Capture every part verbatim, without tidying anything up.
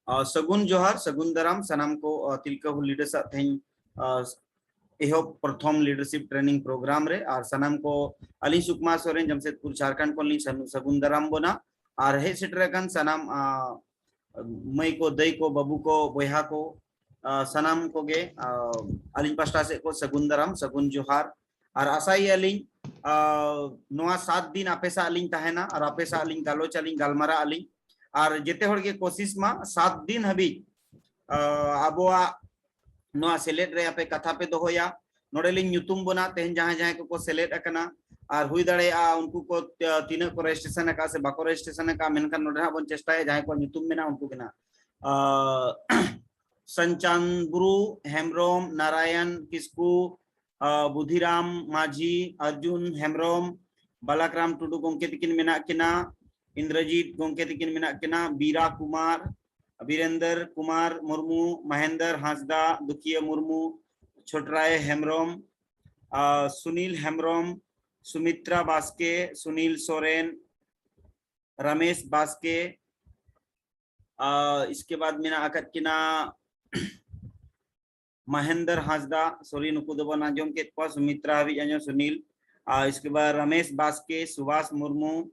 ᱥᱟᱹᱜᱩᱱ ᱡᱚᱦᱟᱨ, ᱥᱟᱹᱜᱩᱱ ᱫᱟᱨᱟᱢ ᱥᱟᱱᱟᱢ ᱠᱚ ᱛᱤᱞᱠᱟᱹ ᱦᱩᱞ ᱞᱤᱰᱟᱨᱥ ᱟᱜ ᱛᱮᱦᱮᱧ ᱮᱦᱚᱵ ᱯᱨᱚᱛᱷᱚᱢ ᱞᱤᱰᱟᱨᱥᱤᱯ ᱴᱨᱮᱱᱤᱝ ᱯᱨᱳᱜᱨᱟᱢ ᱨᱮ᱾ ᱟᱨ ᱥᱟᱱᱟᱢ ᱠᱚ, ᱟᱹᱞᱤᱧ ᱥᱩᱠᱢᱟ ᱥᱚᱨᱮᱱ, ᱡᱟᱢᱥᱮᱫᱽᱯᱩᱨ, ᱡᱷᱟᱲᱠᱷᱚᱸᱰ ᱠᱷᱚᱱ ᱞᱤᱧ ᱥᱟᱹᱜᱩᱱ ᱫᱟᱨᱟᱢ ᱵᱚᱱᱟ᱾ ᱟᱨ ᱦᱮᱡ ᱥᱮᱴᱮᱨ ᱟᱠᱟᱱ ᱥᱟᱱᱟᱢ ᱢᱟᱹᱭ ᱠᱚ, ᱫᱟᱹᱭ ᱠᱚ, ᱵᱟᱹᱵᱩ ᱠᱚ, ᱵᱚᱭᱦᱟ ᱠᱚ, ᱥᱟᱱᱟᱢ ᱠᱚᱜᱮ ᱟᱹᱞᱤᱧ ᱯᱟᱥᱴᱟ ᱥᱮᱫ ᱠᱷᱚᱱ ᱥᱟᱹᱜᱩᱱ ᱫᱟᱨᱟᱢ, ᱥᱟᱹᱜᱩᱱ ᱡᱚᱦᱟᱨ᱾ ᱟᱨ ᱟᱥᱟᱭᱮᱫᱼᱟ ᱞᱤᱧ ᱱᱚᱣᱟ ᱥᱟᱛ ᱫᱤᱱ ᱟᱯᱮ ᱥᱟᱶ ᱞᱤᱧ ᱛᱟᱦᱮᱱᱟ ᱟᱨ ᱟᱯᱮ ᱥᱟᱶ ᱞᱤᱧ ᱜᱟᱞᱚᱪ ᱟᱹᱞᱤᱧ, ᱜᱟᱞᱢᱟᱨᱟᱜ ᱟᱹᱞᱤᱧ᱾ ᱟᱨ ᱡᱮᱛᱮ ᱦᱚᱲ ᱜᱮ ᱠᱳᱥᱤᱥ ᱢᱟ ᱥᱟᱛ ᱫᱤᱱ ᱦᱟᱹᱵᱤᱡ ᱟᱵᱚᱣᱟᱜ ᱱᱚᱣᱟ ᱥᱮᱞᱮᱫ ᱨᱮ ᱟᱯᱮ ᱠᱟᱛᱷᱟ ᱯᱮ ᱫᱚᱦᱚᱭᱟ᱾ ᱱᱚᱰᱮ ᱞᱤᱧ ᱧᱩᱛᱩᱢ ᱵᱚᱱᱟ ᱛᱮᱦᱮᱧ ᱡᱟᱦᱟᱸᱭ ᱡᱟᱦᱟᱸᱭ ᱠᱚᱠᱚ ᱥᱮᱞᱮᱫ ᱟᱠᱟᱱᱟ, ᱟᱨ ᱦᱩᱭ ᱫᱟᱲᱮᱭᱟᱜᱼᱟ ᱩᱱᱠᱩ ᱠᱚ ᱛᱤᱱᱟᱹᱜ ᱠᱚ ᱨᱮᱡᱤᱥᱴᱨᱮᱥᱚᱱ ᱟᱠᱟᱫᱼᱟ ᱥᱮ ᱵᱟᱠᱚ ᱨᱮᱡᱤᱥᱴᱨᱮᱥᱚᱱ ᱟᱠᱟᱫᱼᱟ, ᱢᱮᱱᱠᱷᱟᱱ ᱱᱚᱰᱮ ᱦᱟᱸᱜ ᱵᱚᱱ ᱪᱮᱥᱴᱟᱭᱟ ᱡᱟᱦᱟᱸᱭ ᱠᱚᱣᱟᱜ ᱧᱩᱛᱩᱢ ᱢᱮᱱᱟᱜᱼᱟ ᱩᱱᱠᱩ ᱜᱮ ᱱᱟᱜ᱾ ᱥᱟᱱᱪᱟᱱ ᱵᱩᱨᱩ, ᱦᱮᱢᱵᱨᱚᱢ, ᱱᱟᱨᱟᱭᱚᱱ ᱠᱤᱥᱠᱩ, ᱵᱩᱫᱷᱤᱨᱟᱢ ᱢᱟᱹᱡᱷᱤ, ᱟᱨᱡᱩᱱ ᱦᱮᱢᱵᱨᱚᱢ, ᱵᱟᱞᱟᱠᱨᱟᱢ ᱴᱩᱰᱩ ᱜᱚᱢᱠᱮ ᱛᱤᱠᱤᱱ ᱢᱮᱱᱟᱜ ᱠᱤᱱᱟ, ᱤᱱᱫᱨᱚᱡᱤᱛ ᱜᱚᱢᱠᱮ ᱛᱤᱠᱤᱱ ᱢᱮᱱᱟᱜ ᱠᱤᱱᱟ, ᱵᱤᱨᱟ ᱠᱩᱢᱟᱨ, ᱵᱤᱨᱮᱱᱫᱚᱨ ᱠᱩᱢᱟᱨ ᱢᱩᱨᱢᱩ, ᱢᱚᱦᱮᱱᱫᱚᱨ ᱦᱟᱸᱥᱫᱟ, ᱫᱩᱠᱷᱤᱭᱟᱹ ᱢᱩᱨᱢᱩ, ᱪᱷᱳᱴᱨᱟᱭ ᱦᱮᱢᱵᱨᱚᱢ, ᱥᱩᱱᱤᱞ ᱦᱮᱢᱵᱨᱚᱢ, ᱥᱩᱢᱤᱛᱨᱟ ᱵᱟᱥᱠᱮ, ᱥᱩᱱᱤᱞ ᱥᱚᱨᱮᱱ, ᱨᱟᱢᱮᱥ ᱵᱟᱥᱠᱮ, ᱤᱥᱠᱮ ᱵᱟᱫ ᱢᱮᱱᱟᱜ ᱟᱠᱟᱫ ᱠᱤᱱᱟ ᱢᱚᱦᱮᱱᱫᱚᱨ ᱦᱟᱸᱥᱫᱟ, ᱥᱚᱨᱤ, ᱱᱩᱠᱩ ᱫᱚᱵᱚᱱ ᱟᱸᱡᱚᱢ ᱠᱮᱫ ᱠᱚᱣᱟ, ᱥᱩᱢᱤᱛᱨᱟ ᱦᱟᱹᱵᱤᱡ ᱟᱸᱡᱚᱢ, ᱥᱩᱱᱤᱞ, ᱤᱥᱠᱮ ᱵᱟᱫ ᱨᱟᱢᱮᱥ ᱵᱟᱥᱠᱮ, ᱥᱩᱵᱷᱟᱥ ᱢᱩᱨᱢᱩ,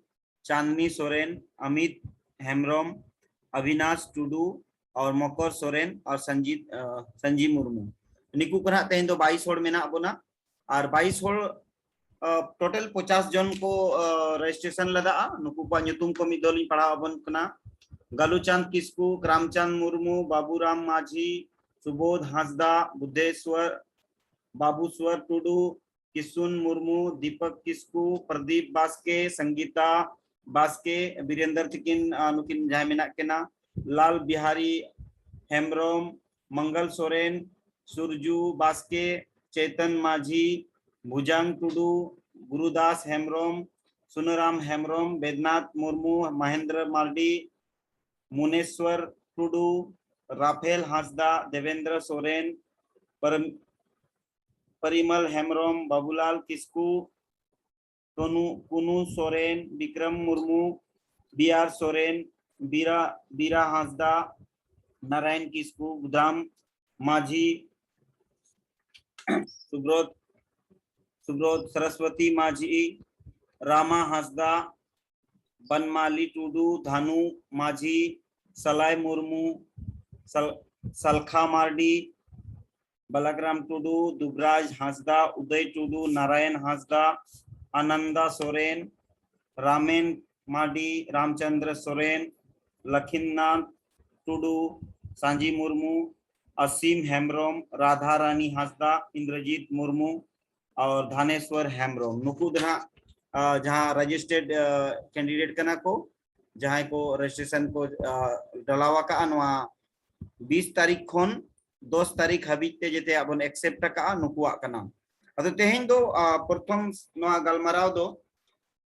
ᱪᱟᱸᱫᱽᱱᱤ ᱥᱚᱨᱮᱱ, ᱚᱢᱤᱛ ᱦᱮᱢᱵᱨᱚᱢ, ᱚᱵᱤᱱᱟᱥ ᱴᱩᱰᱩ, ᱟᱨ ᱢᱚᱠᱚᱨ ᱥᱚᱨᱮᱱ, ᱟᱨ ᱥᱚᱧᱡᱤᱛ ᱥᱚᱧᱡᱤ ᱢᱩᱨᱢᱩ᱾ ᱱᱩᱠᱩ ᱠᱚ ᱱᱟᱦᱟᱜ ᱛᱮᱦᱮᱧ ᱫᱚ ᱵᱟᱭᱤᱥ ᱦᱚᱲ ᱢᱮᱱᱟᱜ ᱵᱚᱱᱟ᱾ ᱟᱨ ᱵᱟᱭᱤᱥ ᱦᱚᱲ, ᱴᱳᱴᱟᱞ ᱯᱚᱪᱟᱥ ᱡᱚᱱ ᱠᱚ ᱨᱮᱡᱤᱥᱴᱨᱮᱥᱚᱱ ᱞᱮᱫᱟᱜᱼᱟ᱾ ᱱᱩᱠᱩ ᱠᱚᱣᱟᱜ ᱧᱩᱛᱩᱢ ᱠᱚ ᱢᱤᱫ ᱫᱷᱟᱣ ᱞᱤᱧ ᱯᱟᱲᱦᱟᱣ ᱟᱵᱚᱱ ᱠᱟᱱᱟ᱾ ᱜᱟᱞᱩᱪᱟᱸᱫᱽ ᱠᱤᱥᱠᱩ, ᱠᱨᱟᱢᱪᱟᱸᱫᱽ ᱢᱩᱨᱢᱩ, ᱵᱟᱵᱩᱨᱟᱢ ᱢᱟᱹᱡᱷᱤ, ᱥᱩᱵᱳᱫᱷ ᱦᱟᱸᱥᱫᱟ, ᱵᱩᱫᱷᱮᱥᱣᱚᱨ, ᱵᱟᱵᱩᱥᱣᱚᱨ ᱴᱩᱰᱩ, ᱠᱤᱥᱩᱱ ᱢᱩᱨᱢᱩ, ᱫᱤᱯᱚᱠ ᱠᱤᱥᱠᱩ, ᱯᱨᱚᱫᱤᱯ ᱵᱟᱥᱠᱮ, ᱥᱚᱝᱜᱤᱛᱟ ᱵᱟᱥᱠᱮ, ᱵᱤᱨᱮᱱᱫᱚᱨ ᱛᱤᱠᱤᱱ, ᱱᱩᱠᱤᱱ ᱡᱟᱦᱟᱸᱭ ᱢᱮᱱᱟᱜ ᱠᱤᱱᱟ, ᱞᱟᱞ ᱵᱤᱦᱟᱨᱤ ᱦᱮᱢᱵᱨᱚᱢ, ᱢᱚᱝᱜᱚᱞ ᱥᱚᱨᱮᱱ, ᱥᱩᱨᱡᱩ ᱵᱟᱥᱠᱮ, ᱪᱮᱛᱚᱱ ᱢᱟᱹᱡᱷᱤ, ᱵᱷᱩᱡᱟᱝ ᱴᱩᱰᱩ, ᱜᱩᱨᱩᱫᱟᱥ ᱦᱮᱢᱵᱨᱚᱢ, ᱥᱩᱱᱟᱨᱟᱢ ᱦᱮᱢᱵᱨᱚᱢ, ᱵᱮᱫᱱᱟᱛᱷ ᱢᱩᱨᱢᱩ, ᱢᱚᱦᱮᱱᱫᱨᱚ ᱢᱟᱨᱰᱤ, ᱢᱩᱱᱮᱥᱣᱚᱨ ᱴᱩᱰᱩ, ᱨᱟᱯᱷᱮᱞ ᱦᱟᱸᱥᱫᱟ, ᱫᱮᱵᱮᱱᱫᱨᱚ ᱥᱚᱨᱮᱱ, ᱯᱚᱨ-, ᱯᱚᱨᱤᱢᱚᱞ ᱦᱮᱢᱵᱨᱚᱢ, ᱵᱟᱵᱩᱞᱟᱞ ᱠᱤᱥᱠᱩ, ᱛᱚᱱᱩ, ᱠᱩᱱᱩ ᱥᱚᱨᱮᱱ, ᱵᱤᱠᱨᱚᱢ ᱢᱩᱨᱢᱩ, ᱵᱤ ᱟᱨ ᱥᱚᱨᱮᱱ, ᱵᱤᱨᱟ, ᱵᱤᱨᱟ ᱦᱟᱸᱥᱫᱟ, ᱱᱟᱨᱟᱭᱚᱱ ᱠᱤᱥᱠᱩ, ᱵᱩᱫᱷᱨᱟᱢ ᱢᱟᱹᱡᱷᱤ, ᱥᱩᱵᱨᱚᱛ ᱥᱩᱵᱨᱚᱛ ᱥᱚᱨᱚᱥᱣᱚᱛᱤ ᱢᱟᱹᱡᱷᱤ, ᱨᱟᱢᱟ ᱦᱟᱸᱥᱫᱟ, ᱵᱟᱱᱢᱟᱞᱤ ᱴᱩᱰᱩ, ᱫᱷᱟᱱᱩ ᱢᱟᱹᱡᱷᱤ, ᱥᱟᱞᱟᱭ ᱢᱩᱨᱢᱩ, ᱥᱟᱞ-, ᱥᱟᱞᱠᱷᱟ ᱢᱟᱨᱰᱤ, ᱵᱟᱞᱟᱜᱨᱟᱢ ᱴᱩᱰᱩ, ᱫᱩᱵᱨᱟᱡᱽ ᱦᱟᱸᱥᱫᱟ, ᱩᱫᱚᱭ ᱴᱩᱰᱩ, ᱱᱟᱨᱟᱭᱚᱱ ᱦᱟᱸᱥᱫᱟ, ᱟᱱᱟᱱᱫᱟ ᱥᱚᱨᱮᱱ, ᱨᱟᱢᱮᱱ ᱢᱟᱨᱰᱤ, ᱨᱟᱢᱪᱚᱸᱫᱽᱨᱚ ᱥᱚᱨᱮᱱ, ᱞᱚᱠᱷᱤᱱᱫᱨᱚᱱᱟᱛᱷ ᱴᱩᱰᱩ, ᱥᱟᱸᱡᱤ ᱢᱩᱨᱢᱩ, ᱟᱥᱤᱢ ᱦᱮᱢᱵᱨᱚᱢ, ᱨᱟᱫᱷᱟ ᱨᱟᱱᱤ ᱦᱟᱸᱥᱫᱟ, ᱤᱱᱫᱨᱚᱡᱤᱛ ᱢᱩᱨᱢᱩ ᱟᱨ ᱫᱷᱟᱱᱮᱥᱣᱚᱨ ᱦᱮᱢᱵᱨᱚᱢ, ᱱᱩᱠᱩ ᱫᱚ ᱱᱟᱦᱟᱜ, ᱟ, ᱡᱟᱦᱟᱸ ᱨᱮᱡᱤᱥᱴᱟᱨᱰ, ᱟ, ᱠᱮᱱᱰᱤᱰᱮᱴ ᱠᱟᱱᱟ ᱠᱚ, ᱡᱟᱦᱟᱸᱭ ᱠᱚ ᱨᱮᱡᱤᱥᱴᱨᱮᱥᱚᱱ ᱠᱚ, ᱟ, ᱰᱟᱞᱟᱣ ᱟᱠᱟᱜᱼᱟ ᱱᱚᱣᱟ ᱵᱤᱥ ᱛᱟᱹᱨᱤᱠᱷ ᱠᱷᱚᱱ ᱫᱚᱥ ᱛᱟᱹᱨᱤᱠᱷ ᱦᱟᱹᱵᱤᱡ ᱛᱮ ᱡᱮᱛᱮᱭᱟᱜ ᱵᱚᱱ ᱮᱠᱥᱮᱯᱴ ᱟᱠᱟᱜᱼᱟ, ᱱᱩᱠᱩᱣᱟᱜ ᱠᱟᱱᱟ᱾ ᱟᱫᱚ ᱛᱮᱦᱮᱧ ᱫᱚ, ᱟ, ᱯᱨᱚᱛᱷᱚᱢ ᱱᱚᱣᱟ ᱜᱟᱞᱢᱟᱨᱟᱣ ᱫᱚ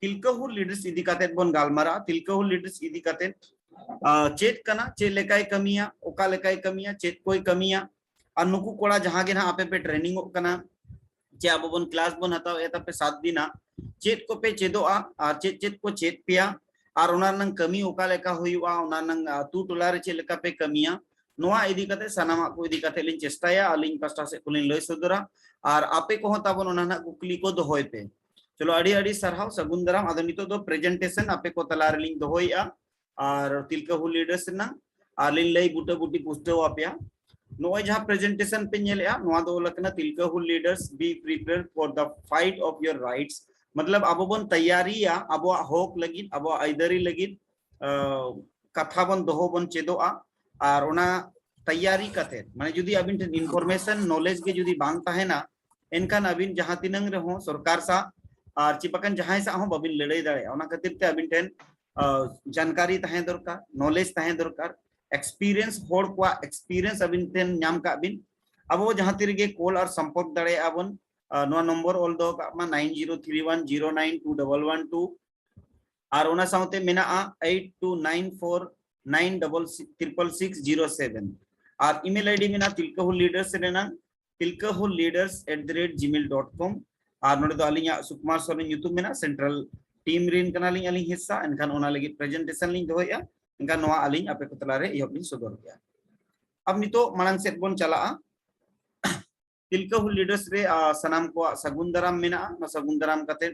ᱛᱤᱞᱠᱟᱹ ᱦᱩᱞ ᱞᱤᱰᱟᱨᱥ ᱤᱫᱤ ᱠᱟᱛᱮᱫ ᱵᱚᱱ ᱜᱟᱞᱢᱟᱨᱟᱜᱼᱟ᱾ ᱛᱤᱞᱠᱟᱹ ᱦᱩᱞ ᱞᱤᱰᱟᱨᱥ ᱤᱫᱤ ᱠᱟᱛᱮᱫ, ᱟ, ᱪᱮᱫ ᱠᱟᱱᱟ, ᱪᱮᱫ ᱞᱮᱠᱟᱭ ᱠᱟᱹᱢᱤᱭᱟ, ᱚᱠᱟ ᱞᱮᱠᱟᱭ ᱠᱟᱹᱢᱤᱭᱟ, ᱪᱮᱫ ᱠᱚᱭ ᱠᱟᱹᱢᱤᱭᱟ, ᱟᱨ ᱱᱩᱠᱩ ᱠᱚᱲᱟ ᱡᱟᱦᱟᱸ ᱜᱮ ᱱᱟᱦᱟᱜ ᱟᱯᱮ ᱯᱮ ᱴᱨᱮᱱᱤᱝ ᱚᱜ ᱠᱟᱱᱟ, ᱪᱮ ᱟᱵᱚ ᱵᱚᱱ ᱠᱞᱟᱥ ᱵᱚᱱ ᱦᱟᱛᱟᱣ ᱮᱫ ᱛᱟᱯᱮ ᱥᱟᱛ ᱫᱤᱱᱟᱜ, ᱪᱮᱫ ᱠᱚᱯᱮ ᱪᱮᱫᱚᱜᱼᱟ ᱟᱨ ᱪᱮᱫ ᱪᱮᱫ ᱠᱚ ᱪᱮᱫ ᱯᱮᱭᱟ, ᱟᱨ ᱚᱱᱟ ᱨᱮᱱᱟᱜ ᱠᱟᱹᱢᱤ ᱚᱠᱟ ᱞᱮᱠᱟ ᱦᱩᱭᱩᱜᱼᱟ, ᱚᱱᱟ ᱨᱮᱱᱟᱜ ᱟᱹᱛᱩ ᱴᱚᱞᱟ ᱨᱮ ᱪᱮᱫ ᱞᱮᱠᱟ ᱯᱮ ᱠᱟᱹᱢᱤᱭᱟ, ᱱᱚᱣᱟ ᱤᱫᱤ ᱠᱟᱛᱮ ᱥᱟᱱᱟᱢᱟᱜ ᱠᱚ ᱤᱫᱤ ᱠᱟᱛᱮ ᱞᱤᱧ ᱪᱮᱥᱴᱟᱭᱟ, ᱟᱹᱞᱤᱧ ᱯᱟᱥᱴᱟ ᱥᱮᱫ ᱠᱷᱚᱱ ᱞᱤᱧ ᱞᱟᱹᱭ ᱥᱚᱫᱚᱨᱟ᱾ ᱟᱨ ᱟᱯᱮ ᱠᱚᱦᱚᱸ ᱛᱟᱵᱚᱱ ᱚᱱᱟ ᱱᱟᱜ ᱠᱩᱠᱞᱤ ᱠᱚ ᱫᱚᱦᱚᱭ ᱯᱮ᱾ ᱪᱚᱞᱚ, ᱟᱹᱰᱤ ᱟᱹᱰᱤ ᱥᱟᱨᱦᱟᱣ, ᱥᱟᱹᱜᱩᱱ ᱫᱟᱨᱟᱢ᱾ ᱟᱫᱚ ᱱᱤᱛᱚᱜ ᱫᱚ ᱯᱨᱮᱡᱮᱱᱴᱮᱥᱚᱱ ᱟᱯᱮ ᱠᱚ ᱛᱟᱞᱟ ᱨᱮᱞᱤᱧ ᱫᱚᱦᱚᱭᱮᱫᱼᱟ, ᱟᱨ ᱛᱤᱞᱠᱟᱹ ᱦᱩᱞ ᱞᱤᱰᱟᱨᱥ ᱨᱮᱱᱟᱜ, ᱟᱨ ᱞᱤᱧ ᱞᱟᱹᱭ ᱵᱩᱴᱟᱹ ᱵᱩᱴᱤ ᱯᱩᱥᱴᱟᱹᱣ ᱟᱯᱮᱭᱟ᱾ ᱱᱚᱜᱼᱚᱭ ᱡᱟᱦᱟᱸ ᱯᱨᱮᱡᱮᱱᱴᱮᱥᱚᱱ ᱯᱮ ᱧᱮᱞᱮᱜᱼᱟ, ᱱᱚᱣᱟ ᱫᱚ ᱚᱞ ᱟᱠᱟᱱᱟ Tilka Hul leaders be prepared for the fight of your rights, ᱢᱚᱛᱞᱚᱵ ᱟᱵᱚ ᱵᱚᱱ ᱛᱮᱭᱟᱨᱤᱭᱟ ᱟᱵᱚᱣᱟᱜ ᱦᱚᱠ ᱞᱟᱹᱜᱤᱫ, ᱟᱵᱚᱣᱟᱜ ᱟᱹᱭᱫᱟᱹᱨᱤ ᱞᱟᱹᱜᱤᱫ, ᱟ, ᱠᱟᱛᱷᱟ ᱵᱚᱱ ᱫᱚᱦᱚ ᱵᱚᱱ ᱪᱮᱫᱚᱜᱼᱟ᱾ ᱟᱨ ᱚᱱᱟ ᱛᱮᱭᱟᱨᱤ ᱠᱟᱛᱮ, ᱢᱟᱱᱮ ᱡᱩᱫᱤ ᱟᱵᱤᱱ ᱴᱷᱮᱱ ᱤᱱᱯᱷᱚᱨᱢᱮᱥᱚᱱ ᱱᱚᱞᱮᱡᱽ ᱜᱮ ᱡᱩᱫᱤ ᱵᱟᱝ ᱛᱟᱦᱮᱱᱟ, ᱮᱱᱠᱷᱟᱱ ᱟᱹᱵᱤᱱ ᱡᱟᱦᱟᱸ ᱛᱤᱱᱟᱹᱝ ᱨᱮᱦᱚᱸ ᱥᱚᱨᱠᱟᱨ ᱥᱟᱶ ᱟᱨ ᱪᱮ ᱵᱟᱠᱷᱟᱱ ᱡᱟᱦᱟᱸᱭ ᱥᱟᱶ ᱦᱚᱸ ᱵᱟᱹᱵᱤᱱ ᱞᱟᱹᱲᱟᱹᱭ ᱫᱟᱲᱮᱭᱟᱜᱼᱟ᱾ ᱚᱱᱟ ᱠᱷᱟᱹᱛᱤᱨ ᱛᱮ ᱟᱹᱵᱤᱱ ᱴᱷᱮᱱ, ᱟ, ᱡᱟᱱᱠᱟᱨᱤ ᱛᱟᱦᱮᱸ ᱫᱚᱨᱠᱟᱨ, ᱱᱚᱞᱮᱡᱽ ᱛᱟᱦᱮᱸ ᱫᱚᱨᱠᱟᱨ, ᱮᱠᱥᱯᱤᱨᱤᱭᱮᱱᱥ, ᱦᱚᱲ ᱠᱚᱣᱟᱜ ᱮᱠᱥᱯᱤᱨᱤᱭᱮᱱᱥ ᱟᱹᱵᱤᱱ ᱴᱷᱮᱱ ᱧᱟᱢ ᱠᱟᱜ ᱵᱤᱱ᱾ ᱟᱵᱚ ᱡᱟᱦᱟᱸ ᱛᱤ ᱨᱮᱜᱮ ᱠᱚᱞ ᱟᱨ ᱥᱚᱢᱯᱚᱨᱠ ᱫᱟᱲᱮᱭᱟᱜᱼᱟ ᱵᱚᱱ᱾ ᱟ, ᱱᱚᱣᱟ ᱱᱚᱢᱵᱚᱨ ᱚᱞ ᱫᱚᱦᱚ ᱠᱟᱜ ᱢᱟ, nine zero three one zero nine two double one two, ᱟᱨ ᱚᱱᱟ ᱥᱟᱶᱛᱮ ᱢᱮᱱᱟᱜᱼᱟ eight two nine four nine double six triple six zero seven, ᱟᱨ ᱤᱢᱮᱞ ᱟᱭᱰᱤ ᱢᱮᱱᱟᱜᱼᱟ ᱛᱤᱞᱠᱟᱹ ᱦᱩᱞ ᱞᱤᱰᱟᱨᱥ ᱨᱮᱱᱟᱜ, Tilka Hul leaders at the rate Gmail dot com. ᱟᱨ ᱱᱚᱰᱮ ᱫᱚ ᱟᱹᱞᱤᱧᱟᱜ ᱥᱩᱠᱩᱢᱟᱨ ᱥᱚᱨᱮᱱ ᱧᱩᱛᱩᱢ ᱢᱮᱱᱟᱜᱼᱟ, ᱥᱮᱱᱴᱨᱟᱞ ᱴᱤᱢ ᱨᱮᱱ ᱠᱟᱱᱟᱞᱤᱧ ᱟᱹᱞᱤᱧ ᱦᱤᱥᱥᱟ, ᱮᱱᱠᱷᱟᱱ ᱚᱱᱟ ᱞᱟᱹᱜᱤᱫ ᱯᱨᱮᱡᱮᱱᱴᱮᱥᱚᱱ ᱞᱤᱧ ᱫᱚᱦᱚᱭᱮᱫᱼᱟ᱾ ᱮᱱᱠᱷᱟᱱ ᱱᱚᱣᱟ ᱟᱹᱞᱤᱧ ᱟᱯᱮ ᱠᱚ ᱛᱟᱞᱟᱨᱮ ᱮᱦᱚᱵ ᱞᱤᱧ ᱥᱚᱫᱚᱨ ᱠᱮᱫᱼᱟ᱾ ᱟᱵ ᱱᱤᱛᱚᱜ ᱢᱟᱲᱟᱝ ᱥᱮᱫ ᱵᱚᱱ ᱪᱟᱞᱟᱜᱼᱟ᱾ ᱛᱤᱞᱠᱟᱹ ᱦᱩᱞ ᱞᱤᱰᱟᱨᱥ ᱨᱮ ᱥᱟᱱᱟᱢ ᱠᱚᱣᱟᱜ ᱥᱟᱹᱜᱩᱱ ᱫᱟᱨᱟᱢ ᱢᱮᱱᱟᱜᱼᱟ᱾ ᱱᱚᱣᱟ ᱥᱟᱹᱜᱩᱱ ᱫᱟᱨᱟᱢ ᱠᱟᱛᱮ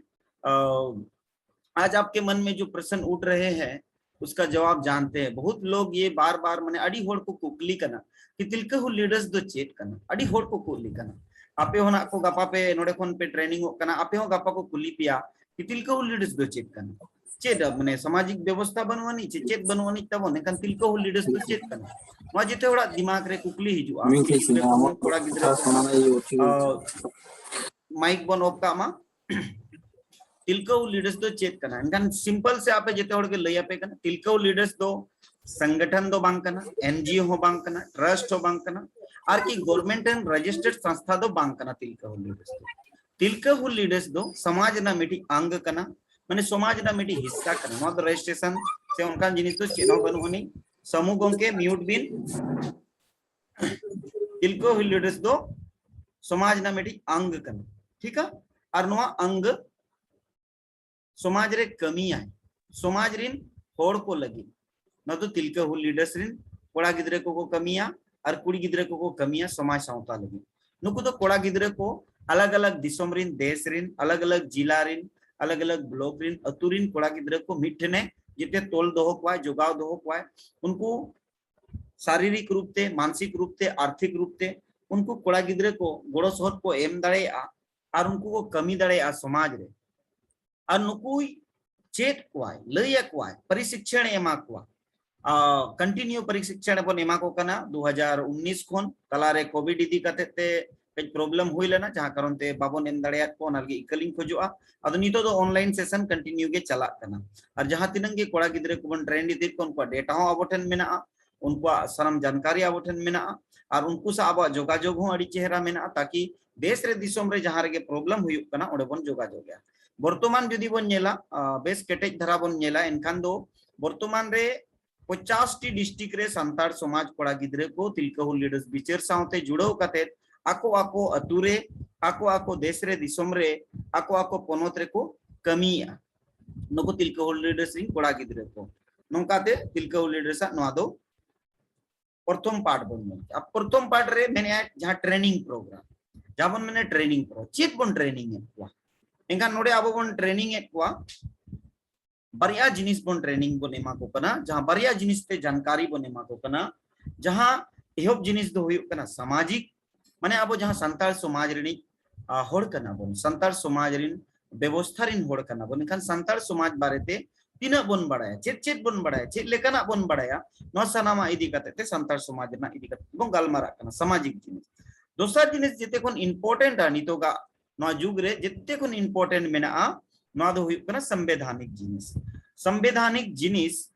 ᱟᱡ ᱟᱯᱠᱮ ᱢᱚᱱ ᱢᱮ ᱡᱚ ᱯᱨᱚᱥᱱ ᱩᱴ ᱨᱮᱦᱮ ᱦᱮ ᱩᱥᱠᱟ ᱡᱟᱣᱟᱵ ᱡᱟᱱᱛᱮ ᱦᱮ᱾ ᱵᱚᱦᱩᱛ ᱞᱳᱜ ᱭᱮ ᱵᱟᱨ ᱵᱟᱨ ᱢᱟᱱᱮ ᱟᱹᱰᱤ ᱦᱚᱲ ᱠᱚ ᱠᱩᱠᱞᱤ ᱠᱟᱱᱟ ᱠᱤ ᱛᱤᱞᱠᱟᱹ ᱦᱩᱞ ᱞᱤᱰᱟᱨᱥ ᱫᱚ ᱪᱮᱫ ᱠᱟᱱᱟ? ᱟᱹᱰᱤ ᱦᱚᱲ ᱠᱚ ᱠᱩᱠᱞᱤ ᱠᱟᱱᱟ᱾ ᱟᱯᱮ ᱦᱚᱸ ᱱᱟᱜ ᱠᱚ ᱜᱟᱯᱟ ᱯᱮ ᱱᱚᱰᱮ ᱠᱷᱚᱱ ᱯᱮ ᱴᱨᱮᱱᱤᱝ ᱚᱜ ᱠᱟᱱᱟ, ᱟᱯᱮ ᱦᱚᱸ ᱜᱟᱯᱟ ᱠᱚ ᱠᱩᱞᱤ ᱯᱮᱭᱟ ᱠᱤ ᱛᱤᱞᱠᱟᱹ ᱦᱩᱞ ᱞᱤᱰᱟᱨᱥ ᱫᱚ ᱪᱮᱫ ᱠᱟᱱᱟ? ᱪᱮᱫ ᱢᱟᱱᱮ ᱥᱟᱢᱟᱡᱤᱠ ᱵᱮᱵᱚᱥᱛᱷᱟ ᱵᱟᱹᱱᱩᱜ ᱟᱹᱱᱤᱡ ᱪᱮ ᱪᱮᱫ ᱵᱟᱹᱱᱩᱜ ᱟᱹᱱᱤᱡ ᱛᱟᱵᱚᱱ, ᱮᱱᱠᱷᱟᱱ ᱛᱤᱞᱠᱟᱹ ᱦᱩᱞ ᱞᱤᱰᱟᱨᱥ ᱫᱚ ᱪᱮᱫ ᱠᱟᱱᱟ? ᱱᱚᱣᱟ ᱡᱮᱛᱮ ᱦᱚᱲᱟᱜ ᱫᱤᱢᱟᱜᱽ ᱨᱮ ᱠᱩᱠᱞᱤ ᱦᱤᱡᱩᱜᱼᱟ᱾ ᱢᱟᱭᱤᱠ ᱵᱚᱱ ᱚᱯᱷ ᱠᱟᱜ ᱢᱟ᱾ ᱛᱤᱞᱠᱟᱹ ᱦᱩᱞ ᱞᱤᱰᱟᱨᱥ ᱫᱚ ᱪᱮᱫ ᱠᱟᱱᱟ? ᱮᱱᱠᱷᱟᱱ ᱥᱤᱢᱯᱚᱞ ᱥᱮ ᱟᱯᱮ ᱡᱮᱛᱮ ᱦᱚᱲ ᱜᱮ ᱞᱟᱹᱭ ᱟᱯᱮ ᱠᱟᱱᱟ, ᱛᱤᱞᱠᱟᱹ ᱦᱩᱞ ᱞᱤᱰᱟᱨᱥ ᱫᱚ ᱥᱚᱝᱜᱚᱴᱷᱚᱱ ᱫᱚ ᱵᱟᱝ ᱠᱟᱱᱟ, ᱮᱱᱡᱤᱳ ᱦᱚᱸ ᱵᱟᱝ ᱠᱟᱱᱟ, ᱴᱨᱟᱥᱴ ᱦᱚᱸ ᱵᱟᱝ ᱠᱟᱱᱟ, ᱟᱨ ᱠᱤ ᱜᱚᱵᱷᱚᱨᱱᱢᱮᱱᱴ ᱨᱮᱱ ᱨᱮᱡᱤᱥᱴᱟᱨᱰ ᱥᱚᱝᱥᱛᱷᱟ ᱫᱚ ᱵᱟᱝ ᱠᱟᱱᱟ ᱛᱤᱞᱠᱟᱹ ᱦᱩᱞ ᱞᱤᱰᱟᱨᱥ ᱫᱚ᱾ ᱛᱤᱞᱠᱟᱹ ᱦᱩᱞ ᱞᱤᱰᱟᱨᱥ ᱫᱚ ᱥᱚᱢᱟᱡᱽ ᱨᱮᱱᱟᱜ ᱢᱤᱫᱴᱤᱡ ᱟᱝᱜ ᱠᱟᱱᱟ, ᱢᱟᱱᱮ ᱥᱚᱢᱟᱡᱽ ᱨᱮᱱᱟᱜ ᱢᱤᱫᱴᱤᱡ ᱦᱤᱥᱥᱟ ᱠᱟᱱᱟ᱾ ᱱᱚᱣᱟ ᱫᱚ ᱨᱮᱡᱤᱥᱴᱨᱮᱥᱚᱱ ᱥᱮ ᱚᱱᱠᱟᱱ ᱡᱤᱱᱤᱥ ᱫᱚ ᱪᱮᱫ ᱦᱚᱸ ᱵᱟᱹᱱᱩᱜ ᱟᱹᱱᱤᱡ᱾ ᱥᱟᱢᱩ ᱜᱚᱝᱠᱮ ᱢᱤᱭᱩᱴ ᱵᱤᱱ᱾ ᱛᱤᱞᱠᱟᱹ ᱦᱩᱞ ᱞᱤᱰᱟᱨᱥ ᱫᱚ ᱥᱚᱢᱟᱡᱽ ᱨᱮᱱᱟᱜ ᱢᱤᱫᱴᱤᱡ ᱟᱝᱜ ᱠᱟᱱᱟ, ᱴᱷᱤᱠᱟ? ᱟᱨ ᱱᱚᱣᱟ ᱟᱝᱜ ᱥᱚᱢᱟᱡᱽ ᱨᱮ ᱠᱟᱹᱢᱤᱭᱟᱭ, ᱥᱚᱢᱟᱡᱽ ᱨᱤᱱ ᱦᱚᱲ ᱠᱚ ᱞᱟᱹᱜᱤᱫ᱾ ᱱᱚᱣᱟ ᱫᱚ ᱛᱤᱞᱠᱟᱹ ᱦᱩᱞ ᱞᱤᱰᱟᱨᱥ ᱨᱤᱱ ᱠᱚᱲᱟ ᱜᱤᱫᱽᱨᱟᱹ ᱠᱚᱠᱚ ᱠᱟᱹᱢᱤᱭᱟ ᱟᱨ ᱠᱩᱲᱤ ᱜᱤᱫᱽᱨᱟᱹ ᱠᱚᱠᱚ ᱠᱟᱹᱢᱤᱭᱟ ᱥᱚᱢᱟᱡᱽ ᱥᱟᱶᱛᱟ ᱞᱟᱹᱜᱤᱫ᱾ ᱱᱩᱠᱩ ᱫᱚ ᱠᱚᱲᱟ ᱜᱤᱫᱽᱨᱟᱹ ᱠᱚ ᱟᱞᱟᱜᱽ ᱟᱞᱟᱜᱽ ᱫᱤᱥᱚᱢ ᱨᱤᱱ, ᱫᱮᱥ ᱨᱤᱱ, ᱟᱞᱟᱜᱽ ᱟᱞᱟᱜᱽ ᱡᱤᱞᱟ ᱨᱤᱱ, ᱟᱞᱟᱜᱽ ᱟᱞᱟᱜᱽ ᱵᱞᱚᱠ ᱨᱤᱱ, ᱟᱹᱛᱩ ᱨᱤᱱ ᱠᱚᱲᱟ ᱜᱤᱫᱽᱨᱟᱹ ᱠᱚ ᱢᱤᱫ ᱴᱷᱮᱱᱮ ᱡᱮᱛᱮ ᱛᱚᱞ ᱫᱚᱦᱚ ᱠᱚᱣᱟᱭ, ᱡᱚᱜᱟᱣ ᱫᱚᱦᱚ ᱠᱚᱣᱟᱭ᱾ ᱩᱱᱠᱩ ᱥᱟᱨᱤᱨᱤᱠ ᱨᱩᱯ ᱛᱮ, ᱢᱟᱱᱥᱤᱠ ᱨᱩᱯ ᱛᱮ, ᱟᱨᱛᱷᱤᱠ ᱨᱩᱯ ᱛᱮ ᱩᱱᱠᱩ ᱠᱚᱲᱟ ᱜᱤᱫᱽᱨᱟᱹ ᱠᱚ ᱜᱚᱲᱚ ᱥᱚᱦᱚᱫ ᱠᱚ ᱮᱢ ᱫᱟᱲᱮᱭᱟᱜᱼᱟ ᱟᱨ ᱩᱱᱠᱩ ᱠᱚ ᱠᱟᱹᱢᱤ ᱫᱟᱲᱮᱭᱟᱜᱼᱟ ᱥᱚᱢᱟᱡᱽ ᱨᱮ᱾ ᱟᱨ ᱱᱩᱠᱩᱭ ᱪᱮᱫ ᱠᱚᱣᱟᱭ, ᱞᱟᱹᱭ ᱟᱠᱚᱣᱟᱭ, ᱯᱨᱚᱥᱤᱠᱷᱚᱱ ᱮ ᱮᱢᱟ ᱠᱚᱣᱟ᱾ ᱠᱚᱱᱴᱤᱱᱤᱭᱩ ᱯᱨᱚᱥᱤᱠᱷᱚᱱ ᱵᱚᱱ ᱮᱢᱟ ᱠᱚ ᱠᱟᱱᱟ᱾ ᱫᱩ ᱦᱟᱡᱟᱨ ᱩᱱᱤᱥ ᱠᱷᱚᱱ ᱛᱟᱞᱟᱨᱮ ᱠᱳᱵᱷᱤᱰ ᱤᱫᱤ ᱠᱟᱛᱮ ᱛᱮ ᱠᱟᱹᱡ ᱯᱨᱚᱵᱞᱮᱢ ᱦᱩᱭ ᱞᱮᱱᱟ, ᱡᱟᱦᱟᱸ ᱠᱟᱨᱚᱱ ᱛᱮ ᱵᱟᱵᱚᱱ ᱮᱢ ᱫᱟᱲᱮᱭᱟᱫ ᱠᱚ, ᱚᱱᱟ ᱞᱟᱹᱜᱤᱫ ᱤᱠᱟᱹᱞᱤᱧ ᱠᱷᱚᱡᱚᱜᱼᱟ᱾ ᱟᱫᱚ ᱱᱤᱛᱚᱜ ᱫᱚ ᱚᱱᱞᱟᱭᱤᱱ ᱥᱮᱥᱚᱱ ᱠᱚᱱᱴᱤᱱᱤᱭᱩ ᱜᱮ ᱪᱟᱞᱟᱜ ᱠᱟᱱᱟ᱾ ᱟᱨ ᱡᱟᱦᱟᱸ ᱛᱤᱱᱟᱹᱜ ᱜᱮ ᱠᱚᱲᱟ ᱜᱤᱫᱽᱨᱟᱹ ᱠᱚᱵᱚᱱ ᱴᱨᱮᱱᱰ ᱤᱫᱤᱭᱮᱫ ᱠᱚᱣᱟ, ᱩᱱᱠᱩᱣᱟᱜ ᱰᱮᱴᱟ ᱦᱚᱸ ᱟᱵᱚ ᱴᱷᱮᱱ ᱢᱮᱱᱟᱜᱼᱟ, ᱩᱱᱠᱩᱣᱟᱜ ᱥᱟᱱᱟᱢ ᱡᱟᱱᱠᱟᱨᱤ ᱟᱵᱚ ᱴᱷᱮᱱ ᱢᱮᱱᱟᱜᱼᱟ, ᱟᱨ ᱩᱱᱠᱩ ᱥᱟᱶ ᱟᱵᱚᱣᱟᱜ ᱡᱳᱜᱟᱡᱳᱜᱽ ᱦᱚᱸ ᱟᱹᱰᱤ ᱪᱮᱦᱨᱟ ᱢᱮᱱᱟᱜᱼᱟ, ᱛᱟᱠᱤ ᱫᱮᱥ ᱨᱮ ᱫᱤᱥᱚᱢ ᱨᱮ ᱡᱟᱦᱟᱸ ᱨᱮᱜᱮ ᱯᱨᱚᱵᱞᱮᱢ ᱦᱩᱭᱩᱜ ᱠᱟᱱᱟ, ᱚᱸᱰᱮ ᱵᱚᱱ ᱡᱳᱜᱟᱡᱳᱜᱽ ᱮᱜᱼᱟ᱾ ᱵᱚᱨᱛᱚᱢᱟᱱ ᱡᱩᱫᱤ ᱵᱚᱱ ᱧᱮᱞᱟ, ᱟᱸ, ᱵᱮᱥ ᱠᱮᱴᱮᱡ ᱫᱷᱟᱨᱟ ᱵᱚᱱ ᱧᱮᱞᱟ, ᱮᱱᱠᱷᱟᱱ ᱫᱚ ᱵᱚᱨᱛᱚᱢᱟᱱ ᱨᱮ ᱯᱚᱪᱟᱥ ᱴᱤ ᱰᱤᱥᱴᱨᱤᱠᱴ ᱨᱮ ᱥᱟᱱᱛᱟᱲ ᱥᱚᱢᱟᱡᱽ ᱠᱚᱲᱟ ᱜᱤᱫᱽᱨᱟᱹ ᱠᱚ ᱛᱤᱞᱠᱟᱹ ᱦᱩᱞ ᱞᱤᱰᱟᱨᱥ ᱵᱤᱪᱟᱹᱨ ᱥᱟᱶᱛᱮ ᱡᱩᱲᱟᱹᱣ ᱠᱟᱛᱮ ᱟᱠᱚ ᱟᱠᱚ ᱟᱹᱛᱩ ᱨᱮ, ᱟᱠᱚ ᱟᱠᱚ ᱫᱮᱥ ᱨᱮ, ᱫᱤᱥᱚᱢ ᱨᱮ, ᱟᱠᱚ ᱟᱠᱚ ᱯᱚᱱᱚᱛ ᱨᱮᱠᱚ ᱠᱟᱹᱢᱤᱭᱮᱜᱼᱟ᱾ ᱱᱩᱠᱩ ᱛᱤᱞᱠᱟᱹ ᱦᱩᱞ ᱞᱤᱰᱟᱨᱥ ᱨᱤᱱ ᱠᱚᱲᱟ ᱜᱤᱫᱽᱨᱟᱹ ᱠᱚ᱾ ᱱᱚᱝᱠᱟᱛᱮ ᱛᱤᱞᱠᱟᱹ ᱦᱩᱞ ᱞᱤᱰᱟᱨᱥ ᱟᱜ ᱱᱚᱣᱟ ᱫᱚ ᱯᱨᱚᱛᱷᱚᱢ ᱯᱟᱨᱴ ᱵᱚᱱ ᱧᱮᱞ ᱠᱮᱫᱟ᱾ ᱯᱨᱚᱛᱷᱚᱢ ᱯᱟᱨᱴ ᱨᱮ ᱢᱮᱱᱮᱫᱼᱟ ᱡᱟᱦᱟᱸ ᱴᱨᱮᱱᱤᱝ ᱯᱨᱳᱜᱨᱟᱢ, ᱡᱟᱦᱟᱸ ᱵᱚᱱ ᱢᱮᱱᱟ ᱴᱨᱮᱱᱤᱝ ᱯᱨᱳ, ᱪᱮᱫ ᱵᱚᱱ ᱴᱨᱮᱱᱤᱝ ᱮᱫ ᱠᱚᱣᱟ? ᱮᱱᱠᱷᱟᱱ ᱱᱚᱰᱮ ᱟᱵᱚ ᱵᱚᱱ ᱴᱨᱮᱱᱤᱝ ᱮᱫ ᱠᱚᱣᱟ ᱵᱟᱨᱭᱟ ᱡᱤᱱᱤᱥ ᱵᱚᱱ ᱴᱨᱮᱱᱤᱝ ᱵᱚᱱ ᱮᱢᱟ ᱠᱚ ᱠᱟᱱᱟ, ᱡᱟᱦᱟᱸ ᱵᱟᱨᱭᱟ ᱡᱤᱱᱤᱥ ᱛᱮ ᱡᱟᱱᱠᱟᱨᱤ ᱵᱚᱱ ᱮᱢᱟ ᱠᱚ ᱠᱟᱱᱟ᱾ ᱡᱟᱦᱟᱸ ᱮᱦᱚᱵ ᱡᱤᱱᱤᱥ ᱫᱚ ᱦᱩᱭᱩᱜ ᱠᱟᱱᱟ ᱥᱟᱢᱟᱡᱤᱠ, ᱢᱟᱱᱮ ᱟᱵᱚ ᱡᱟᱦᱟᱸ ᱥᱟᱱᱛᱟᱲ ᱥᱚᱢᱟᱡᱽ ᱨᱤᱱᱤᱡ ᱦᱚᱲ ᱠᱟᱱᱟ ᱵᱚᱱ, ᱥᱟᱱᱛᱟᱲ ᱥᱚᱢᱟᱡᱽ ᱨᱤᱱ ᱵᱮᱵᱚᱥᱛᱷᱟ ᱨᱤᱱ ᱦᱚᱲ ᱠᱟᱱᱟ ᱵᱚᱱ᱾ ᱮᱱᱠᱷᱟᱱ ᱥᱟᱱᱛᱟᱲ ᱥᱚᱢᱟᱡᱽ ᱵᱟᱨᱮᱛᱮ ᱛᱤᱱᱟᱹᱜ ᱵᱚᱱ ᱵᱟᱲᱟᱭᱟ, ᱪᱮᱫ ᱪᱮᱫ ᱵᱚᱱ ᱵᱟᱲᱟᱭᱟ, ᱪᱮᱫ ᱞᱮᱠᱟᱱᱟᱜ ᱵᱚᱱ ᱵᱟᱲᱟᱭᱟ, ᱱᱚᱣᱟ ᱥᱟᱱᱟᱢᱟᱜ ᱤᱫᱤ ᱠᱟᱛᱮ ᱛᱮ ᱥᱟᱱᱛᱟᱲ ᱥᱚᱢᱟᱡᱽ ᱨᱮᱱᱟᱜ ᱤᱫᱤ ᱠᱟᱛᱮ ᱵᱚᱱ ᱜᱟᱞᱢᱟᱨᱟᱜ ᱠᱟᱱᱟ, ᱥᱟᱢᱟᱡᱤᱠ ᱡᱤᱱᱤᱥ᱾ ᱫᱚᱥᱟᱨ ᱡᱤᱱᱤᱥ ᱡᱮᱛᱮ ᱠᱷᱚᱱ ᱤᱢᱯᱚᱨᱴᱮᱱᱴᱟ ᱱᱤᱛᱚᱜᱟᱜ ᱱᱚᱣᱟ ᱡᱩᱜᱽ ᱨᱮ ᱡᱮᱛᱮ ᱠᱷᱚᱱ ᱤᱢᱯᱚᱨᱴᱮᱱᱴ ᱢᱮᱱᱟᱜᱼᱟ, ᱱᱚᱣᱟ ᱫᱚ ᱦᱩᱭᱩᱜ ᱠᱟᱱᱟ ᱥᱚᱝᱵᱤᱫᱷᱟᱱᱤᱠ ᱡᱤᱱᱤᱥ᱾ ᱥᱚᱝᱵᱤᱫᱷᱟᱱᱤᱠ ᱡᱤᱱᱤᱥ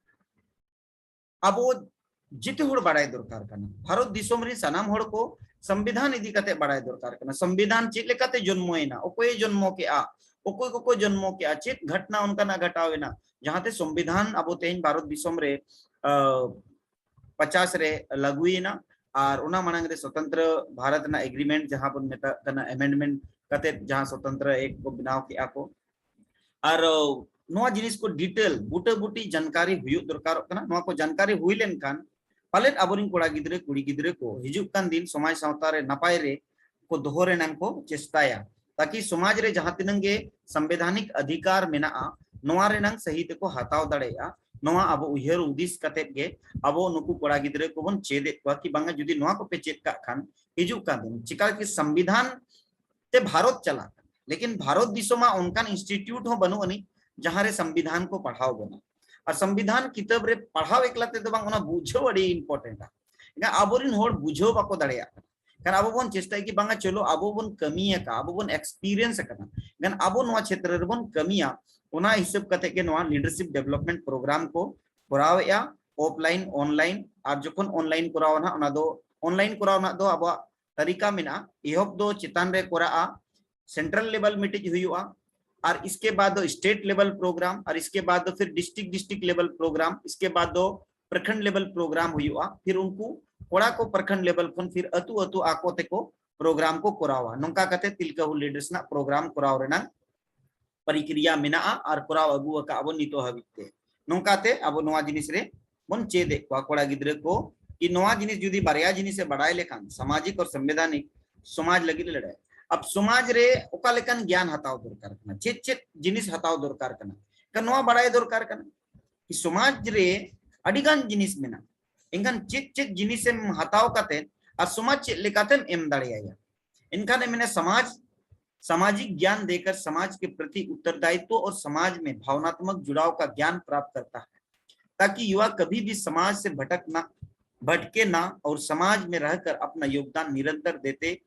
ᱟᱵᱚ ᱡᱮᱛᱮ ᱦᱚᱲ ᱵᱟᱲᱟᱭ ᱫᱚᱨᱠᱟᱨ ᱠᱟᱱᱟ᱾ ᱵᱷᱟᱨᱚᱛ ᱫᱤᱥᱚᱢ ᱨᱮ ᱥᱟᱱᱟᱢ ᱦᱚᱲ ᱠᱚ ᱥᱚᱝᱵᱤᱫᱷᱟᱱ ᱤᱫᱤ ᱠᱟᱛᱮ ᱵᱟᱲᱟᱭ ᱫᱚᱨᱠᱟᱨ ᱠᱟᱱᱟ᱾ ᱥᱚᱝᱵᱤᱫᱷᱟᱱ ᱪᱮᱫ ᱞᱮᱠᱟᱛᱮ ᱡᱚᱱᱢᱚᱭᱮᱱᱟ, ᱚᱠᱚᱭᱮ ᱡᱚᱱᱢᱚ ᱠᱮᱜᱼᱟ, ᱚᱠᱚᱭ ᱠᱚᱠᱚ ᱡᱚᱱᱢᱚ ᱠᱮᱜᱼᱟ, ᱪᱮᱫ ᱜᱷᱚᱴᱱᱟ ᱚᱱᱠᱟᱱᱟᱜ ᱜᱷᱚᱴᱟᱣ ᱮᱱᱟ, ᱡᱟᱦᱟᱸᱛᱮ ᱥᱚᱝᱵᱤᱫᱷᱟᱱ ᱟᱵᱚ ᱛᱮᱦᱮᱧ ᱵᱷᱟᱨᱚᱛ ᱫᱤᱥᱚᱢ ᱨᱮ ᱯᱚᱪᱟᱥ ᱨᱮ ᱞᱟᱹᱜᱩᱭᱮᱱᱟ᱾ ᱟᱨ ᱚᱱᱟ ᱢᱟᱲᱟᱝ ᱨᱮ ᱥᱚᱛᱚᱱᱛᱨᱚ ᱵᱷᱟᱨᱚᱛ ᱨᱮᱱᱟᱜ ᱮᱜᱽᱨᱤᱢᱮᱱᱴ ᱡᱟᱦᱟᱸ ᱵᱚᱱ ᱢᱮᱛᱟᱜ ᱠᱟᱱᱟ, ᱮᱢᱮᱱᱰᱢᱮᱱᱴ ᱠᱟᱛᱮ ᱡᱟᱦᱟᱸ ᱥᱚᱛᱚᱱᱛᱨᱚ ᱮᱠᱴ ᱠᱚ ᱵᱮᱱᱟᱣ ᱠᱮᱜᱼᱟ ᱠᱚ, ᱟᱨ ᱱᱚᱣᱟ ᱡᱤᱱᱤᱥ ᱠᱚ ᱰᱤᱴᱮᱞ ᱵᱩᱴᱟᱹᱵᱩᱴᱤ ᱡᱟᱱᱠᱟᱨᱤ ᱦᱩᱭᱩᱜ ᱫᱚᱨᱠᱟᱨᱚᱜ ᱠᱟᱱᱟ᱾ ᱱᱚᱣᱟ ᱠᱚ ᱡᱟᱱᱠᱟᱨᱤ ᱦᱩᱭ ᱞᱮᱱᱠᱷᱟᱱ ᱯᱟᱞᱮᱫ ᱟᱵᱚᱨᱮᱱ ᱠᱚᱲᱟ ᱜᱤᱫᱽᱨᱟᱹ ᱠᱩᱲᱤ ᱜᱤᱫᱽᱨᱟᱹ ᱠᱚ ᱦᱤᱡᱩᱜ ᱠᱟᱱ ᱫᱤᱱ ᱥᱚᱢᱟᱡᱽ ᱥᱟᱶᱛᱟ ᱨᱮ ᱱᱟᱯᱟᱭ ᱨᱮ ᱠᱚ ᱫᱚᱦᱚ ᱨᱮᱱᱟᱝ ᱠᱚ ᱪᱮᱥᱴᱟᱭᱟ, ᱛᱟᱠᱤ ᱥᱚᱢᱟᱡᱽ ᱨᱮ ᱡᱟᱦᱟᱸ ᱛᱤᱱᱟᱹᱝ ᱜᱮ ᱥᱚᱝᱵᱤᱫᱷᱟᱱᱤᱠ ᱚᱫᱷᱤᱠᱟᱨ ᱢᱮᱱᱟᱜᱼᱟ, ᱱᱚᱣᱟ ᱨᱮᱱᱟᱝ ᱥᱟᱹᱦᱤ ᱛᱮᱠᱚ ᱦᱟᱛᱟᱣ ᱫᱟᱲᱮᱭᱟᱜᱼᱟ᱾ ᱱᱚᱣᱟ ᱟᱵᱚ ᱩᱭᱦᱟᱹᱨ ᱦᱩᱫᱤᱥ ᱠᱟᱛᱮᱫ ᱜᱮ ᱟᱵᱚ ᱱᱩᱠᱩ ᱠᱚᱲᱟ ᱜᱤᱫᱽᱨᱟᱹ ᱠᱚᱵᱚᱱ ᱪᱮᱫ ᱮᱫ ᱠᱚᱣᱟ ᱠᱤ ᱵᱟᱝᱟ, ᱡᱩᱫᱤ ᱱᱚᱣᱟ ᱠᱚᱯᱮ ᱪᱮᱫ ᱠᱟᱜ ᱠᱷᱟᱱ ᱦᱤᱡᱩᱜ ᱠᱟᱱ ᱫᱤᱱ ᱪᱤᱠᱟ ᱠᱤ ᱥᱚᱝᱵᱤᱫᱷᱟᱱ ᱛᱮ ᱵᱷᱟᱨᱚᱛ ᱪᱟᱞᱟᱜ ᱠᱟᱱᱟ, ᱞᱮᱠᱤᱱ ᱵᱷᱟᱨᱚᱛ ᱫᱤᱥᱚᱢᱟᱜ ᱚᱱᱠᱟᱱ ᱤᱱᱥᱴᱤᱴᱤᱭᱩᱴ ᱦᱚᱸ ᱵᱟᱹᱱᱩᱜ ᱟᱹᱱᱤᱡ ᱡᱟᱦᱟᱸ ᱨᱮ ᱥᱚᱝᱵᱤᱫᱷᱟᱱ ᱠᱚ ᱯᱟᱲᱦᱟᱣ ᱵᱚᱱᱟ᱾ ᱟᱨ ᱥᱚᱝᱵᱤᱫᱷᱟᱱ ᱠᱤᱛᱟᱹᱵ ᱨᱮ ᱯᱟᱲᱦᱟᱣ ᱮᱠᱞᱟ ᱛᱮᱫᱚ ᱵᱟᱝ, ᱚᱱᱟ ᱵᱩᱡᱷᱟᱹᱣ ᱟᱹᱰᱤ ᱤᱢᱯᱚᱨᱴᱮᱱᱴᱟ᱾ ᱮᱱᱠᱷᱟᱱ ᱟᱵᱚᱨᱮᱱ ᱦᱚᱲ ᱵᱩᱡᱷᱟᱹᱣ ᱵᱟᱠᱚ ᱫᱟᱲᱮᱭᱟᱜ ᱠᱟᱱᱟ᱾ ᱮᱱᱠᱷᱟᱱ ᱟᱵᱚ ᱵᱚᱱ ᱪᱮᱥᱴᱟᱭᱟ ᱠᱤ ᱵᱟᱝᱟ ᱪᱚᱞᱚ ᱟᱵᱚ ᱵᱚᱱ ᱠᱟᱹᱢᱤ ᱟᱠᱟᱫ, ᱟᱵᱚ ᱵᱚᱱ ᱮᱠᱥᱯᱤᱨᱤᱭᱮᱱᱥ ᱟᱠᱟᱫᱟ, ᱮᱱᱠᱷᱟᱱ ᱟᱵᱚ ᱱᱚᱣᱟ ᱪᱷᱮᱛᱨᱚ ᱨᱮᱵᱚᱱ ᱠᱟᱹᱢᱤᱭᱟ᱾ ᱚᱱᱟ ᱦᱤᱥᱟᱹᱵ ᱠᱟᱛᱮ ᱜᱮ ᱱᱚᱣᱟ ᱞᱤᱰᱟᱨᱥᱤᱯ ᱰᱮᱵᱷᱞᱚᱯᱢᱮᱱᱴ ᱯᱨᱳᱜᱨᱟᱢ ᱠᱚ ᱠᱚᱨᱟᱣᱮᱫᱼᱟ, ᱚᱯᱷᱞᱟᱭᱤᱱ, ᱚᱱᱞᱟᱭᱤᱱ᱾ ᱟᱨ ᱡᱚᱠᱷᱚᱱ ᱚᱱᱞᱟᱭᱤᱱ ᱠᱚᱨᱟᱣ ᱱᱟᱦᱟᱜ, ᱚᱱᱟ ᱫᱚ ᱚᱱᱞᱟᱭᱤᱱ ᱠᱚᱨᱟᱣ ᱨᱮᱱᱟᱜ ᱫᱚ ᱟᱵᱚᱣᱟᱜ ᱛᱟᱹᱨᱤᱠᱟ ᱢᱮᱱᱟᱜᱼᱟ᱾ ᱮᱦᱚᱵ ᱫᱚ ᱪᱮᱛᱟᱱ ᱨᱮ ᱠᱚᱨᱟᱜᱼᱟ, ᱥᱮᱱᱴᱨᱟᱞ ᱞᱮᱵᱮᱞ ᱢᱤᱫᱴᱤᱡ ᱦᱩᱭᱩᱜᱼᱟ, ᱟᱨ ᱤᱥᱠᱮ ᱵᱟᱫ ᱫᱚ ᱥᱴᱮᱴ ᱞᱮᱵᱮᱞ ᱯᱨᱳᱜᱨᱟᱢ, ᱟᱨ ᱤᱥᱠᱮ ᱵᱟᱫ ᱫᱚ ᱯᱷᱤᱨ ᱰᱤᱥᱴᱨᱤᱠᱴ ᱰᱤᱥᱴᱨᱤᱠᱴ ᱞᱮᱵᱮᱞ ᱯᱨᱳᱜᱨᱟᱢ, ᱤᱥᱠᱮ ᱵᱟᱫ ᱫᱚ ᱯᱨᱚᱠᱷᱚᱸᱰ ᱞᱮᱵᱮᱞ ᱯᱨᱳᱜᱨᱟᱢ ᱦᱩᱭᱩᱜᱼᱟ᱾ ᱯᱷᱤᱨ ᱩᱱᱠᱩ ᱠᱚᱲᱟ ᱠᱚ ᱯᱨᱚᱠᱷᱚᱸᱰ ᱞᱮᱵᱮᱞ ᱠᱷᱚᱱ ᱯᱷᱤᱨ ᱟᱹᱛᱩ ᱟᱹᱛᱩ ᱟᱠᱚ ᱛᱮᱠᱚ ᱯᱨᱳᱜᱨᱟᱢ ᱠᱚ ᱠᱚᱨᱟᱣᱟ᱾ ᱱᱚᱝᱠᱟ ᱠᱟᱛᱮ ᱛᱤᱞᱠᱟᱹ ᱦᱩᱞ ᱞᱤᱰᱟᱨᱥ ᱨᱮᱱᱟᱜ ᱯᱨᱳᱜᱨᱟᱢ ᱠᱚᱨᱟᱣ ᱨᱮᱱᱟᱜ ᱯᱨᱚᱠᱨᱤᱭᱟ ᱢᱮᱱᱟᱜᱼᱟ ᱟᱨ ᱠᱚᱨᱟᱣ ᱟᱹᱜᱩ ᱟᱠᱟᱫ ᱵᱚᱱ ᱱᱤᱛᱚᱜ ᱦᱟᱹᱵᱤᱡ ᱛᱮ᱾ ᱱᱚᱝᱠᱟᱛᱮ ᱟᱵᱚ ᱱᱚᱣᱟ ᱡᱤᱱᱤᱥ ᱨᱮ ᱵᱚᱱ ᱪᱮᱫ ᱮᱫ ᱠᱚᱣᱟ ᱠᱚᱲᱟ ᱜᱤᱫᱽᱨᱟᱹ ᱠᱚ, ᱠᱤ ᱱᱚᱣᱟ ᱡᱤᱱᱤᱥ ᱡᱩᱫᱤ ᱵᱟᱨᱭᱟ ᱡᱤᱱᱤᱥ ᱮ ᱵᱟᱲᱟᱭ ᱞᱮᱠᱷᱟᱱ ᱥᱟᱢᱟᱡᱤᱠ ᱟᱨ ᱥᱚᱝᱵᱤᱫᱷᱟᱱᱤᱠ ᱥᱚᱢᱟᱡᱽ ᱞᱟᱹᱜᱤᱫ ᱞᱮ ᱞᱟᱲᱟᱭᱟ᱾ ᱟᱵ ᱥᱚᱢᱟᱡᱽ ᱨᱮ ᱚᱠᱟ ᱞᱮᱠᱟᱱ ᱜᱮᱭᱟᱱ ᱦᱟᱛᱟᱣ ᱫᱚᱨᱠᱟᱨ ᱠᱟᱱᱟ, ᱪᱮᱫ ᱪᱮᱫ ᱡᱤᱱᱤᱥ ᱦᱟᱛᱟᱣ ᱫᱚᱨᱠᱟᱨ ᱠᱟᱱᱟ, ᱮᱱᱠᱷᱟᱱ ᱱᱚᱣᱟ ᱵᱟᱲᱟᱭ ᱫᱚᱨᱠᱟᱨ ᱠᱟᱱᱟ ᱠᱤ ᱥᱚᱢᱟᱡᱽ ᱨᱮ ᱟᱹᱰᱤ ᱜᱟᱱ ᱡᱤᱱᱤᱥ ᱢᱮᱱᱟᱜᱼᱟ, ᱮᱱᱠᱷᱟᱱ ᱪᱮᱫ ᱪᱮᱫ ᱡᱤᱱᱤᱥ ᱮᱢ ᱦᱟᱛᱟᱣ ᱠᱟᱛᱮ ᱟᱨ ᱥᱚᱢᱟᱡᱽ ᱪᱮᱫ ᱞᱮᱠᱟᱛᱮᱢ ᱮᱢ ᱫᱟᱲᱮᱭᱟᱭᱟ᱾ ᱮᱱᱠᱷᱟᱱ ᱮ ᱢᱮᱱᱟ समाज सामाजिक ज्ञान देकर समाज के प्रति उत्तरदायित्व और समाज में भावनात्मक जुड़ाव का ज्ञान प्राप्त करता है, ताकि युवा कभी भी समाज से भटकना भटके ना और समाज में रहकर अपना योगदान निरंतर देते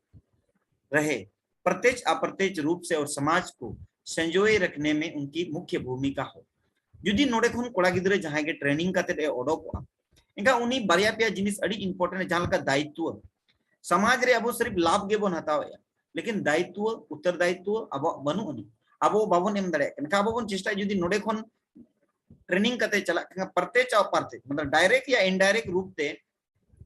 रहे, प्रत्यक्ष अप्रत्यक्ष रूप से और समाज को संजोए रखने में उनकी मुख्य भूमिका हो। ᱡᱩᱫᱤ ᱱᱚᱰᱮ ᱠᱷᱚᱱ ᱠᱚᱲᱟ ᱜᱤᱫᱽᱨᱟᱹ ᱡᱟᱦᱟᱸᱭ ᱜᱮ ᱴᱨᱮᱱᱤᱝ ᱠᱟᱛᱮ ᱮ ᱚᱰᱚᱠᱚᱜᱼᱟ, ᱮᱱᱠᱷᱟᱱ ᱩᱱᱤ ᱵᱟᱨᱭᱟ ᱯᱮᱭᱟ ᱡᱤᱱᱤᱥ ᱟᱹᱰᱤ ᱤᱢᱯᱚᱨᱴᱮᱱᱴ, ᱡᱟᱦᱟᱸ ᱞᱮᱠᱟ ᱫᱟᱭᱤᱛᱛᱚ᱾ ᱥᱚᱢᱟᱡᱽ ᱨᱮ ᱟᱵᱚ ᱥᱤᱨᱯ ᱞᱟᱵᱷ ᱜᱮᱵᱚᱱ ᱦᱟᱛᱟᱣᱮᱫᱼᱟ, ᱞᱮᱠᱤᱱ ᱫᱟᱭᱤᱛᱛᱚ, ᱩᱛᱛᱚᱨ ᱫᱟᱭᱤᱛᱛᱚ ᱟᱵᱚᱣᱟᱜ ᱵᱟᱹᱱᱩᱜ ᱟᱹᱱᱤᱡ, ᱟᱵᱚ ᱵᱟᱵᱚᱱ ᱮᱢ ᱫᱟᱲᱮᱭᱟᱜ ᱠᱟᱱᱟ᱾ ᱮᱱᱠᱷᱟᱱ ᱟᱵᱚ ᱵᱚᱱ ᱪᱮᱥᱴᱟᱭᱟ, ᱡᱩᱫᱤ ᱱᱚᱰᱮ ᱠᱷᱚᱱ ᱴᱨᱮᱱᱤᱝ ᱠᱟᱛᱮ ᱪᱟᱞᱟᱜ ᱠᱟᱱᱟ, ᱯᱨᱚᱛᱮᱠ ᱪᱟᱣ ᱯᱨᱚᱛᱮᱠ, ᱢᱚᱛᱞᱚᱵ ᱰᱟᱭᱨᱮᱠᱴ ᱭᱟ ᱤᱱᱰᱟᱭᱨᱮᱠᱴ ᱨᱩᱯ ᱛᱮ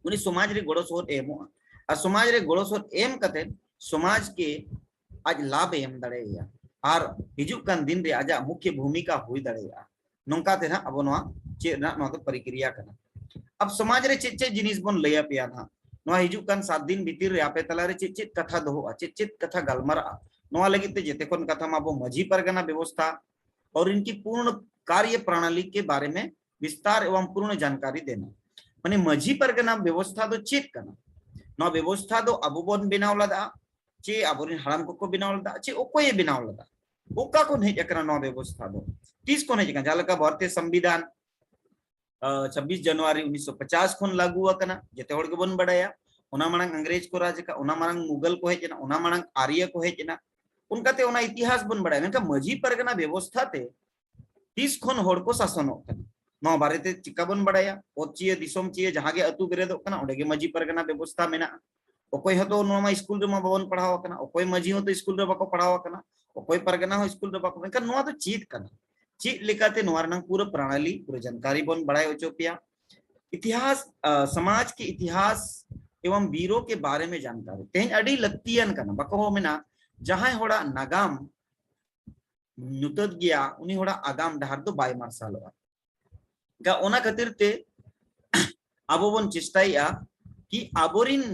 ᱩᱱᱤ ᱥᱚᱢᱟᱡᱽ ᱨᱮ ᱜᱚᱲᱚ ᱥᱚᱦᱚᱫ ᱮ ᱮᱢᱚᱜᱼᱟ, ᱟᱨ ᱥᱚᱢᱟᱡᱽ ᱨᱮ ᱜᱚᱲᱚ ᱥᱚᱦᱚᱫ ᱮᱢ ᱠᱟᱛᱮ ᱥᱚᱢᱟᱡᱽ ᱠᱮ ᱟᱡ ᱞᱟᱵᱷ ᱮ ᱮᱢ ᱫᱟᱲᱮᱭᱟᱭᱟ, ᱟᱨ ᱦᱤᱡᱩᱜ ᱠᱟᱱ ᱫᱤᱱ ᱨᱮ ᱟᱡᱟᱜ ᱢᱩᱠᱷᱭᱚ ᱵᱷᱩᱢᱤᱠᱟ ᱦᱩᱭ ᱫᱟᱲᱮᱭᱟᱜᱼᱟ᱾ ᱱᱚᱝᱠᱟ ᱛᱮ ᱱᱟᱦᱟᱜ ᱟᱵᱚ ᱱᱚᱣᱟ ᱪᱮᱫ ᱨᱮᱱᱟᱜ ᱱᱚᱣᱟ ᱫᱚ ᱯᱨᱚᱠᱨᱤᱭᱟ ᱠᱟᱱᱟ᱾ ᱟᱵ ᱥᱚᱢᱟᱡᱽ ᱨᱮ ᱪᱮᱫ ᱪᱮᱫ ᱡᱤᱱᱤᱥ ᱵᱚᱱ ᱞᱟᱹᱭ ᱟᱯᱮᱭᱟ ᱱᱟᱦᱟᱜ, ᱱᱚᱣᱟ ᱦᱤᱡᱩᱜ ᱠᱟᱱ ᱥᱟᱛ ᱫᱤᱱ ᱵᱷᱤᱛᱤᱨ ᱨᱮ ᱟᱯᱮ ᱛᱟᱞᱟ ᱨᱮ ᱪᱮᱫ ᱪᱮᱫ ᱠᱟᱛᱷᱟ ᱫᱚᱦᱚᱜᱼᱟ, ᱪᱮᱫ ᱪᱮᱫ ᱠᱟᱛᱷᱟ ᱜᱟᱞᱢᱟᱨᱟᱜᱼᱟ, ᱱᱚᱣᱟ ᱞᱟᱹᱜᱤᱫ ᱛᱮ ᱡᱮᱛᱮ ᱠᱷᱚᱱ ᱠᱟᱛᱷᱟ ᱢᱟ ᱟᱵᱚ ᱢᱟᱹᱡᱷᱤ ᱯᱟᱨᱜᱟᱱᱟ ᱵᱮᱵᱚᱥᱛᱷᱟ ᱟᱨ ᱤᱱᱠᱤ ᱯᱩᱨᱱ ᱠᱟᱨᱭᱚ ᱯᱨᱟᱱᱟᱞᱤ ᱠᱮ ᱵᱟᱨᱮ ᱢᱮ ᱵᱤᱥᱛᱟᱨ ᱮᱵᱚᱝ ᱯᱩᱨᱱ ᱡᱟᱱᱠᱟᱨᱤ ᱫᱮᱱᱟ᱾ ᱢᱟᱱᱮ ᱢᱟᱹᱡᱷᱤ ᱯᱟᱨᱜᱟᱱᱟ ᱵᱮᱵᱚᱥᱛᱷᱟ ᱫᱚ ᱪᱮᱫ ᱠᱟᱱᱟ? ᱱᱚᱣᱟ ᱵᱮᱵᱚᱥᱛᱷᱟ ᱫᱚ ᱟᱵᱚ ᱵᱚᱱ ᱵᱮᱱᱟᱣ ᱞᱮᱫᱟ, ᱪᱮ ᱟᱵᱚᱨᱮᱱ ᱦᱟᱲᱟᱢ ᱠᱚᱠᱚ ᱵᱮᱱᱟᱣ ᱞᱮᱫᱟ, ᱪᱮ ᱚᱠᱚᱭᱮ ᱵᱮᱱᱟᱣ ᱞᱮᱫᱟ? ᱚᱠᱟ ᱠᱷᱚᱱ ᱦᱮᱡ ᱟᱠᱟᱱᱟ ᱱᱚᱣᱟ ᱵᱮᱵᱚᱥᱛᱷᱟ ᱫᱚ? ᱛᱤᱥ ᱠᱷᱚᱱ ᱦᱮᱡ ᱟᱠᱟᱱᱟ? ᱡᱟᱦᱟᱸ ᱞᱮᱠᱟ ᱵᱷᱟᱨᱚᱛᱤᱭᱚ ᱥᱚᱝᱵᱤᱫᱷᱟᱱ, ᱟᱸ, ᱪᱷᱟᱵᱵᱤᱥ ᱡᱟᱱᱩᱣᱟᱨᱤ ᱩᱱᱤᱥᱥᱚ ᱯᱚᱪᱟᱥ ᱠᱷᱚᱱ ᱞᱟᱹᱜᱩ ᱟᱠᱟᱱᱟ, ᱡᱮᱛᱮ ᱦᱚᱲ ᱜᱮᱵᱚᱱ ᱵᱟᱰᱟᱭᱟ᱾ ᱚᱱᱟ ᱢᱟᱲᱟᱝ ᱤᱝᱨᱮᱡᱽ ᱠᱚ ᱨᱟᱡᱽ ᱟᱠᱟᱫ, ᱚᱱᱟ ᱢᱟᱲᱟᱝ ᱢᱩᱜᱚᱞ ᱠᱚ ᱦᱮᱡ ᱮᱱᱟ, ᱚᱱᱟ ᱢᱟᱲᱟᱝ ᱟᱨᱭᱟ ᱠᱚ ᱦᱮᱡ ᱮᱱᱟ᱾ ᱚᱱᱠᱟᱛᱮ ᱚᱱᱟ ᱤᱛᱤᱦᱟᱥ ᱵᱚᱱ ᱵᱟᱰᱟᱭᱟ᱾ ᱢᱮᱱᱠᱷᱟᱱ ᱢᱟᱹᱡᱷᱤ ᱯᱟᱨᱜᱟᱱᱟ ᱵᱮᱵᱚᱥᱛᱷᱟ ᱛᱮ ᱛᱤᱥ ᱠᱷᱚᱱ ᱦᱚᱲ ᱠᱚ ᱥᱟᱥᱚᱱᱚᱜ ᱠᱟᱱᱟ, ᱱᱚᱣᱟ ᱵᱟᱨᱮᱛᱮ ᱪᱤᱠᱟ ᱵᱚᱱ ᱵᱟᱰᱟᱭᱟ? ᱚᱛ ᱪᱤᱭᱟᱹ ᱫᱤᱥᱚᱢ ᱪᱤᱭᱟᱹ ᱡᱟᱦᱟᱸ ᱜᱮ ᱟᱹᱛᱩ ᱵᱮᱨᱮᱫᱚᱜ ᱠᱟᱱᱟ, ᱚᱸᱰᱮ ᱜᱮ ᱢᱟᱹᱡᱷᱤ ᱯᱟᱨᱜᱟᱱᱟ ᱵᱮᱵᱚᱥᱛᱷᱟ ᱢᱮᱱᱟᱜᱼᱟ᱾ ᱚᱠᱚᱭ ᱦᱚᱸᱛᱚ ᱱᱚᱣᱟ ᱢᱟ ᱥᱠᱩᱞ ᱨᱮᱢᱟ ᱵᱟᱵᱚᱱ ᱯᱟᱲᱦᱟᱣ ᱟᱠᱟᱱᱟ, ᱚᱠᱚᱭ ᱢᱟᱹᱡᱷᱤ ᱦᱚᱸᱛᱚ ᱥᱠᱩᱞ ᱨᱮ ᱵᱟᱠᱚ ᱯᱟᱲᱦᱟᱣ ᱟᱠᱟᱱᱟ, ᱚᱠᱚᱭ ᱯᱟᱨᱜᱟᱱᱟ ᱦᱚᱸ ᱥᱠᱩᱞ ᱨᱮ ᱵᱟᱠᱚ, ᱢᱮᱱᱠᱷᱟᱱ ᱱᱚᱣᱟ ᱫᱚ ᱪᱮᱫ ᱠᱟᱱᱟ? ᱪᱮᱫ ᱞᱮᱠᱟᱛᱮ ᱱᱚᱣᱟ ᱨᱮᱱᱟᱜ ᱯᱩᱨᱟᱹ ᱯᱨᱟᱬᱟᱞᱤ, ᱯᱩᱨᱟᱹ ᱡᱟᱱᱠᱟᱨᱤ ᱵᱚᱱ ᱵᱟᱲᱟᱭ ᱦᱚᱪᱚ ᱯᱮᱭᱟ᱾ ᱤᱛᱤᱦᱟᱥ, ᱟ, ᱥᱚᱢᱟᱡᱽ ᱠᱮ ᱤᱛᱤᱦᱟᱥ ᱮᱵᱚᱝ ᱵᱤᱨᱳ ᱠᱮ ᱵᱟᱨᱮ ᱢᱮ ᱡᱟᱱᱠᱟᱨᱤ ᱛᱮᱦᱮᱧ ᱟᱹᱰᱤ ᱞᱟᱹᱠᱛᱤᱭᱟᱱ ᱠᱟᱱᱟ᱾ ᱵᱟᱠᱚ ᱦᱚᱸ ᱢᱮᱱᱟ, ᱡᱟᱦᱟᱸᱭ ᱦᱚᱲᱟᱜ ᱱᱟᱜᱟᱢ ᱧᱩᱛᱟᱹᱛ ᱜᱮᱭᱟ, ᱩᱱᱤ ᱦᱚᱲᱟᱜ ᱟᱜᱟᱢ ᱰᱟᱦᱟᱨ ᱫᱚ ᱵᱟᱭ ᱢᱟᱨᱥᱟᱞᱚᱜᱼᱟ᱾ ᱜᱟ-, ᱚᱱᱟ ᱠᱷᱟᱹᱛᱤᱨ ᱛᱮ ᱟᱵᱚ ᱵᱚᱱ ᱪᱮᱥᱴᱟᱭᱮᱫᱼᱟ ᱠᱤ ᱟᱵᱚᱨᱤᱱ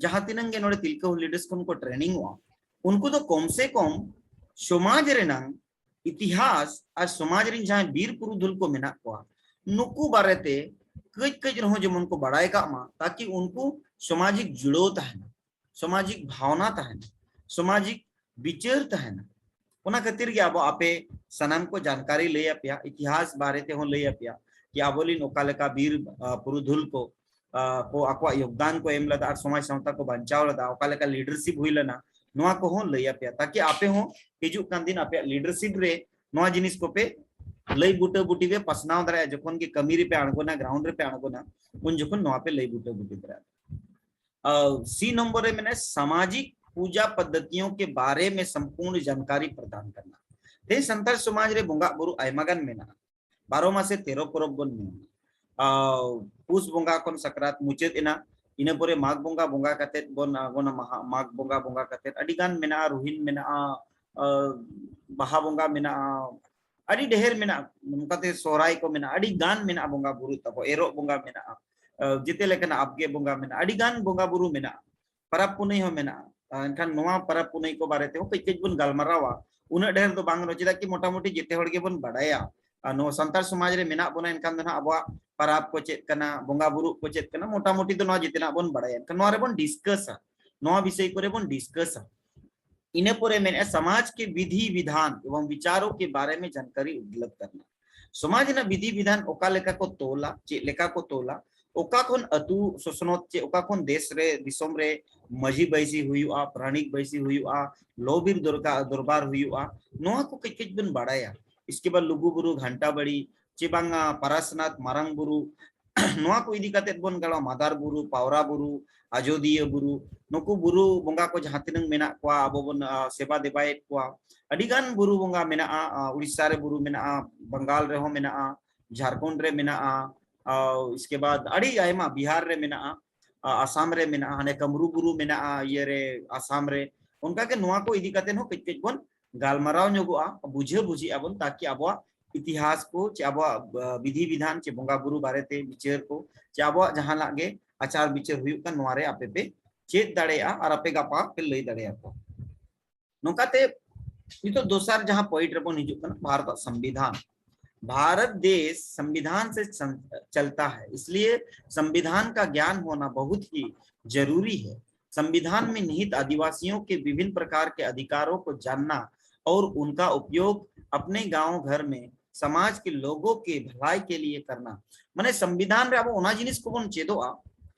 ᱡᱟᱦᱟᱸ ᱛᱤᱱᱟᱹᱝ ᱜᱮ ᱱᱚᱰᱮ ᱛᱤᱞᱠᱟᱹ ᱦᱩᱞ ᱞᱤᱰᱟᱨᱥ ᱠᱷᱚᱱ ᱠᱚ ᱴᱨᱮᱱᱤᱝᱚᱜᱼᱟ, ᱩᱱᱠᱩ ᱫᱚ ᱠᱚᱢ ᱥᱮ ᱠᱚᱢ ᱥᱚᱢᱟᱡᱽ ᱨᱮᱱᱟᱝ ᱤᱛᱤᱦᱟᱥ ᱟᱨ ᱥᱚᱢᱟᱡᱽ ᱨᱮᱱ ᱡᱟᱦᱟᱸᱭ ᱵᱤᱨ ᱯᱩᱨᱩᱫᱷᱩᱞ ᱠᱚ ᱢᱮᱱᱟᱜ ᱠᱚᱣᱟ, ᱱᱩᱠᱩ ᱵᱟᱨᱮᱛᱮ ᱠᱟᱹᱡ ᱠᱟᱹᱡ ᱨᱮᱦᱚᱸ ᱡᱮᱢᱚᱱ ᱠᱚ ᱵᱟᱲᱟᱭ ᱠᱟᱜ ᱢᱟ, ᱛᱟᱠᱤ ᱩᱱᱠᱩ ᱥᱟᱢᱟᱡᱤᱠ ᱡᱩᱲᱟᱹᱣ ᱛᱟᱦᱮᱱᱟ, ᱥᱟᱢᱟᱡᱤᱠ ᱵᱷᱟᱣᱱᱟ ᱛᱟᱦᱮᱱᱟ, ᱥᱟᱢᱟᱡᱤᱠ ᱵᱤᱪᱟᱹᱨ ᱛᱟᱦᱮᱱᱟ᱾ ᱚᱱᱟ ᱠᱷᱟᱹᱛᱤᱨ ᱜᱮ ᱟᱵᱚ ᱟᱯᱮ ᱥᱟᱱᱟᱢ ᱠᱚ ᱡᱟᱱᱠᱟᱨᱤ ᱞᱟᱹᱭ ᱟᱯᱮᱭᱟ, ᱤᱛᱤᱦᱟᱥ ᱵᱟᱨᱮ ᱛᱮᱦᱚᱸ ᱞᱟᱹᱭ ᱟᱯᱮᱭᱟ ᱠᱤ ᱟᱵᱚᱨᱤᱱ ᱚᱠᱟ ᱞᱮᱠᱟ ᱵᱤᱨ, ᱟ, ᱯᱩᱨᱩᱫᱷᱩᱞ ᱠᱚ, ᱟ, ᱠᱚ ᱟᱠᱚᱣᱟᱜ ᱭᱳᱜᱽᱫᱟᱱ ᱠᱚ ᱮᱢ ᱞᱮᱫᱟ ᱟᱨ ᱥᱚᱢᱟᱡᱽ ᱥᱟᱶᱛᱟ ᱠᱚ ᱵᱟᱧᱪᱟᱣ ᱞᱮᱫᱟ, ᱚᱠᱟ ᱞᱮᱠᱟ ᱞᱤᱰᱟᱨᱥᱤᱯ ᱦᱩᱭ ᱞᱮᱱᱟ, ᱱᱚᱣᱟ ᱠᱚᱦᱚᱸ ᱞᱟᱹᱭ ᱟᱯᱮᱭᱟ, ᱛᱟᱠᱤ ᱟᱯᱮ ᱦᱚᱸ ᱦᱤᱡᱩᱜ ᱠᱟᱱ ᱫᱤᱱ ᱟᱯᱮᱭᱟᱜ ᱞᱤᱰᱟᱨᱥᱤᱯ ᱨᱮ ᱱᱚᱣᱟ ᱡᱤᱱᱤᱥ ᱠᱚᱯᱮ ᱞᱟᱹᱭ ᱵᱩᱴᱟᱹ ᱵᱩᱴᱤ ᱯᱮ ᱯᱟᱥᱱᱟᱣ ᱫᱟᱲᱮᱭᱟᱜᱼᱟ᱾ ᱡᱚᱠᱷᱚᱱ ᱜᱮ ᱠᱟᱹᱢᱤ ᱨᱮᱯᱮ ᱟᱬᱜᱚᱱᱟ, ᱜᱨᱟᱣᱩᱱᱰ ᱨᱮᱯᱮ ᱟᱬᱜᱚᱱᱟ, ᱩᱱ ᱡᱚᱠᱷᱚᱱ ᱱᱚᱣᱟ ᱯᱮ ᱞᱟᱹᱭ ᱵᱩᱴᱟᱹ ᱵᱩᱴᱤ ᱫᱟᱲᱮᱭᱟᱜᱼᱟ᱾ ᱟᱨ ᱥᱤ ᱱᱚᱢᱵᱚᱨ ᱨᱮ ᱢᱮᱱᱟᱜᱼᱟ ᱥᱟᱢᱟᱡᱤᱠ ᱯᱩᱡᱟ ᱯᱚᱫᱽᱫᱷᱚᱛᱤᱭᱚ ᱠᱮ ᱵᱟᱨᱮ ᱢᱮ ᱥᱚᱢᱯᱩᱨᱱ ᱡᱟᱱᱠᱟᱨᱤ ᱯᱨᱚᱫᱟᱱ ᱠᱟᱨᱱᱟ᱾ ᱛᱮᱦᱮᱧ ᱥᱟᱱᱛᱟᱲ ᱥᱚᱢᱟᱡᱽ ᱨᱮ ᱵᱚᱸᱜᱟ ᱵᱩᱨᱩ ᱟᱭᱢᱟ ᱜᱟᱱ ᱢᱮᱱᱟᱜᱼᱟ, ᱵᱟᱨᱚ ᱢᱟᱥᱮ ᱛᱮᱨᱚ ᱯᱚᱨᱚᱵᱽ ᱵᱚᱱ ᱢᱮᱱᱟ᱾ ᱟᱨ ᱯᱩᱥ ᱵᱚᱸᱜᱟ ᱠᱷᱚᱱ ᱥᱟᱠᱨᱟᱛ ᱢᱩᱪᱟᱹᱫ ᱮᱱᱟ, ᱤᱱᱟᱹ ᱯᱚᱨᱮ ᱢᱟᱜᱽ ᱵᱚᱸᱜᱟ ᱵᱚᱸᱜᱟ ᱠᱟᱛᱮᱫ ᱵᱚᱱ ᱟᱬᱜᱚᱱᱟ᱾ ᱢᱟᱦᱟ, ᱢᱟᱜᱽ ᱵᱚᱸᱜᱟ ᱵᱚᱸᱜᱟ ᱠᱟᱛᱮᱫ ᱟᱹᱰᱤ ᱜᱟᱱ ᱢᱮᱱᱟᱜᱼᱟ, ᱨᱩᱦᱤᱱ ᱢᱮᱱᱟᱜᱼᱟ, ᱟᱨ ᱵᱟᱦᱟ ᱵᱚᱸᱜᱟ ᱢᱮᱱᱟᱜᱼᱟ, ᱟᱹᱰᱤ ᱰᱷᱮᱨ ᱢᱮᱱᱟᱜᱼᱟ, ᱱᱚᱝᱠᱟᱛᱮ ᱥᱚᱦᱨᱟᱭ ᱠᱚ ᱢᱮᱱᱟᱜᱼᱟ, ᱟᱹᱰᱤ ᱜᱟᱱ ᱢᱮᱱᱟᱜᱼᱟ ᱵᱚᱸᱜᱟ ᱵᱩᱨᱩ ᱛᱟᱵᱚ, ᱮᱨᱚᱜ ᱵᱚᱸᱜᱟ ᱢᱮᱱᱟᱜᱼᱟ, ᱟᱨ ᱡᱮᱛᱮ ᱞᱮᱠᱟᱱᱟᱜ ᱟᱵᱜᱮ ᱵᱚᱸᱜᱟ ᱢᱮᱱᱟᱜᱼᱟ, ᱟᱹᱰᱤ ᱜᱟᱱ ᱵᱚᱸᱜᱟ ᱵᱩᱨᱩ ᱢᱮᱱᱟᱜᱼᱟ, ᱯᱟᱨᱟᱵᱽ ᱯᱩᱱᱟᱹᱭ ᱦᱚᱸ ᱢᱮᱱᱟᱜᱼᱟ᱾ ᱟᱨ ᱮᱱᱠᱷᱟᱱ ᱱᱚᱣᱟ ᱯᱟᱨᱟᱵᱽ ᱯᱩᱱᱟᱹᱭ ᱠᱚ ᱵᱟᱨᱮ ᱛᱮᱦᱚᱸ ᱠᱟᱹᱡ ᱠᱟᱹᱡ ᱵᱚᱱ ᱜᱟᱞᱢᱟᱨᱟᱣᱟ, ᱩᱱᱟᱹᱜ ᱰᱷᱮᱨ ᱫᱚ ᱵᱟᱝ ᱨᱮᱦᱚᱸ, ᱪᱮᱫᱟᱜ ᱠᱤ ᱢᱚᱴᱟᱢᱩᱴᱤ ᱡᱮᱛᱮ ᱦᱚᱲ ᱜᱮᱵᱚᱱ ᱵᱟᱲᱟᱭᱟ᱾ ᱟᱨ ᱱᱚᱣᱟ ᱥᱟᱱᱛᱟᱲ ᱥᱚᱢᱟᱡᱽ ᱨᱮ ᱢᱮᱱᱟᱜ ᱵᱚᱱᱟ, ᱮᱱᱠᱷᱟᱱ ᱫᱚ ᱱᱟᱦᱟᱜ ᱟᱵᱚᱣᱟᱜ ᱯᱟᱨᱟᱵᱽ ᱠᱚ ᱪᱮᱫ ᱠᱟᱱᱟ, ᱵᱚᱸᱜᱟ ᱵᱩᱨᱩ ᱠᱚ ᱪᱮᱫ ᱠᱟᱱᱟ, ᱢᱚᱴᱟᱢᱩᱴᱤ ᱫᱚ ᱱᱚᱣᱟ ᱡᱮᱛᱮᱱᱟᱜ ᱵᱚᱱ ᱵᱟᱲᱟᱭᱟ᱾ ᱮᱱᱠᱷᱟᱱ ᱱᱚᱣᱟ ᱨᱮᱵᱚᱱ ᱰᱤᱥᱠᱟᱥᱟ, ᱱᱚᱣᱟ ᱵᱤᱥᱚᱭ ᱠᱚᱨᱮ ᱵᱚᱱ ᱰᱤᱥᱠᱟᱥᱟ᱾ ᱤᱱᱟᱹ ᱯᱚᱨᱮ ᱢᱮᱱᱮᱫᱼᱟ, ᱥᱚᱢᱟᱡᱽ ᱠᱮ ᱵᱤᱫᱷᱤ ᱵᱤᱫᱷᱟᱱ ᱮᱵᱚᱝ ᱵᱤᱪᱟᱨᱚ ᱠᱮ ᱵᱟᱨᱮ ᱢᱮ ᱡᱟᱱᱠᱟᱨᱤ ᱩᱯᱞᱚᱵᱫᱷ ᱠᱟᱨᱱᱟ᱾ ᱥᱚᱢᱟᱡᱽ ᱨᱮᱱᱟᱜ ᱵᱤᱫᱷᱤ ᱵᱤᱫᱷᱟᱱ ᱚᱠᱟ ᱞᱮᱠᱟ ᱠᱚ ᱛᱚᱞᱟ, ᱪᱮᱫ ᱞᱮᱠᱟ ᱠᱚ ᱛᱚᱞᱟ, ᱚᱠᱟ ᱠᱷᱚᱱ ᱟᱹᱛᱩ ᱥᱚᱥᱱᱚᱛ ᱪᱮ ᱚᱠᱟ ᱠᱷᱚᱱ ᱫᱮᱥ ᱨᱮ, ᱫᱤᱥᱚᱢ ᱨᱮ ᱢᱟᱹᱡᱷᱤ ᱵᱟᱹᱭᱥᱤ ᱦᱩᱭᱩᱜᱼᱟ, ᱯᱟᱨᱟᱱᱤᱠ ᱵᱟᱹᱭᱥᱤ ᱦᱩᱭᱩᱜᱼᱟ, ᱞᱚᱵᱤᱨ ᱫᱚᱨᱠᱟᱨ, ᱫᱚᱨᱵᱟᱨ ᱦᱩᱭᱩᱜᱼᱟ, ᱱᱚᱣᱟ ᱠᱚ ᱠᱟᱹᱡ ᱠᱟᱹᱡ ᱵᱚᱱ ᱵᱟᱲᱟᱭᱟ᱾ ᱤᱥᱠᱮ ᱵᱟᱫ ᱞᱩᱜᱩ ᱵᱩᱨᱩ ᱜᱷᱟᱱᱴᱟ ᱵᱟᱲᱤ ᱪᱮ ᱵᱟᱝᱟ ᱯᱟᱨᱟᱥᱱᱟᱛᱷ ᱢᱟᱨᱟᱝ ᱵᱩᱨᱩ, ᱱᱚᱣᱟ ᱠᱚ ᱤᱫᱤ ᱠᱟᱛᱮᱫ ᱵᱚᱱ ᱜᱟᱞᱚᱪᱟ, ᱢᱟᱫᱟᱨ ᱵᱩᱨᱩ, ᱯᱟᱣᱨᱟ ᱵᱩᱨᱩ, ᱟᱡᱚᱫᱤᱭᱟᱹ ᱵᱩᱨᱩ, ᱱᱩᱠᱩ ᱵᱩᱨᱩ ᱵᱚᱸᱜᱟ ᱠᱚ ᱡᱟᱦᱟᱸ ᱛᱤᱱᱟᱹᱝ ᱢᱮᱱᱟᱜ ᱠᱚᱣᱟ, ᱟᱵᱚ ᱵᱚᱱ, ᱟ, ᱥᱮᱵᱟ ᱫᱮᱵᱟᱭᱮᱫ ᱠᱚᱣᱟ᱾ ᱟᱹᱰᱤ ᱜᱟᱱ ᱵᱩᱨᱩ ᱵᱚᱸᱜᱟ ᱢᱮᱱᱟᱜᱼᱟ, ᱟ, ᱩᱲᱤᱥᱥᱟ ᱨᱮ ᱵᱩᱨᱩ ᱢᱮᱱᱟᱜᱼᱟ, ᱵᱟᱝᱜᱟᱞ ᱨᱮᱦᱚᱸ ᱢᱮᱱᱟᱜᱼᱟ, ᱡᱷᱟᱲᱠᱷᱚᱸᱰ ᱨᱮ ᱢᱮᱱᱟᱜᱼᱟ, ᱟ, ᱤᱥᱠᱮ ᱵᱟᱫ ᱟᱹᱰᱤ ᱟᱭᱢᱟ, ᱵᱤᱦᱟᱨ ᱨᱮ ᱢᱮᱱᱟᱜᱼᱟ, ᱟ, ᱟᱥᱟᱢ ᱨᱮ ᱢᱮᱱᱟᱜᱼᱟ, ᱦᱟᱱᱮ ᱠᱟᱢᱨᱩ ᱵᱩᱨᱩ ᱢᱮᱱᱟᱜᱼᱟ ᱤᱭᱟᱹ ᱨᱮ, ᱟᱥᱟᱢ ᱨᱮ᱾ ᱚᱱᱠᱟ ᱜᱮ ᱱᱚᱣᱟ ᱠᱚ ᱤᱫᱤ ᱠᱟᱛᱮ ᱦᱚᱸ ᱠᱟᱹᱡ ᱠᱟᱹᱡ ᱵᱚᱱ ᱜᱟᱞᱢᱟᱨᱟᱣ ᱧᱚᱜᱚᱜᱼᱟ, ᱵᱩᱡᱷᱟᱹ ᱵᱩᱡᱷᱤᱜ ᱟᱵᱚᱱ, ᱛᱟᱠᱤ ᱟᱵᱚᱣᱟᱜ ᱤᱛᱤᱦᱟᱥ ᱠᱚ, ᱪᱮ ᱟᱵᱚᱣᱟᱜ ᱵᱤᱫᱷᱤ ᱵᱤᱫᱷᱟᱱ ᱪᱮ ᱵᱚᱸᱜᱟ ᱵᱩᱨᱩ ᱵᱟᱨᱮᱛᱮ ᱵᱤᱪᱟᱹᱨ ᱠᱚ, ᱪᱮ ᱟᱵᱚᱣᱟᱜ ᱡᱟᱦᱟᱸ ᱞᱟᱜ ᱜᱮ ᱟᱪᱟᱨ ᱵᱤᱪᱟᱹᱨ ᱦᱩᱭᱩᱜ ᱠᱟᱱ, ᱱᱚᱣᱟ ᱨᱮ ᱟᱯᱮ ᱯᱮ ᱪᱮᱫ ᱫᱟᱲᱮᱭᱟᱜᱼᱟ ᱟᱨ ᱟᱯᱮ ᱜᱟᱯᱟ ᱯᱮ ᱞᱟᱹᱭ ᱫᱟᱲᱮᱭᱟᱠᱚᱣᱟ᱾ ᱱᱚᱝᱠᱟᱛᱮ ᱱᱤᱛᱚᱜ ᱫᱚᱥᱟᱨ ᱡᱟᱦᱟᱸ ᱯᱚᱭᱮᱱᱴ ᱨᱮᱵᱚᱱ ᱦᱤᱡᱩᱜ ᱠᱟᱱᱟ, ᱵᱷᱟᱨᱚᱛ ᱥᱚᱝᱵᱤᱫᱷᱟᱱ᱾ भारत देश संविधान से चलता है, इसलिए संविधान का ज्ञान होना बहुत ही जरूरी है। संविधान में निहित आदिवासियों के विभिन्न प्रकार के अधिकारों को जानना और उनका उपयोग अपने गांव घर में समाज के लोगों के भलाई के लिए करना। ᱢᱟᱱᱮ ᱥᱚᱝᱵᱤᱫᱷᱟᱱ ᱨᱮ ᱟᱵᱚ ᱚᱱᱟ ᱡᱤᱱᱤᱥ ᱠᱚᱵᱚᱱ ᱪᱮᱫᱚᱜᱼᱟ,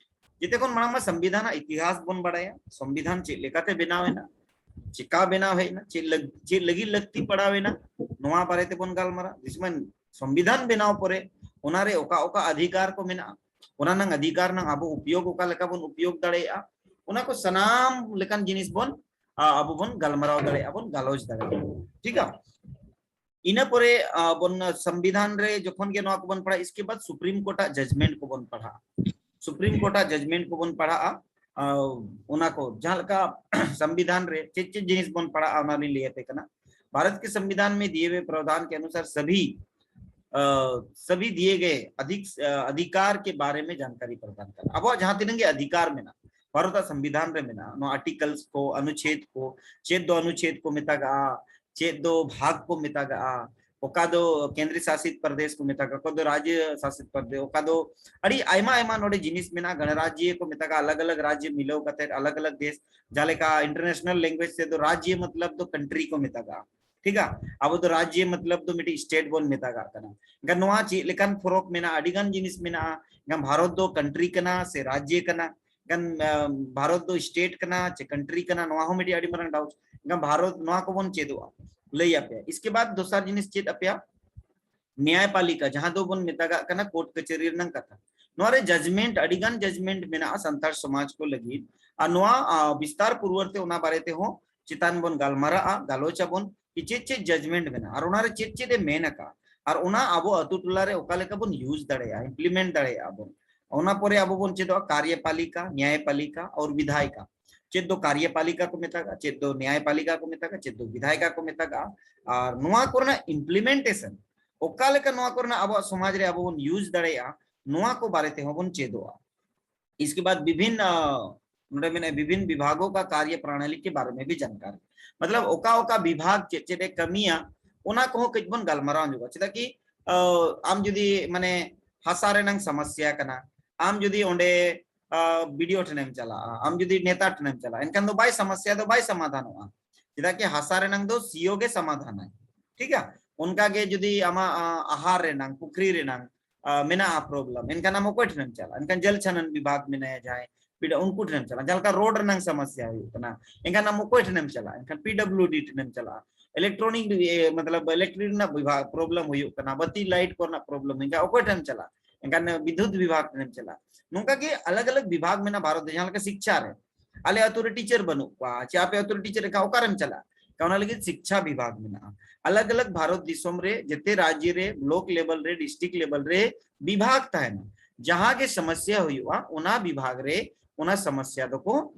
ᱡᱮᱛᱮ ᱠᱷᱚᱱ ᱢᱟᱲᱟᱝ ᱢᱟ ᱥᱚᱝᱵᱤᱫᱷᱟᱱ ᱨᱮᱱᱟᱜ ᱤᱛᱤᱦᱟᱥ ᱵᱚᱱ ᱵᱟᱲᱟᱭᱟ, ᱥᱚᱝᱵᱤᱫᱷᱟᱱ ᱪᱮᱫ ᱞᱮᱠᱟᱛᱮ ᱵᱮᱱᱟᱣ ᱮᱱᱟ, ᱪᱮᱠᱟ ᱵᱮᱱᱟᱣ ᱦᱮᱡ ᱮᱱᱟ, ᱪᱮᱫ ᱞᱟᱹᱜ-, ᱪᱮᱫ ᱞᱟᱹᱜᱤᱫ ᱞᱟᱹᱠᱛᱤ ᱯᱟᱲᱟᱣ ᱮᱱᱟ, ᱱᱚᱣᱟ ᱵᱟᱨᱮ ᱛᱮᱵᱚᱱ ᱜᱟᱞᱢᱟᱨᱟᱣ᱾ ᱡᱮᱥᱮ ᱥᱚᱝᱵᱤᱫᱷᱟᱱ ᱵᱮᱱᱟᱣ ᱯᱚᱨᱮ ᱚᱱᱟᱨᱮ ᱚᱠᱟ ᱚᱠᱟ ᱚᱫᱷᱤᱠᱟᱨ ᱠᱚ ᱢᱮᱱᱟᱜᱼᱟ, ᱚᱱᱟ ᱨᱮᱱᱟᱜ ᱚᱫᱷᱤᱠᱟᱨ ᱨᱮᱱᱟᱜ ᱟᱵᱚ ᱩᱯᱭᱳᱜᱽ ᱚᱠᱟ ᱞᱮᱠᱟ ᱵᱚᱱ ᱩᱯᱭᱳᱜᱽ ᱫᱟᱲᱮᱭᱟᱜᱼᱟ, ᱚᱱᱟ ᱠᱚ ᱥᱟᱱᱟᱢ ᱞᱮᱠᱟᱱ ᱡᱤᱱᱤᱥ ᱵᱚᱱ, ᱟ, ᱟᱵᱚ ᱵᱚᱱ ᱜᱟᱞᱢᱟᱨᱟᱣ ᱫᱟᱲᱮᱭᱟᱜᱼᱟ, ᱵᱚᱱ ᱜᱟᱞᱚᱪ ᱫᱟᱲᱮᱭᱟᱜᱼᱟ᱾ ᱴᱷᱤᱠᱟ? ᱤᱱᱟᱹ ᱯᱚᱨᱮ, ᱟ, ᱵᱚᱱ ᱥᱚᱝᱵᱤᱫᱷᱟᱱ ᱨᱮ ᱡᱚᱠᱷᱚᱱ ᱜᱮ ᱱᱚᱣᱟ ᱠᱚᱵᱚᱱ ᱯᱟᱲᱦᱟᱜᱼᱟ, ᱤᱥᱠᱮ ᱵᱟᱫ ᱥᱩᱯᱨᱤᱢ ᱠᱳᱨᱴ ᱟᱜ ᱡᱟᱡᱽᱢᱮᱱᱴ ᱠᱚᱵᱚᱱ ᱯᱟᱲᱦᱟᱜᱼᱟ᱾ ᱥᱩᱯᱨᱤᱢ ᱠᱳᱨᱴ ᱟᱜ ᱡᱟᱡᱽᱢᱮᱱᱴ ᱠᱚᱵᱚᱱ ᱯᱟᱲᱦᱟᱜᱼᱟ, ᱟ, ᱚᱱᱟ ᱠᱚ ᱡᱟᱦᱟᱸ ᱞᱮᱠᱟ ᱥᱚᱝᱵᱤᱫᱷᱟᱱ ᱨᱮ ᱪᱮᱫ ᱪᱮᱫ ᱡᱤᱱᱤᱥ ᱵᱚᱱ ᱯᱟᱲᱦᱟᱜᱼᱟ, ᱚᱱᱟ ᱞᱤᱧ ᱞᱟᱹᱭ ᱟᱯᱮ ᱠᱟᱱᱟ᱾ भारत के संविधान में दिए हुए प्रावधान के अनुसार सभी, अ, सभी दिए गए अधिक, अ, अधिकार के बारे में जानकारी प्रदान करना। ᱟᱵᱚᱣᱟᱜ ᱡᱟᱦᱟᱸ ᱛᱤᱱᱟᱹᱜ ᱜᱮ ᱚᱫᱷᱤᱠᱟᱨ ᱢᱮᱱᱟᱜᱼᱟ, ᱵᱷᱟᱨᱚᱛ ᱟᱜ ᱥᱚᱝᱵᱤᱫᱷᱟᱱ ᱨᱮ ᱢᱮᱱᱟᱜᱼᱟ, ᱱᱚᱣᱟ ᱟᱨᱴᱤᱠᱚᱞᱥ ᱠᱚ, ᱚᱱᱩᱪᱷᱮᱫ ᱠᱚ, ᱪᱮᱫ ᱫᱚ ᱚᱱᱩᱪᱷᱮᱫ ᱠᱚ ᱢᱮᱛᱟᱜᱟᱜᱼᱟ, ᱪᱮᱫ ᱫᱚ ᱵᱷᱟᱜᱽ ᱠᱚ ᱢᱮᱛᱟᱜᱟᱜᱼᱟ, ᱚᱠᱟ ᱫᱚ ᱠᱮᱱᱫᱨᱤᱭᱚ ᱥᱟᱥᱤᱛ ᱯᱨᱚᱫᱮᱥ ᱠᱚ ᱢᱮᱛᱟᱜᱟᱜᱼᱟ, ᱚᱠᱟ ᱫᱚ ᱨᱟᱡᱽᱭᱚ ᱥᱟᱥᱤᱛ ᱯᱨᱚᱫᱮᱥ, ᱚᱠᱟ ᱫᱚ ᱟᱹᱰᱤ ᱟᱭᱢᱟ ᱟᱭᱢᱟ ᱱᱚᱰᱮ ᱡᱤᱱᱤᱥ ᱢᱮᱱᱟᱜᱼᱟ, ᱜᱚᱬᱨᱟᱡᱽᱭᱚ ᱠᱚ ᱢᱮᱛᱟᱜᱟᱜᱼᱟ, ᱟᱞᱟᱜᱽ ᱟᱞᱟᱜᱽ ᱨᱟᱡᱽᱭᱚ ᱢᱤᱞᱟᱹᱣ ᱠᱟᱛᱮ ᱟᱞᱟᱜᱽ ᱟᱞᱟᱜᱽ ᱫᱮᱥ, ᱡᱟᱦᱟᱸ ᱞᱮᱠᱟ ᱤᱱᱴᱟᱨᱱᱮᱥᱚᱱᱟᱞ ᱞᱮᱝᱜᱩᱭᱮᱡᱽ ᱛᱮᱫᱚ ᱨᱟᱡᱽᱭᱚ ᱢᱚᱛᱞᱚᱵ ᱫᱚ ᱠᱟᱱᱴᱨᱤ ᱠᱚ ᱢᱮᱛᱟᱜᱟᱜᱼᱟ, ᱴᱷᱤᱠᱟ? ᱟᱵᱚ ᱫᱚ ᱨᱟᱡᱽᱭᱚ ᱢᱚᱛᱞᱚᱵ ᱫᱚ ᱢᱤᱫᱴᱤᱡ ᱥᱴᱮᱴ ᱵᱚᱱ ᱢᱮᱛᱟᱜᱟᱜ ᱠᱟᱱᱟ᱾ ᱮᱱᱠᱷᱟᱱ ᱱᱚᱣᱟ ᱪᱮᱫ ᱞᱮᱠᱟᱱ ᱯᱷᱚᱨᱚᱠ ᱢᱮᱱᱟᱜᱼᱟ? ᱟᱹᱰᱤ ᱜᱟᱱ ᱡᱤᱱᱤᱥ ᱢᱮᱱᱟᱜᱼᱟ᱾ ᱮᱱᱠᱷᱟᱱ ᱵᱷᱟᱨᱚᱛ ᱫᱚ ᱠᱟᱱᱴᱨᱤ ᱠᱟᱱᱟ ᱥᱮ ᱨᱟᱡᱽᱭᱚ ᱠᱟᱱᱟ? ᱮᱱᱠᱷᱟᱱ, ᱟᱢ, ᱵᱷᱟᱨᱚᱛ ᱫᱚ ᱥᱴᱮᱴ ᱠᱟᱱᱟ ᱪᱮ ᱠᱟᱱᱴᱨᱤ ᱠᱟᱱᱟ? ᱱᱚᱣᱟ ᱦᱚᱸ ᱢᱤᱫᱴᱤᱡ ᱟᱹᱰᱤ ᱢᱟᱨᱟᱝ ᱰᱟᱣᱩᱴ᱾ ᱮᱱᱠᱷᱟᱱ ᱵᱷᱟᱨᱚᱛ, ᱱᱚᱣᱟ ᱠᱚᱵᱚᱱ ᱪᱮᱫᱚᱜᱼᱟ, ᱞᱟᱹᱭ ᱟᱯᱮᱭᱟ᱾ ᱤᱥᱠᱮ ᱵᱟᱫ ᱫᱚᱥᱟᱨ ᱡᱤᱱᱤᱥ ᱪᱮᱫ ᱟᱯᱮᱭᱟ, ᱱᱮᱭᱟᱭᱯᱟᱞᱤᱠᱟ, ᱡᱟᱦᱟᱸ ᱫᱚᱵᱚᱱ ᱢᱮᱛᱟᱜᱟᱜ ᱠᱟᱱᱟ ᱠᱳᱨᱴ ᱠᱟᱪᱷᱟᱹᱨᱤ ᱨᱮᱱᱟᱜ ᱠᱟᱛᱷᱟ᱾ ᱱᱚᱣᱟ ᱨᱮ ᱡᱟᱡᱽᱢᱮᱱᱴ, ᱟᱹᱰᱤ ᱜᱟᱱ ᱡᱟᱡᱽᱢᱮᱱᱴ ᱢᱮᱱᱟᱜᱼᱟ ᱥᱟᱱᱛᱟᱲ ᱥᱚᱢᱟᱡᱽ ᱠᱚ ᱞᱟᱹᱜᱤᱫ, ᱟᱨ ᱱᱚᱣᱟ, ᱟ, ᱵᱤᱥᱛᱟᱨ ᱯᱩᱨᱣᱟᱨ ᱛᱮ ᱚᱱᱟ ᱵᱟᱨᱮ ᱛᱮᱦᱚᱸ ᱪᱮᱛᱟᱱ ᱵᱚᱱ ᱜᱟᱞᱢᱟᱨᱟᱜᱼᱟ, ᱜᱟᱞᱚᱪ ᱟᱵᱚᱱ ᱠᱤ ᱪᱮᱫ ᱪᱮᱫ ᱡᱟᱡᱽᱢᱮᱱᱴ ᱢᱮᱱᱟᱜᱼᱟ ᱟᱨ ᱚᱱᱟᱨᱮ ᱪᱮᱫ ᱪᱮᱫ ᱮ ᱢᱮᱱ ᱟᱠᱟᱫᱼᱟ, ᱟᱨ ᱚᱱᱟ ᱟᱵᱚ ᱟᱹᱛᱩ ᱴᱚᱞᱟ ᱨᱮ ᱚᱠᱟ ᱞᱮᱠᱟ ᱵᱚᱱ ᱤᱭᱩᱡᱽ ᱫᱟᱲᱮᱭᱟᱜᱼᱟ, ᱤᱢᱯᱞᱤᱢᱮᱱᱴ ᱫᱟᱲᱮᱭᱟᱜᱼᱟ ᱵᱚᱱ᱾ ᱚᱱᱟ ᱯᱚᱨᱮ ᱟᱵᱚ ᱵᱚᱱ ᱪᱮᱫᱚᱜᱼᱟ ᱠᱟᱨᱭᱚᱯᱟᱞᱤᱠᱟ, ᱱᱮᱭᱟᱭᱯᱟᱞᱤᱠᱟ ᱟᱨ ᱵᱤᱫᱷᱟᱭᱤᱠᱟ᱾ ᱪᱮᱫ ᱫᱚ ᱠᱟᱨᱭᱚᱯᱟᱞᱤᱠᱟ ᱠᱚ ᱢᱮᱛᱟᱜᱼᱟ, ᱪᱮᱫ ᱫᱚ ᱱᱮᱭᱟᱭᱯᱟᱞᱤᱠᱟ ᱠᱚ ᱢᱮᱛᱟᱜᱼᱟ, ᱪᱮᱫ ᱫᱚ ᱵᱤᱫᱷᱟᱭᱤᱠᱟ ᱠᱚ ᱢᱮᱛᱟᱜᱼᱟ, ᱟᱨ ᱱᱚᱣᱟ ᱠᱚᱨᱮᱱᱟᱜ ᱤᱢᱯᱞᱤᱢᱮᱱᱴᱮᱥᱚᱱ, ᱚᱠᱟ ᱞᱮᱠᱟ ᱱᱚᱣᱟ ᱠᱚᱨᱮᱱᱟᱜ ᱟᱵᱚᱣᱟᱜ ᱥᱚᱢᱟᱡᱽ ᱨᱮ ᱟᱵᱚ ᱵᱚᱱ use ᱫᱟᱲᱮᱭᱟᱜᱼᱟ, ᱱᱚᱣᱟ ᱠᱚ ᱵᱟᱨᱮ ᱛᱮᱦᱚᱸ ᱵᱚᱱ ᱪᱮᱫᱚᱜᱼᱟ᱾ इसके बाद विभिन्न, ᱱᱚᱰᱮ ᱢᱮᱱᱟᱜᱼᱟ, विभिन्न विभागों का कार्य प्रणाली के बारे में भी जानकारी, मतलब ᱚᱠᱟ ᱚᱠᱟ ᱵᱤᱵᱷᱟᱜᱽ ᱪᱮᱫ ᱪᱮᱫ ᱮ ᱠᱟᱹᱢᱤᱭᱟ, ᱚᱱᱟ ᱠᱚᱦᱚᱸ ᱠᱟᱹᱡ ᱵᱚᱱ ᱜᱟᱞᱢᱟᱨᱟᱣ ᱧᱚᱜᱟ᱾ ᱪᱮᱫᱟᱜ ᱠᱤ ᱟᱢ ᱡᱩᱫᱤ ᱢᱟᱱᱮ ᱦᱟᱥᱟ ᱨᱮᱱᱟᱝ ᱥᱚᱢᱚᱥᱭᱟ ᱠᱟᱱᱟ, ᱟᱢ ᱡᱩᱫᱤ ᱚᱸᱰᱮ ᱵᱤᱰᱤᱳ ᱴᱷᱮᱱᱮᱢ ᱪᱟᱞᱟᱜᱼᱟ, ᱟᱢ ᱡᱩᱫᱤ ᱱᱮᱛᱟ ᱴᱷᱮᱱᱮᱢ ᱪᱟᱞᱟᱜᱼᱟ, ᱮᱱᱠᱷᱟᱱ ᱫᱚ ᱵᱟᱭ ᱥᱚᱢᱚᱥᱭᱟ ᱫᱚ ᱵᱟᱭ ᱥᱚᱢᱟᱫᱷᱟᱱᱚᱜᱼᱟ᱾ ᱪᱮᱫᱟᱜ ᱠᱤ ᱦᱟᱥᱟ ᱨᱮᱱᱟᱝ ᱫᱚ ᱥᱤᱭᱳ ᱜᱮ ᱥᱚᱢᱟᱫᱷᱟᱱᱟᱭ᱾ ᱴᱷᱤᱠᱟ? ᱚᱱᱠᱟ ᱜᱮ ᱡᱩᱫᱤ ᱟᱢᱟᱜ ᱟᱦᱟᱨ ᱨᱮᱱᱟᱝ, ᱯᱩᱠᱷᱨᱤ ᱨᱮᱱᱟᱝ ᱢᱮᱱᱟᱜᱼᱟ ᱯᱨᱚᱵᱞᱮᱢ, ᱮᱱᱠᱷᱟᱱ ᱟᱢ ᱚᱠᱚᱭ ᱴᱷᱮᱱᱮᱢ ᱪᱟᱞᱟᱜᱼᱟ? ᱮᱱᱠᱷᱟᱱ ᱡᱚᱞ ᱪᱷᱟᱱᱚᱱ ᱵᱤᱵᱷᱟᱜᱽ ᱢᱮᱱᱟᱭᱟ ᱡᱟᱦᱟᱸᱭ, ᱯᱤᱰᱟ ᱩᱱᱠᱩ ᱴᱷᱮᱱᱮᱢ ᱪᱟᱞᱟᱜᱼᱟ᱾ ᱡᱟᱦᱟᱸ ᱞᱮᱠᱟ ᱨᱳᱰ ᱨᱮᱱᱟᱝ ᱥᱚᱢᱚᱥᱭᱟ ᱦᱩᱭᱩᱜ ᱠᱟᱱᱟ, ᱮᱱᱠᱷᱟᱱ ᱟᱢ ᱚᱠᱚᱭ ᱴᱷᱮᱱᱮᱢ ᱪᱟᱞᱟᱜᱼᱟ? ᱮᱱᱠᱷᱟᱱ ᱯᱤᱰᱟᱵᱞᱤᱭᱩᱰᱤ ᱴᱷᱮᱱᱮᱢ ᱪᱟᱞᱟᱜᱼᱟ᱾ ᱤᱞᱮᱠᱴᱨᱚᱱᱤᱠ ᱢᱚᱛᱞᱚᱵ ᱤᱞᱮᱠᱴᱨᱤᱠ ᱨᱮᱱᱟᱜ ᱵᱤᱵᱷᱟᱜᱽ ᱯᱨᱚᱵᱞᱮᱢ ᱦᱩᱭᱩᱜ ᱠᱟᱱᱟ, ᱵᱟᱹᱛᱤ ᱞᱟᱭᱤᱴ ᱠᱚᱨᱮᱱᱟᱜ ᱯᱨᱚᱵᱞᱮᱢ ᱦᱩᱭᱩᱜ ᱠᱟᱱᱟ, ᱚᱠᱚᱭ ᱴᱷᱮᱱᱮᱢ ᱪᱟᱞᱟᱜᱼᱟ? ᱮᱱᱠᱷᱟᱱ ᱵᱤᱫᱽᱭᱩᱛ ᱵᱤᱵᱷᱟᱜᱽ ᱴᱷᱮᱱᱮᱢ ᱪᱟᱞᱟᱜᱼᱟ᱾ ᱱᱚᱝᱠᱟ ᱜᱮ ᱟᱞᱟᱜᱽ ᱟᱞᱟᱜᱽ ᱵᱤᱵᱷᱟᱜᱽ ᱢᱮᱱᱟᱜᱼᱟ ᱵᱷᱟᱨᱚᱛ ᱨᱮ᱾ ᱡᱟᱦᱟᱸ ᱞᱮᱠᱟ ᱥᱤᱠᱪᱷᱟ ᱨᱮ, ᱟᱞᱮ ᱟᱛᱳ ᱨᱮ ᱴᱤᱪᱟᱨ ᱵᱟᱹᱱᱩᱜ ᱠᱚᱣᱟ, ᱪᱮ ᱟᱯᱮ ᱟᱛᱳ ᱨᱮ ᱴᱤᱪᱟᱨ, ᱮᱱᱠᱷᱟᱱ ᱚᱠᱟᱨᱮᱢ ᱪᱟᱞᱟᱜᱼᱟ? ᱚᱱᱟ ᱞᱟᱹᱜᱤᱫ ᱥᱤᱠᱪᱷᱟ ᱵᱤᱵᱷᱟᱜᱽ ᱢᱮᱱᱟᱜᱼᱟ᱾ ᱟᱞᱟᱜᱽ ᱟᱞᱟᱜᱽ ᱵᱷᱟᱨᱚᱛ ᱫᱤᱥᱚᱢ ᱨᱮ ᱡᱮᱛᱮ ᱨᱟᱡᱽᱡᱚ ᱨᱮ, ᱵᱞᱚᱠ ᱞᱮᱵᱮᱞ ᱨᱮ, ᱰᱤᱥᱴᱨᱤᱠᱴ ᱞᱮᱵᱮᱞ ᱨᱮ ᱵᱤᱵᱷᱟᱜᱽ ᱛᱟᱦᱮᱱᱟ᱾ ᱡᱟᱦᱟᱸ ᱜᱮ ᱥᱚᱢᱚᱥᱭᱟ ᱦᱩᱭᱩᱜᱼᱟ, ᱚᱱᱟ ᱵᱤᱵᱷᱟᱜᱽ ᱨᱮ ᱚᱱᱟ ᱥᱚᱢᱚᱥᱭᱟ ᱫᱚᱠᱚ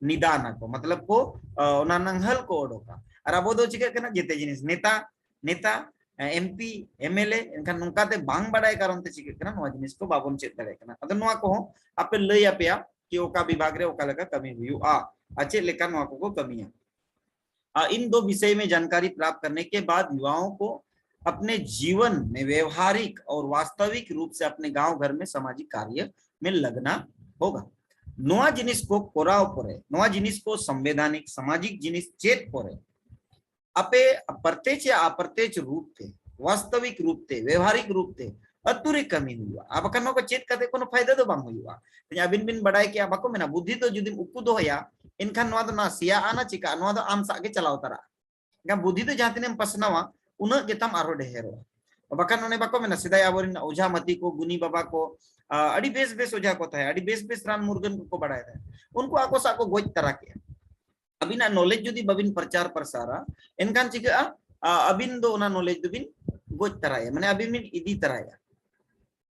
ᱱᱤᱫᱟᱱ ᱟᱠᱚ, ᱢᱚᱛᱞᱚᱵ ᱠᱚ ᱚᱱᱟ ᱨᱮᱱᱟᱝ ᱦᱟᱞ ᱠᱚ ᱚᱰᱚᱠᱟ᱾ ᱟᱨ ᱟᱵᱚ ᱫᱚ ᱪᱤᱠᱟᱹᱜ ᱠᱟᱱᱟ, ᱡᱮᱛᱮ ᱡᱤᱱᱤᱥ ᱱᱮᱛᱟ, ᱱᱮᱛᱟ, ᱮᱢᱯᱤ, ᱮᱢᱮᱞᱮ, ᱮᱱᱠᱷᱟᱱ ᱱᱚᱝᱠᱟᱛᱮ ᱵᱟᱝ ᱵᱟᱰᱟᱭ ᱠᱟᱨᱚᱱ ᱛᱮ ᱪᱤᱠᱟᱹᱜ ᱠᱟᱱᱟ, ᱱᱚᱣᱟ ᱡᱤᱱᱤᱥ ᱠᱚ ᱵᱟᱵᱚᱱ ᱪᱮᱫ ᱫᱟᱲᱮᱭᱟᱜ ᱠᱟᱱᱟ᱾ ᱟᱫᱚ ᱱᱚᱣᱟ ᱠᱚᱦᱚᱸ ᱟᱯᱮ ᱞᱟᱹᱭ ᱟᱯᱮᱭᱟ ᱠᱤ ᱚᱠᱟ ᱵᱤᱵᱷᱟᱜᱽ ᱨᱮ ᱚᱠᱟ ᱞᱮᱠᱟ ᱠᱟᱹᱢᱤ ᱦᱩᱭᱩᱜᱼᱟ ᱟᱨ ᱪᱮᱫ ᱞᱮᱠᱟ ᱱᱚᱣᱟ ᱠᱚᱠᱚ ᱠᱟᱹᱢᱤᱭᱟ᱾ इन दो विषय में जानकारी प्राप्त करने के बाद युवाओं को अपने जीवन में व्यवहारिक और वास्तविक रूप से अपने गांव घर में सामाजिक कार्य में लगना होगा। ᱱᱚᱣᱟ ᱡᱤᱱᱤᱥ ᱠᱚ ᱠᱚᱨᱟᱣ ᱯᱚᱨᱮ, ᱱᱚᱣᱟ ᱡᱤᱱᱤᱥ ᱠᱚ ᱥᱚᱝᱵᱤᱫᱷᱟᱱᱤᱠ ᱥᱟᱢᱟᱡᱤᱠ ᱡᱤᱱᱤᱥ ᱪᱮᱫ ᱯᱚᱨᱮ ᱟᱯᱮ ᱯᱨᱚᱛᱭᱮᱪ ᱭᱟ ᱚᱯᱨᱚᱛᱭᱮᱪ ᱨᱩᱯ ᱛᱮ, ᱣᱟᱥᱛᱚᱵᱤᱠ ᱨᱩᱯ ᱛᱮ, ᱵᱮᱣᱦᱟᱨᱤᱠ ᱨᱩᱯ ᱛᱮ ᱟᱹᱛᱩ ᱨᱮ ᱠᱟᱹᱢᱤ ᱦᱩᱭᱩᱜᱼᱟ᱾ ᱟᱨ ᱵᱟᱠᱷᱟᱱ ᱱᱚᱣᱟ ᱠᱚ ᱪᱮᱫ ᱠᱟᱛᱮ ᱠᱳᱱᱳ ᱯᱷᱟᱭᱫᱟ ᱫᱚ ᱵᱟᱝ ᱦᱩᱭᱩᱜᱼᱟ᱾ ᱟᱹᱵᱤᱱ ᱵᱤᱱ ᱵᱟᱰᱟᱭ ᱠᱮᱭᱟ, ᱵᱟᱠᱚ ᱢᱮᱱᱟ ᱵᱩᱫᱽᱫᱷᱤ ᱫᱚ ᱡᱩᱫᱤᱢ ᱩᱠᱩ ᱫᱚᱦᱚᱭᱟ, ᱮᱱᱠᱷᱟᱱ ᱱᱚᱣᱟ ᱫᱚ ᱱᱟᱥᱮᱭᱟᱜᱼᱟ ᱱᱟ ᱪᱤᱠᱟᱹᱜᱼᱟ, ᱱᱚᱣᱟ ᱫᱚ ᱟᱢ ᱥᱟᱜ ᱜᱮ ᱪᱟᱞᱟᱣ ᱛᱟᱨᱟᱜᱼᱟ᱾ ᱮᱱᱠᱷᱟᱱ ᱵᱩᱫᱽᱫᱷᱤ ᱫᱚ ᱡᱟᱦᱟᱸ ᱛᱤᱱᱟᱹᱜ ᱮᱢ ᱯᱟᱥᱱᱟᱣᱟ, ᱩᱱᱟᱹᱜ ᱜᱮᱛᱟᱢ ᱟᱨᱦᱚᱸ ᱰᱷᱮᱨᱚᱜᱼᱟ᱾ ᱵᱟᱠᱷᱟᱱ ᱚᱱᱮ ᱵᱟᱠᱚ ᱢᱮᱱᱟ, ᱥᱮᱫᱟᱭ ᱟᱵᱚᱨᱮᱱ ᱚᱡᱷᱟ ᱢᱟᱹᱛᱤ ᱠᱚ, ᱜᱩᱱᱤ ᱵᱟᱵᱟ ᱠᱚ, ᱟᱹᱰᱤ ᱵᱮᱥ ᱵᱮᱥ ᱚᱡᱷᱟ ᱠᱚ ᱛᱟᱦᱮᱸ, ᱟᱹᱰᱤ ᱵᱮᱥ ᱵᱮᱥ ᱨᱟᱱ ᱢᱩᱨᱜᱟᱹᱱ ᱠᱚᱠᱚ ᱵᱟᱲᱟᱭ ᱛᱟᱦᱮᱸ, ᱩᱱᱠᱩ ᱟᱠᱚ ᱥᱟᱜ ᱠᱚ ᱜᱚᱡ ᱛᱟᱨᱟ ᱠᱮᱜᱼᱟ᱾ ᱟᱹᱵᱤᱱᱟᱜ ᱱᱚᱞᱮᱡᱽ ᱡᱩᱫᱤ ᱵᱟᱵᱤᱱ ᱯᱨᱚᱪᱟᱨ ᱯᱨᱚᱥᱟᱨᱟ, ᱮᱱᱠᱷᱟᱱ ᱪᱤᱠᱟᱹᱜᱼᱟ? ᱟᱹᱵᱤᱱ ᱫᱚ ᱚᱱᱟ ᱱᱚᱞᱮᱡᱽ ᱫᱚᱵᱤᱱ ᱜᱚᱡ ᱛᱟᱨᱟᱭᱟ, ᱢᱟᱱᱮ ᱟᱹᱵᱤᱱ ᱵᱤᱱ ᱤᱫᱤ ᱛᱟᱨᱟᱭᱟ᱾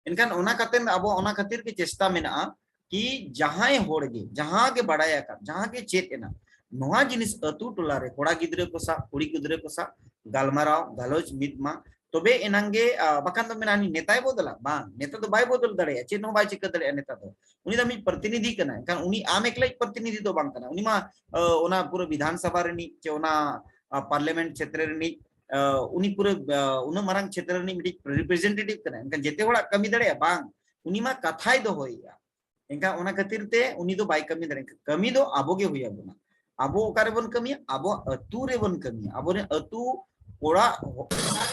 ᱮᱱᱠᱷᱟᱱ ᱚᱱᱟ ᱠᱷᱟᱹᱛᱤᱨ ᱟᱵᱚ ᱚᱱᱟ ᱠᱷᱟᱹᱛᱤᱨ ᱜᱮ ᱪᱮᱥᱴᱟ ᱢᱮᱱᱟᱜᱼᱟ ᱠᱤ ᱡᱟᱦᱟᱸᱭ ᱦᱚᱲ ᱜᱮ ᱡᱟᱦᱟᱸ ᱜᱮ ᱵᱟᱲᱟᱭ ᱟᱠᱟᱫ, ᱡᱟᱦᱟᱸ ᱜᱮ ᱪᱮᱫ ᱮᱱᱟ, ᱱᱚᱣᱟ ᱡᱤᱱᱤᱥ ᱟᱹᱛᱩ ᱴᱚᱞᱟ ᱨᱮ ᱠᱚᱲᱟ ᱜᱤᱫᱽᱨᱟᱹ ᱠᱚ ᱥᱟᱶ, ᱠᱩᱲᱤ ᱜᱤᱫᱽᱨᱟᱹ ᱠᱚ ᱥᱟᱶ ᱜᱟᱞᱢᱟᱨᱟᱣ ᱜᱟᱞᱚᱪ ᱢᱤᱫ ᱢᱟ, ᱛᱚᱵᱮ ᱮᱱᱟᱝ ᱜᱮ, ᱟᱸ, ᱵᱟᱠᱷᱟᱱ ᱫᱚ ᱢᱮᱱᱟ, "ᱩᱱᱤ ᱱᱮᱛᱟᱭ ᱵᱚᱫᱚᱞᱟ?" ᱵᱟᱝ, ᱱᱮᱛᱟ ᱫᱚ ᱵᱟᱭ ᱵᱚᱫᱚᱞ ᱫᱟᱲᱮᱭᱟᱜᱼᱟ, ᱪᱮᱫ ᱦᱚᱸ ᱵᱟᱭ ᱪᱤᱠᱟᱹ ᱫᱟᱲᱮᱭᱟᱜᱼᱟ᱾ ᱱᱮᱛᱟ ᱫᱚ, ᱩᱱᱤ ᱫᱚ ᱢᱤᱫ ᱯᱨᱚᱛᱤᱱᱤᱫᱷᱤ ᱠᱟᱱᱟᱭ, ᱮᱱᱠᱷᱟᱱ ᱩᱱᱤ ᱟᱢ ᱮᱠᱞᱟᱭᱤᱡ ᱯᱨᱚᱛᱤᱱᱤᱫᱷᱤ ᱫᱚ ᱵᱟᱝ ᱠᱟᱱᱟ᱾ ᱩᱱᱤ ᱢᱟ, ᱟᱸ, ᱚᱱᱟ ᱯᱩᱨᱟᱹ ᱵᱤᱫᱷᱟᱱ ᱥᱚᱵᱷᱟ ᱨᱤᱱᱤᱡ ᱪᱮ ᱚᱱᱟ, ᱟᱸ, ᱯᱟᱨᱞᱟᱢᱮᱱᱴ ᱪᱷᱮᱛᱨᱚ ᱨᱤᱱᱤᱡ, ᱟᱸ, ᱩᱱᱤ ᱯᱩᱨᱟᱹ, ᱟᱸ, ᱩᱱᱟᱹᱜ ᱢᱟᱨᱟᱝ ᱪᱷᱮᱛᱨᱚ ᱨᱤᱱᱤᱡ ᱢᱤᱫᱴᱤᱡ ᱨᱤᱯᱨᱮᱡᱮᱱᱴᱮᱴᱤᱵᱷ ᱠᱟᱱᱟᱭ᱾ ᱮᱱᱠᱷᱟᱱ ᱡᱮᱛᱮ ᱦᱚᱲᱟᱜ ᱠᱟᱹᱢᱤ ᱫᱟᱲᱮᱭᱟᱜᱼᱟ? ᱵᱟᱝ, ᱩᱱᱤ ᱢᱟ ᱠᱟᱛᱷᱟᱭ ᱫᱚᱦᱚᱭᱮᱜᱼᱟ᱾ ᱮᱱᱠᱷᱟᱱ ᱚᱱᱟ ᱠᱷᱟᱹᱛᱤᱨ ᱛᱮ ᱩᱱᱤ ᱫᱚ ᱵᱟᱭ ᱠᱟᱹᱢᱤ ᱫᱟᱲᱮᱭᱟᱜᱼᱟ᱾ ᱠᱟᱹᱢᱤ ᱫᱚ ᱟᱵᱚ ᱜᱮ ᱦᱩᱭ ᱟᱵᱚᱱᱟ᱾ ᱟᱵᱚ ᱚᱠᱟ ᱨᱮᱵᱚᱱ ᱠᱟᱹᱢᱤᱭᱟ? ᱟᱵᱚᱣᱟᱜ ᱟᱹᱛᱩ ᱨᱮᱵᱚᱱ ᱠᱟᱹᱢᱤᱭᱟ᱾ ᱟᱵᱚᱨᱮᱱ ᱟᱹᱛᱩ ᱚᱲᱟᱜ,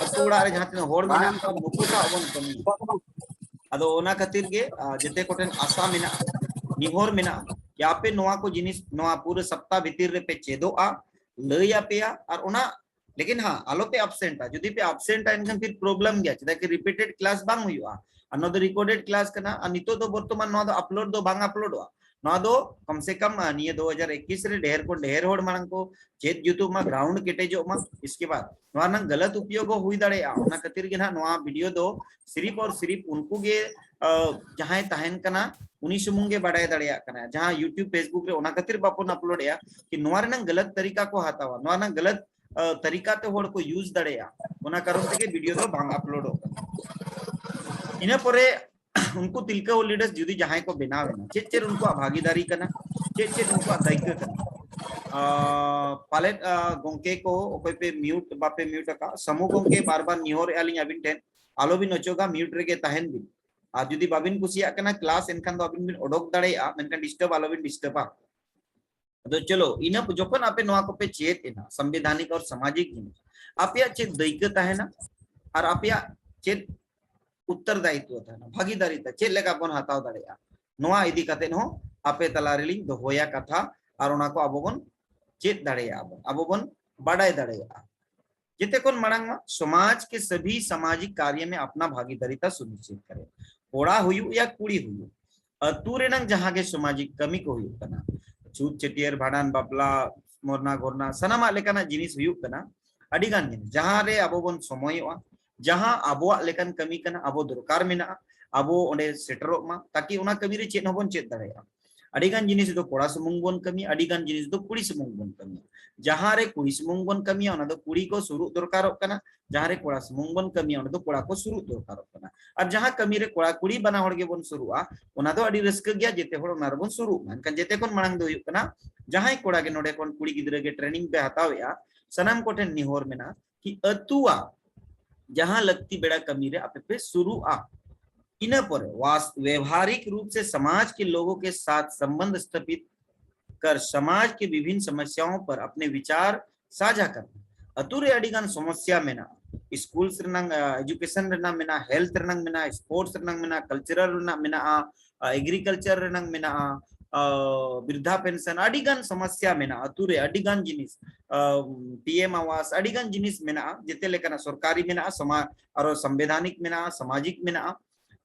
ᱟᱹᱛᱩ ᱚᱲᱟᱜ ᱨᱮ ᱡᱟᱦᱟᱸ ᱛᱤᱱᱟᱹᱜ ᱦᱚᱲ ᱢᱮᱱᱟᱜ ᱠᱚᱣᱟ, ᱱᱩᱠᱩ ᱥᱟᱶ ᱵᱚᱱ ᱠᱟᱹᱢᱤᱭᱟ᱾ ᱟᱫᱚ ᱚᱱᱟ ᱠᱷᱟᱹᱛᱤᱨ ᱜᱮ, ᱟᱸ, ᱡᱮᱛᱮ ᱠᱚᱴᱷᱮᱱ ᱟᱥᱟ ᱢᱮᱱᱟᱜᱼᱟ, ᱱᱮᱦᱚᱨ ᱢᱮᱱᱟᱜᱼᱟ, ᱡᱮ ᱟᱯᱮ ᱱᱚᱣᱟ ᱠᱚ ᱡᱤᱱᱤᱥ ᱱᱚᱣᱟ ᱯᱩᱨᱟᱹ ᱥᱟᱯᱛᱟ ᱵᱷᱤᱛᱤᱨ ᱨᱮᱯᱮ ᱪᱮᱫᱚᱜᱼᱟ, ᱞᱟᱹᱭ ᱟᱯᱮᱭᱟ᱾ ᱟᱨ ᱚᱱᱟ, ᱞᱮᱠᱤᱱ ᱦᱟᱸ, ᱟᱞᱚᱯᱮ ᱟᱵᱥᱮᱱᱴᱟ᱾ ᱡᱩᱫᱤ ᱯᱮ ᱟᱵᱥᱮᱱᱴᱟ, ᱮᱱᱠᱷᱟᱱ ᱯᱷᱤᱨ ᱯᱨᱚᱵᱞᱮᱢ ᱜᱮᱭᱟ, ᱪᱮᱫᱟᱜ ᱠᱤ ᱨᱤᱯᱤᱴᱮᱰ ᱠᱞᱟᱥ ᱵᱟᱝ ᱦᱩᱭᱩᱜᱼᱟ᱾ ᱟᱨ ᱱᱚᱣᱟ ᱫᱚ ᱨᱮᱠᱚᱨᱰᱮᱰ ᱠᱞᱟᱥ ᱠᱟᱱᱟ᱾ ᱟᱨ ᱱᱤᱛᱚᱜ ᱫᱚ ᱵᱚᱨᱛᱚᱢᱟᱱ ᱱᱚᱣᱟ ᱫᱚ ᱟᱯᱞᱳᱰ ᱫᱚ ᱵᱟᱝ ᱟᱯᱞᱳᱰᱚᱜᱼᱟ᱾ ᱱᱚᱣᱟ ᱫᱚ ᱠᱚᱢ ᱥᱮ ᱠᱚᱢ, ᱟᱸ, ᱱᱤᱭᱟᱹ ᱫᱩ ᱦᱟᱡᱟᱨ ᱮᱠᱩᱥ ᱨᱮ ᱰᱷᱮᱨ ᱠᱷᱚᱱ ᱰᱷᱮᱨ ᱦᱚᱲ ᱢᱟᱲᱟᱝ ᱠᱚ ᱪᱮᱫ ᱡᱩᱛᱩᱜ ᱢᱟ, ᱜᱨᱟᱣᱩᱱᱰ ᱠᱮᱴᱮᱡᱚᱜ ᱢᱟ᱾ ᱤᱥᱠᱮ ᱵᱟᱫ ᱱᱚᱣᱟ ᱨᱮᱱᱟᱜ ᱜᱟᱞᱟᱛ ᱩᱯᱭᱳᱜ ᱦᱚᱸ ᱦᱩᱭ ᱫᱟᱲᱮᱭᱟᱜᱼᱟ᱾ ᱚᱱᱟ ᱠᱷᱟᱹᱛᱤᱨ ᱜᱮ ᱱᱟᱦᱟᱜ ᱱᱚᱣᱟ ᱵᱷᱤᱰᱤᱭᱳ ᱫᱚ ᱥᱤᱨᱤᱯ ᱟᱨ ᱥᱤᱨᱤᱯ ᱩᱱᱠᱩ ᱜᱮ, ᱟᱸ, ᱡᱟᱦᱟᱸᱭ ᱛᱟᱦᱮᱱ ᱠᱟᱱᱟ, ᱩᱱᱤ ᱥᱩᱢᱩᱝ ᱜᱮ ᱵᱟᱰᱟᱭ ᱫᱟᱲᱮᱭᱟᱜ ᱠᱟᱱᱟ᱾ ᱡᱟᱦᱟᱸ YouTube, Facebook ᱨᱮ ᱚᱱᱟ ᱠᱷᱟᱹᱛᱤᱨ ᱵᱟᱵᱚᱱ ᱟᱯᱞᱳᱰᱮᱜᱼᱟ ᱠᱤ ᱱᱚᱣᱟ ᱨᱮᱱᱟᱜ ᱜᱟᱞᱟᱛ ᱛᱟᱹᱨᱤᱠᱟ ᱠᱚ ᱦᱟᱛᱟᱣᱟ, ᱱᱚᱣᱟ ᱨᱮᱱᱟᱜ ᱜᱟᱞᱟᱛ, ᱟᱸ, ᱛᱟᱹᱨᱤᱠᱟ ᱛᱮ ᱦᱚᱲ ᱠᱚ ᱤᱭᱩᱡᱽ ᱫᱟᱲᱮᱭᱟᱜᱼᱟ᱾ ᱚᱱᱟ ᱠᱟᱨᱚᱱ ᱛᱮᱜᱮ ᱵᱷᱤᱰᱤᱭᱳ ᱫᱚ ᱵᱟᱝ ᱟᱯᱞᱳᱰᱚᱜ ᱠᱟᱱᱟ᱾ ᱤᱱᱟᱹ ᱯᱚᱨᱮ ᱩᱱᱠᱩ ᱛᱤᱞᱠᱟᱹ ᱞᱤᱰᱟᱨᱥ ᱡᱩᱫᱤ ᱡᱟᱦᱟᱸᱭ ᱠᱚ ᱵᱮᱱᱟᱣ ᱮᱱᱟ, ᱪᱮᱫ ᱪᱮᱫ ᱩᱱᱠᱩᱣᱟᱜ ᱵᱷᱟᱜᱤᱫᱟᱨᱤ ᱠᱟᱱᱟ, ᱪᱮᱫ ᱪᱮᱫ ᱩᱱᱠᱩᱣᱟᱜ ᱫᱟᱭᱤᱛᱛᱚ ᱠᱟᱱᱟ? ᱟᱸ, ᱯᱟᱞᱮᱫ, ᱟᱸ, ᱜᱚᱝᱠᱮ ᱠᱚ, ᱚᱠᱚᱭ ᱯᱮ ᱢᱤᱭᱩᱴ, ᱵᱟᱯᱮ ᱢᱤᱭᱩᱴ ᱟᱠᱟᱫ, ᱥᱟᱢᱩ ᱜᱚᱝᱠᱮ ᱵᱟᱨ ᱵᱟᱨ ᱱᱮᱦᱚᱨᱮᱜᱼᱟ ᱞᱤᱧ ᱟᱹᱵᱤᱱ ᱴᱷᱮᱱ, ᱟᱞᱚᱵᱤᱱ ᱚᱪᱚᱜᱟ, ᱢᱤᱭᱩᱴ ᱨᱮᱜᱮ ᱛᱟᱦᱮᱱ ᱵᱤᱱ᱾ ᱟᱨ ᱡᱩᱫᱤ ᱵᱟᱵᱤᱱ ᱠᱩᱥᱤᱭᱟᱜ ᱠᱟᱱᱟ ᱠᱞᱟᱥ, ᱮᱱᱠᱷᱟᱱ ᱫᱚ ᱟᱹᱵᱤᱱ ᱵᱤᱱ ᱚᱰᱚᱠ ᱫᱟᱲᱮᱭᱟᱜᱼᱟ, ᱢᱮᱱᱠᱷᱟᱱ ᱰᱤᱥᱴᱟᱨᱵ ᱟᱞᱚᱵᱤᱱ ᱰᱤᱥᱴᱟᱨᱵᱟ᱾ ᱟᱫᱚ ᱪᱚᱞᱚ, ᱤᱱᱟᱹ ᱡᱚᱠᱷᱚᱱ ᱟᱯᱮ ᱱᱚᱣᱟ ᱠᱚᱯᱮ ᱪᱮᱫ ᱮᱱᱟ, ᱥᱟᱢᱵᱤᱫᱷᱟᱱᱤᱠ ᱟᱨ ᱥᱟᱢᱟᱡᱤᱠ ᱡᱤᱱᱤᱥ, ᱟᱯᱮᱭᱟᱜ ᱪᱮᱫ ᱫᱟᱹᱭᱠᱟᱹ ᱛᱟᱦᱮᱱᱟ ᱟᱨ ᱟᱯᱮᱭᱟᱜ ᱪᱮᱫ ᱩᱛᱛᱚᱨ ᱫᱟᱭᱤᱛᱛᱚ ᱛᱟᱦᱮᱱᱟ, ᱵᱷᱟᱜᱤᱫᱟᱨᱤ ᱛᱟ-, ᱪᱮᱫ ᱞᱮᱠᱟ ᱵᱚᱱ ᱦᱟᱛᱟᱣ ᱫᱟᱲᱮᱭᱟᱜᱼᱟ, ᱱᱚᱣᱟ ᱤᱫᱤ ᱠᱟᱛᱮ ᱦᱚᱸ ᱟᱯᱮ ᱛᱟᱞᱟ ᱨᱮᱞᱤᱧ ᱫᱚᱦᱚᱭᱟ ᱠᱟᱛᱷᱟ᱾ ᱟᱨ ᱚᱱᱟ ᱠᱚ ᱟᱵᱚ ᱵᱚᱱ ᱪᱮᱫ ᱫᱟᱲᱮᱭᱟᱜᱼᱟ ᱵᱚᱱ, ᱟᱵᱚ ᱵᱚᱱ ᱵᱟᱰᱟᱭ ᱫᱟᱲᱮᱭᱟᱜᱼᱟ᱾ ᱡᱮᱛᱮ ᱠᱷᱚᱱ ᱢᱟᱲᱟᱝ ᱢᱟ ᱥᱚᱢᱟᱡᱽ ᱠᱮ ᱥᱟᱵᱷᱤ ᱥᱟᱢᱟᱡᱤᱠ ᱠᱟᱨᱭᱚ ᱢᱮ ᱟᱯᱱᱟ ᱵᱷᱟᱜᱤᱫᱟᱨᱤ ᱛᱟ ᱥᱩᱱᱤᱥᱪᱤᱛ ᱠᱟᱨᱮ᱾ ᱠᱚᱲᱟ ᱦᱩᱭᱩᱜ ᱭᱟ ᱠᱩᱲᱤ ᱦᱩᱭᱩᱜ, ᱟᱹᱛᱩ ᱨᱮᱱᱟᱝ ᱡᱟᱦᱟᱸ ᱜᱮ ᱥᱟᱢᱟᱡᱤᱠ ᱠᱟᱹᱢᱤ ᱠᱚ ᱦᱩᱭᱩᱜ ᱠᱟᱱᱟ, ᱪᱷᱩᱛ, ᱪᱷᱟᱹᱴᱭᱟᱹᱨ, ᱵᱷᱟᱸᱰᱟᱱ, ᱵᱟᱯᱞᱟ, ᱢᱚᱨᱱᱟ ᱜᱷᱚᱨᱱᱟ, ᱥᱟᱱᱟᱢᱟᱜ ᱞᱮᱠᱟᱱᱟᱜ ᱡᱤᱱᱤᱥ ᱦᱩᱭᱩᱜ ᱠᱟᱱᱟ, ᱟᱹᱰᱤ ᱜᱟᱱ ᱡᱤᱱᱤᱥ ᱡᱟᱦᱟᱸ ᱨᱮ ᱟᱵᱚ ᱵᱚᱱ ᱥᱚᱢᱚᱭᱚᱜᱼᱟ, ᱡᱟᱦᱟᱸ ᱟᱵᱚᱣᱟᱜ ᱞᱮᱠᱟᱱ ᱠᱟᱹᱢᱤ ᱠᱟᱱᱟ, ᱟᱵᱚ ᱫᱚᱨᱠᱟᱨ ᱢᱮᱱᱟᱜᱼᱟ, ᱟᱵᱚ ᱚᱸᱰᱮ ᱥᱮᱴᱮᱨᱚᱜ ᱢᱟ, ᱛᱟᱠᱤ ᱚᱱᱟ ᱠᱟᱹᱢᱤ ᱨᱮ ᱪᱮᱫ ᱦᱚᱸᱵᱚᱱ ᱪᱮᱫ ᱫᱟᱲᱮᱭᱟᱜᱼᱟ᱾ ᱟᱹᱰᱤ ᱜᱟᱱ ᱡᱤᱱᱤᱥ ᱫᱚ ᱠᱚᱲᱟ ᱥᱩᱢᱩᱝ ᱵᱚᱱ ᱠᱟᱹᱢᱤᱭᱟ, ᱟᱹᱰᱤ ᱜᱟᱱ ᱡᱤᱱᱤᱥ ᱫᱚ ᱠᱩᱲᱤ ᱥᱩᱢᱩᱝ ᱵᱚᱱ ᱠᱟᱹᱢᱤᱭᱟ᱾ ᱡᱟᱦᱟᱸ ᱨᱮ ᱠᱩᱲᱤ ᱥᱩᱢᱩᱝ ᱵᱚᱱ ᱠᱟᱹᱢᱤᱭᱟ, ᱚᱱᱟ ᱫᱚ ᱠᱩᱲᱤ ᱠᱚ ᱥᱩᱨᱩᱜ ᱫᱚᱨᱠᱟᱨᱚᱜ ᱠᱟᱱᱟ᱾ ᱡᱟᱦᱟᱸ ᱨᱮ ᱠᱚᱲᱟ ᱥᱩᱢᱩᱝ ᱵᱚᱱ ᱠᱟᱹᱢᱤᱭᱟ, ᱚᱸᱰᱮ ᱫᱚ ᱠᱚᱲᱟ ᱠᱚ ᱥᱩᱨᱩᱜ ᱫᱚᱨᱠᱟᱨᱚᱜ ᱠᱟᱱᱟ᱾ ᱟᱨ ᱡᱟᱦᱟᱸ ᱠᱟᱹᱢᱤ ᱨᱮ ᱠᱚᱲᱟ ᱠᱩᱲᱤ ᱵᱟᱱᱟ ᱦᱚᱲ ᱜᱮᱵᱚᱱ ᱥᱩᱨᱩᱜᱼᱟ, ᱚᱱᱟ ᱫᱚ ᱟᱹᱰᱤ ᱨᱟᱹᱥᱠᱟᱹ ᱜᱮᱭᱟ, ᱡᱮᱛᱮ ᱦᱚᱲ ᱚᱱᱟ ᱨᱮᱵᱚᱱ ᱥᱩᱨᱩᱜ ᱢᱟ᱾ ᱮᱱᱠᱷᱟᱱ ᱡᱮᱛᱮ ᱠᱷᱚᱱ ᱢᱟᱲᱟᱝ ᱫᱚ ᱦᱩᱭᱩᱜ ᱠᱟᱱᱟ, ᱡᱟᱦᱟᱸᱭ ᱠᱚᱲᱟ ᱜᱮ ᱱᱚᱰᱮ ᱠᱷᱚᱱ ᱠᱩᱲᱤ ᱜᱤᱫᱽᱨᱟᱹ ᱜᱮ training ᱯᱮ ᱦᱟᱛᱟᱣᱮᱫᱼᱟ, ᱥᱟᱱᱟᱢ ᱠᱚᱴᱷᱮᱱ ᱱᱮᱦᱚᱨ ᱢᱮᱱᱟᱜᱼᱟ ᱠᱤ ᱟᱹᱛᱩᱣᱟᱜ ᱡᱟᱦᱟᱸ ᱞᱟᱹᱠᱛᱤ ᱵᱮᱲᱟ ᱠᱟᱹᱢᱤ ᱨᱮ ᱟᱯᱮ ᱯᱮ ᱥᱩᱨᱩᱜᱼᱟ᱾ ᱤᱱᱟᱹ ᱯᱚᱨᱮ ᱣᱟᱥ-, व्यवहारिक रूप से समाज के लोगों के साथ संबंध स्थापित कर समाज के विभिन्न समस्याओं पर अपने विचार साझा करना। ᱟᱹᱛᱩ ᱨᱮ ᱟᱹᱰᱤ ᱜᱟᱱ ᱥᱚᱢᱚᱥᱭᱟ ᱢᱮᱱᱟᱜᱼᱟ, schools ᱨᱮᱱᱟᱝ, ᱟ, education ᱨᱮᱱᱟᱜ ᱢᱮᱱᱟᱜᱼᱟ, health ᱨᱮᱱᱟᱜ ᱢᱮᱱᱟᱜᱼᱟ, sports ᱨᱮᱱᱟᱜ ᱢᱮᱱᱟᱜᱼᱟ, cultural ᱨᱮᱱᱟᱜ ᱢᱮᱱᱟᱜᱼᱟ, ᱟ, agriculture ᱨᱮᱱᱟᱜ ᱢᱮᱱᱟᱜᱼᱟ, ᱟ, ᱵᱤᱨᱫᱷᱟ pension, ᱟᱹᱰᱤ ᱜᱟᱱ ᱥᱚᱢᱚᱥᱭᱟ ᱢᱮᱱᱟᱜᱼᱟ ᱟᱹᱛᱩ ᱨᱮ, ᱟᱹᱰᱤ ᱜᱟᱱ ᱡᱤᱱᱤᱥ, ᱟ, PM ᱟᱵᱟᱥ, ᱟᱹᱰᱤ ᱜᱟᱱ ᱡᱤᱱᱤᱥ ᱢᱮᱱᱟᱜᱼᱟ, ᱡᱮᱛᱮ ᱞᱮᱠᱟᱱᱟᱜ ᱥᱚᱨᱠᱟᱨᱤ ᱢᱮᱱᱟᱜᱼᱟ, ᱥᱚᱢᱟ-, ᱟᱨᱚ ᱥᱚᱝᱵᱤᱫᱷᱟᱱᱤᱠ ᱢᱮᱱᱟᱜᱼᱟ, ᱥᱟᱢᱟᱡᱤᱠ ᱢᱮᱱᱟᱜᱼᱟ᱾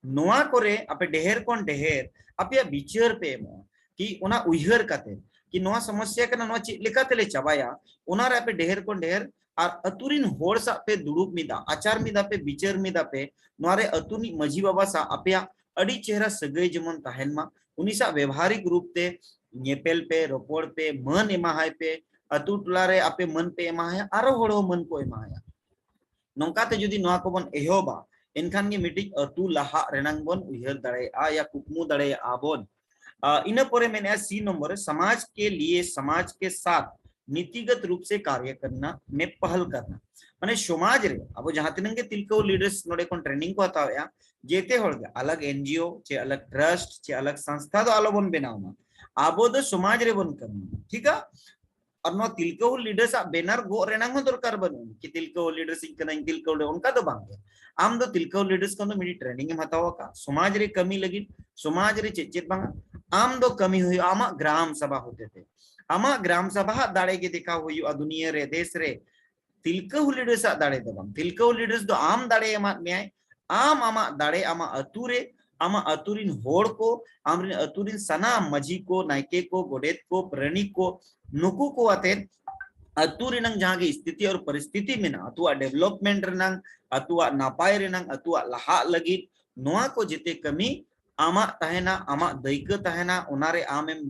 ᱱᱚᱣᱟ ᱠᱚᱨᱮ ᱟᱯᱮ ᱰᱷᱮᱨ ᱠᱷᱚᱱ ᱰᱷᱮᱨ ᱟᱯᱮᱭᱟᱜ ᱵᱤᱪᱟᱹᱨ ᱯᱮ ᱮᱢᱚᱜᱼᱟ, ᱠᱤ ᱚᱱᱟ ᱩᱭᱦᱟᱹᱨ ᱠᱟᱛᱮ ᱠᱤ ᱱᱚᱣᱟ ᱥᱚᱢᱚᱥᱭᱟ ᱠᱟᱱᱟ, ᱱᱚᱣᱟ ᱪᱮᱫ ᱞᱮᱠᱟ ᱛᱮᱞᱮ ᱪᱟᱵᱟᱭᱟ, ᱚᱱᱟ ᱨᱮ ᱟᱯᱮ ᱰᱷᱮᱨ ᱠᱷᱚᱱ ᱰᱷᱮᱨ ᱟᱨ ᱟᱹᱛᱩ ᱨᱤᱱ ᱦᱚᱲ ᱥᱟᱶ ᱯᱮ ᱫᱩᱲᱩᱵ ᱢᱤᱫᱟ, ᱟᱪᱟᱨ ᱢᱤᱫᱟ ᱯᱮ, ᱵᱤᱪᱟᱹᱨ ᱢᱤᱫᱟ ᱯᱮ, ᱱᱚᱣᱟ ᱨᱮ ᱟᱹᱛᱩ ᱨᱤᱱᱤᱡ ᱢᱟᱹᱡᱷᱤ ᱵᱟᱵᱟ ᱥᱟᱶ ᱟᱯᱮᱭᱟᱜ ᱟᱹᱰᱤ ᱪᱮᱦᱨᱟ ᱥᱟᱹᱜᱟᱹᱭ ᱡᱮᱢᱚᱱ ᱛᱟᱦᱮᱱ ᱢᱟ, ᱩᱱᱤ ᱥᱟᱶ ᱵᱮᱵᱷᱟᱨᱤᱠ ᱨᱩᱯ ᱛᱮ ᱧᱮᱯᱮᱞ ᱯᱮ, ᱨᱚᱯᱚᱲ ᱯᱮ, ᱢᱟᱹᱱ ᱮᱢᱟᱦᱟᱭ ᱯᱮ, ᱟᱹᱛᱩ ᱴᱚᱞᱟ ᱨᱮ ᱟᱯᱮ ᱢᱟᱹᱱ ᱯᱮ ᱮᱢᱟᱦᱟᱭᱟ, ᱟᱨᱚ ᱦᱚᱲ ᱦᱚᱸ ᱢᱟᱹᱱ ᱠᱚ ᱮᱢᱟᱦᱟᱭᱟ᱾ ᱱᱚᱝᱠᱟᱛᱮ ᱡᱩᱫᱤ ᱱᱚᱣᱟ ᱠᱚᱵᱚᱱ ᱮᱦᱚᱵᱟ, ᱮᱱᱠᱷᱟᱱ ᱜᱮ ᱢᱤᱫᱴᱤᱡ ᱟᱹᱛᱩ ᱞᱟᱦᱟᱜ ᱨᱮᱱᱟᱝ ᱵᱚᱱ ᱩᱭᱦᱟᱹᱨ ᱫᱟᱲᱮᱭᱟᱜᱼᱟ ᱭᱟ ᱠᱩᱠᱢᱩ ᱫᱟᱲᱮᱭᱟᱜᱼᱟ ᱵᱚᱱ᱾ ᱟ, ᱤᱱᱟᱹ ᱯᱚᱨᱮ ᱢᱮᱱᱮᱜᱼᱟ C ᱱᱚᱢᱵᱚᱨ ᱨᱮ, समाज के लिए समाज के साथ नीतिगत रूप से कार्य करना में पहल करना। ᱢᱟᱱᱮ ᱥᱚᱢᱟᱡᱽ ᱨᱮ ᱟᱵᱚ ᱡᱟᱦᱟᱸ ᱛᱤᱱᱟᱹᱜ ᱜᱮ ᱛᱤᱞᱠᱟᱹᱣ leaders ᱱᱚᱰᱮ ᱠᱷᱚᱱ training ᱠᱚ ᱦᱟᱛᱟᱣᱮᱜᱼᱟ, ᱡᱮᱛᱮ ᱦᱚᱲ ᱜᱮ ᱟᱞᱟᱜᱽ NGO ᱪᱮ ᱟᱞᱟᱜᱽ trust ᱪᱮ ᱟᱞᱟᱜᱽ ᱥᱚᱝᱥᱛᱷᱟ ᱫᱚ ᱟᱞᱚᱵᱚᱱ ᱵᱮᱱᱟᱣ ᱢᱟ, ᱟᱵᱚ ᱫᱚ ᱥᱚᱢᱟᱡᱽ ᱨᱮᱵᱚᱱ ᱠᱟᱹᱢᱤᱭᱟ, ᱴᱷᱤᱠᱟ? ᱟᱨ ᱱᱚᱣᱟ ᱛᱤᱞᱠᱟᱹᱣ leaders ᱟᱜ banner ᱜᱚᱜ ᱨᱮᱱᱟᱝ ᱦᱚᱸ ᱫᱚᱨᱠᱟᱨ ᱵᱟᱹᱱᱩᱜᱼᱟ ᱠᱤ ᱛᱤᱞᱠᱟᱹᱣ leaders ᱤᱧ ᱠᱟᱹᱱᱟᱹᱧ, ᱛᱤᱞᱠᱟᱹᱣ leader, ᱚᱱᱠᱟ ᱫᱚ ᱵᱟᱝ ᱜᱮ᱾ ᱟᱢ ᱫᱚ ᱛᱤᱞᱠᱟᱹᱣ leaders ᱠᱷᱚᱱ ᱫᱚ ᱢᱤᱫᱴᱤᱡ training ᱮᱢ ᱦᱟᱛᱟᱣ ᱟᱠᱟᱫ, ᱥᱚᱢᱟᱡᱽ ᱨᱮ ᱠᱟᱹᱢᱤ ᱞᱟᱹᱜᱤᱫ, ᱥᱚᱢᱟᱡᱽ ᱨᱮ ᱪᱮᱫ ᱪᱮᱫ ᱵᱟᱝᱟ, ᱟᱢ ᱫᱚ ᱠᱟᱹᱢᱤ ᱦᱩᱭᱩᱜᱼᱟ ᱟᱢᱟᱜ ᱜᱨᱟᱢ ᱥᱟᱵᱷᱟ ᱦᱚᱛᱮᱛᱮ᱾ ᱟᱢᱟᱜ ᱜᱨᱟᱢ ᱥᱟᱵᱷᱟ ᱦᱟᱜ ᱫᱟᱲᱮ ᱜᱮ ᱫᱮᱠᱷᱟᱣ ᱦᱩᱭᱩᱜᱼᱟ ᱫᱩᱱᱤᱭᱟᱹ ᱨᱮ, ᱫᱮᱥ ᱨᱮ᱾ ᱛᱤᱞᱠᱟᱹᱣ leaders ᱟᱜ ᱫᱟᱲᱮ ᱫᱚ ᱵᱟᱝ, ᱛᱤᱞᱠᱟᱹᱣ leaders ᱫᱚ ᱟᱢ ᱫᱟᱲᱮ ᱮᱢᱟᱫ ᱢᱮᱭᱟᱭ, ᱟᱢ ᱟᱢᱟᱜ ᱫᱟᱲᱮ ᱟᱢᱟᱜ ᱟᱹᱛᱩ ᱨᱮ, ᱟᱢᱟᱜ ᱟᱹᱛᱩ ᱨᱤᱱ ᱦᱚᱲ ᱠᱚ, ᱟᱢ ᱨᱤᱱ ᱟᱹᱛᱩ ᱨᱤᱱ ᱥᱟᱱᱟᱢ ᱢᱟᱹᱡᱷᱤ ᱠᱚ, ᱱᱟᱭᱠᱮ ᱠᱚ, ᱜᱚᱰᱮᱛ ᱠᱚ, ᱯᱟᱨᱟᱱᱤᱠ ᱠᱚ, ᱱᱩᱠᱩ ᱠᱚ ᱟᱛᱮ ᱟᱹᱛᱩ ᱨᱮᱱᱟᱝ ᱡᱟᱦᱟᱸ ᱜᱮ ᱥᱛᱷᱤᱛᱤ ᱟᱨ ᱯᱚᱨᱤᱥᱛᱷᱤᱛᱤ ᱢᱮᱱᱟᱜᱼᱟ, ᱟᱹᱛᱩᱣᱟᱜ development ᱨᱮᱱᱟᱝ, ᱟᱹᱛᱩᱣᱟᱜ ᱱᱟᱯᱟᱭ ᱨᱮᱱᱟᱝ, ᱟᱹᱛᱩᱣᱟᱜ ᱞᱟᱦᱟᱜ ᱞᱟᱹᱜᱤᱫ, ᱱᱚᱣᱟ ᱠᱚ ᱡᱮᱛᱮ ᱠᱟᱹᱢᱤ ᱟᱢᱟᱜ ᱛᱟᱦᱮᱱᱟ, ᱟᱢᱟᱜ ᱫᱟᱹᱭᱠᱟᱹ ᱛᱟᱦᱮᱱᱟ, ᱚᱱᱟᱨᱮ ᱟᱢᱮᱢ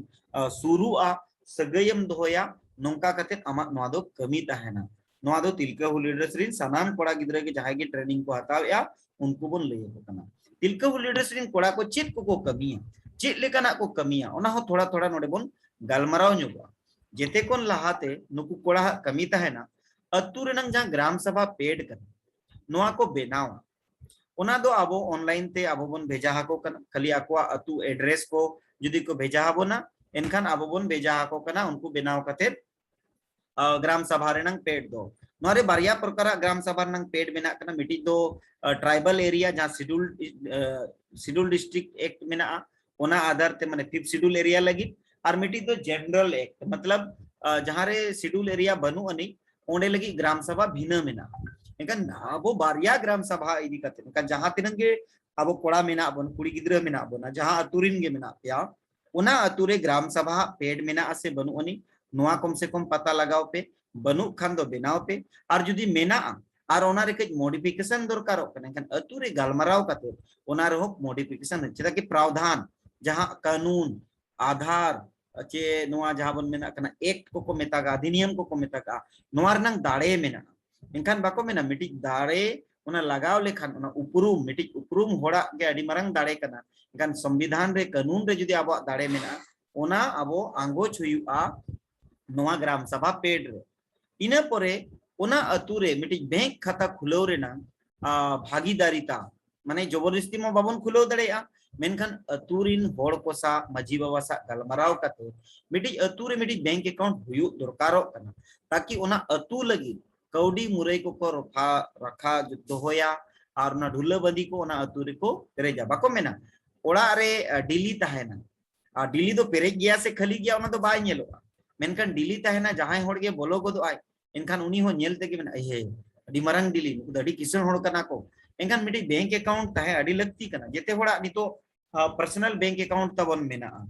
ᱥᱩᱨᱩᱜᱼᱟ, ᱥᱟᱹᱜᱟᱹᱭᱮᱢ ᱫᱚᱦᱚᱭᱟ᱾ ᱱᱚᱝᱠᱟ ᱠᱟᱛᱮ ᱟᱢᱟᱜ ᱱᱚᱣᱟ ᱫᱚ ᱠᱟᱹᱢᱤ ᱛᱟᱦᱮᱱᱟ᱾ ᱱᱚᱣᱟ ᱫᱚ ᱛᱤᱞᱠᱟᱹ ᱦᱩᱞ ᱞᱤᱰᱟᱨᱥ ᱨᱤᱱ ᱥᱟᱱᱟᱢ ᱠᱚᱲᱟ ᱜᱤᱫᱽᱨᱟᱹ ᱜᱮ ᱡᱟᱦᱟᱸᱭ ᱜᱮ ᱴᱨᱮᱱᱤᱝ ᱠᱚ ᱦᱟᱛᱟᱣᱮᱫᱼᱟ, ᱩᱱᱠᱩ ᱵᱚᱱ ᱞᱟᱹᱭ ᱟᱠᱚ ᱠᱟᱱᱟ᱾ ᱛᱤᱞᱠᱟᱹ ᱦᱩᱞ ᱞᱤᱰᱟᱨᱥ ᱨᱤᱱ ᱠᱚᱲᱟ ᱠᱚ ᱪᱮᱫ ᱠᱚᱠᱚ ᱠᱟᱹᱢᱤᱭᱟ, ᱪᱮᱫ ᱞᱮᱠᱟᱱᱟᱜ ᱠᱚ ᱠᱟᱹᱢᱤᱭᱟ, ᱚᱱᱟ ᱦᱚᱸ ᱛᱷᱚᱲᱟ ᱛᱷᱚᱲᱟ ᱱᱚᱰᱮ ᱵᱚᱱ ᱜᱟᱞᱢᱟᱨᱟᱣ ᱧᱚᱜᱚᱜᱼᱟ᱾ ᱡᱮᱛᱮ ᱠᱷᱚᱱ ᱞᱟᱦᱟᱛᱮ ᱱᱩᱠᱩ ᱠᱚᱲᱟᱣᱟᱜ ᱠᱟᱹᱢᱤ ᱛᱟᱦᱮᱱᱟ, ᱟᱹᱛᱩ ᱨᱮᱱᱟᱝ ᱡᱟᱦᱟᱸ ᱜᱨᱟᱢ ᱥᱟᱵᱷᱟ ᱯᱮᱰ ᱠᱟᱱᱟ, ᱱᱚᱣᱟ ᱠᱚ ᱵᱮᱱᱟᱣᱟ᱾ ᱚᱱᱟ ᱫᱚ ᱟᱵᱚ ᱚᱱᱞᱟᱭᱤᱱ ᱛᱮ ᱟᱵᱚ ᱵᱚᱱ ᱵᱷᱮᱡᱟ ᱟᱠᱚ ᱠᱟᱱᱟ᱾ ᱠᱷᱟᱹᱞᱤ ᱟᱠᱚᱣᱟᱜ ᱟᱹᱛᱩ ᱮᱰᱨᱮᱥ ᱠᱚ ᱡᱩᱫᱤ ᱠᱚ ᱵᱷᱮᱡᱟ ᱟᱵᱚᱱᱟ, ᱮᱱᱠᱷᱟᱱ ᱟᱵᱚ ᱵᱚᱱ ᱵᱷᱮᱡᱟ ᱟᱠᱚ ᱠᱟᱱᱟ ᱩᱱᱠᱩ ᱵᱮᱱᱟᱣ ᱠᱟᱛᱮ ᱜᱨᱟᱢ ᱥᱟᱵᱷᱟ ᱨᱮᱱᱟᱝ ᱯᱮᱰ ᱫᱚ᱾ ᱱᱚᱣᱟ ᱨᱮ ᱵᱟᱨᱭᱟ ᱯᱨᱚᱠᱟᱨᱟᱜ ᱜᱨᱟᱢ ᱥᱟᱵᱷᱟ ᱨᱮᱱᱟᱝ ᱯᱮᱰ ᱢᱮᱱᱟᱜ ᱠᱟᱱᱟ᱾ ᱢᱤᱫᱴᱤᱡ ᱫᱚ ᱴᱨᱟᱭᱵᱟᱞ ᱮᱨᱤᱭᱟ, ᱡᱟᱦᱟᱸ ᱥᱤᱰᱩᱞ ᱥᱤᱰᱩᱞ ᱰᱤᱥᱴᱨᱤᱠᱴ ᱮᱠᱴ ᱢᱮᱱᱟᱜᱼᱟ, ᱚᱱᱟ ᱟᱫᱷᱟᱨ ᱛᱮ, ᱢᱟᱱᱮ ᱯᱷᱤᱯᱛᱷ ᱥᱤᱰᱩᱞ ᱮᱨᱤᱭᱟ ᱞᱟᱹᱜᱤᱫ, ᱟᱨ ᱢᱤᱫᱴᱤᱡ ᱫᱚ ᱡᱮᱱᱟᱨᱮᱞ ᱮᱠᱴ, ᱢᱚᱛᱞᱚᱵ ᱡᱟᱦᱟᱸ ᱨᱮ ᱥᱤᱰᱩᱞ ᱮᱨᱤᱭᱟ ᱵᱟᱹᱱᱩᱜ ᱟᱹᱱᱤᱡ, ᱚᱸᱰᱮ ᱞᱟᱹᱜᱤᱫ ᱜᱨᱟᱢ ᱥᱟᱵᱷᱟ ᱵᱷᱤᱱᱟᱹ ᱢᱮᱱᱟᱜᱼᱟ᱾ ᱮᱱᱠᱷᱟᱱ ᱟᱵᱚ ᱵᱟᱨᱭᱟ ᱜᱨᱟᱢ ᱥᱟᱵᱷᱟ ᱤᱫᱤ ᱠᱟᱛᱮ, ᱮᱱᱠᱷᱟᱱ ᱡᱟᱦᱟᱸ ᱛᱤᱱᱟᱹᱜ ᱜᱮ ᱟᱵᱚ ᱠᱚᱲᱟ ᱢᱮᱱᱟᱜ ᱵᱚᱱ, ᱠᱩᱲᱤ ᱜᱤᱫᱽᱨᱟᱹ ᱢᱮᱱᱟᱜ ᱵᱚᱱᱟ, ᱡᱟᱦᱟᱸ ᱟᱹᱛᱩ ᱨᱮᱱ ᱜᱮ ᱢᱮᱱᱟᱜ ᱯᱮᱭᱟ, ᱚᱱᱟ ᱟᱹᱛᱩ ᱨᱮ ᱜᱨᱟᱢ ᱥᱟᱵᱷᱟ ᱯᱮᱰ ᱢᱮᱱᱟᱜᱼᱟ ᱥᱮ ᱵᱟᱹᱱᱩᱜ ᱟᱹᱱᱤᱡ, ᱱᱚᱣᱟ ᱠᱚᱢ ᱥᱮ ᱠᱚᱢ ᱯᱟᱛᱟ ᱞᱟᱜᱟᱣ ᱯᱮ᱾ ᱵᱟᱹᱱᱩᱜ ᱠᱷᱟᱱ ᱫᱚ ᱵᱮᱱᱟᱣ ᱯᱮ, ᱟᱨ ᱡᱩᱫᱤ ᱢᱮᱱᱟᱜᱼᱟ ᱟᱨ ᱚᱱᱟ ᱨᱮ ᱠᱟᱹᱡ ᱢᱚᱰᱤᱯᱷᱤᱠᱮᱥᱚᱱ ᱫᱚᱨᱠᱟᱨᱚᱜ ᱠᱟᱱᱟ, ᱮᱱᱠᱷᱟᱱ ᱟᱹᱛᱩ ᱨᱮ ᱜᱟᱞᱢᱟᱨᱟᱣ ᱠᱟᱛᱮ ᱚᱱᱟ ᱨᱮᱦᱚᱸ ᱢᱚᱰᱤᱯᱷᱤᱠᱮᱥᱚᱱ, ᱪᱮᱫᱟᱜ ᱠᱤ ᱯᱨᱟᱣᱫᱷᱟᱱ, ᱡᱟᱦᱟᱸ ᱠᱟᱹᱱᱩᱱ, ᱟᱫᱷᱟᱨ, ᱪᱮ ᱱᱚᱣᱟ ᱡᱟᱦᱟᱸ ᱵᱚᱱ ᱢᱮᱱᱟᱜ ᱠᱟᱱᱟ ᱮᱠᱴ ᱠᱚᱠᱚ ᱢᱮᱛᱟᱜᱼᱟ, ᱚᱫᱷᱤᱱᱤᱭᱚᱢ ᱠᱚᱠᱚ ᱢᱮᱛᱟᱜᱼᱟ, ᱱᱚᱣᱟ ᱨᱮᱱᱟᱝ ᱫᱟᱲᱮ ᱢᱮᱱᱟᱜᱼᱟ᱾ ᱮᱱᱠᱷᱟᱱ ᱵᱟᱠᱚ ᱢᱮᱱᱟ ᱢᱤᱫᱴᱤᱡ ᱫᱟᱲᱮ, ᱚᱱᱟ ᱞᱟᱜᱟᱣ ᱞᱮᱠᱷᱟᱱ ᱚᱱᱟ ᱩᱯᱨᱩᱢ, ᱢᱤᱫᱴᱤᱡ ᱩᱯᱨᱩᱢ ᱦᱚᱲᱟᱜ ᱜᱮ ᱟᱹᱰᱤ ᱢᱟᱨᱟᱝ ᱫᱟᱲᱮ ᱠᱟᱱᱟ᱾ ᱮᱱᱠᱷᱟᱱ ᱥᱚᱝᱵᱤᱫᱷᱟᱱ ᱨᱮ, ᱠᱟᱹᱱᱩᱱ ᱨᱮ ᱡᱩᱫᱤ ᱟᱵᱚᱣᱟᱜ ᱫᱟᱲᱮ ᱢᱮᱱᱟᱜᱼᱟ, ᱚᱱᱟ ᱟᱵᱚ ᱟᱸᱜᱚᱪ ᱦᱩᱭᱩᱜᱼᱟ ᱱᱚᱣᱟ ᱜᱨᱟᱢ ᱥᱟᱵᱷᱟ ᱯᱮᱰ ᱨᱮ᱾ ᱤᱱᱟᱹ ᱯᱚᱨᱮ ᱚᱱᱟ ᱟᱹᱛᱩ ᱨᱮ ᱢᱤᱫᱴᱤᱡ ᱵᱮᱝᱠ ᱠᱷᱟᱛᱟ ᱠᱷᱩᱞᱟᱹᱣ ᱨᱮᱱᱟᱝ, ᱟ, ᱵᱷᱟᱜᱤᱫᱟᱨᱤᱛᱟ, ᱢᱟᱱᱮ ᱡᱚᱵᱚᱨᱫᱚᱥᱛᱤ ᱢᱟ ᱵᱟᱵᱚᱱ ᱠᱷᱩᱞᱟᱹᱣ ᱫᱟᱲᱮᱭᱟᱜᱼᱟ, ᱢᱮᱱᱠᱷᱟᱱ ᱟᱹᱛᱩ ᱨᱤᱱ ᱦᱚᱲ ᱠᱚ ᱥᱟᱶ, ᱢᱟᱹᱡᱷᱤ ᱵᱟᱵᱟ ᱥᱟᱶ ᱜᱟᱞᱢᱟᱨᱟᱣ ᱠᱟᱛᱮ ᱢᱤᱫᱴᱤᱡ ᱟᱹᱛᱩ ᱨᱮ ᱢᱤᱫᱴᱤᱡ ᱵᱮᱝᱠ ᱮᱠᱟᱣᱩᱱᱴ ᱦᱩᱭᱩᱜ ᱫᱚᱨᱠᱟᱨᱚᱜ ᱠᱟᱱᱟ, ᱛᱟᱠᱤ ᱚᱱᱟ ᱟᱹᱛᱩ ᱞᱟᱹᱜᱤᱫ ᱠᱟᱹᱣᱰᱤ ᱢᱩᱨᱟᱹᱭ ᱠᱚᱠᱚ ᱨᱚᱯᱷᱟ ᱨᱟᱠᱷᱟ ᱫᱚᱦᱚᱭᱟ ᱟᱨ ᱚᱱᱟ ᱰᱷᱩᱞᱟᱹ ᱵᱟᱸᱫᱤ ᱠᱚ ᱚᱱᱟ ᱟᱹᱛᱩ ᱨᱮᱠᱚ ᱯᱮᱨᱮᱡᱟ᱾ ᱵᱟᱠᱚ ᱢᱮᱱᱟ ᱚᱲᱟᱜ ᱨᱮ, ᱟ, ᱰᱤᱞᱤ ᱛᱟᱦᱮᱱᱟ, ᱟᱨ ᱰᱤᱞᱤ ᱫᱚ ᱯᱮᱨᱮᱡ ᱜᱮᱭᱟ ᱥᱮ ᱠᱷᱟᱹᱞᱤ ᱜᱮᱭᱟ ᱚᱱᱟ ᱫᱚ ᱵᱟᱭ ᱧᱮᱞᱚᱜᱼᱟ, ᱢᱮᱱᱠᱷᱟᱱ ᱰᱤᱞᱤ ᱛᱟᱦᱮᱱᱟ, ᱡᱟᱦᱟᱸᱭ ᱦᱚᱲ ᱜᱮ ᱵᱚᱞᱚ ᱜᱚᱫᱚᱜ ᱟᱭ, ᱮᱱᱠᱷᱟᱱ ᱩᱱᱤ ᱦᱚᱸ ᱧᱮᱞ ᱛᱮᱜᱮ ᱢᱮᱱᱟ, ᱦᱮ, ᱟᱹᱰᱤ ᱢᱟᱨᱟᱝ ᱰᱤᱞᱤ, ᱱᱩᱠᱩ ᱫᱚ ᱟᱹᱰᱤ ᱠᱤᱥᱟᱹᱬ ᱦᱚᱲ ᱠᱟᱱᱟ ᱠᱚ᱾ ᱮᱱᱠᱷᱟᱱ ᱢᱤᱫᱴᱤᱡ ᱵᱮᱝᱠ ᱮᱠᱟᱣᱩᱱᱴ ᱛᱟᱦᱮᱸ ᱟᱹᱰᱤ ᱞᱟᱹᱠᱛᱤ ᱠᱟᱱᱟ᱾ ᱡᱮᱛᱮ ᱦᱚᱲᱟᱜ ᱱᱤᱛᱚᱜ ᱯᱟᱨᱥᱚᱱᱟᱞ ᱵᱮᱝᱠ ᱮᱠᱟᱣᱩᱱᱴ ᱛᱟᱵᱚᱱ ᱢᱮᱱᱟᱜᱼᱟ᱾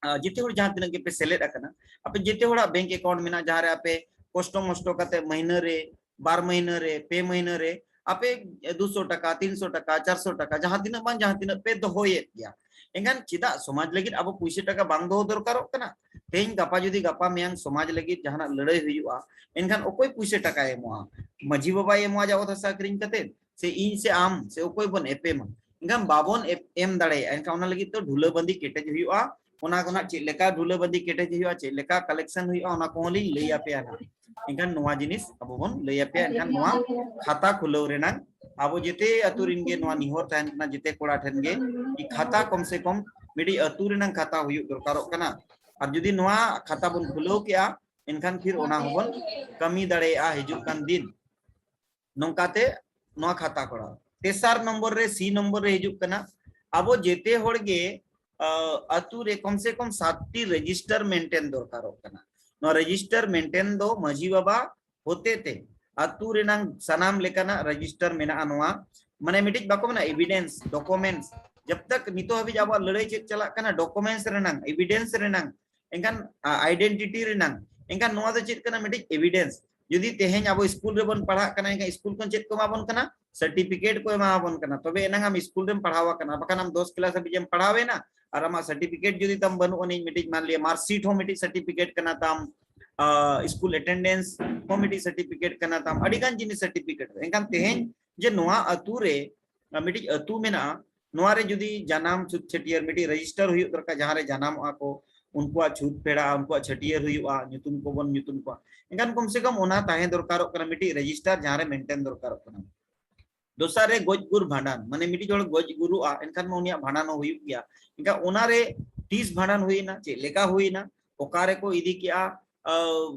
ᱟ, ᱡᱮᱛᱮ ᱦᱚᱲ ᱡᱟᱦᱟᱸ ᱛᱤᱱᱟᱹᱜ ᱜᱮᱯᱮ ᱥᱮᱞᱮᱫ ᱟᱠᱟᱱᱟ, ᱟᱯᱮ ᱡᱮᱛᱮ ᱦᱚᱲᱟᱜ ᱵᱮᱝᱠ ᱮᱠᱟᱣᱩᱱᱴ ᱢᱮᱱᱟᱜᱼᱟ, ᱡᱟᱦᱟᱸ ᱨᱮ ᱟᱯᱮ ᱠᱚᱥᱴᱚ ᱢᱚᱥᱴᱚ ᱠᱟᱛᱮ ᱢᱟᱹᱦᱱᱟᱹ ᱨᱮ, ᱵᱟᱨ ᱢᱟᱹᱦᱱᱟᱹ ᱨᱮ, ᱯᱮ ᱢᱟᱹᱦᱱᱟᱹ ᱨᱮ ᱟᱯᱮ ᱫᱩᱥᱚ ᱴᱟᱠᱟ, ᱛᱤᱱᱥᱚ ᱴᱟᱠᱟ, ᱪᱟᱨᱥᱚ ᱴᱟᱠᱟ, ᱡᱟᱦᱟᱸ ᱛᱤᱱᱟᱹᱜ ᱵᱟᱝ ᱡᱟᱦᱟᱸ ᱛᱤᱱᱟᱹᱜ ᱯᱮ ᱫᱚᱦᱚᱭᱮᱫ ᱜᱮᱭᱟ᱾ ᱮᱱᱠᱷᱟᱱ ᱪᱮᱫᱟᱜ ᱥᱚᱢᱟᱡᱽ ᱞᱟᱹᱜᱤᱫ ᱟᱵᱚ ᱯᱩᱭᱥᱟᱹ ᱴᱟᱠᱟ ᱵᱟᱝ ᱫᱚᱦᱚ ᱫᱚᱨᱠᱟᱨᱚᱜ ᱠᱟᱱᱟ? ᱛᱮᱦᱮᱧ ᱜᱟᱯᱟ ᱡᱩᱫᱤ ᱜᱟᱯᱟ ᱢᱮᱭᱟᱝ ᱥᱚᱢᱟᱡᱽ ᱞᱟᱹᱜᱤᱫ ᱡᱟᱦᱟᱱᱟᱜ ᱞᱟᱹᱲᱦᱟᱹᱭ ᱦᱩᱭᱩᱜᱼᱟ, ᱮᱱᱠᱷᱟᱱ ᱚᱠᱚᱭ ᱯᱩᱭᱥᱟᱹ ᱴᱟᱠᱟᱭ ᱮᱢᱚᱜᱼᱟ? ᱢᱟᱹᱡᱷᱤ ᱵᱟᱵᱟᱭ ᱮᱢᱚᱜᱼᱟ ᱡᱟ ᱚᱛ ᱦᱟᱥᱟ ᱟᱹᱠᱷᱨᱤᱧ ᱠᱟᱛᱮ? ᱥᱮ ᱤᱧ ᱥᱮ ᱟᱢ ᱥᱮ ᱚᱠᱚᱭ ᱵᱚᱱ ᱮᱯᱮᱢᱟ? ᱮᱱᱠᱷᱟᱱ ᱵᱟᱵᱚᱱ ᱮᱯ-, ᱮᱢ ᱫᱟᱲᱮᱭᱟᱜᱼᱟ᱾ ᱮᱱᱠᱷᱟᱱ ᱚᱱᱟ ᱞᱟᱹᱜᱤᱫ ᱫᱚ ᱰᱷᱩᱞᱟᱹ ᱵᱟᱸᱫᱤ ᱠᱮᱴᱮᱡ ᱦᱩᱭᱩᱜᱼᱟ᱾ ᱚᱱᱟ ᱠᱚ ᱱᱟᱜ ᱪᱮᱫ ᱞᱮᱠᱟ ᱰᱷᱩᱞᱟᱹ ᱵᱟᱸᱫᱤ ᱠᱮᱴᱮᱡ ᱦᱩᱭᱩᱜᱼᱟ, ᱪᱮᱫ ᱞᱮᱠᱟ collection ᱦᱩᱭᱩᱜᱼᱟ, ᱚᱱᱟ ᱠᱚᱦᱚᱸ ᱞᱤᱧ ᱞᱟᱹᱭ ᱟᱯᱮᱭᱟ ᱱᱟᱜ᱾ ᱮᱱᱠᱷᱟᱱ ᱱᱚᱣᱟ ᱡᱤᱱᱤᱥ ᱟᱵᱚ ᱵᱚᱱ ᱞᱟᱹᱭ ᱟᱯᱮᱭᱟ᱾ ᱮᱱᱠᱷᱟᱱ ᱱᱚᱣᱟ ᱠᱷᱟᱛᱟ ᱠᱷᱩᱞᱟᱹᱣ ᱨᱮᱱᱟᱝ ᱟᱵᱚ ᱡᱮᱛᱮ ᱟᱹᱛᱩ ᱨᱮᱱ ᱜᱮ ᱱᱚᱣᱟ ᱱᱤᱦᱚᱨ ᱛᱟᱦᱮᱱ ᱠᱟᱱᱟ, ᱡᱮᱛᱮ ᱠᱚᱲᱟ ᱴᱷᱮᱱ ᱜᱮ, ᱠᱤ ᱠᱷᱟᱛᱟ ᱠᱚᱢ ᱥᱮ ᱠᱚᱢ ᱢᱤᱫᱴᱤᱡ ᱟᱹᱛᱩ ᱨᱮᱱᱟᱝ ᱠᱷᱟᱛᱟ ᱦᱩᱭᱩᱜ ᱫᱚᱨᱠᱟᱨᱚᱜ ᱠᱟᱱᱟ᱾ ᱟᱨ ᱡᱩᱫᱤ ᱱᱚᱣᱟ ᱠᱷᱟᱛᱟ ᱵᱚᱱ ᱠᱷᱩᱞᱟᱹᱣ ᱠᱮᱜᱼᱟ, ᱮᱱᱠᱷᱟᱱ ᱯᱷᱤᱨ ᱚᱱᱟ ᱦᱚᱸᱵᱚᱱ ᱠᱟᱹᱢᱤ ᱫᱟᱲᱮᱭᱟᱜᱼᱟ ᱦᱤᱡᱩᱜ ᱠᱟᱱ ᱫᱤᱱ᱾ ᱱᱚᱝᱠᱟᱛᱮ ᱱᱚᱣᱟ ᱠᱷᱟᱛᱟ ᱠᱚᱨᱟᱣ᱾ ᱛᱮᱥᱟᱨ ᱱᱚᱢᱵᱚᱨ ᱨᱮ, ᱥᱤ ᱱᱚᱢᱵᱚᱨ ᱨᱮ ᱦᱤᱡᱩᱜ ᱠᱟᱱᱟ, ᱟᱵᱚ ᱡᱮᱛᱮ ᱦᱚᱲ ᱜᱮ, ᱟ, ᱟᱹᱛᱩ ᱨᱮ ᱠᱚᱢ ᱥᱮ ᱠᱚᱢ ᱥᱟᱛᱴᱤ ᱨᱮᱡᱤᱥᱴᱟᱨ ᱢᱮᱱᱴᱮᱱ ᱫᱚᱨᱠᱟᱨᱚᱜ ᱠᱟᱱᱟ᱾ ᱱᱚᱣᱟ ᱨᱮᱡᱤᱥᱴᱟᱨ ᱢᱮᱱᱴᱮᱱ ᱫᱚ ᱢᱟᱹᱡᱷᱤ ᱵᱟᱵᱟ ᱦᱚᱛᱮ ᱛᱮ ᱟᱹᱛᱩ ᱨᱮᱱᱟᱝ ᱥᱟᱱᱟᱢ ᱞᱮᱠᱟᱱᱟᱜ ᱨᱮᱡᱤᱥᱴᱟᱨ ᱢᱮᱱᱟᱜᱼᱟ᱾ ᱱᱚᱣᱟ ᱢᱟᱱᱮ ᱢᱤᱫᱴᱤᱡ ᱵᱟᱠᱚ ᱢᱮᱱᱟ evidence, documents, ᱡᱟᱵ ᱛᱟᱠ ᱱᱤᱛᱚᱜ ᱦᱟᱹᱵᱤᱡ ᱟᱵᱚᱣᱟᱜ ᱞᱟᱹᱲᱦᱟᱹᱭ ᱪᱮᱫ ᱪᱟᱞᱟᱜ ᱠᱟᱱᱟ, documents ᱨᱮᱱᱟᱝ, evidence ᱨᱮᱱᱟᱝ, ᱮᱱᱠᱷᱟᱱ, ᱟ, identity ᱨᱮᱱᱟᱝ, ᱮᱱᱠᱷᱟᱱ ᱱᱚᱣᱟ ᱫᱚ ᱪᱮᱫ ᱠᱟᱱᱟ? ᱢᱤᱫᱴᱤᱡ evidence᱾ ᱡᱩᱫᱤ ᱛᱮᱦᱮᱧ ᱟᱵᱚ ᱥᱠᱩᱞ ᱨᱮᱵᱚᱱ ᱯᱟᱲᱦᱟᱜ ᱠᱟᱱᱟ, ᱮᱱᱠᱷᱟᱱ ᱥᱠᱩᱞ ᱠᱷᱚᱱ ᱪᱮᱫ ᱠᱚ ᱮᱢᱟ ᱵᱚᱱ ᱠᱟᱱᱟ? ᱥᱟᱨᱴᱤᱯᱷᱤᱠᱮᱴ ᱠᱚ ᱮᱢᱟ ᱵᱚᱱ ᱠᱟᱱᱟ᱾ ᱛᱚᱵᱮ ᱮᱱᱟᱝ ᱟᱢ ᱥᱠᱩᱞ ᱨᱮᱢ ᱯᱟᱲᱦᱟᱣ ᱟᱠᱟᱱᱟ, ᱵᱟᱠᱷᱟᱱ ᱟᱢ ᱫᱚᱥ ᱠᱞᱟᱥ ᱦᱟᱹᱵᱤᱡ ᱮᱢ ᱯᱟᱲᱦᱟᱣ ᱮᱱᱟ ᱟᱨ ᱟᱢᱟᱜ ᱥᱟᱨᱴᱤᱯᱷᱤᱠᱮᱴ ᱡᱩᱫᱤ ᱛᱟᱢ ᱵᱟᱹᱱᱩᱜ ᱟᱹᱱᱤᱡ, ᱢᱤᱫᱴᱤᱡ ᱢᱟᱱ ᱞᱤᱭᱟ marksheet ᱦᱚᱸ ᱢᱤᱫᱴᱤᱡ ᱥᱟᱨᱴᱤᱯᱷᱤᱠᱮᱴ ᱠᱟᱱᱟ ᱛᱟᱢ, ᱟ, ᱥᱠᱩᱞ ᱮᱴᱮᱱᱰᱮᱱᱥ ᱦᱚᱸ ᱢᱤᱫᱴᱤᱡ ᱥᱟᱨᱴᱤᱯᱷᱤᱠᱮᱴ ᱠᱟᱱᱟ ᱛᱟᱢ, ᱟᱹᱰᱤ ᱜᱟᱱ ᱡᱤᱱᱤᱥ ᱥᱟᱨᱴᱤᱯᱷᱤᱠᱮᱴ᱾ ᱮᱱᱠᱷᱟᱱ ᱛᱮᱦᱮᱧ ᱡᱮ ᱱᱚᱣᱟ ᱟᱹᱛᱩ ᱨᱮ, ᱟ, ᱢᱤᱫᱴᱤᱡ ᱟᱹᱛᱩ ᱢᱮᱱᱟᱜᱼᱟ, ᱱᱚᱣᱟ ᱨᱮ ᱡᱩᱫᱤ ᱡᱟᱱᱟᱢ ᱪᱷᱩᱛ ᱪᱷᱟᱹᱴᱭᱟᱹᱨ ᱢᱤᱫᱴᱤᱡ ᱨᱮᱡᱤᱥᱴᱟᱨ ᱦᱩᱭᱩᱜ ᱫᱚᱨᱠᱟᱨ, ᱡᱟᱦᱟᱸ ᱨᱮ ᱡᱟᱱᱟᱢᱚᱜᱼᱟ ᱠᱚ, ᱩᱱᱠᱩᱣᱟᱜ ᱪᱷᱩᱛ ᱯᱷᱮᱲᱟᱜᱼᱟ, ᱩᱱᱠᱩᱣᱟᱜ ᱪᱷᱟᱹᱴᱭᱟᱹᱨ ᱦᱩᱭᱩᱜᱼᱟ, ᱧᱩᱛᱩᱢ ᱠᱚᱵᱚᱱ ᱧᱩᱛᱩᱢ ᱠᱚᱣᱟ᱾ ᱮᱱᱠᱷᱟᱱ ᱠᱚᱢ ᱥᱮ ᱠᱚᱢ ᱚᱱᱟ ᱛᱟᱦᱮᱸ ᱫᱚᱨᱠᱟᱨᱚᱜ ᱠᱟᱱᱟ, ᱢᱤᱫᱴᱤᱡ ᱨᱮᱡᱤᱥᱴᱟᱨ ᱡᱟᱦᱟᱸ ᱨᱮ ᱢᱮᱱᱴᱮᱱ ᱫᱚᱨᱠᱟᱨᱚᱜ ᱠᱟᱱᱟ᱾ ᱫᱚᱥᱟᱨ ᱨᱮ ᱜᱚᱡ ᱜᱩᱨ ᱵᱷᱟᱸᱰᱟᱱ, ᱢᱟᱱᱮ ᱢᱤᱫᱴᱤᱡ ᱦᱚᱲ ᱜᱚᱡ ᱜᱩᱨᱩᱜᱼᱟ, ᱮᱱᱠᱷᱟᱱ ᱢᱟ ᱩᱱᱤᱭᱟᱜ ᱵᱷᱟᱸᱰᱟᱱ ᱦᱚᱸ ᱦᱩᱭᱩᱜ ᱜᱮᱭᱟ᱾ ᱮᱱᱠᱷᱟᱱ ᱚᱱᱟᱨᱮ ᱛᱤᱥ ᱵᱷᱟᱸᱰᱟᱱ ᱦᱩᱭᱱᱟ, ᱪᱮᱫ ᱞᱮᱠᱟ ᱦᱩᱭᱱᱟ, ᱚᱠᱟ ᱨᱮᱠᱚ ᱤᱫᱤ ᱠᱮᱜᱼᱟ, ᱟ,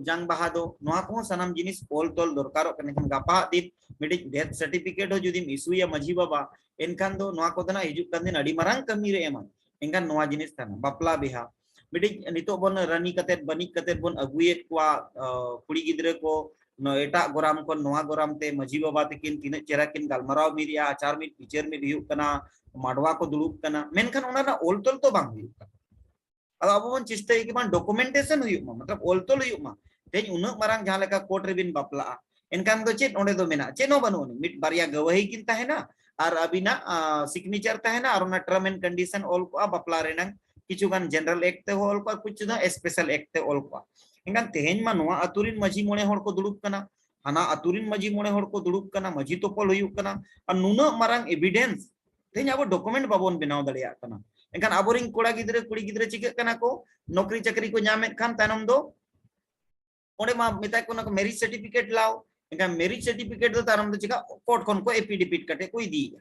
ᱡᱟᱝ ᱵᱟᱦᱟ ᱫᱚ, ᱱᱚᱣᱟ ᱠᱚᱦᱚᱸ ᱥᱟᱱᱟᱢ ᱡᱤᱱᱤᱥ ᱚᱞ ᱛᱚᱞ ᱫᱚᱨᱠᱟᱨᱚᱜ ᱠᱟᱱᱟ᱾ ᱮᱱᱠᱷᱟᱱ ᱜᱟᱯᱟ ᱫᱤᱱ ᱢᱤᱫᱴᱤᱡ death certificate ᱦᱚᱸ ᱡᱩᱫᱤᱢ ᱤᱥᱩᱭᱟ ᱢᱟᱹᱡᱷᱤ ᱵᱟᱵᱟ, ᱮᱱᱠᱷᱟᱱ ᱫᱚ ᱱᱚᱣᱟ ᱠᱚᱫᱚ ᱱᱟᱜ ᱦᱤᱡᱩᱜ ᱠᱟᱱ ᱫᱤᱱ ᱟᱹᱰᱤ ᱢᱟᱨᱟᱝ ᱠᱟᱹᱢᱤ ᱨᱮ ᱮᱢᱟ᱾ ᱮᱱᱠᱷᱟᱱ ᱱᱚᱣᱟ ᱡᱤᱱᱤᱥ ᱠᱟᱱᱟ ᱵᱟᱯᱞᱟ ᱵᱤᱦᱟ᱾ ᱢᱤᱫᱴᱤᱡ ᱱᱤᱛᱚᱜ ᱵᱚᱱ ᱨᱟᱹᱱᱤ ᱠᱟᱛᱮᱫ, ᱵᱟᱹᱱᱤᱡ ᱠᱟᱛᱮᱫ ᱵᱚᱱ ᱟᱹᱜᱩᱭᱮᱫ ᱠᱚᱣᱟ, ᱟ, ᱠᱩᱲᱤ ᱜᱤᱫᱽᱨᱟᱹ ᱠᱚ ᱱᱚ-, ᱮᱴᱟᱜ ᱜᱚᱨᱟᱢ ᱠᱷᱚᱱ ᱱᱚᱣᱟ ᱜᱚᱨᱟᱢ ᱛᱮ ᱢᱟᱹᱡᱷᱤ ᱵᱟᱵᱟ ᱛᱟᱹᱠᱤᱱ ᱛᱤᱱᱟᱹᱜ ᱪᱮᱦᱨᱟ ᱠᱤᱱ ᱜᱟᱞᱢᱟᱨᱟᱣ ᱢᱤᱫᱮᱜᱼᱟ, ᱟᱪᱟᱨ ᱢᱤᱫ ᱵᱤᱪᱟᱹᱨ ᱢᱤᱫ ᱦᱩᱭᱩᱜ ᱠᱟᱱᱟ, ᱢᱟᱰᱣᱟ ᱠᱚ ᱫᱩᱲᱩᱵ ᱠᱟᱱᱟ, ᱢᱮᱱᱠᱷᱟᱱ ᱚᱱᱟ ᱨᱮᱱᱟᱜ ᱚᱞ ᱛᱚᱞ ᱛᱚ ᱵᱟᱝ ᱦᱩᱭᱩᱜ ᱠᱟᱱᱟ᱾ ᱟᱫᱚ ᱟᱵᱚ ᱵᱚᱱ ᱪᱮᱥᱴᱟᱭᱟ ᱠᱤ ᱵᱟᱝ documentation ᱦᱩᱭᱩᱜ ᱢᱟ, ᱢᱚᱛᱞᱚᱵ ᱚᱞ ᱛᱚᱞ ᱦᱩᱭᱩᱜ ᱢᱟ᱾ ᱛᱮᱦᱮᱧ ᱩᱱᱟᱹᱜ ᱢᱟᱨᱟᱝ ᱡᱟᱦᱟᱸ ᱞᱮᱠᱟ ᱠᱳᱨᱴ ᱨᱮᱵᱤᱱ ᱵᱟᱯᱞᱟᱜᱼᱟ, ᱮᱱᱠᱷᱟᱱ ᱫᱚ ᱪᱮᱫ ᱚᱸᱰᱮ ᱫᱚ ᱢᱮᱱᱟᱜᱼᱟ? ᱪᱮᱫ ᱦᱚᱸ ᱵᱟᱹᱱᱩᱜ ᱟᱹᱱᱤᱡ᱾ ᱢᱤᱫ ᱵᱟᱨᱭᱟ ᱜᱟᱹᱣᱟᱹᱦᱤ ᱠᱤᱱ ᱛᱟᱦᱮᱱᱟ ᱟᱨ ᱟᱹᱵᱤᱱᱟᱜ ᱥᱤᱜᱽᱱᱮᱪᱟᱨ ᱛᱟᱦᱮᱱᱟ ᱟᱨ ᱚᱱᱟ term and condition ᱚᱞ ᱠᱚᱜᱼᱟ, ᱵᱟᱯᱞᱟ ᱨᱮᱱᱟᱝ ᱠᱤᱪᱷᱩ ᱜᱟᱱ general act ᱛᱮᱦᱚᱸ ᱚᱞ ᱠᱚᱜᱼᱟ, ᱠᱤᱪᱷᱩ ᱫᱚ special act ᱛᱮ ᱚᱞ ᱠᱚᱜᱼᱟ᱾ ᱮᱱᱠᱷᱟᱱ ᱛᱮᱦᱮᱧ ᱢᱟ ᱱᱚᱣᱟ ᱟᱹᱛᱩ ᱨᱤᱱ ᱢᱟᱹᱡᱷᱤ ᱢᱚᱬᱮ ᱦᱚᱲ ᱠᱚ ᱫᱩᱲᱩᱵ ᱠᱟᱱᱟ, ᱦᱟᱱᱟ ᱟᱹᱛᱩ ᱨᱤᱱ ᱢᱟᱹᱡᱷᱤ ᱢᱚᱬᱮ ᱦᱚᱲ ᱠᱚ ᱫᱩᱲᱩᱵ ᱠᱟᱱᱟ, ᱢᱟᱹᱡᱷᱤ ᱛᱚᱯᱚᱞ ᱦᱩᱭᱩᱜ ᱠᱟᱱᱟ, ᱟᱨ ᱱᱩᱱᱟᱹᱜ ᱢᱟᱨᱟᱝ evidence ᱛᱮᱦᱮᱧ ᱟᱵᱚ document ᱵᱟᱵᱚᱱ ᱵᱮᱱᱟᱣ ᱫᱟᱲᱮᱭᱟᱜ ᱠᱟᱱᱟ᱾ ᱮᱱᱠᱷᱟᱱ ᱟᱵᱚᱨᱮᱱ ᱠᱚᱲᱟ ᱜᱤᱫᱽᱨᱟᱹ ᱠᱩᱲᱤ ᱜᱤᱫᱽᱨᱟᱹ ᱪᱤᱠᱟᱹᱜ ᱠᱟᱱᱟ ᱠᱚ, ᱱᱚᱠᱨᱤ ᱪᱟᱹᱠᱨᱤ ᱠᱚ ᱧᱟᱢᱮᱫ ᱠᱷᱟᱱ ᱛᱟᱭᱱᱚᱢ ᱫᱚ ᱚᱸᱰᱮ ᱢᱟ ᱢᱮᱛᱟ ᱠᱚ ᱠᱟᱱᱟ ᱠᱚ marriage certificate ᱞᱟᱣ, ᱮᱱᱠᱷᱟᱱ marriage certificate ᱫᱚ ᱛᱟᱭᱱᱚᱢ ᱫᱚ ᱪᱤᱠᱟ court ᱠᱷᱚᱱ ᱠᱚ affidavit ᱠᱟᱛᱮ ᱠᱚ ᱤᱫᱤᱭᱮᱫᱟ᱾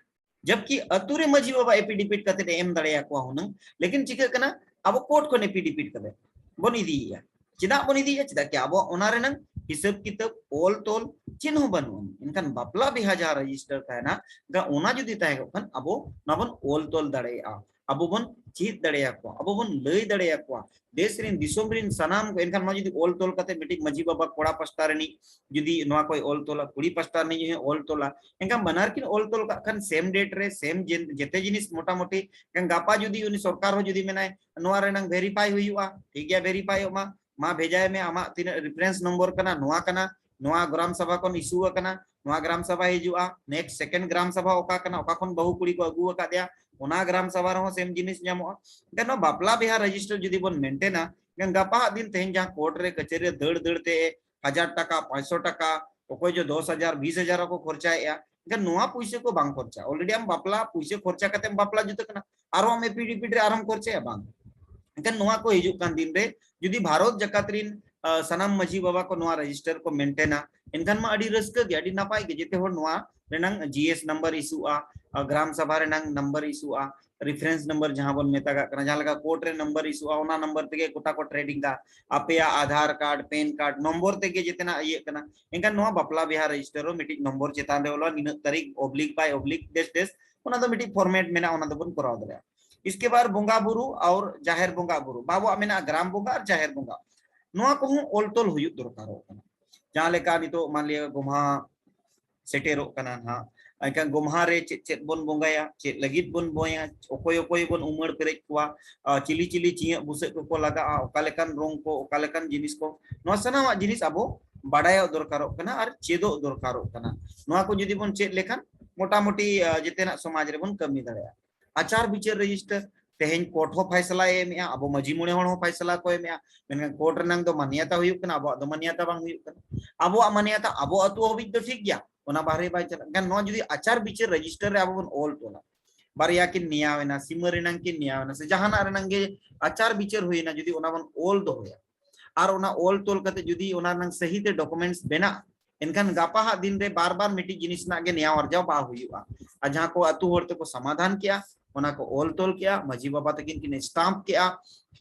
ᱡᱟᱵᱠᱤ ᱟᱹᱛᱩ ᱨᱮ ᱢᱟᱹᱡᱷᱤ ᱵᱟᱵᱟ affidavit ᱠᱟᱛᱮ ᱮ ᱮᱢ ᱫᱟᱲᱮᱭᱟᱠᱚᱣᱟ ᱦᱩᱱᱟᱹᱝ, ᱞᱮᱠᱤᱱ ᱪᱤᱠᱟᱹᱜ ᱠᱟᱱᱟ ᱟᱵᱚ court ᱠᱷᱚᱱ affidavit ᱠᱟᱛᱮ ᱵᱚᱱ ᱤᱫᱤᱭᱮᱫᱟ᱾ ᱪᱮᱫᱟᱜ ᱵᱚᱱ ᱤᱫᱤᱭᱮᱫᱟ? ᱪᱮᱫᱟᱜ ᱠᱤ ᱟᱵᱚᱣᱟᱜ ᱚᱱᱟ ᱨᱮᱱᱟᱝ ᱦᱤᱥᱟᱹᱵ ᱠᱤᱛᱟᱹᱵ ᱚᱞ ᱛᱚᱞ ᱪᱮᱫ ᱦᱚᱸ ᱵᱟᱹᱱᱩᱜᱼᱟ᱾ ᱮᱱᱠᱷᱟᱱ ᱵᱟᱯᱞᱟ ᱵᱤᱦᱟ ᱡᱟᱦᱟᱸ register ᱛᱟᱦᱮᱱᱟ, ᱮᱱᱠᱷᱟᱱ ᱚᱱᱟ ᱡᱩᱫᱤ ᱛᱟᱦᱮᱸ ᱠᱚᱜ ᱠᱷᱟᱱ ᱟᱵᱚ ᱚᱱᱟ ᱵᱚᱱ ᱚᱞ ᱛᱚᱞ ᱫᱟᱲᱮᱭᱟᱜᱼᱟ, ᱟᱵᱚ ᱵᱚᱱ ᱪᱮᱫ ᱫᱟᱲᱮᱭᱟᱠᱚᱣᱟ, ᱟᱵᱚ ᱵᱚᱱ ᱞᱟᱹᱭ ᱫᱟᱲᱮᱭᱟᱠᱚᱣᱟ ᱫᱮᱥ ᱨᱮᱱ ᱫᱤᱥᱚᱢ ᱨᱮᱱ ᱥᱟᱱᱟᱢ ᱠᱚ᱾ ᱮᱱᱠᱷᱟᱱ ᱱᱚᱣᱟ ᱡᱩᱫᱤ ᱚᱞ ᱛᱚᱞ ᱠᱟᱛᱮ ᱢᱤᱫᱴᱤᱡ ᱢᱟᱹᱡᱷᱤ ᱵᱟᱵᱟ ᱠᱚᱲᱟ ᱯᱟᱥᱴᱟ ᱨᱤᱱᱤᱡ ᱡᱩᱫᱤ ᱱᱚᱣᱟ ᱠᱚᱭ ᱚᱞ ᱛᱚᱞᱟ, ᱠᱩᱲᱤ ᱯᱟᱥᱴᱟ ᱨᱤᱱᱤᱡ ᱦᱚᱸᱭ ᱚᱞ ᱛᱚᱞᱟ, ᱮᱱᱠᱷᱟᱱ ᱵᱟᱱᱟᱨ ᱠᱤᱱ ᱚᱞ ᱛᱚᱞ ᱠᱟᱜ ᱠᱷᱟᱱ same date ᱨᱮ same ᱡᱮ-, ᱡᱮᱛᱮ ᱡᱤᱱᱤᱥ ᱢᱚᱴᱟᱢᱩᱴᱤ, ᱮᱱᱠᱷᱟᱱ ᱜᱟᱯᱟ ᱡᱩᱫᱤ ᱩᱱᱤ ᱥᱚᱨᱠᱟᱨ ᱦᱚᱸ ᱡᱩᱫᱤ ᱢᱮᱱᱟᱭ ᱱᱚᱣᱟ ᱨᱮᱱᱟᱝ verify ᱦᱩᱭᱩᱜᱼᱟ, ᱴᱷᱤᱠ ᱜᱮᱭᱟ, verifyᱚᱜ ᱢᱟ, ᱢᱟ ᱵᱷᱮᱡᱟᱭ ᱢᱮ, ᱟᱢᱟᱜ ᱛᱤᱱᱟᱹᱜ reference number ᱠᱟᱱᱟ, ᱱᱚᱣᱟ ᱠᱟᱱᱟ, ᱱᱚᱣᱟ ᱜᱨᱟᱢ ᱥᱟᱵᱷᱟ ᱠᱷᱚᱱ issue ᱟᱠᱟᱱᱟ, ᱱᱚᱣᱟ ᱜᱨᱟᱢ ᱥᱟᱵᱷᱟ ᱦᱤᱡᱩᱜᱼᱟ, next second ᱜᱨᱟᱢ ᱥᱟᱵᱷᱟ ᱚᱠᱟ ᱠᱟᱱᱟ, ᱚᱠᱟ ᱠᱷᱚᱱ ᱵᱟᱹᱦᱩ ᱠᱩᱲᱤ ᱠᱚ ᱟᱹᱜᱩ ᱟᱠᱟᱫᱮᱭᱟ, ᱚᱱᱟ ᱜᱨᱟᱢ ᱥᱟᱵᱷᱟ ᱨᱮᱦᱚᱸ same ᱡᱤᱱᱤᱥ ᱧᱟᱢᱚᱜᱼᱟ᱾ ᱮᱱᱠᱷᱟᱱ ᱱᱚᱣᱟ ᱵᱟᱯᱞᱟ ᱵᱤᱦᱟ register ᱡᱩᱫᱤ ᱵᱚᱱ maintainᱟ, ᱮᱱᱠᱷᱟᱱ ᱜᱟᱯᱟ ᱦᱟᱜ ᱫᱤᱱ ᱛᱮᱦᱮᱧ ᱡᱟᱦᱟᱸ court ᱨᱮ ᱠᱟᱹᱪᱷᱟᱹᱨᱤ ᱨᱮ ᱫᱟᱹᱲ ᱫᱟᱹᱲ ᱛᱮ ᱦᱟᱡᱟᱨ ᱴᱟᱠᱟ, ᱯᱟᱸᱪᱥᱚ ᱴᱟᱠᱟ, ᱚᱠᱚᱭ ᱪᱚ ᱫᱚᱥ ᱦᱟᱡᱟᱨ, ᱵᱤᱥ ᱦᱟᱡᱟᱨ ᱦᱚᱸᱠᱚ ᱠᱷᱚᱨᱪᱟᱭᱮᱫᱼᱟ᱾ ᱮᱱᱠᱷᱟᱱ ᱱᱚᱣᱟ ᱯᱩᱭᱥᱟᱹ ᱠᱚ ᱵᱟᱝ ᱠᱷᱚᱨᱪᱟ, already ᱟᱢ ᱵᱟᱯᱞᱟ ᱯᱩᱭᱥᱟᱹ ᱠᱷᱚᱨᱪᱟ ᱠᱟᱛᱮᱢ ᱵᱟᱯᱞᱟ ᱡᱩᱛᱟᱹᱜ ᱠᱟᱱᱟ, ᱟᱨᱚ ᱟᱢ affidavit ᱨᱮ ᱟᱨᱦᱚᱸᱢ ᱠᱷᱚᱨᱪᱟᱭᱟ? ᱵᱟᱝ᱾ ᱮᱱᱠᱷᱟᱱ ᱱᱚᱣᱟ ᱠᱚ ᱦᱤᱡᱩᱜ ᱠᱟᱱ ᱫᱤᱱ ᱨᱮ ᱡᱩᱫᱤ ᱵᱷᱟᱨᱚᱛ ᱡᱟᱠᱟᱛ ᱨᱤᱱ, ᱟ, ᱥᱟᱱᱟᱢ ᱢᱟᱹᱡᱷᱤ ᱵᱟᱵᱟ ᱠᱚ ᱱᱚᱣᱟ register ᱠᱚ maintainᱟ, ᱮᱱᱠᱷᱟᱱ ᱢᱟ ᱟᱹᱰᱤ ᱨᱟᱹᱥᱠᱟᱹ ᱜᱮ, ᱟᱹᱰᱤ ᱱᱟᱯᱟᱭ ᱜᱮ, ᱡᱮᱛᱮ ᱦᱚᱲ ᱱᱚᱣᱟ ᱨᱮᱱᱟᱝ GS number issueᱜᱼᱟ, ᱟ, ᱜᱨᱟᱢ ᱥᱟᱵᱷᱟ ᱨᱮᱱᱟᱝ number issueᱜᱼᱟ, reference number ᱡᱟᱦᱟᱸ ᱵᱚᱱ ᱢᱮᱛᱟᱜᱟᱜ ᱠᱟᱱᱟ, ᱡᱟᱦᱟᱸ ᱞᱮᱠᱟ court ᱨᱮ number issueᱜᱼᱟ, ᱚᱱᱟ number ᱛᱮᱜᱮ ᱜᱚᱴᱟ ᱠᱚ tradingᱟ, ᱟᱯᱮᱭᱟᱜ Aadhaar card, PAN card number ᱛᱮᱜᱮ ᱡᱮᱛᱮᱱᱟᱜ ᱤᱭᱟᱹᱜ ᱠᱟᱱᱟ᱾ ᱮᱱᱠᱷᱟᱱ ᱱᱚᱣᱟ ᱵᱟᱯᱞᱟ ᱵᱤᱦᱟ register ᱦᱚᱸ ᱢᱤᱫᱴᱤᱡ number ᱪᱮᱛᱟᱱ ᱨᱮ ᱚᱞᱚᱜᱼᱟ, ᱱᱤᱱᱟᱹᱜ ᱛᱟᱹᱨᱤᱠᱷ, oblique by oblique, ᱫᱮᱥ ᱫᱮᱥ, ᱚᱱᱟ ᱫᱚ ᱢᱤᱫᱴᱤᱡ format ᱢᱮᱱᱟᱜᱼᱟ, ᱚᱱᱟ ᱫᱚᱵᱚᱱ ᱠᱚᱨᱟᱣ ᱫᱟᱲᱮᱭᱟᱜᱼᱟ᱾ ᱤᱥᱠᱮ ᱵᱟᱫ ᱵᱚᱸᱜᱟ ᱵᱩᱨᱩ ᱟᱨ ᱡᱟᱦᱮᱨ ᱵᱚᱸᱜᱟ ᱵᱩᱨᱩ, ᱟᱵᱚᱣᱟᱜ ᱢᱮᱱᱟᱜᱼᱟ ᱜᱨᱟᱢ ᱵᱚᱸᱜᱟ ᱟᱨ ᱡᱟᱦᱮᱨ ᱵᱚᱸᱜᱟ, ᱱᱚᱣᱟ ᱠᱚᱦᱚᱸ ᱚᱞ ᱛᱚᱞ ᱦᱩᱭᱩᱜ ᱫᱚᱨᱠᱟᱨᱚᱜ ᱠᱟᱱᱟ᱾ ᱡᱟᱦᱟᱸ ᱞᱮᱠᱟ ᱱᱤᱛᱚᱜ ᱢᱟᱱ ᱞᱤᱭᱟ ᱜᱚᱢᱦᱟ ᱥᱮᱴᱮᱨᱚᱜ ᱠᱟᱱᱟ ᱱᱟᱦᱟᱜ, ᱮᱱᱠᱷᱟᱱ ᱜᱚᱢᱦᱟ ᱨᱮ ᱪᱮᱫ ᱪᱮᱫ ᱵᱚᱱ ᱵᱚᱸᱜᱟᱭᱟ, ᱪᱮᱫ ᱞᱟᱹᱜᱤᱫ ᱵᱚᱱ ᱵᱚᱸᱜᱟᱭᱟ, ᱚᱠᱚᱭ ᱚᱠᱚᱭ ᱵᱚᱱ ᱩᱢᱟᱹᱲ ᱯᱮᱨᱮᱡ ᱠᱚᱣᱟ, ᱟᱨ ᱪᱤᱞᱤ ᱪᱤᱞᱤ ᱪᱤᱭᱟᱹᱜ ᱵᱩᱥᱟᱹᱜ ᱠᱚᱠᱚ ᱞᱟᱜᱟᱜᱼᱟ, ᱚᱠᱟ ᱞᱮᱠᱟᱱ ᱨᱚᱝ ᱠᱚ, ᱚᱠᱟ ᱞᱮᱠᱟᱱ ᱡᱤᱱᱤᱥ ᱠᱚ, ᱱᱚᱣᱟ ᱥᱟᱱᱟᱢᱟᱜ ᱡᱤᱱᱤᱥ ᱟᱵᱚ ᱵᱟᱰᱟᱭᱚᱜ ᱫᱚᱨᱠᱟᱨᱚᱜ ᱠᱟᱱᱟ ᱟᱨ ᱪᱮᱫᱚᱜ ᱫᱚᱨᱠᱟᱨᱚᱜ ᱠᱟᱱᱟ᱾ ᱱᱚᱣᱟ ᱠᱚ ᱡᱩᱫᱤ ᱵᱚᱱ ᱪᱮᱫ ᱞᱮᱠᱷᱟᱱ ᱢᱚᱴᱟᱢᱩᱴᱤ ᱡᱮᱛᱮᱱᱟᱜ ᱥᱚᱢᱟᱡᱽ ᱨᱮᱵᱚᱱ ᱠᱟᱹᱢᱤ ᱫᱟᱲᱮᱭᱟᱜᱼᱟ᱾ ᱟᱪᱟᱨ ᱵᱤᱪᱟᱹᱨ ᱨᱮᱡᱤᱥᱴᱟᱨ, ᱛᱮᱦᱮᱧ ᱠᱳᱨᱴ ᱦᱚᱸ ᱯᱷᱟᱭᱥᱟᱞᱟᱭ ᱮᱢᱮᱜᱼᱟ, ᱟᱵᱚ ᱢᱟᱹᱡᱷᱤ ᱢᱚᱬᱮ ᱦᱚᱲ ᱦᱚᱸ ᱯᱷᱟᱭᱥᱟᱞᱟ ᱠᱚ ᱮᱢᱮᱜᱼᱟ, ᱢᱮᱱᱠᱷᱟᱱ ᱠᱳᱨᱴ ᱨᱮᱱᱟᱝ ᱫᱚ ᱢᱟᱱᱭᱟᱛᱟ ᱦᱩᱭᱩᱜ ᱠᱟᱱᱟ, ᱟᱵᱚᱣᱟᱜ ᱫᱚ ᱢᱟᱱᱭᱟᱛᱟ ᱵᱟᱝ ᱦᱩᱭᱩᱜ ᱠᱟᱱᱟ᱾ ᱟᱵᱚᱣᱟᱜ ᱢᱟᱱᱭᱟᱛᱟ ᱟᱵᱚ ᱟᱹᱛᱩ ᱦᱟᱹᱵᱤᱡ ᱫᱚ ᱴᱷᱤᱠ ᱜᱮᱭᱟ, ᱚᱱᱟ ᱵᱟᱦᱨᱮ ᱵᱟᱭ ᱪᱟᱞᱟᱜ ᱠᱟᱱ᱾ ᱱᱚᱣᱟ ᱡᱩᱫᱤ ᱟᱪᱟᱨ ᱵᱤᱪᱟᱹᱨ ᱨᱮᱡᱤᱥᱴᱟᱨ ᱨᱮ ᱟᱵᱚ ᱵᱚᱱ ᱚᱞ ᱛᱚᱞᱟ, ᱵᱟᱨᱭᱟ ᱠᱤᱱ ᱱᱮᱭᱟᱣ ᱮᱱᱟ, ᱥᱤᱢᱟᱹ ᱨᱮᱱᱟᱝ ᱠᱤᱱ ᱱᱮᱭᱟᱣ ᱮᱱᱟ, ᱥᱮ ᱡᱟᱦᱟᱱᱟᱜ ᱨᱮᱱᱟᱝ ᱜᱮ ᱟᱪᱟᱨ ᱵᱤᱪᱟᱹᱨ ᱦᱩᱭᱮᱱᱟ, ᱡᱩᱫᱤ ᱚᱱᱟ ᱵᱚᱱ ᱚᱞ ᱫᱚᱦᱚᱭᱟ ᱟᱨ ᱚᱱᱟ ᱚᱞ ᱛᱚᱞ ᱠᱟᱛᱮ ᱡᱩᱫᱤ ᱚᱱᱟ ᱨᱮᱱᱟᱝ ᱥᱟᱹᱦᱤ ᱛᱮ ᱰᱚᱠᱩᱢᱮᱱᱴᱥ ᱵᱮᱱᱟᱜ, ᱮᱱᱠᱷᱟᱱ ᱜᱟᱯᱟ ᱦᱟᱜ ᱫᱤᱱ ᱨᱮ ᱵᱟᱨ ᱵᱟᱨ ᱢᱤᱫᱴᱤᱡ ᱡᱤᱱᱤᱥ ᱨᱮᱱᱟᱜ ᱜᱮ ᱱᱮᱭᱟᱣ ᱟᱨᱡᱟᱣ ᱵᱟᱝ ᱦᱩᱭᱩᱜᱼᱟ᱾ ᱟᱨ ᱡᱟᱦᱟᱸ ᱠᱚ ᱟᱹᱛᱩ ᱦᱚᱲ ᱛᱮᱠᱚ ᱥᱚᱢᱟᱫᱷᱟᱱ ᱠᱮᱜᱼᱟ, ᱚᱱᱟ ᱠᱚ ᱚᱞ ᱛᱚᱞ ᱠᱮᱜᱼᱟ, ᱢᱟᱹᱡᱷᱤ ᱵᱟᱵᱟ ᱛᱟᱹᱠᱤᱱ ᱠᱤᱱ ᱥᱴᱟᱢᱯ ᱠᱮᱜᱼᱟ,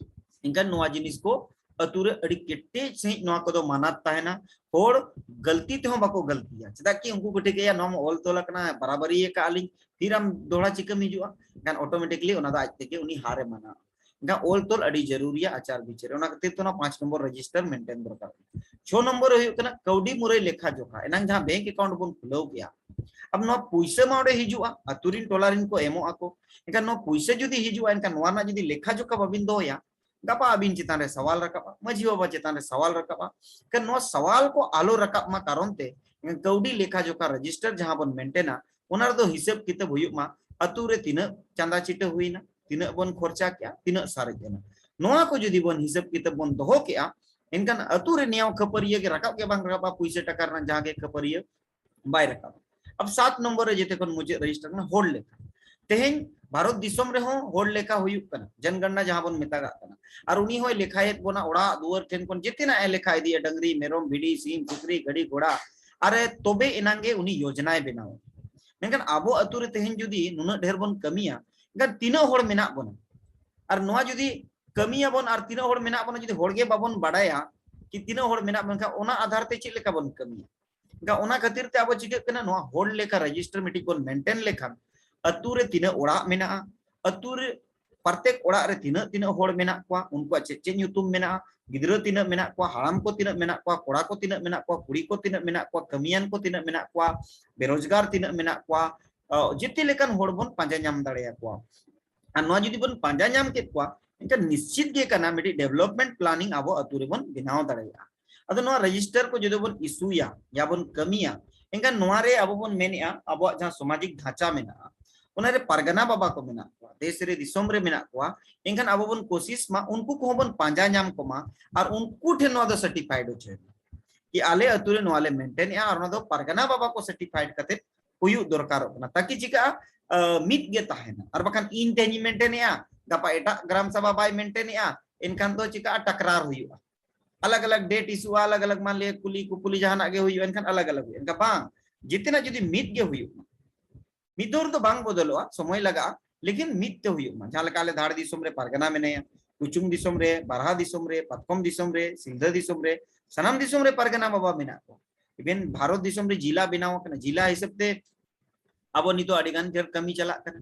ᱮᱱᱠᱷᱟᱱ ᱱᱚᱣᱟ ᱡᱤᱱᱤᱥ ᱠᱚ ᱟᱹᱛᱩ ᱨᱮ ᱟᱹᱰᱤ ᱠᱮᱴᱮᱡ ᱥᱟᱺᱦᱤᱡ ᱱᱚᱣᱟ ᱠᱚᱫᱚ ᱢᱟᱱᱟᱛ ᱛᱟᱦᱮᱱᱟ᱾ ᱦᱚᱲ ᱜᱟᱹᱞᱛᱤ ᱛᱮᱦᱚᱸ ᱵᱟᱠᱚ ᱜᱟᱹᱞᱛᱤᱭᱟ᱾ ᱪᱮᱫᱟᱜ ᱠᱤ ᱩᱱᱠᱩ ᱠᱚ ᱴᱷᱤᱠᱟᱹᱭᱟ ᱱᱚᱣᱟ ᱢᱟ ᱚᱞ ᱛᱚᱞ ᱟᱠᱟᱱᱟ, ᱵᱟᱨᱟᱵᱟᱨᱤ ᱟᱠᱟᱫ ᱟᱹᱞᱤᱧ, ᱯᱷᱤᱨ ᱟᱢ ᱫᱚᱦᱲᱟ ᱪᱤᱠᱟᱹᱢ ᱦᱤᱡᱩᱜᱼᱟ? ᱮᱱᱠᱷᱟᱱ ᱚᱴᱳᱢᱮᱴᱤᱠᱞᱤ ᱚᱱᱟ ᱫᱚ ᱟᱡ ᱛᱮᱜᱮ ᱩᱱᱤ ᱦᱟᱨᱮ ᱢᱟᱱᱟᱣᱟ᱾ ᱮᱱᱠᱷᱟᱱ ᱚᱞ ᱛᱚᱞ ᱟᱹᱰᱤ ᱡᱟᱹᱨᱩᱨᱤᱭᱟ ᱟᱪᱟᱨ ᱵᱤᱪᱟᱹᱨ ᱨᱮ᱾ ᱚᱱᱟ ᱠᱷᱟᱹᱛᱤᱨ ᱛᱮ ᱚᱱᱟ ᱯᱟᱸᱪ ᱱᱚᱢᱵᱚᱨ ᱨᱮᱡᱤᱥᱴᱟᱨ ᱢᱮᱱᱴᱮᱱ ᱫᱚᱨᱠᱟᱨ᱾ ᱪᱷᱚ ᱱᱚᱢᱵᱚᱨ ᱨᱮ ᱦᱩᱭᱩᱜ ᱠᱟᱱᱟ ᱠᱟᱹᱣᱰᱤ ᱢᱩᱨᱟᱹᱭ ᱞᱮᱠᱷᱟ ᱡᱚᱠᱷᱟ᱾ ᱮᱱᱟᱝ ᱡᱟᱦᱟᱸ ᱵᱮᱝᱠ ᱮᱠᱟᱣᱩᱱᱴ ᱵᱚᱱ ᱠᱷᱩᱞᱟᱹᱣ ᱠᱮᱜᱼᱟ, ᱟᱵ ᱱᱚᱣᱟ ᱯᱩᱭᱥᱟᱹ ᱢᱟ ᱚᱸᱰᱮ ᱦᱤᱡᱩᱜᱼᱟ, ᱟᱹᱛᱩ ᱨᱤᱱ ᱴᱚᱞᱟ ᱨᱤᱱ ᱠᱚ ᱮᱢᱚᱜ ᱟᱠᱚ᱾ ᱮᱱᱠᱷᱟᱱ ᱱᱚᱣᱟ ᱯᱩᱭᱥᱟᱹ ᱡᱩᱫᱤ ᱦᱤᱡᱩᱜᱼᱟ, ᱮᱱᱠᱷᱟᱱ ᱱᱚᱣᱟ ᱨᱮᱱᱟᱜ ᱡᱩᱫᱤ ᱞᱮᱠᱷᱟ ᱡᱚᱠᱷᱟ ᱵᱟᱵᱤᱱ ᱫᱚᱦᱚᱭᱟ, ᱜᱟᱯᱟ ᱟᱹᱵᱤᱱ ᱪᱮᱛᱟᱱ ᱨᱮ ᱥᱟᱣᱟᱞ ᱨᱟᱠᱟᱵᱼᱟ, ᱢᱟᱹᱡᱷᱤ ᱵᱟᱵᱟ ᱪᱮᱛᱟᱱ ᱨᱮ ᱥᱟᱣᱟᱞ ᱨᱟᱠᱟᱵᱼᱟ᱾ ᱮᱱᱠᱷᱟᱱ ᱱᱚᱣᱟ ᱥᱟᱣᱟᱞ ᱠᱚ ᱟᱞᱚ ᱨᱟᱠᱟᱵ ᱢᱟ ᱠᱟᱨᱚᱱ ᱛᱮ ᱠᱟᱹᱣᱰᱤ ᱞᱮᱠᱷᱟ ᱡᱚᱠᱷᱟ ᱨᱮᱡᱤᱥᱴᱟᱨ ᱡᱟᱦᱟᱸ ᱵᱚᱱ ᱢᱮᱱᱴᱮᱱᱟ, ᱚᱱᱟ ᱨᱮᱫᱚ ᱦᱤᱥᱟᱹᱵ ᱠᱤᱛᱟᱹᱵ ᱦᱩᱭᱩᱜ ᱢᱟ, ᱟᱹᱛᱩ ᱨᱮ ᱛᱤᱱᱟᱹᱜ ᱪᱟᱸᱫᱟ ᱪᱤᱴᱟᱹ ᱦᱩᱭᱱᱟ, ᱛᱤᱱᱟᱹᱜ ᱵᱚᱱ ᱠᱷᱚᱨᱪᱟ ᱠᱮᱜᱼᱟ, ᱛᱤᱱᱟᱹᱜ ᱥᱟᱨᱮᱡ ᱮᱱᱟ᱾ ᱱᱚᱣᱟ ᱠᱚ ᱡᱩᱫᱤ ᱵᱚᱱ ᱦᱤᱥᱟᱹᱵ ᱠᱤᱛᱟᱹᱵ ᱵᱚᱱ ᱫᱚᱦᱚ ᱠᱮᱜᱼᱟ, ᱮᱱᱠᱷᱟᱱ ᱟᱹᱛᱩ ᱨᱮ ᱱᱮᱭᱟᱣ ᱠᱷᱟᱹᱯᱟᱹᱨᱤᱭᱟᱹ ᱜᱮ ᱨᱟᱠᱟᱵ ᱜᱮ ᱵᱟᱝ ᱨᱟᱠᱟᱵᱼᱟ, ᱯᱩᱭᱥᱟᱹ ᱴᱟᱠᱟ ᱨᱮᱱᱟᱜ ᱡᱟᱦᱟᱸ ᱜᱮ ᱠᱷᱟᱹᱯᱟᱹᱨᱤᱭᱟᱹ ᱵᱟᱭ ᱨᱟᱠᱟᱵᱼᱟ᱾ ᱟᱵ ᱥᱟᱛ ᱱᱚᱢᱵᱚᱨ ᱨᱮ ᱡᱮᱛᱮ ᱠᱷᱚᱱ ᱢᱩᱪᱟᱹᱫ ᱨᱮᱡᱤᱥᱴᱟᱨ ᱠᱟᱱᱟ ᱦᱚᱲ ᱞᱮᱠᱷᱟ᱾ ᱛᱮᱦᱮᱧ ᱵᱷᱟᱨᱚᱛ ᱫᱤᱥᱚᱢ ᱨᱮᱦᱚᱸ ᱦᱚᱲ ᱞᱮᱠᱷᱟ ᱦᱩᱭᱩᱜ ᱠᱟᱱᱟ, ᱡᱚᱱᱜᱚᱱᱱᱟ ᱡᱟᱦᱟᱸ ᱵᱚᱱ ᱢᱮᱛᱟᱜᱟᱜ ᱠᱟᱱᱟ, ᱟᱨ ᱩᱱᱤ ᱦᱚᱸᱭ ᱞᱮᱠᱷᱟᱭᱮᱫ ᱵᱚᱱᱟ ᱚᱲᱟᱜ ᱫᱩᱣᱟᱹᱨ ᱴᱷᱮᱱ ᱠᱷᱚᱱ ᱡᱮᱛᱮᱱᱟᱜ ᱮ ᱞᱮᱠᱷᱟ ᱤᱫᱤᱭᱟ, ᱰᱟᱹᱝᱨᱤ, ᱢᱮᱨᱚᱢ, ᱵᱷᱤᱰᱤ, ᱥᱤᱢ, ᱥᱩᱠᱨᱤ, ᱜᱟᱹᱰᱤ, ᱜᱷᱚᱲᱟ, ᱟᱨᱮ ᱛᱚᱵᱮ ᱮᱱᱟᱝ ᱜᱮ ᱩᱱᱤ ᱭᱳᱡᱽᱱᱟᱭ ᱵᱮᱱᱟᱣᱟ᱾ ᱢᱮᱱᱠᱷᱟᱱ ᱟᱵᱚ ᱟᱹᱛᱩ ᱨᱮ ᱛᱮᱦᱮᱧ ᱡᱩᱫᱤ ᱱᱩᱱᱟᱹᱜ ᱰᱷᱮᱨ ᱵᱚᱱ ᱠᱟᱹᱢᱤᱭᱟ, ᱮᱱᱠᱷᱟᱱ ᱛᱤᱱᱟᱹᱜ ᱦᱚᱲ ᱢᱮᱱᱟᱜ ᱵᱚᱱᱟ? ᱟᱨ ᱱᱚᱣᱟ ᱡᱩᱫᱤ ᱠᱟᱹᱢᱤᱭᱟᱵᱚᱱ ᱟᱨ ᱛᱤᱱᱟᱹᱜ ᱦᱚᱲ ᱢᱮᱱᱟᱜ ᱵᱚᱱᱟ, ᱡᱩᱫᱤ ᱦᱚᱲ ᱜᱮ ᱵᱟᱵᱚᱱ ᱵᱟᱰᱟᱭᱟ ᱠᱤ ᱛᱤᱱᱟᱹᱜ ᱦᱚᱲ ᱢᱮᱱᱟᱜ ᱵᱚᱱᱟ, ᱮᱱᱠᱷᱟᱱ ᱚᱱᱟ ᱟᱫᱷᱟᱨ ᱛᱮ ᱪᱮᱫ ᱞᱮᱠᱟ ᱵᱚᱱ ᱠᱟᱹᱢᱤᱭᱟ? ᱮᱱᱠᱷᱟᱱ ᱚᱱᱟ ᱠᱷᱟᱹᱛᱤᱨ ᱛᱮ ᱟᱵᱚ ᱪᱤᱠᱟᱹᱜ ᱠᱟᱱᱟ, ᱱᱚᱣᱟ ᱦᱚᱲ ᱞᱮᱠᱷᱟ ᱨᱮᱡᱤᱥᱴᱟᱨ ᱢᱤᱫᱴᱤᱡ ᱵᱚᱱ ᱢᱮᱱᱴᱮᱱ ᱞᱮᱠᱷᱟᱱ ᱟᱹᱛᱩ ᱨᱮ ᱛᱤᱱᱟᱹᱜ ᱚᱲᱟᱜ ᱢᱮᱱᱟᱜᱼᱟ, ᱟᱹᱛᱩ ᱨᱮ ᱯᱨᱚᱛᱮᱠ ᱚᱲᱟᱜ ᱨᱮ ᱛᱤᱱᱟᱹᱜ ᱛᱤᱱᱟᱹᱜ ᱦᱚᱲ ᱢᱮᱱᱟᱜ ᱠᱚᱣᱟ, ᱩᱱᱠᱩᱣᱟᱜ ᱪᱮᱫ ᱪᱮᱫ ᱧᱩᱛᱩᱢ ᱢᱮᱱᱟᱜᱼᱟ, ᱜᱤᱫᱽᱨᱟᱹ ᱛᱤᱱᱟᱹᱜ ᱢᱮᱱᱟᱜ ᱠᱚᱣᱟ, ᱦᱟᱲᱟᱢ ᱠᱚ ᱛᱤᱱᱟᱹᱜ ᱢᱮᱱᱟᱜ ᱠᱚᱣᱟ, ᱠᱚᱲᱟ ᱠᱚ ᱛᱤᱱᱟᱹᱜ ᱢᱮᱱᱟᱜ ᱠᱚᱣᱟ, ᱠᱩᱲᱤ ᱠᱚ ᱛᱤᱱᱟᱹᱜ ᱢᱮᱱᱟᱜ ᱠᱚᱣᱟ, ᱠᱟᱹᱢᱤᱭᱟᱱ ᱠᱚ ᱛᱤᱱᱟᱹᱜ ᱢᱮᱱᱟᱜ ᱠᱚᱣᱟ, ᱵᱮᱨᱳᱡᱽᱜᱟᱨ ᱛᱤᱱᱟᱹᱜ ᱢᱮᱱᱟᱜ ᱠᱚᱣᱟ, ᱚ, ᱡᱮᱛᱮ ᱞᱮᱠᱟᱱ ᱦᱚᱲ ᱵᱚᱱ ᱯᱟᱸᱡᱟ ᱧᱟᱢ ᱫᱟᱲᱮᱭᱟᱠᱚᱣᱟ᱾ ᱟᱨ ᱱᱚᱣᱟ ᱡᱩᱫᱤ ᱵᱚᱱ ᱯᱟᱸᱡᱟ ᱧᱟᱢ ᱠᱮᱫ ᱠᱚᱣᱟ, ᱮᱱᱠᱷᱟᱱ ᱱᱤᱥᱪᱤᱛ ᱜᱮ ᱠᱟᱱᱟ ᱢᱤᱫᱴᱤᱡ ᱰᱮᱵᱷᱞᱚᱯᱢᱮᱱᱴ ᱯᱞᱟᱱᱤᱝ ᱟᱵᱚ ᱟᱹᱛᱩ ᱨᱮᱵᱚᱱ ᱵᱮᱱᱟᱣ ᱫᱟᱲᱮᱭᱟᱜᱼᱟ᱾ ᱟᱫᱚ ᱱᱚᱣᱟ ᱨᱮᱡᱤᱥᱴᱟᱨ ᱠᱚ ᱡᱩᱫᱤ ᱵᱚᱱ ᱤᱥᱩᱭᱟ, ᱭᱟ ᱵᱚᱱ ᱠᱟᱹᱢᱤᱭᱟ, ᱮᱱᱠᱷᱟᱱ ᱱᱚᱣᱟ ᱨᱮ ᱟᱵᱚ ᱵᱚᱱ ᱢᱮᱱᱮᱜᱼᱟ, ᱟᱵᱚᱣᱟᱜ ᱡᱟᱦᱟᱸ ᱥᱟᱢᱟᱡᱤᱠ ᱰᱷᱟᱸᱪᱟ ᱢᱮᱱᱟᱜᱼᱟ, ᱚᱱᱟ ᱨᱮ ᱯᱟᱨᱜᱟᱱᱟ ᱵᱟᱵᱟ ᱠᱚ ᱢᱮᱱᱟᱜ ᱠᱚᱣᱟ, ᱫᱮᱥ ᱨᱮ ᱫᱤᱥᱚᱢ ᱨᱮ ᱢᱮᱱᱟᱜ ᱠᱚᱣᱟ, ᱮᱱᱠᱷᱟᱱ ᱟᱵᱚ ᱵᱚᱱ ᱠᱳᱥᱤᱥ ᱢᱟ ᱩᱱᱠᱩ ᱠᱚᱦᱚᱸ ᱵᱚᱱ ᱯᱟᱸᱡᱟ ᱧᱟᱢ ᱠᱚᱢᱟ ᱟᱨ ᱩᱱᱠᱩ ᱴᱷᱮᱱ ᱱᱚᱣᱟ ᱫᱚ ᱥᱟᱨᱴᱤᱯᱷᱟᱭᱰ ᱦᱚᱪᱚᱭ ᱢᱟ ᱠᱤ ᱟᱞᱮ ᱟᱹᱛᱩ ᱨᱮ ᱱᱚᱣᱟ ᱞᱮ ᱢᱮᱱᱴᱮᱱᱮᱜᱼᱟ ᱟᱨ ᱚᱱᱟ ᱫᱚ ᱯᱟᱨᱜᱟᱱᱟ ᱵᱟᱵᱟ ᱠᱚ ᱥᱟᱨᱴᱤᱯᱷᱟᱭᱰ ᱠᱟᱛᱮ ᱦᱩᱭᱩᱜ ᱫᱚᱨᱠᱟᱨᱚᱜ ᱠᱟᱱᱟ, ᱛᱟᱠᱤ ᱪᱤᱠᱟᱹᱜᱼᱟ, ᱟᱸ, ᱢᱤᱫ ᱜᱮ ᱛᱟᱦᱮᱱᱟ᱾ ᱟᱨ ᱵᱟᱠᱷᱟᱱ ᱤᱧ ᱛᱮᱦᱮᱧ ᱤᱧ ᱢᱮᱱᱴᱮᱱᱮᱜᱼᱟ, ᱜᱟᱯᱟ ᱮᱴᱟᱜ ᱜᱨᱟᱢ ᱥᱟᱵᱷᱟ ᱵᱟᱭ ᱢᱮᱱᱴᱮᱱᱮᱜᱼᱟ, ᱮᱱᱠᱷᱟᱱ ᱫᱚ ᱪᱤᱠᱟᱹᱜᱼᱟ, ᱴᱟᱠᱨᱟᱨ ᱦᱩᱭᱩᱜᱼᱟ, ᱟᱞᱟᱜᱽ ᱟᱞᱟᱜᱽ ᱰᱮᱴ ᱤᱥᱩᱜᱼᱟ, ᱟᱞᱟᱜᱽ ᱟᱞᱟᱜᱽ ᱢᱟᱱ ᱞᱤᱭᱟ ᱠᱩᱞᱤ ᱠᱩᱯᱩᱞᱤ ᱡᱟᱦᱟᱱᱟᱜ ᱜᱮ ᱦᱩᱭᱩᱜᱼᱟ, ᱮᱱᱠᱷᱟᱱ ᱟᱞᱟᱜᱽ ᱟᱞᱟᱜᱽ ᱦᱩᱭᱩᱜᱼᱟ᱾ ᱮᱱᱠᱷᱟᱱ ᱵᱟᱝ, ᱡᱮᱛᱮᱱᱟᱜ ᱡᱩᱫᱤ ᱢᱤᱫ ᱜᱮ ᱦᱩᱭᱩᱜ ᱢᱟ, ᱢᱤᱫ ᱫᱚᱨ ᱫᱚ ᱵᱟᱝ ᱵᱚᱫᱚᱞᱚᱜᱼᱟ, ᱥᱚᱢᱚᱭ ᱞᱟᱜᱟᱜᱼᱟ, ᱞᱮᱠᱤᱱ ᱢᱤᱫ ᱛᱮ ᱦᱩᱭᱩᱜ ᱢᱟ᱾ ᱡᱟᱦᱟᱸ ᱞᱮᱠᱟ ᱟᱞᱮ ᱫᱷᱟᱲ ᱫᱤᱥᱚᱢ ᱨᱮ ᱯᱟᱨᱜᱟᱱᱟ ᱢᱮᱱᱟᱭᱟ, ᱠᱩᱪᱩᱝ ᱫᱤᱥᱚᱢ ᱨᱮ, ᱵᱟᱨᱦᱟ ᱫᱤᱥᱚᱢ ᱨᱮ, ᱯᱟᱛᱠᱚᱢ ᱫᱤᱥᱚᱢ ᱨᱮ, ᱥᱤᱞᱫᱟᱹ ᱫᱤᱥᱚᱢ ᱨᱮ, ᱥᱟᱱᱟᱢ ᱫᱤᱥᱚᱢ ᱨᱮ ᱯᱟᱨᱜᱟᱱᱟ ᱵᱟᱵᱟ ᱢᱮᱱᱟᱜ ᱠᱚᱣᱟ᱾ ᱤᱵᱷᱮᱱ ᱵᱷᱟᱨᱚᱛ ᱫᱤᱥᱚᱢ ᱨᱮ ᱡᱤᱞᱟ ᱵᱮᱱᱟᱣ ᱟᱠᱟᱱᱟ, ᱡᱤᱞᱟ ᱦᱤᱥᱟᱹᱵ ᱛᱮ ᱟᱵᱚ ᱱᱤᱛᱚᱜ ᱟᱹᱰᱤ ᱜᱟᱱ ᱰᱷᱮᱨ ᱠᱟᱹᱢᱤ ᱪᱟᱞᱟᱜ ᱠᱟᱱᱟ᱾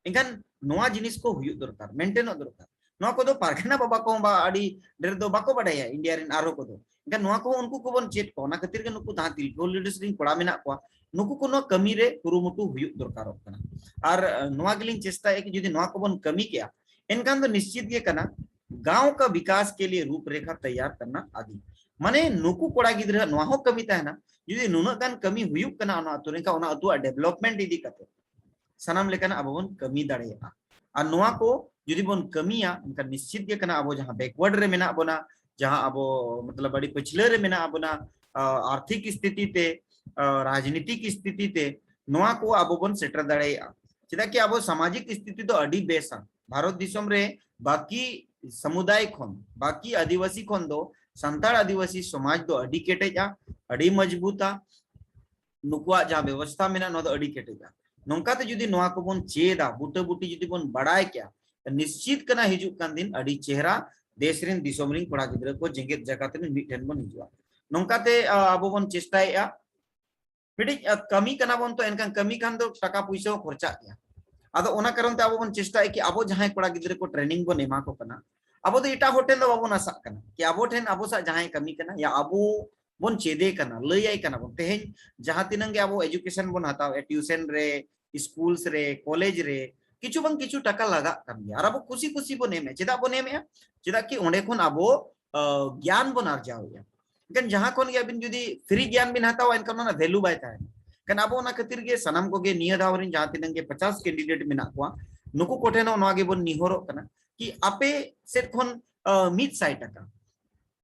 ᱮᱱᱠᱷᱟᱱ ᱱᱚᱣᱟ ᱡᱤᱱᱤᱥ ᱠᱚ ᱦᱩᱭᱩᱜ ᱫᱚᱨᱠᱟᱨ, ᱢᱮᱱᱴᱮᱱᱚᱜ ᱫᱚᱨᱠᱟᱨ᱾ ᱱᱚᱣᱟ ᱠᱚᱫᱚ ᱯᱟᱨᱜᱟᱱᱟ ᱵᱟᱵᱟ ᱠᱚᱦᱚᱸ ᱵᱟ ᱟᱹᱰᱤ ᱰᱷᱮᱨ ᱫᱚ ᱵᱟᱠᱚ ᱵᱟᱰᱟᱭᱟ, ᱤᱱᱰᱤᱭᱟ ᱨᱮᱱ ᱟᱨᱦᱚᱸ ᱠᱚᱫᱚ᱾ ᱮᱱᱠᱷᱟᱱ ᱱᱚᱣᱟ ᱠᱚᱦᱚᱸ ᱩᱱᱠᱩ ᱠᱚᱵᱚᱱ ᱪᱮᱫ ᱠᱚᱣᱟ, ᱚᱱᱟ ᱠᱷᱟᱹᱛᱤᱨ ᱜᱮ ᱱᱩᱠᱩ ᱡᱟᱦᱟᱸ ᱛᱤᱞᱠᱟᱹ ᱦᱩᱞ ᱞᱤᱰᱟᱨᱥ ᱨᱮᱱ ᱠᱚᱲᱟ ᱢᱮᱱᱟᱜ ᱠᱚᱣᱟ, ᱱᱩᱠᱩ ᱠᱚ ᱱᱚᱣᱟ ᱠᱟᱹᱢᱤ ᱨᱮ ᱠᱩᱨᱩᱢᱩᱴᱩ ᱦᱩᱭᱩᱜ ᱫᱚᱨᱠᱟᱨᱚᱜ ᱠᱟᱱᱟ᱾ ᱟᱨ, ᱟᱸ, ᱱᱚᱣᱟ ᱜᱮᱞᱤᱧ ᱪᱮᱥᱴᱟᱭᱟ ᱠᱤ ᱡᱩᱫᱤ ᱱᱚᱣᱟ ᱠᱚᱵᱚᱱ ᱠᱟᱹᱢᱤ ᱠᱮᱭᱟ, ᱮᱱᱠᱷᱟᱱ ᱫᱚ ᱱᱤᱥᱪᱤᱛ ᱜᱮ ᱠᱟᱱᱟ, ᱜᱟᱸᱣ ᱠᱟ ᱵᱤᱠᱟᱥ ᱠᱮ ᱞᱤᱭᱮ ᱨᱩᱯᱨᱮᱠᱷᱟ ᱛᱮᱭᱟᱨ ᱠᱟᱨᱱᱟ ᱟᱫᱤ᱾ ᱢᱟᱱᱮ ᱱᱩᱠᱩ ᱠᱚᱲᱟ ᱜᱤᱫᱽᱨᱟᱹ ᱱᱚᱣᱟ ᱦᱚᱸ ᱠᱟᱹᱢᱤ ᱛᱟᱦᱮᱱᱟ, ᱡᱩᱫᱤ ᱱᱩᱱᱟᱹᱜ ᱜᱟᱱ ᱠᱟᱹᱢᱤ ᱦᱩᱭᱩᱜ ᱠᱟᱱᱟ ᱚᱱᱟ ᱟᱹᱛᱩ ᱨᱮ, ᱮᱱᱠᱷᱟᱱ ᱚᱱᱟ ᱟᱹᱛᱩᱣᱟᱜ ᱰᱮᱵᱷᱞᱚᱯᱢᱮᱱᱴ ᱤᱫᱤ ᱠᱟᱛᱮ ᱥᱟᱱᱟᱢ ᱞᱮᱠᱟᱱᱟᱜ ᱟᱵᱚ ᱵᱚᱱ ᱠᱟᱹᱢᱤ ᱫᱟᱲᱮᱭᱟᱜᱼᱟ᱾ ᱟᱨ ᱱᱚᱣᱟ ᱠᱚ ᱡᱩᱫᱤ ᱵᱚᱱ ᱠᱟᱹᱢᱤᱭᱟ, ᱮᱱᱠᱷᱟᱱ ᱱᱤᱥᱪᱤᱛ ᱜᱮ ᱠᱟᱱᱟ ᱟᱵᱚ ᱡᱟᱦᱟᱸ ᱵᱮᱠᱣᱟᱨᱰ ᱨᱮ ᱢᱮᱱᱟᱜ ᱵᱚᱱᱟ, ᱡᱟᱦᱟᱸ ᱟᱵᱚ ᱢᱚᱛᱞᱚᱵ ᱟᱹᱰᱤ ᱯᱟᱹᱪᱷᱞᱟᱹ ᱨᱮ ᱢᱮᱱᱟᱜ ᱵᱚᱱᱟ, ᱟ, ᱟᱨᱛᱷᱤᱠ ᱥᱛᱷᱤᱛᱤ ᱛᱮ, ᱟ, ᱨᱟᱡᱽᱱᱤᱛᱤᱠ ᱥᱛᱷᱤᱛᱤ ᱛᱮ, ᱱᱚᱣᱟ ᱠᱚ ᱟᱵᱚ ᱵᱚᱱ ᱥᱮᱴᱮᱨ ᱫᱟᱲᱮᱭᱟᱜᱼᱟ᱾ ᱪᱮᱫᱟᱜ ᱠᱤ ᱟᱵᱚ ᱥᱟᱢᱟᱡᱤᱠ ᱥᱛᱷᱤᱛᱤ ᱫᱚ ᱟᱹᱰᱤ ᱵᱮᱥᱟ᱾ ᱵᱷᱟᱨᱚᱛ ᱫᱤᱥᱚᱢ ᱨᱮ ᱵᱟᱹᱠᱤ ᱥᱟᱢᱩᱫᱟᱭ ᱠᱷᱚᱱ, ᱵᱟᱹᱠᱤ ᱟᱹᱫᱤᱵᱟᱹᱥᱤ ᱠᱷᱚᱱ ᱫᱚ ᱥᱟᱱᱛᱟᱲ ᱟᱹᱫᱤᱵᱟᱹᱥᱤ ᱥᱚᱢᱟᱡᱽ ᱫᱚ ᱟᱹᱰᱤ ᱠᱮᱴᱮᱡᱼᱟ, ᱟᱹᱰᱤ ᱢᱚᱡᱽᱵᱩᱛᱟ᱾ ᱱᱩᱠᱩᱣᱟᱜ ᱡᱟᱦᱟᱸ ᱵᱮᱵᱚᱥᱛᱷᱟ ᱢᱮᱱᱟᱜᱼᱟ, ᱱᱚᱣᱟ ᱫᱚ ᱟᱹᱰᱤ ᱠᱮᱴᱮᱡᱟ᱾ ᱱᱚᱝᱠᱟᱛᱮ ᱡᱩᱫᱤ ᱱᱚᱣᱟ ᱠᱚᱵᱚᱱ ᱪᱮᱫᱟ, ᱵᱩᱴᱟᱹ ᱵᱩᱴᱤ ᱡᱩᱫᱤ ᱵᱚᱱ ᱵᱟᱲᱟᱭ ᱠᱮᱭᱟ, ᱱᱤᱥᱪᱤᱛ ᱠᱟᱱᱟ ᱦᱤᱡᱩᱜ ᱠᱟᱱ ᱫᱤᱱ ᱟᱹᱰᱤ ᱪᱮᱦᱨᱟ ᱫᱮᱥ ᱨᱮᱱ ᱫᱤᱥᱚᱢ ᱨᱮᱱ ᱠᱚᱲᱟ ᱜᱤᱫᱽᱨᱟᱹ ᱠᱚ ᱡᱮᱜᱮᱛ ᱡᱟᱠᱟᱛ ᱨᱮᱱ ᱢᱤᱫ ᱴᱷᱮᱱ ᱵᱚᱱ ᱦᱤᱡᱩᱜᱼᱟ᱾ ᱱᱚᱝᱠᱟᱛᱮ, ᱟ, ᱟᱵᱚ ᱵᱚᱱ ᱪᱮᱥᱴᱟᱭᱮᱫᱼᱟ᱾ ᱢᱤᱫᱴᱤᱡ, ᱟ, ᱠᱟᱹᱢᱤ ᱠᱟᱱᱟ ᱵᱚᱱ ᱛᱚ, ᱮᱱᱠᱷᱟᱱ ᱠᱟᱹᱢᱤ ᱠᱷᱟᱱ ᱫᱚ ᱴᱟᱠᱟ ᱯᱩᱭᱥᱟᱹ ᱦᱚᱸ ᱠᱷᱚᱨᱪᱟᱜ ᱜᱮᱭᱟ᱾ ᱟᱫᱚ ᱚᱱᱟ ᱠᱟᱨᱚᱱ ᱛᱮ ᱟᱵᱚ ᱵᱚᱱ ᱪᱮᱥᱴᱟᱭᱮᱫ ᱠᱤ ᱟᱵᱚ ᱡᱟᱦᱟᱸᱭ ᱠᱚᱲᱟ ᱜᱤᱫᱽᱨᱟᱹ ᱠᱚ ᱴᱨᱮᱱᱤᱝ ᱵᱚᱱ ᱮᱢᱟ ᱠᱚ ᱠᱟᱱᱟ, ᱟᱵᱚ ᱫᱚ ᱮᱴᱟᱜ ᱦᱚᱲ ᱴᱷᱮᱱ ᱫᱚ ᱵᱟᱵᱚᱱ ᱟᱥᱟᱜ ᱠᱟᱱᱟ ᱠᱤ ᱟᱵᱚ ᱴᱷᱮᱱ ᱟᱵᱚ ᱥᱟᱶ ᱡᱟᱦᱟᱸᱭ ᱠᱟᱹᱢᱤ ᱠᱟᱱᱟ ᱭᱟ ᱟᱵᱚ ᱵᱚᱱ ᱪᱮᱫᱮ ᱠᱟᱱᱟ, ᱞᱟᱹᱭᱟᱭ ᱠᱟᱱᱟ ᱵᱚᱱ᱾ ᱛᱮᱦᱮᱧ ᱡᱟᱦᱟᱸ ᱛᱤᱱᱟᱹᱜ ᱜᱮ ᱟᱵᱚ ᱮᱡᱩᱠᱮᱥᱚᱱ ᱵᱚᱱ ᱦᱟᱛᱟᱣᱮᱫᱼᱟ, ᱴᱤᱭᱩᱥᱚᱱ ᱨᱮ, ᱥᱠᱩᱞᱥ ᱨᱮ, ᱠᱚᱞᱮᱡᱽ ᱨᱮ, ᱠᱤᱪᱷᱩ ᱵᱟᱝ ᱠᱤᱪᱷᱩ ᱴᱟᱠᱟ ᱞᱟᱜᱟᱜ ᱠᱟᱱ ᱜᱮᱭᱟ᱾ ᱟᱨ ᱟᱵᱚ ᱠᱷᱩᱥᱤ ᱠᱷᱩᱥᱤ ᱵᱚᱱ ᱮᱢᱮᱫᱼᱟ᱾ ᱪᱮᱫᱟᱜ ᱵᱚᱱ ᱮᱢᱮᱫᱼᱟ? ᱪᱮᱫᱟᱜ ᱠᱤ ᱚᱸᱰᱮ ᱠᱷᱚᱱ ᱟᱵᱚ, ᱟ, ᱜᱮᱭᱟᱱ ᱵᱚᱱ ᱟᱨᱡᱟᱣᱮᱫᱼᱟ᱾ ᱮᱱᱠᱷᱟᱱ ᱡᱟᱦᱟᱸ ᱠᱷᱚᱱ ᱜᱮ ᱟᱵᱤᱱ ᱡᱩᱫᱤ free ᱜᱮᱭᱟᱱ ᱵᱤᱱ ᱦᱟᱛᱟᱣᱟ, ᱮᱱᱠᱷᱟᱱ ᱚᱱᱟ value ᱵᱟᱭ ᱛᱟᱦᱮᱱᱟ᱾ ᱮᱱᱠᱷᱟᱱ ᱟᱵᱚ ᱚᱱᱟ ᱠᱷᱟᱹᱛᱤᱨ ᱜᱮ ᱥᱟᱱᱟᱢ ᱠᱚᱜᱮ ᱱᱤᱭᱟᱹ ᱫᱷᱟᱣ ᱨᱮᱱ ᱡᱟᱦᱟᱸ ᱛᱤᱱᱟᱹᱜ ᱜᱮ ᱯᱚᱪᱟᱥ candidate ᱢᱮᱱᱟᱜ ᱠᱚᱣᱟ, ᱱᱩᱠᱩ ᱠᱚᱴᱷᱮᱱ ᱦᱚᱸ ᱱᱚᱣᱟ ᱜᱮᱵᱚᱱ ᱱᱤᱦᱚᱨᱚᱜ ᱠᱟᱱᱟ ᱠᱤ ᱟᱯᱮ ᱥᱮᱫ ᱠᱷᱚᱱ, ᱟᱸ, ᱢᱤᱫ ᱥᱟᱭ ᱴᱟᱠᱟ,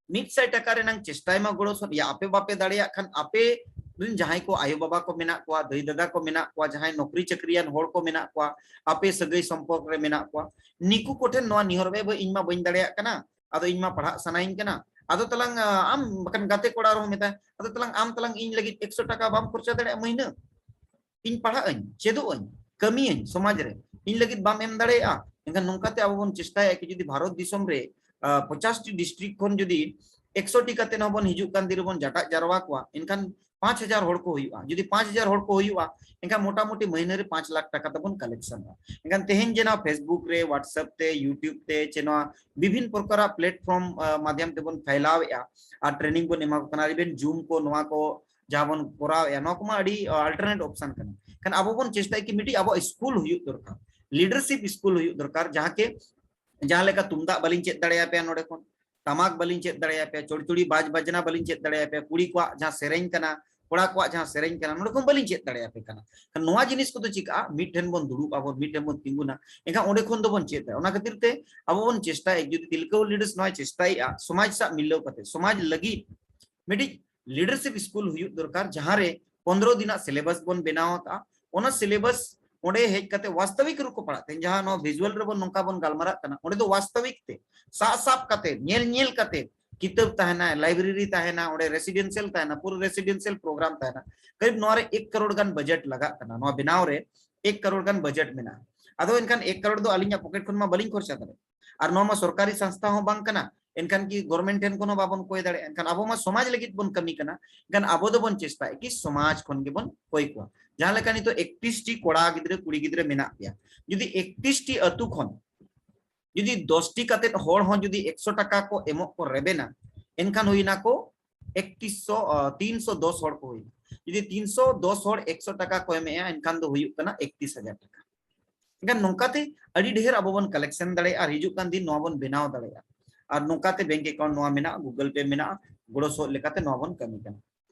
ᱢᱤᱫ ᱥᱟᱭ ᱴᱟᱠᱟ ᱨᱮᱱᱟᱝ ᱪᱮᱥᱴᱟᱭ ᱢᱟ ᱜᱚᱲᱚ ᱥᱚᱫ᱾ ᱭᱟ ᱟᱯᱮ ᱵᱟᱯᱮ ᱫᱟᱲᱮᱭᱟᱜ ᱠᱷᱟᱱ, ᱟᱯᱮ ᱨᱮᱱ ᱡᱟᱦᱟᱸᱭ ᱠᱚ ᱟᱭᱳ ᱵᱟᱵᱟ ᱠᱚ ᱢᱮᱱᱟᱜ ᱠᱚᱣᱟ, ᱫᱟᱹᱭ ᱫᱟᱫᱟ ᱠᱚ ᱢᱮᱱᱟᱜ ᱠᱚᱣᱟ, ᱡᱟᱦᱟᱸᱭ ᱱᱚᱠᱨᱤ ᱪᱟᱹᱠᱨᱤᱭᱟᱱ ᱦᱚᱲ ᱠᱚ ᱢᱮᱱᱟᱜ ᱠᱚᱣᱟ, ᱟᱯᱮ ᱥᱟᱹᱜᱟᱹᱭ ᱥᱚᱢᱯᱚᱨᱠ ᱨᱮ ᱢᱮᱱᱟᱜ ᱠᱚᱣᱟ, ᱱᱤᱠᱩ ᱠᱚᱴᱷᱮᱱ ᱱᱚᱣᱟ ᱱᱤᱦᱚᱨ ᱯᱮ, "ᱵᱟᱹᱭ, ᱤᱧ ᱢᱟ ᱵᱟᱹᱧ ᱫᱟᱲᱮᱭᱟᱜ ᱠᱟᱱᱟ, ᱟᱫᱚ ᱤᱧ ᱢᱟ ᱯᱟᱲᱦᱟᱜ ᱥᱟᱱᱟᱧ ᱠᱟᱱᱟ, ᱟᱫᱚ ᱛᱟᱞᱟᱝ, ᱟ, ᱟᱢ ᱵᱟᱠᱷᱟᱱ ᱜᱟᱛᱮ ᱠᱚᱲᱟ ᱨᱮᱦᱚᱸ ᱢᱮᱛᱟᱭ, ᱟᱫᱚ ᱛᱟᱞᱟᱝ ᱟᱢ ᱛᱟᱞᱟᱝ ᱤᱧ ᱞᱟᱹᱜᱤᱫ ᱮᱠᱥᱚ ᱴᱟᱠᱟ ᱵᱟᱢ ᱠᱷᱚᱨᱪᱟ ᱫᱟᱲᱮᱭᱟᱜᱼᱟ ᱢᱟᱹᱦᱱᱟᱹ? ᱤᱧ ᱯᱟᱲᱦᱟᱜ ᱟᱹᱧ, ᱪᱮᱫᱚᱜ ᱟᱹᱧ, ᱠᱟᱹᱢᱤᱭᱟᱹᱧ ᱥᱚᱢᱟᱡᱽ ᱨᱮ, ᱤᱧ ᱞᱟᱹᱜᱤᱫ ᱵᱟᱢ ᱮᱢ ᱫᱟᱲᱮᱭᱟᱜᱼᱟ?" ᱮᱱᱠᱷᱟᱱ ᱱᱚᱝᱠᱟᱛᱮ ᱟᱵᱚ ᱵᱚᱱ ᱪᱮᱥᱴᱟᱭᱟ ᱠᱤ ᱡᱩᱫᱤ ᱵᱷᱟᱨᱚᱛ ᱫᱤᱥᱚᱢ ᱨᱮ, ᱟ, ᱯᱚᱪᱟᱥ ᱴᱤ district ᱠᱷᱚᱱ ᱡᱩᱫᱤ ᱮᱠᱥᱚ ᱴᱤ ᱠᱟᱛᱮ ᱦᱚᱸ ᱵᱚᱱ ᱦᱤᱡᱩᱜ ᱠᱟᱱ ᱫᱤᱱ ᱨᱮᱵᱚᱱ ᱡᱟᱴᱟᱜ ᱡᱟᱨᱣᱟ ᱠᱚᱣᱟ, ᱮᱱᱠᱷᱟᱱ ᱯᱟᱸᱪ ᱦᱟᱡᱟᱨ ᱦᱚᱲ ᱠᱚ ᱦᱩᱭᱩᱜᱼᱟ᱾ ᱡᱩᱫᱤ ᱯᱟᱸᱪ ᱦᱟᱡᱟᱨ ᱦᱚᱲ ᱠᱚ ᱦᱩᱭᱩᱜᱼᱟ, ᱮᱱᱠᱷᱟᱱ ᱢᱚᱴᱟᱢᱩᱴᱤ ᱢᱟᱹᱦᱱᱟᱹ ᱨᱮ ᱯᱟᱸᱪ ᱞᱟᱠᱷ ᱴᱟᱠᱟ ᱛᱟᱵᱚᱱ collectionᱚᱜᱼᱟ᱾ ᱮᱱᱠᱷᱟᱱ ᱛᱮᱦᱮᱧ ᱡᱮ ᱱᱚᱣᱟ Facebook ᱨᱮ, WhatsApp ᱛᱮ, YouTube ᱛᱮ, ᱪᱮ ᱱᱚᱣᱟ ᱵᱤᱵᱷᱤᱱ ᱯᱨᱚᱠᱟᱨᱟᱜ platform, ᱟ, ᱢᱟᱫᱷᱭᱚᱢ ᱛᱮᱵᱚᱱ ᱯᱷᱟᱭᱞᱟᱣᱮᱫᱼᱟ ᱟᱨ training ᱵᱚᱱ ᱮᱢᱟ ᱠᱚ ᱠᱟᱱᱟ, even Zoom ᱠᱚ, ᱱᱚᱣᱟ ᱠᱚ ᱡᱟᱦᱟᱸ ᱵᱚᱱ ᱠᱚᱨᱟᱣᱮᱫᱼᱟ, ᱱᱚᱣᱟ ᱠᱚᱢᱟ ᱟᱹᱰᱤ, ᱟ, alternate option ᱠᱟᱱᱟ᱾ ᱠᱷᱟᱱ ᱟᱵᱚ ᱵᱚᱱ ᱪᱮᱥᱴᱟᱭᱟ ᱠᱤ ᱢᱤᱫᱴᱤᱡ ᱟᱵᱚᱣᱟᱜ ᱥᱠᱩᱞ ᱦᱩᱭᱩᱜ ᱫᱚᱨᱠᱟᱨ, leadership ᱥᱠᱩᱞ ᱦᱩᱭᱩᱜ ᱫᱚᱨᱠᱟᱨ, ᱡᱟᱦᱟᱸ ᱠᱮ, ᱡᱟᱦᱟᱸ ᱞᱮᱠᱟ ᱛᱩᱢᱫᱟᱜ ᱵᱟᱹᱞᱤᱧ ᱪᱮᱫ ᱫᱟᱲᱮᱭᱟᱯᱮᱭᱟ ᱱᱚᱰᱮ ᱠᱷᱚᱱ, ᱴᱟᱢᱟᱠ ᱵᱟᱹᱞᱤᱧ ᱪᱮᱫ ᱫᱟᱲᱮᱭᱟᱯᱮᱭᱟ, ᱪᱚᱲᱪᱩᱲᱤ ᱵᱟᱡᱽ ᱵᱟᱡᱽᱱᱟ ᱵᱟᱹᱞᱤᱧ ᱪᱮᱫ ᱫᱟᱲᱮᱭᱟᱯᱮᱭᱟ, ᱠᱩᱲᱤ ᱠᱚᱣᱟᱜ ᱡᱟᱦᱟᱸ ᱥᱮᱨᱮᱧ ᱠᱟᱱᱟ, ᱠᱚᱲᱟ ᱠᱚᱣᱟᱜ ᱡᱟᱦᱟᱸ ᱥᱮᱨᱮᱧ ᱠᱟᱱᱟ, ᱱᱚᱰᱮ ᱠᱷᱚᱱ ᱵᱟᱹᱞᱤᱧ ᱪᱮᱫ ᱫᱟᱲᱮᱭᱟᱯᱮ ᱠᱟᱱᱟ᱾ ᱠᱷᱟᱱ ᱱᱚᱣᱟ ᱡᱤᱱᱤᱥ ᱠᱚᱫᱚ ᱪᱤᱠᱟᱹᱜᱼᱟ? ᱢᱤᱫ ᱴᱷᱮᱱ ᱵᱚᱱ ᱫᱩᱲᱩᱵ ᱟᱵᱚᱱ, ᱢᱤᱫ ᱴᱷᱮᱱ ᱵᱚᱱ ᱛᱤᱸᱜᱩᱱᱟ, ᱮᱱᱠᱷᱟᱱ ᱚᱸᱰᱮ ᱠᱷᱚᱱ ᱫᱚᱵᱚᱱ ᱪᱮᱫ ᱫᱟᱲᱮᱭᱟᱜᱼᱟ᱾ ᱚᱱᱟ ᱠᱷᱟᱹᱛᱤᱨ ᱛᱮ ᱟᱵᱚ ᱵᱚᱱ ᱪᱮᱥᱴᱟᱭᱟ, ᱡᱩᱫᱤ ᱛᱤᱞᱠᱟᱹ ᱦᱩᱞ leaders ᱱᱚᱣᱟᱭ ᱪᱮᱥᱴᱟᱭᱮᱫᱼᱟ ᱥᱚᱢᱟᱡᱽ ᱥᱟᱶ ᱢᱤᱞᱟᱹᱣ ᱠᱟᱛᱮ, ᱥᱚᱢᱟᱡᱽ ᱞᱟᱹᱜᱤᱫ ᱢᱤᱫᱴᱤᱡ leadership ᱥᱠᱩᱞ ᱦᱩᱭᱩᱜ ᱫᱚᱨᱠᱟᱨ, ᱡᱟᱦᱟᱸ ᱨᱮ ᱯᱚᱱᱫᱽᱨᱚ ᱫᱤᱱᱟᱜ syllabus ᱵᱚᱱ ᱵᱮᱱᱟᱣ ᱟᱠᱟᱫᱼᱟ, ᱚᱱᱟ syllabus ᱚᱸᱰᱮ ᱦᱮᱡ ᱠᱟᱛᱮ ᱣᱟᱥᱛᱚᱵᱤᱠ ᱨᱩᱯ ᱠᱚ ᱯᱟᱲᱦᱟᱜ ᱛᱮ, ᱡᱟᱦᱟᱸ ᱱᱚᱣᱟ visual ᱨᱮᱵᱚᱱ ᱱᱚᱝᱠᱟ ᱵᱚᱱ ᱜᱟᱞᱢᱟᱨᱟᱜ ᱠᱟᱱᱟ, ᱚᱸᱰᱮ ᱫᱚ ᱣᱟᱥᱛᱚᱵᱤᱠ ᱛᱮ ᱥᱟᱵ ᱥᱟᱵ ᱠᱟᱛᱮ, ᱧᱮᱞ ᱧᱮᱞ ᱠᱟᱛᱮ, ᱠᱤᱛᱟᱹᱵ ᱛᱟᱦᱮᱱᱟ, library ᱛᱟᱦᱮᱱᱟ, ᱚᱸᱰᱮ residential ᱛᱟᱦᱮᱱᱟ, ᱯᱩᱨᱟᱹ residential program ᱛᱟᱦᱮᱱᱟ᱾ ᱠᱟᱨᱤᱵ ᱱᱚᱣᱟ ᱨᱮ ᱮᱠ ᱠᱟᱨᱳᱲ ᱜᱟᱱ budget ᱞᱟᱜᱟᱜ ᱠᱟᱱᱟ ᱱᱚᱣᱟ ᱵᱮᱱᱟᱣ ᱨᱮ, ᱮᱠ ᱠᱟᱨᱳᱲ ᱜᱟᱱ budget ᱢᱮᱱᱟᱜᱼᱟ᱾ ᱟᱫᱚ ᱮᱱᱠᱷᱟᱱ ᱮᱠ ᱠᱟᱨᱳᱲ ᱫᱚ ᱟᱹᱞᱤᱧᱟᱜ pocket ᱠᱷᱚᱱ ᱢᱟ ᱵᱟᱹᱞᱤᱧ ᱠᱷᱚᱨᱪᱟ ᱫᱟᱲᱮᱭᱟᱜᱼᱟ, ᱟᱨ ᱱᱚᱣᱟ ᱢᱟ ᱥᱚᱨᱠᱟᱨᱤ ᱥᱚᱝᱥᱛᱷᱟ ᱦᱚᱸ ᱵᱟᱝ ᱠᱟᱱᱟ, ᱮᱱᱠᱷᱟᱱ ᱠᱤ government ᱴᱷᱮᱱ ᱠᱷᱚᱱ ᱦᱚᱸ ᱵᱟᱵᱚᱱ ᱠᱚᱭ ᱫᱟᱲᱮᱭᱟᱜᱼᱟ᱾ ᱮᱱᱠᱷᱟᱱ ᱟᱵᱚ ᱢᱟ ᱥᱚᱢᱟᱡᱽ ᱞᱟᱹᱜᱤᱫ ᱵᱚᱱ ᱠᱟᱹᱢᱤ ᱠᱟᱱᱟ, ᱮᱱᱠᱷᱟᱱ ᱟᱵᱚ ᱫᱚᱵᱚᱱ ᱪᱮᱥᱴᱟᱭᱟ ᱠᱤ ᱥᱚᱢᱟᱡᱽ ᱠᱷᱚᱱ ᱜᱮᱵᱚᱱ ᱠᱚᱭ ᱠᱚᱣᱟ᱾ ᱡᱟᱦᱟᱸ ᱞᱮᱠᱟ ᱱᱤᱛᱚᱜ ᱮᱠᱛᱨᱤᱥ ᱴᱤ ᱠᱚᱲᱟ ᱜᱤᱫᱽᱨᱟᱹ ᱠᱩᱲᱤ ᱜᱤᱫᱽᱨᱟᱹ ᱢᱮᱱᱟᱜ ᱯᱮᱭᱟ, ᱡᱩᱫᱤ ᱮᱠᱛᱨᱤᱥ ᱴᱤ ᱟᱹᱛᱩ ᱠᱷᱚᱱ ᱡᱩᱫᱤ ᱫᱚᱥ ᱴᱤ ᱠᱟᱛᱮ ᱦᱚᱲ ᱦᱚᱸ ᱡᱩᱫᱤ ᱮᱠᱥᱚ ᱴᱟᱠᱟ ᱠᱚ ᱮᱢᱚᱜ ᱠᱚ ᱨᱮᱵᱮᱱᱟ, ᱮᱱᱠᱷᱟᱱ ᱦᱩᱭᱱᱟ ᱠᱚ ᱮᱠᱛᱨᱤᱥ ᱥᱚ, ᱟ, ᱛᱤᱱᱥᱚ ᱫᱚᱥ ᱦᱚᱲ ᱠᱚ ᱦᱩᱭᱱᱟ᱾ ᱡᱩᱫᱤ ᱛᱤᱱᱥᱚ ᱫᱚᱥ ᱦᱚᱲ ᱮᱠᱥᱚ ᱴᱟᱠᱟ ᱠᱚ ᱮᱢᱮᱜᱼᱟ, ᱮᱱᱠᱷᱟᱱ ᱫᱚ ᱦᱩᱭᱩᱜ ᱠᱟᱱᱟ ᱮᱠᱛᱨᱤᱥ ᱦᱟᱡᱟᱨ ᱴᱟᱠᱟ᱾ ᱮᱱᱠᱷᱟᱱ ᱱᱚᱝᱠᱟᱛᱮ ᱟᱹᱰᱤ ᱰᱷᱮᱨ ᱟᱵᱚ ᱵᱚᱱ collection ᱫᱟᱲᱮᱭᱟᱜᱼᱟ ᱟᱨ ᱦᱤᱡᱩᱜ ᱠᱟᱱ ᱫᱤᱱ ᱱᱚᱣᱟ ᱵᱚᱱ ᱵᱮᱱᱟᱣ ᱫᱟᱲᱮᱭᱟᱜᱼᱟ᱾ ᱟᱨ ᱱᱚᱝᱠᱟᱛᱮ bank account ᱱᱚᱣᱟ ᱢᱮᱱᱟᱜᱼᱟ, Google Pay ᱢᱮᱱᱟᱜᱼᱟ, ᱜᱚᱲᱚ ᱥᱚᱦᱚᱫ ᱞᱮᱠᱟᱛᱮ ᱱᱚᱣᱟ ᱵᱚᱱ ᱠᱟᱹᱢᱤ ᱠᱟᱱᱟ᱾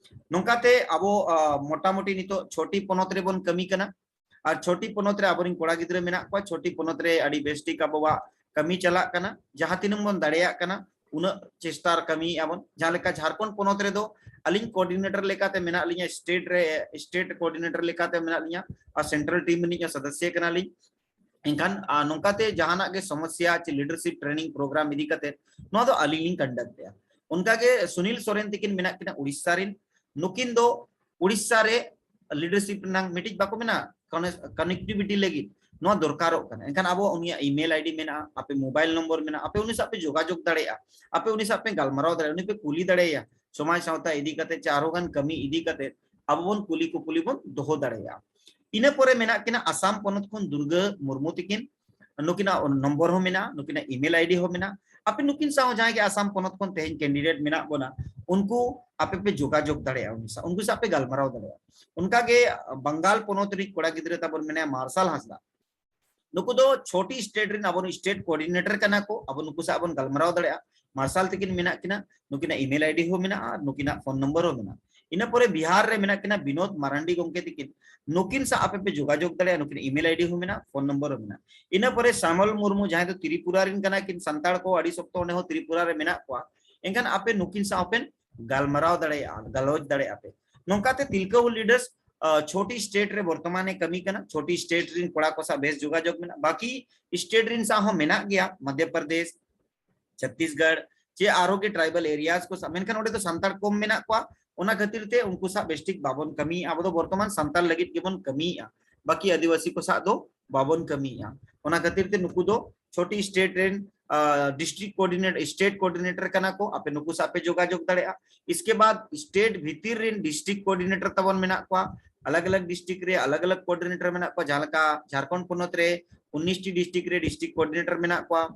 ᱱᱚᱝᱠᱟᱛᱮ ᱟᱵᱚ ᱢᱚᱴᱟᱢᱩᱴᱤ ᱱᱤᱛᱚᱜ ᱪᱷᱚᱴᱤ ᱯᱚᱱᱚᱛ ᱨᱮᱵᱚᱱ ᱠᱟᱹᱢᱤ ᱠᱟᱱᱟ᱾ ᱟᱨ ᱪᱷᱚᱴᱤ ᱯᱚᱱᱚᱛ ᱨᱮ ᱟᱵᱚᱨᱮᱱ ᱠᱚᱲᱟ ᱜᱤᱫᱽᱨᱟᱹ ᱢᱮᱱᱟᱜ ᱠᱚᱣᱟ᱾ ᱪᱷᱚᱴᱤ ᱯᱚᱱᱚᱛ ᱨᱮ ᱟᱹᱰᱤ ᱵᱮᱥ ᱴᱷᱤᱠ ᱟᱵᱚᱣᱟᱜ ᱠᱟᱹᱢᱤ ᱪᱟᱞᱟᱜ ᱠᱟᱱᱟ᱾ ᱡᱟᱦᱟᱸ ᱛᱤᱱᱟᱹᱜ ᱵᱚᱱ ᱫᱟᱲᱮᱭᱟᱜ ᱠᱟᱱᱟ, ᱩᱱᱟᱹᱜ ᱪᱮᱥᱴᱟ ᱟᱨ ᱠᱟᱹᱢᱤᱭᱮᱫᱼᱟ ᱵᱚᱱ᱾ ᱡᱟᱦᱟᱸ ᱞᱮᱠᱟ ᱡᱷᱟᱲᱠᱷᱚᱸᱰ ᱯᱚᱱᱚᱛ ᱨᱮᱫᱚ ᱟᱹᱞᱤᱧ ᱠᱳᱚᱨᱰᱤᱱᱮᱴᱚᱨ ᱞᱮᱠᱟᱛᱮ ᱢᱮᱱᱟᱜ ᱞᱤᱧᱟ, ᱥᱴᱮᱴ ᱨᱮ ᱥᱴᱮᱴ ᱠᱳᱚᱨᱰᱤᱱᱮᱴᱚᱨ ᱞᱮᱠᱟᱛᱮ ᱢᱮᱱᱟᱜ ᱞᱤᱧᱟ ᱟᱨ ᱥᱮᱱᱴᱨᱟᱞ ᱴᱤᱢ ᱨᱤᱱᱤᱡ ᱥᱚᱫᱚᱥᱭᱚ ᱠᱟᱱᱟᱞᱤᱧ᱾ ᱮᱱᱠᱷᱟᱱ ᱱᱚᱝᱠᱟᱛᱮ ᱡᱟᱦᱟᱱᱟᱜ ᱜᱮ ᱥᱚᱢᱚᱥᱭᱟ ᱪᱮ ᱞᱤᱰᱟᱨᱥᱤᱯ ᱴᱨᱮᱱᱤᱝ ᱯᱨᱳᱜᱨᱟᱢ ᱤᱫᱤ ᱠᱟᱛᱮ ᱱᱚᱣᱟ ᱫᱚ ᱟᱹᱞᱤᱧ ᱞᱤᱧ ᱠᱚᱱᱰᱟᱠᱴ ᱮᱜᱼᱟ᱾ ᱚᱱᱠᱟᱜᱮ ᱥᱩᱱᱤᱞ ᱥᱚᱨᱮᱱ ᱛᱤᱠᱤᱱ ᱢᱮᱱᱟᱜ ᱠᱤᱱᱟ ᱩᱲᱤᱥᱥᱟ ᱨᱮᱱ᱾ ᱱᱩᱠᱤᱱ ᱫᱚ ᱩᱲᱤᱥᱥᱟ ᱨᱮ ᱞᱤᱰᱟᱨᱥᱤᱯ ᱨᱮᱱᱟᱜ ᱢᱤᱫᱴᱤᱡ ᱵᱟᱠᱚ ᱢᱮᱱᱟ, ᱠᱟᱱᱮᱠᱴᱤᱵᱷᱤᱴᱤ ᱞᱟᱹᱜᱤᱫ ᱱᱚᱣᱟ ᱫᱚᱨᱠᱟᱨᱚᱜ ᱠᱟᱱᱟ᱾ ᱮᱱᱠᱷᱟᱱ ᱟᱵᱚ ᱩᱱᱤᱭᱟᱜ ᱤᱢᱮᱞ ᱟᱭᱰᱤ ᱢᱮᱱᱟᱜᱼᱟ, ᱟᱯᱮ ᱢᱳᱵᱟᱭᱤᱞ ᱱᱚᱢᱵᱚᱨ ᱢᱮᱱᱟᱜᱼᱟ, ᱟᱯᱮ ᱩᱱᱤ ᱥᱟᱶ ᱯᱮ ᱡᱳᱜᱟᱡᱳᱜᱽ ᱫᱟᱲᱮᱭᱟᱜᱼᱟ, ᱟᱯᱮ ᱩᱱᱤ ᱥᱟᱶ ᱯᱮ ᱜᱟᱞᱢᱟᱨᱟᱣ ᱫᱟᱲᱮᱭᱟᱜᱼᱟ, ᱩᱱᱤ ᱯᱮ ᱠᱩᱞᱤ ᱫᱟᱲᱮᱭᱟᱭᱟ᱾ ᱥᱚᱢᱟᱡᱽ ᱥᱟᱶᱛᱟ ᱤᱫᱤ ᱠᱟᱛᱮ ᱪᱮ ᱟᱨᱦᱚᱸ ᱜᱟᱱ ᱠᱟᱹᱢᱤ ᱤᱫᱤ ᱠᱟᱛᱮ ᱟᱵᱚ ᱵᱚᱱ ᱠᱩᱞᱤ ᱠᱩᱯᱩᱞᱤ ᱵᱚᱱ ᱫᱚᱦᱚ ᱫᱟᱲᱮᱭᱟᱜᱼᱟ᱾ ᱤᱱᱟᱹ ᱯᱚᱨᱮ ᱢᱮᱱᱟᱜ ᱠᱤᱱᱟ ᱟᱥᱟᱢ ᱯᱚᱱᱚᱛ ᱠᱷᱚᱱ ᱫᱩᱨᱜᱟᱹ ᱢᱩᱨᱢᱩ ᱛᱤᱠᱤᱱ᱾ ᱱᱩᱠᱤᱱᱟᱜ ᱱᱚᱢᱵᱚᱨ ᱦᱚᱸ ᱢᱮᱱᱟᱜᱼᱟ, ᱱᱩᱠᱤᱱᱟᱜ ᱤᱢᱮᱞ ᱟᱭᱰᱤ ᱦᱚᱸ ᱢᱮᱱᱟᱜᱼᱟ᱾ ᱟᱯᱮ ᱱᱩᱠᱤᱱ ᱥᱟᱶ ᱡᱟᱦᱟᱸᱭ ᱜᱮ ᱟᱥᱟᱢ ᱯᱚᱱᱚᱛ ᱠᱷᱚᱱ ᱛᱮᱦᱮᱧ ᱠᱮᱱᱰᱤᱰᱮᱴ ᱢᱮᱱᱟᱜ ᱵᱚᱱᱟ, ᱩᱱᱠᱩ ᱟᱯᱮ ᱯᱮ ᱡᱳᱜᱟᱡᱳᱜᱽ ᱫᱟᱲᱮᱭᱟᱜᱼᱟ, ᱩᱱᱠᱩ ᱥᱟᱶ ᱩᱱᱠᱩ ᱥᱟᱶ ᱯᱮ ᱜᱟᱞᱢᱟᱨᱟᱣ ᱫᱟᱲᱮᱭᱟᱜᱼᱟ᱾ ᱚᱱᱠᱟᱜᱮ ᱵᱟᱝᱜᱟᱞ ᱯᱚᱱᱚᱛ ᱨᱤᱱᱤᱡ ᱠᱚᱲᱟ ᱜᱤᱫᱽᱨᱟᱹ ᱛᱟᱵᱚᱱ ᱢᱮᱱᱟᱭᱟ ᱢᱟᱨᱥᱟᱞ ᱦᱟᱸᱥᱫᱟ᱾ ᱱᱩᱠᱩ ᱫᱚ ᱪᱷᱚᱴᱤ ᱥᱴᱮᱴ ᱨᱮᱱ ᱟᱵᱚ ᱥᱴᱮᱴ ᱠᱳᱚᱨᱰᱤᱱᱮᱴᱚᱨ ᱠᱟᱱᱟ ᱠᱚ, ᱟᱵᱚ ᱱᱩᱠᱩ ᱥᱟᱶ ᱵᱚᱱ ᱜᱟᱞᱢᱟᱨᱟᱣ ᱫᱟᱲᱮᱭᱟᱜᱼᱟ᱾ ᱢᱟᱨᱥᱟᱞ ᱛᱤᱠᱤᱱ ᱢᱮᱱᱟᱜ ᱠᱤᱱᱟ, ᱱᱩᱠᱤᱱᱟᱜ ᱤᱢᱮᱞ ᱟᱭᱰᱤ ᱦᱚᱸ ᱢᱮᱱᱟᱜᱼᱟ ᱟᱨ ᱱᱩᱠᱤᱱᱟᱜ ᱯᱷᱳᱱ ᱱᱚᱢᱵᱚᱨ ᱦᱚᱸ ᱢᱮᱱᱟᱜᱼᱟ᱾ ᱤᱱᱟᱹ ᱯᱚᱨᱮ ᱵᱤᱦᱟᱨ ᱨᱮ ᱢᱮᱱᱟᱜ ᱠᱤᱱᱟ ᱵᱤᱱᱳᱫ ᱢᱟᱨᱟᱱᱰᱤ ᱜᱚᱢᱠᱮ ᱛᱤᱠᱤᱱ᱾ ᱱᱩᱠᱤᱱ ᱥᱟᱶ ᱟᱯᱮ ᱯᱮ ᱡᱳᱜᱟᱡᱳᱜᱽ ᱫᱟᱲᱮᱭᱟᱜᱼᱟ, ᱱᱩᱠᱤᱱ ᱤᱢᱮᱞ ᱟᱭᱰᱤ ᱦᱚᱸ ᱢᱮᱱᱟᱜᱼᱟ, ᱯᱷᱳᱱ ᱱᱚᱢᱵᱚᱨ ᱦᱚᱸ ᱢᱮᱱᱟᱜᱼᱟ᱾ ᱤᱱᱟᱹ ᱯᱚᱨᱮ ᱥᱟᱢᱚᱞ ᱢᱩᱨᱢᱩ, ᱡᱟᱦᱟᱸᱭ ᱫᱚ ᱛᱨᱤᱯᱩᱨᱟ ᱨᱮᱱ ᱠᱟᱱᱟ ᱠᱤᱱ, ᱥᱟᱱᱛᱟᱲ ᱠᱚ ᱟᱹᱰᱤ ᱥᱚᱠᱛᱚ ᱚᱸᱰᱮ ᱦᱚᱸ ᱛᱨᱤᱯᱩᱨᱟ ᱨᱮ ᱢᱮᱱᱟᱜ ᱠᱚᱣᱟ, ᱮᱱᱠᱷᱟᱱ ᱟᱯᱮ ᱱᱩᱠᱤᱱ ᱥᱟᱶ ᱯᱮ ᱜᱟᱞᱢᱟᱨᱟᱣ ᱫᱟᱲᱮᱭᱟᱜᱼᱟ, ᱜᱟᱞᱚᱪ ᱫᱟᱲᱮᱭᱟᱜᱼᱟ ᱯᱮ᱾ ᱱᱚᱝᱠᱟᱛᱮ ᱛᱤᱞᱠᱟᱹ ᱦᱩᱞ ᱞᱤᱰᱟᱨᱥ ᱪᱷᱚᱴᱤ ᱥᱴᱮᱴ ᱨᱮ ᱵᱚᱨᱛᱚᱢᱟᱱᱮ ᱠᱟᱹᱢᱤ ᱠᱟᱱᱟ᱾ ᱪᱷᱚᱴᱤ ᱥᱴᱮᱴ ᱨᱮᱱ ᱠᱚᱲᱟ ᱠᱚ ᱥᱟᱶ ᱵᱮᱥ ᱡᱳᱜᱟᱡᱳᱜᱽ ᱢᱮᱱᱟᱜᱼᱟ᱾ ᱵᱟᱹᱠᱤ ᱥᱴᱮᱴ ᱨᱮᱱ ᱥᱟᱶ ᱦᱚᱸ ᱢᱮᱱᱟᱜ ᱜᱮᱭᱟ, ᱢᱚᱫᱷᱭᱚ ᱯᱨᱚᱫᱮᱥ, ᱪᱷᱚᱛᱤᱥᱜᱚᱲ, ᱪᱮ ᱟᱨᱚ ᱜᱮ ᱴᱨᱟᱭᱵᱟᱞ ᱮᱨᱤᱭᱟᱥ ᱠᱚ ᱥᱟᱶ, ᱢᱮᱱᱠᱷᱟᱱ ᱚᱸᱰᱮ ᱫᱚ ᱥᱟᱱᱛᱟᱲ ᱠᱚᱢ ᱢᱮᱱᱟᱜ ᱠᱚᱣᱟ, ᱚᱱᱟ ᱠᱷᱟᱹᱛᱤᱨ ᱛᱮ ᱩᱱᱠᱩ ᱥᱟᱶ ᱵᱮᱥᱴᱷᱤᱠ ᱵᱟᱵᱚᱱ ᱠᱟᱹᱢᱤᱭᱮᱫᱼᱟ᱾ ᱟᱵᱚ ᱫᱚ ᱵᱚᱨᱛᱚᱢᱟᱱ ᱥᱟᱱᱛᱟᱲ ᱞᱟᱹᱜᱤᱫ ᱜᱮᱵᱚᱱ ᱠᱟᱹᱢᱤᱭᱮᱫᱼᱟ, ᱵᱟᱹᱠᱤ ᱟᱹᱫᱤᱵᱟᱹᱥᱤ ᱠᱚ ᱥᱟᱶ ᱫᱚ ᱵᱟᱵᱚᱱ ᱠᱟᱹᱢᱤᱭᱮᱫᱼᱟ᱾ ᱚᱱᱟ ᱠᱷᱟᱹᱛᱤᱨ ᱛᱮ ᱱᱩᱠᱩ ᱫᱚ ᱪᱷᱚᱴᱤ ᱥᱴᱮᱴ ᱨᱮᱱ ᱰᱤᱥᱴᱨᱤᱠᱴ ᱠᱳᱚᱨᱰᱤᱱᱮᱴ ᱥᱴᱮᱴ ᱠᱳᱚᱨᱰᱤᱱᱮᱴᱚᱨ ᱠᱟᱱᱟ ᱠᱚ, ᱟᱯᱮ ᱱᱩᱠᱩ ᱥᱟᱶ ᱯᱮ ᱡᱳᱜᱟᱡᱳᱜᱽ ᱫᱟᱲᱮᱭᱟᱜᱼᱟ᱾ ᱤᱥᱠᱮ ᱵᱟᱫ ᱥᱴᱮᱴ ᱵᱷᱤᱛᱤᱨ ᱨᱮᱱ ᱰᱤᱥᱴᱨᱤᱠᱴ ᱠᱳᱚᱨᱰᱤᱱᱮᱴᱚᱨ ᱛᱟᱵᱚᱱ ᱢᱮᱱᱟᱜ ᱠᱚᱣᱟ, ᱟᱞᱟᱜᱽ ᱟᱞᱟᱜᱽ ᱰᱤᱥᱴᱨᱤᱠᱴ ᱨᱮ ᱟᱞᱟᱜᱽ ᱟᱞᱟᱜᱽ ᱠᱳᱚᱨᱰᱤᱱᱮᱴᱚᱨ ᱢᱮᱱᱟᱜ ᱠᱚᱣᱟ᱾ ᱡᱟᱦᱟᱸ ᱞᱮᱠᱟ ᱡᱷᱟᱲᱠᱷᱚᱸᱰ ᱯᱚᱱᱚᱛ ᱨᱮ ᱩᱱᱤᱥ ᱴᱤ ᱰᱤᱥᱴᱨᱤᱠᱴ ᱨᱮ ᱰᱤᱥᱴᱨᱤᱠᱴ ᱠᱳᱚᱨᱰᱤᱱᱮᱴᱚᱨ ᱢᱮᱱᱟᱜ ᱠᱚᱣᱟ,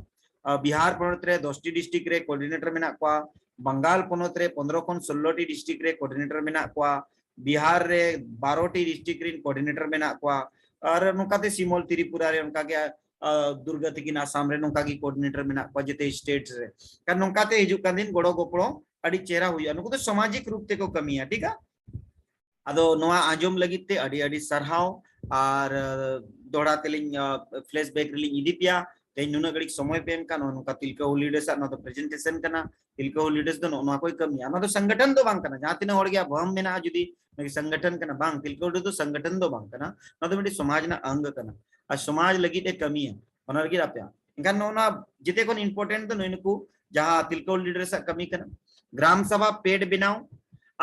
ᱟᱨ ᱵᱤᱦᱟᱨ ᱯᱚᱱᱚᱛ ᱨᱮ ᱫᱚᱥ ᱴᱤ ᱰᱤᱥᱴᱨᱤᱠᱴ ᱨᱮ ᱠᱳᱚᱨᱰᱤᱱᱮᱴᱚᱨ ᱢᱮᱱᱟᱜ ᱠᱚᱣᱟ, ᱵᱟᱝᱜᱟᱞ ᱯᱚᱱᱚᱛ ᱨᱮ ᱯᱚᱱᱫᱽᱨᱚ ᱠᱷᱚᱱ ᱥᱳᱞᱞᱳ ᱴᱤ ᱰᱤᱥᱴᱨᱤᱠᱴ ᱨᱮ ᱠᱳᱚᱨᱰᱤᱱᱮᱴᱚᱨ ᱢᱮᱱᱟᱜ ᱠᱚᱣᱟ, ᱵᱤᱦᱟᱨ ᱨᱮ ᱵᱟᱨᱚ ᱴᱤ ᱰᱤᱥᱴᱨᱤᱠᱴ ᱨᱮᱱ ᱠᱳᱚᱨᱰᱤᱱᱮᱴᱚᱨ ᱢᱮᱱᱟᱜ ᱠᱚᱣᱟ, ᱟᱨ ᱱᱚᱝᱠᱟᱛᱮ ᱥᱤᱢᱚᱞ ᱛᱨᱤᱯᱩᱨᱟ ᱨᱮ ᱚᱱᱠᱟᱜᱮ ᱫᱩᱨᱜᱟ ᱛᱤᱠᱤᱱ ᱟᱥᱟᱢ ᱨᱮ ᱱᱚᱝᱠᱟ ᱜᱮ ᱠᱳᱚᱨᱰᱤᱱᱮᱴᱚᱨ ᱢᱮᱱᱟᱜ ᱠᱚᱣᱟ ᱡᱮᱛᱮ ᱥᱴᱮᱴ ᱨᱮ᱾ ᱟᱨ ᱱᱚᱝᱠᱟᱛᱮ ᱦᱤᱡᱩᱜ ᱠᱟᱱ ᱫᱤᱱ ᱜᱚᱲᱚ ᱜᱚᱯᱚᱲᱚ ᱟᱹᱰᱤ ᱪᱮᱦᱨᱟ ᱦᱩᱭᱩᱜᱼᱟ᱾ ᱱᱩᱠᱩ ᱫᱚ ᱥᱟᱢᱟᱡᱤᱠ ᱨᱩᱯ ᱛᱮᱠᱚ ᱠᱟᱹᱢᱤᱭᱟ, ᱴᱷᱤᱠᱟ? ᱟᱫᱚ ᱱᱚᱣᱟ ᱟᱸᱡᱚᱢ ᱞᱟᱹᱜᱤᱫ ᱛᱮ ᱟᱹᱰᱤ ᱟᱹᱰᱤ ᱥᱟᱨᱦᱟᱣ᱾ ᱟᱨ ᱫᱚᱦᱲᱟ ᱛᱮᱞᱤᱧ ᱯᱷᱞᱮᱥᱵᱮᱠ ᱨᱮᱞᱤᱧ ᱤᱫᱤ ᱯᱮᱭᱟ᱾ ᱛᱮᱦᱮᱧ ᱱᱩᱱᱟᱹᱜ ᱜᱷᱟᱹᱲᱤᱡ ᱥᱚᱢᱚᱭ ᱯᱮ ᱮᱢ ᱠᱟᱱ, ᱱᱚᱣᱟ ᱱᱚᱝᱠᱟ ᱛᱤᱞᱠᱟᱹ ᱦᱩᱞ ᱞᱤᱰᱟᱹᱨᱥ ᱟᱜ ᱱᱚᱣᱟ ᱫᱚ ᱯᱨᱮᱡᱮᱱᱴᱮᱥᱚᱱ ᱠᱟᱱᱟ᱾ ᱛᱤᱞᱠᱟᱹ ᱦᱩᱞ ᱞᱤᱰᱟᱹᱨᱥ ᱫᱚ ᱱᱚᱜᱼᱚ ᱱᱚᱣᱟ ᱠᱚᱭ ᱠᱟᱹᱢᱤᱭᱟ᱾ ᱱᱚᱣᱟ ᱫᱚ ᱥᱚᱝᱜᱚᱴᱷᱚᱱ ᱫᱚ ᱵᱟᱝ ᱠᱟᱱᱟ, ᱡᱟᱦᱟᱸ ᱛᱤᱱᱟᱹᱜ ᱦᱚᱲ ᱜᱮ ᱟᱵᱚ ᱦᱚᱸ ᱢᱮᱱᱟᱜᱼᱟ, ᱡᱩᱫᱤ ᱱᱚᱣᱟ ᱥᱚᱝᱜᱚᱴᱷᱚᱱ ᱠᱟᱱᱟ, ᱵᱟᱝ, ᱛᱤᱞᱠᱟᱹ ᱦᱩᱞ ᱞᱤᱰᱟᱹᱨ ᱫᱚ ᱥᱚᱝᱜᱚᱴᱷᱚᱱ ᱫᱚ ᱵᱟᱝ ᱠᱟᱱᱟ᱾ ᱱᱚᱣᱟ ᱫᱚ ᱢᱤᱫᱴᱤᱡ ᱥᱚᱢᱟᱡᱽ ᱨᱮᱱᱟᱜ ᱟᱝᱜ ᱠᱟᱱᱟ ᱟᱨ ᱥᱚᱢᱟᱡᱽ ᱞᱟᱹᱜᱤᱫ ᱮ ᱠᱟᱹᱢᱤᱭᱟ, ᱚᱱᱟ ᱞᱟᱹᱜᱤᱫ ᱟᱯᱮᱭᱟᱜ᱾ ᱮᱱᱠᱷᱟᱱ ᱱᱚᱜᱼᱚ ᱱᱚᱣᱟ ᱡᱮᱛᱮ ᱠᱷᱚᱱ ᱤᱢᱯᱚᱨᱴᱮᱱᱴ ᱫᱚ ᱱᱩᱭ ᱱᱩᱠᱩ ᱡᱟᱦᱟᱸ ᱛᱤᱞᱠᱟᱹ ᱦᱩᱞ ᱞᱤᱰᱟᱹᱨᱥ ᱟᱜ ᱠᱟᱹᱢᱤ ᱠᱟᱱᱟ, ᱜᱨᱟᱢ ᱥᱟᱵᱷᱟ ᱯᱮᱰ ᱵᱮᱱᱟᱣ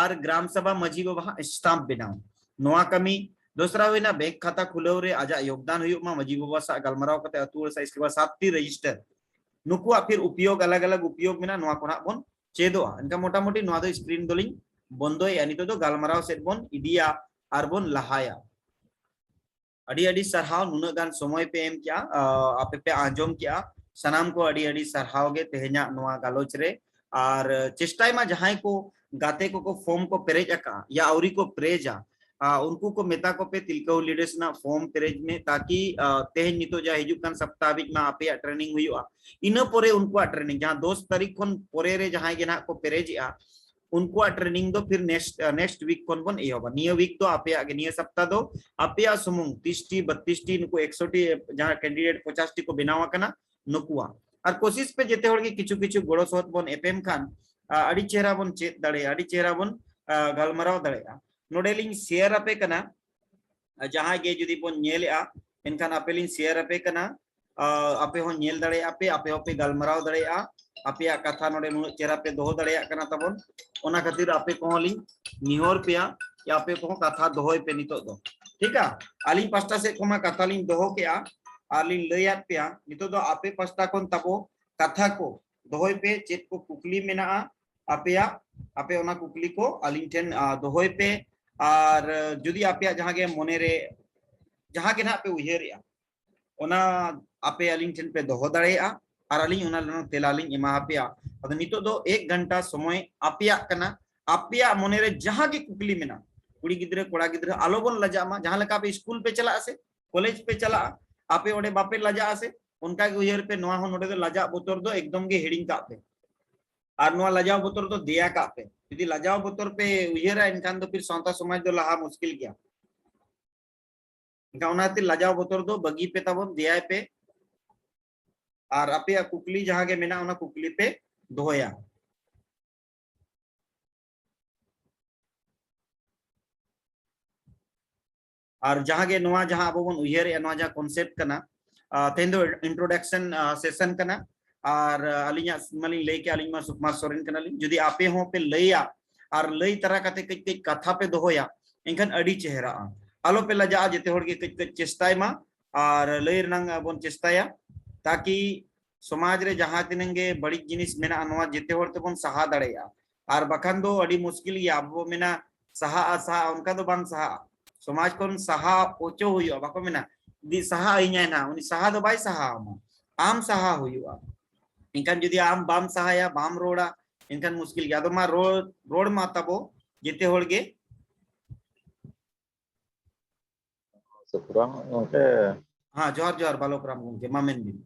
ᱟᱨ ᱜᱨᱟᱢ ᱥᱟᱵᱷᱟ ᱢᱟᱹᱡᱷᱤ ᱵᱟᱵᱟ ᱦᱟᱜ ᱥᱴᱟᱢᱯ ᱵᱮᱱᱟᱣ, ᱱᱚᱣᱟ ᱠᱟᱹᱢᱤ᱾ ᱫᱚᱥᱨᱟ ᱦᱩᱭᱱᱟ ᱵᱮᱝᱠ ᱠᱷᱟᱛᱟ ᱠᱷᱩᱞᱟᱹᱣ ᱨᱮ ᱟᱡᱟᱜ ᱭᱳᱜᱽᱫᱟᱱ ᱦᱩᱭᱩᱜ ᱢᱟ, ᱢᱟᱹᱡᱷᱤ ᱵᱟᱵᱟ ᱥᱟᱶ ᱜᱟᱞᱢᱟᱨᱟᱣ ᱠᱟᱛᱮ ᱟᱹᱛᱩ ᱦᱚᱲ ᱥᱟᱶ, ᱤᱥᱠᱮ ᱵᱟᱫ ᱥᱟᱛᱴᱤ ᱨᱮᱡᱤᱥᱴᱟᱨ, ᱱᱩᱠᱩᱣᱟᱜ ᱯᱷᱤᱨ ᱩᱯᱭᱳᱜᱽ, ᱟᱞᱟᱜᱽ ᱟᱞᱟᱜᱽ ᱩᱯᱭᱳᱜᱽ ᱢᱮᱱᱟᱜᱼᱟ, ᱱᱚᱣᱟ ᱠᱚ ᱱᱟᱜ ᱵᱚᱱ ᱪᱮᱫᱚᱜᱼᱟ᱾ ᱮᱱᱠᱷᱟᱱ ᱢᱚᱴᱟᱢᱩᱴᱤ ᱱᱚᱣᱟ ᱫᱚ ᱥᱠᱨᱤᱱ ᱫᱚᱞᱤᱧ ᱵᱚᱱᱫᱚᱭᱮᱫᱼᱟ, ᱱᱤᱛᱚᱜ ᱫᱚ ᱜᱟᱞᱢᱟᱨᱟᱣ ᱥᱮᱫ ᱵᱚᱱ ᱤᱫᱤᱭᱟ ᱟᱨ ᱵᱚᱱ ᱞᱟᱦᱟᱭᱟ᱾ ᱟᱹᱰᱤ ᱟᱹᱰᱤ ᱥᱟᱨᱦᱟᱣ, ᱱᱩᱱᱟᱹᱜ ᱜᱟᱱ ᱥᱚᱢᱚᱭ ᱯᱮ ᱮᱢ ᱠᱮᱜᱼᱟ, ᱟᱯᱮ ᱯᱮ ᱟᱸᱡᱚᱢ ᱠᱮᱜᱼᱟ, ᱥᱟᱱᱟᱢ ᱠᱚ ᱟᱹᱰᱤ ᱟᱹᱰᱤ ᱥᱟᱨᱦᱟᱣ ᱜᱮ ᱛᱮᱦᱮᱧᱟᱜ ᱱᱚᱣᱟ ᱜᱟᱞᱚᱪ ᱨᱮ᱾ ᱟᱨ ᱪᱮᱥᱴᱟᱭ ᱢᱟ ᱡᱟᱦᱟᱸᱭ ᱠᱚ ᱜᱟᱛᱮ ᱠᱚᱠᱚ ᱯᱷᱚᱨᱢ ᱠᱚ ᱯᱮᱨᱮᱡ ᱟᱠᱟᱫᱼᱟ ᱭᱟ ᱟᱹᱣᱨᱤ ᱠᱚ ᱯᱮᱨᱮᱡᱟ, ᱩᱱᱠᱩ ᱠᱚ ᱢᱮᱛᱟ ᱠᱚᱯᱮ ᱛᱤᱞᱠᱟᱹ ᱦᱩᱞ ᱞᱤᱰᱟᱹᱨᱥ ᱨᱮᱱᱟᱜ ᱯᱷᱚᱨᱢ ᱯᱮᱨᱮᱡ ᱢᱮ, ᱛᱟᱠᱤ ᱛᱮᱦᱮᱧ ᱱᱤᱛᱚᱜ ᱡᱟ ᱦᱤᱡᱩᱜ ᱠᱟᱱ ᱥᱚᱯᱛᱟᱦ ᱦᱟᱹᱵᱤᱡ ᱢᱟ ᱟᱯᱮᱭᱟᱜ ᱴᱨᱮᱱᱤᱝ ᱦᱩᱭᱩᱜᱼᱟ᱾ ᱤᱱᱟᱹ ᱯᱚᱨᱮ ᱩᱱᱠᱩᱣᱟᱜ ᱴᱨᱮᱱᱤᱝ, ᱡᱟᱦᱟᱸ ᱫᱚᱥ ᱛᱟᱹᱨᱤᱠᱷ ᱠᱷᱚᱱ ᱯᱚᱨᱮ ᱨᱮ ᱡᱟᱦᱟᱸᱭ ᱜᱮ ᱱᱟᱦᱟᱜ ᱠᱚ ᱯᱮᱨᱮᱡᱮᱜᱼᱟ, ᱩᱱᱠᱩᱣᱟᱜ ᱴᱨᱮᱱᱤᱝ ᱫᱚ ᱯᱷᱤᱨ ᱱᱮᱠᱥᱴ ᱱᱮᱠᱥᱴ ᱣᱤᱠ ᱠᱷᱚᱱ ᱵᱚᱱ ᱮᱦᱚᱵᱟ᱾ ᱱᱤᱭᱟᱹ ᱣᱤᱠ ᱫᱚ ᱟᱯᱮᱭᱟᱜ ᱜᱮ, ᱱᱤᱭᱟᱹ ᱥᱚᱯᱛᱟᱦ ᱫᱚ ᱟᱯᱮᱭᱟᱜ ᱥᱩᱢᱩᱝ ᱛᱤᱥ ᱴᱤ ᱵᱟᱛᱛᱤᱥ ᱴᱤ, ᱱᱩᱠᱩ ᱮᱠᱥᱚ ᱴᱤ ᱡᱟᱦᱟᱸ ᱠᱮᱱᱰᱤᱰᱮᱴ ᱯᱚᱪᱟᱥ ᱴᱤ ᱠᱚ ᱵᱮᱱᱟᱣ ᱟᱠᱟᱱᱟ, ᱱᱩᱠᱩᱣᱟᱜ᱾ ᱟᱨ ᱠᱳᱥᱤᱥ ᱯᱮ ᱡᱮᱛᱮ ᱦᱚᱲ ᱜᱮ ᱠᱤᱪᱷᱩ ᱠᱤᱪᱷᱩ ᱜᱚᱲᱚ ᱥᱚᱦᱚᱫ ᱵᱚᱱ ᱮᱯᱮᱢ ᱠᱷᱟᱱ ᱟᱹᱰᱤ ᱪᱮᱦᱨᱟ ᱵᱚᱱ ᱪᱮᱫ ᱫᱟᱲᱮᱭᱟᱜᱼᱟ, ᱟᱹᱰᱤ ᱪᱮᱦᱨᱟ ᱵᱚᱱ ᱜᱟᱞᱢᱟᱨᱟᱣ ᱫᱟᱲᱮᱭᱟᱜᱼᱟ᱾ ᱱᱚᱰᱮ ᱞᱤᱧ ᱥᱮᱭᱟᱨ ᱟᱯᱮ ᱠᱟᱱᱟ, ᱡᱟᱦᱟᱸᱭ ᱜᱮ ᱡᱩᱫᱤ ᱵᱚᱱ ᱧᱮᱞᱮᱜᱼᱟ, ᱮᱱᱠᱷᱟᱱ ᱟᱯᱮ ᱞᱤᱧ ᱥᱮᱭᱟᱨ ᱟᱯᱮ ᱠᱟᱱᱟ᱾ ᱟᱯᱮ ᱦᱚᱸ ᱧᱮᱞ ᱫᱟᱲᱮᱭᱟᱜᱼᱟ ᱯᱮ, ᱟᱯᱮ ᱦᱚᱸᱯᱮ ᱜᱟᱞᱢᱟᱨᱟᱣ ᱫᱟᱲᱮᱭᱟᱜᱼᱟ᱾ ᱟᱯᱮᱭᱟᱜ ᱠᱟᱛᱷᱟ ᱱᱚᱰᱮ ᱱᱩᱱᱟᱹᱜ ᱪᱮᱦᱨᱟ ᱯᱮ ᱫᱚᱦᱚ ᱫᱟᱲᱮᱭᱟᱜ ᱠᱟᱱᱟ ᱛᱟᱵᱚᱱ, ᱚᱱᱟ ᱠᱷᱟᱹᱛᱤᱨ ᱟᱯᱮ ᱠᱚᱦᱚᱸ ᱞᱤᱧ ᱱᱮᱦᱚᱨ ᱯᱮᱭᱟ ᱡᱮ ᱟᱯᱮ ᱠᱚᱦᱚᱸ ᱠᱟᱛᱷᱟ ᱫᱚᱦᱚᱭ ᱯᱮ ᱱᱤᱛᱚᱜ ᱫᱚ, ᱴᱷᱤᱠᱟ? ᱟᱹᱞᱤᱧ ᱯᱟᱥᱴᱟ ᱥᱮᱫ ᱠᱷᱚᱱ ᱢᱟ ᱠᱟᱛᱷᱟ ᱞᱤᱧ ᱫᱚᱦᱚ ᱠᱮᱜᱼᱟ ᱟᱨ ᱞᱤᱧ ᱞᱟᱹᱭᱟᱫ ᱯᱮᱭᱟ᱾ ᱱᱤᱛᱚᱜ ᱫᱚ ᱟᱯᱮ ᱯᱟᱥᱴᱟ ᱠᱷᱚᱱ ᱛᱟᱵᱚ ᱠᱟᱛᱷᱟ ᱠᱚ ᱫᱚᱦᱚᱭ ᱯᱮ, ᱪᱮᱫ ᱠᱚ ᱠᱩᱠᱞᱤ ᱢᱮᱱᱟᱜᱼᱟ ᱟᱯᱮᱭᱟᱜ, ᱟᱯᱮ ᱚᱱᱟ ᱠᱩᱠᱞᱤ ᱠᱚ ᱟᱹᱞᱤᱧ ᱴᱷᱮᱱ ᱫᱚᱦᱚᱭ ᱯᱮ᱾ ᱟᱨ ᱡᱩᱫᱤ ᱟᱯᱮᱭᱟᱜ ᱡᱟᱦᱟᱸ ᱜᱮ ᱢᱚᱱᱮᱨᱮ ᱡᱟᱦᱟᱸ ᱜᱮ ᱱᱟᱦᱟᱜ ᱯᱮ ᱩᱭᱦᱟᱹᱨᱮᱜᱼᱟ, ᱚᱱᱟ ᱟᱯᱮ ᱟᱹᱞᱤᱧ ᱴᱷᱮᱱ ᱯᱮ ᱫᱚᱦᱚ ᱫᱟᱲᱮᱭᱟᱜᱼᱟ ᱟᱨ ᱟᱹᱞᱤᱧ ᱚᱱᱟ ᱨᱮᱱᱟᱜ ᱛᱮᱞᱟ ᱞᱤᱧ ᱮᱢᱟ ᱟᱯᱮᱭᱟ᱾ ᱟᱫᱚ ᱱᱤᱛᱚᱜ ᱫᱚ ᱮᱠ ᱜᱷᱚᱱᱴᱟ ᱥᱚᱢᱚᱭ ᱟᱯᱮᱭᱟᱜ ᱠᱟᱱᱟ᱾ ᱟᱯᱮᱭᱟᱜ ᱢᱚᱱᱮᱨᱮ ᱡᱟᱦᱟᱸ ᱜᱮ ᱠᱩᱠᱞᱤ ᱢᱮᱱᱟᱜ, ᱠᱩᱲᱤ ᱜᱤᱫᱽᱨᱟᱹ ᱠᱚᱲᱟ ᱜᱤᱫᱽᱨᱟᱹ ᱟᱞᱚ ᱵᱚᱱ ᱞᱟᱡᱟᱜ ᱢᱟ᱾ ᱡᱟᱦᱟᱸ ᱞᱮᱠᱟ ᱟᱯᱮ ᱥᱠᱩᱞ ᱯᱮ ᱪᱟᱞᱟᱜᱼᱟ ᱥᱮ ᱠᱚᱞᱮᱡᱽ ᱯᱮ ᱪᱟᱞᱟᱜᱼᱟ, ᱟᱯᱮ ᱚᱸᱰᱮ ᱵᱟᱯᱮ ᱞᱟᱡᱟᱜᱼᱟ ᱥᱮ, ᱚᱱᱠᱟ ᱜᱮ ᱩᱭᱦᱟᱹᱨ ᱯᱮ, ᱱᱚᱣᱟ ᱦᱚᱸ ᱱᱚᱰᱮ ᱫᱚ ᱞᱟᱡᱟᱜ ᱵᱚᱛᱚᱨ ᱫᱚ ᱮᱠᱫᱚᱢ ᱜᱮ ᱦᱤᱲᱤᱧ ᱠᱟᱜ ᱯᱮ᱾ ᱟᱨ ᱱᱚᱣᱟ ᱞᱟᱡᱟᱣ ᱵᱚᱛᱚᱨ ᱫᱚ ᱫᱮᱭᱟ ᱠᱟᱜ ᱯᱮ᱾ ᱡᱩᱫᱤ ᱞᱟᱡᱟᱣ ᱵᱚᱛᱚᱨ ᱯᱮ ᱩᱭᱦᱟᱹᱨᱟ, ᱮᱱᱠᱷᱟᱱ ᱫᱚ ᱯᱷᱤᱨ ᱥᱟᱶᱛᱟ ᱥᱚᱢᱟᱡᱽ ᱫᱚ ᱞᱟᱦᱟ ᱢᱩᱥᱠᱤᱞ ᱜᱮᱭᱟ᱾ ᱮᱱᱠᱷᱟᱱ ᱚᱱᱟ ᱠᱷᱟᱹᱛᱤᱨ ᱞᱟᱡᱟᱣ ᱵᱚᱛᱚᱨ ᱫᱚ ᱵᱟᱹᱜᱤ ᱯᱮ ᱛᱟᱵᱚᱱ, ᱫᱮᱭᱟᱭ ᱯᱮ᱾ ᱟᱨ ᱟᱯᱮᱭᱟᱜ ᱠᱩᱠᱞᱤ ᱡᱟᱦᱟᱸ ᱜᱮ ᱢᱮᱱᱟᱜᱼᱟ, ᱚᱱᱟ ᱠᱩᱠᱞᱤ ᱯᱮ ᱫᱚᱦᱚᱭᱟ᱾ ᱟᱨ ᱡᱟᱦᱟᱸ ᱜᱮ ᱱᱚᱣᱟ ᱡᱟᱦᱟᱸ ᱟᱵᱚ ᱵᱚᱱ ᱩᱭᱦᱟᱹᱨᱮᱜᱼᱟ, ᱱᱚᱣᱟ ᱡᱟᱦᱟᱸ concept ᱠᱟᱱᱟ, ᱟᱨ ᱛᱮᱦᱮᱧ ᱫᱚ introduction session ᱠᱟᱱᱟ᱾ ᱟᱨ ᱟᱹᱞᱤᱧᱟᱜ ᱢᱟᱞᱤᱧ ᱞᱟᱹᱭ ᱠᱮᱜᱼᱟ, ᱟᱹᱞᱤᱧ ᱢᱟ ᱥᱩᱠᱢᱟ ᱥᱚᱨᱮᱱ ᱠᱟᱱᱟᱞᱤᱧ᱾ ᱡᱩᱫᱤ ᱟᱯᱮ ᱦᱚᱸ ᱯᱮ ᱞᱟᱹᱭᱟ ᱟᱨ ᱞᱟᱹᱭ ᱛᱟᱨᱟ ᱠᱟᱛᱮ ᱠᱟᱹᱡ ᱠᱟᱹᱡ ᱠᱟᱛᱷᱟ ᱯᱮ ᱫᱚᱦᱚᱭᱟ, ᱮᱱᱠᱷᱟᱱ ᱟᱹᱰᱤ ᱪᱮᱦᱨᱟᱜᱼᱟ᱾ ᱟᱞᱚ ᱯᱮ ᱞᱟᱡᱟᱜᱼᱟ, ᱡᱮᱛᱮ ᱦᱚᱲ ᱜᱮ ᱠᱟᱹᱡ ᱠᱟᱹᱡ ᱪᱮᱥᱴᱟᱭ ᱢᱟ ᱟᱨ ᱞᱟᱹᱭ ᱨᱮᱱᱟᱝ ᱵᱚᱱ ᱪᱮᱥᱴᱟᱭᱟ, ᱛᱟᱠᱤ ᱥᱚᱢᱟᱡᱽ ᱨᱮ ᱡᱟᱦᱟᱸ ᱛᱤᱱᱟᱹᱝ ᱜᱮ ᱵᱟᱹᱲᱤᱡ ᱡᱤᱱᱤᱥ ᱢᱮᱱᱟᱜᱼᱟ, ᱱᱚᱣᱟ ᱡᱮᱛᱮ ᱦᱚᱲ ᱛᱮᱵᱚᱱ ᱥᱟᱦᱟ ᱫᱟᱲᱮᱭᱟᱜᱼᱟ᱾ ᱟᱨ ᱵᱟᱠᱷᱟᱱ ᱫᱚ ᱟᱹᱰᱤ ᱢᱩᱥᱠᱤᱞ ᱜᱮᱭᱟ᱾ ᱟᱵᱚ ᱵᱚ ᱢᱮᱱᱟ, "ᱥᱟᱦᱟᱜᱼᱟ, ᱥᱟᱦᱟᱜᱼᱟ", ᱚᱱᱠᱟ ᱫᱚ ᱵᱟᱝ ᱥᱟᱦᱟᱜᱼᱟ᱾ ᱥᱚᱢᱟᱡᱽ ᱠᱷᱚᱱ ᱥᱟᱦᱟ ᱚᱪᱚ ᱦᱩᱭᱩᱜᱼᱟ, ᱵᱟᱠᱚ ᱢᱮᱱᱟ, "ᱫᱤ ᱥᱟᱦᱟ ᱟᱹᱧᱟᱭ ᱱᱟᱦᱟᱜ", ᱩᱱᱤ ᱥᱟᱦᱟ ᱫᱚ ᱵᱟᱭ ᱥᱟᱦᱟ ᱟᱢᱟ, ᱟᱢ ᱥᱟᱦᱟ ᱦᱩᱭᱩᱜᱼᱟ᱾ ᱮᱱᱠᱷᱟᱱ ᱡᱩᱫᱤ ᱟᱢ ᱵᱟᱢ ᱥᱟᱦᱟᱭᱟ, ᱵᱟᱢ ᱨᱚᱲᱟ, ᱮᱱᱠᱷᱟᱱ ᱢᱩᱥᱠᱤᱞ ᱜᱮᱭᱟ᱾ ᱟᱫᱚ ᱢᱟ ᱨᱚᱲ, ᱨᱚᱲ ᱢᱟ ᱛᱟᱵᱚ ᱡᱮᱛᱮ ᱦᱚᱲ ᱜᱮ᱾ ᱥᱩᱠᱨᱟᱢ ᱜᱚᱢᱠᱮ᱾ ᱦᱮᱸ, ᱡᱚᱦᱟᱨ, ᱡᱚᱦᱟᱨ, ᱵᱟᱞᱚᱠ ᱨᱟᱢ ᱜᱚᱢᱠᱮ, ᱢᱟ ᱢᱮᱱ ᱵᱤᱱ᱾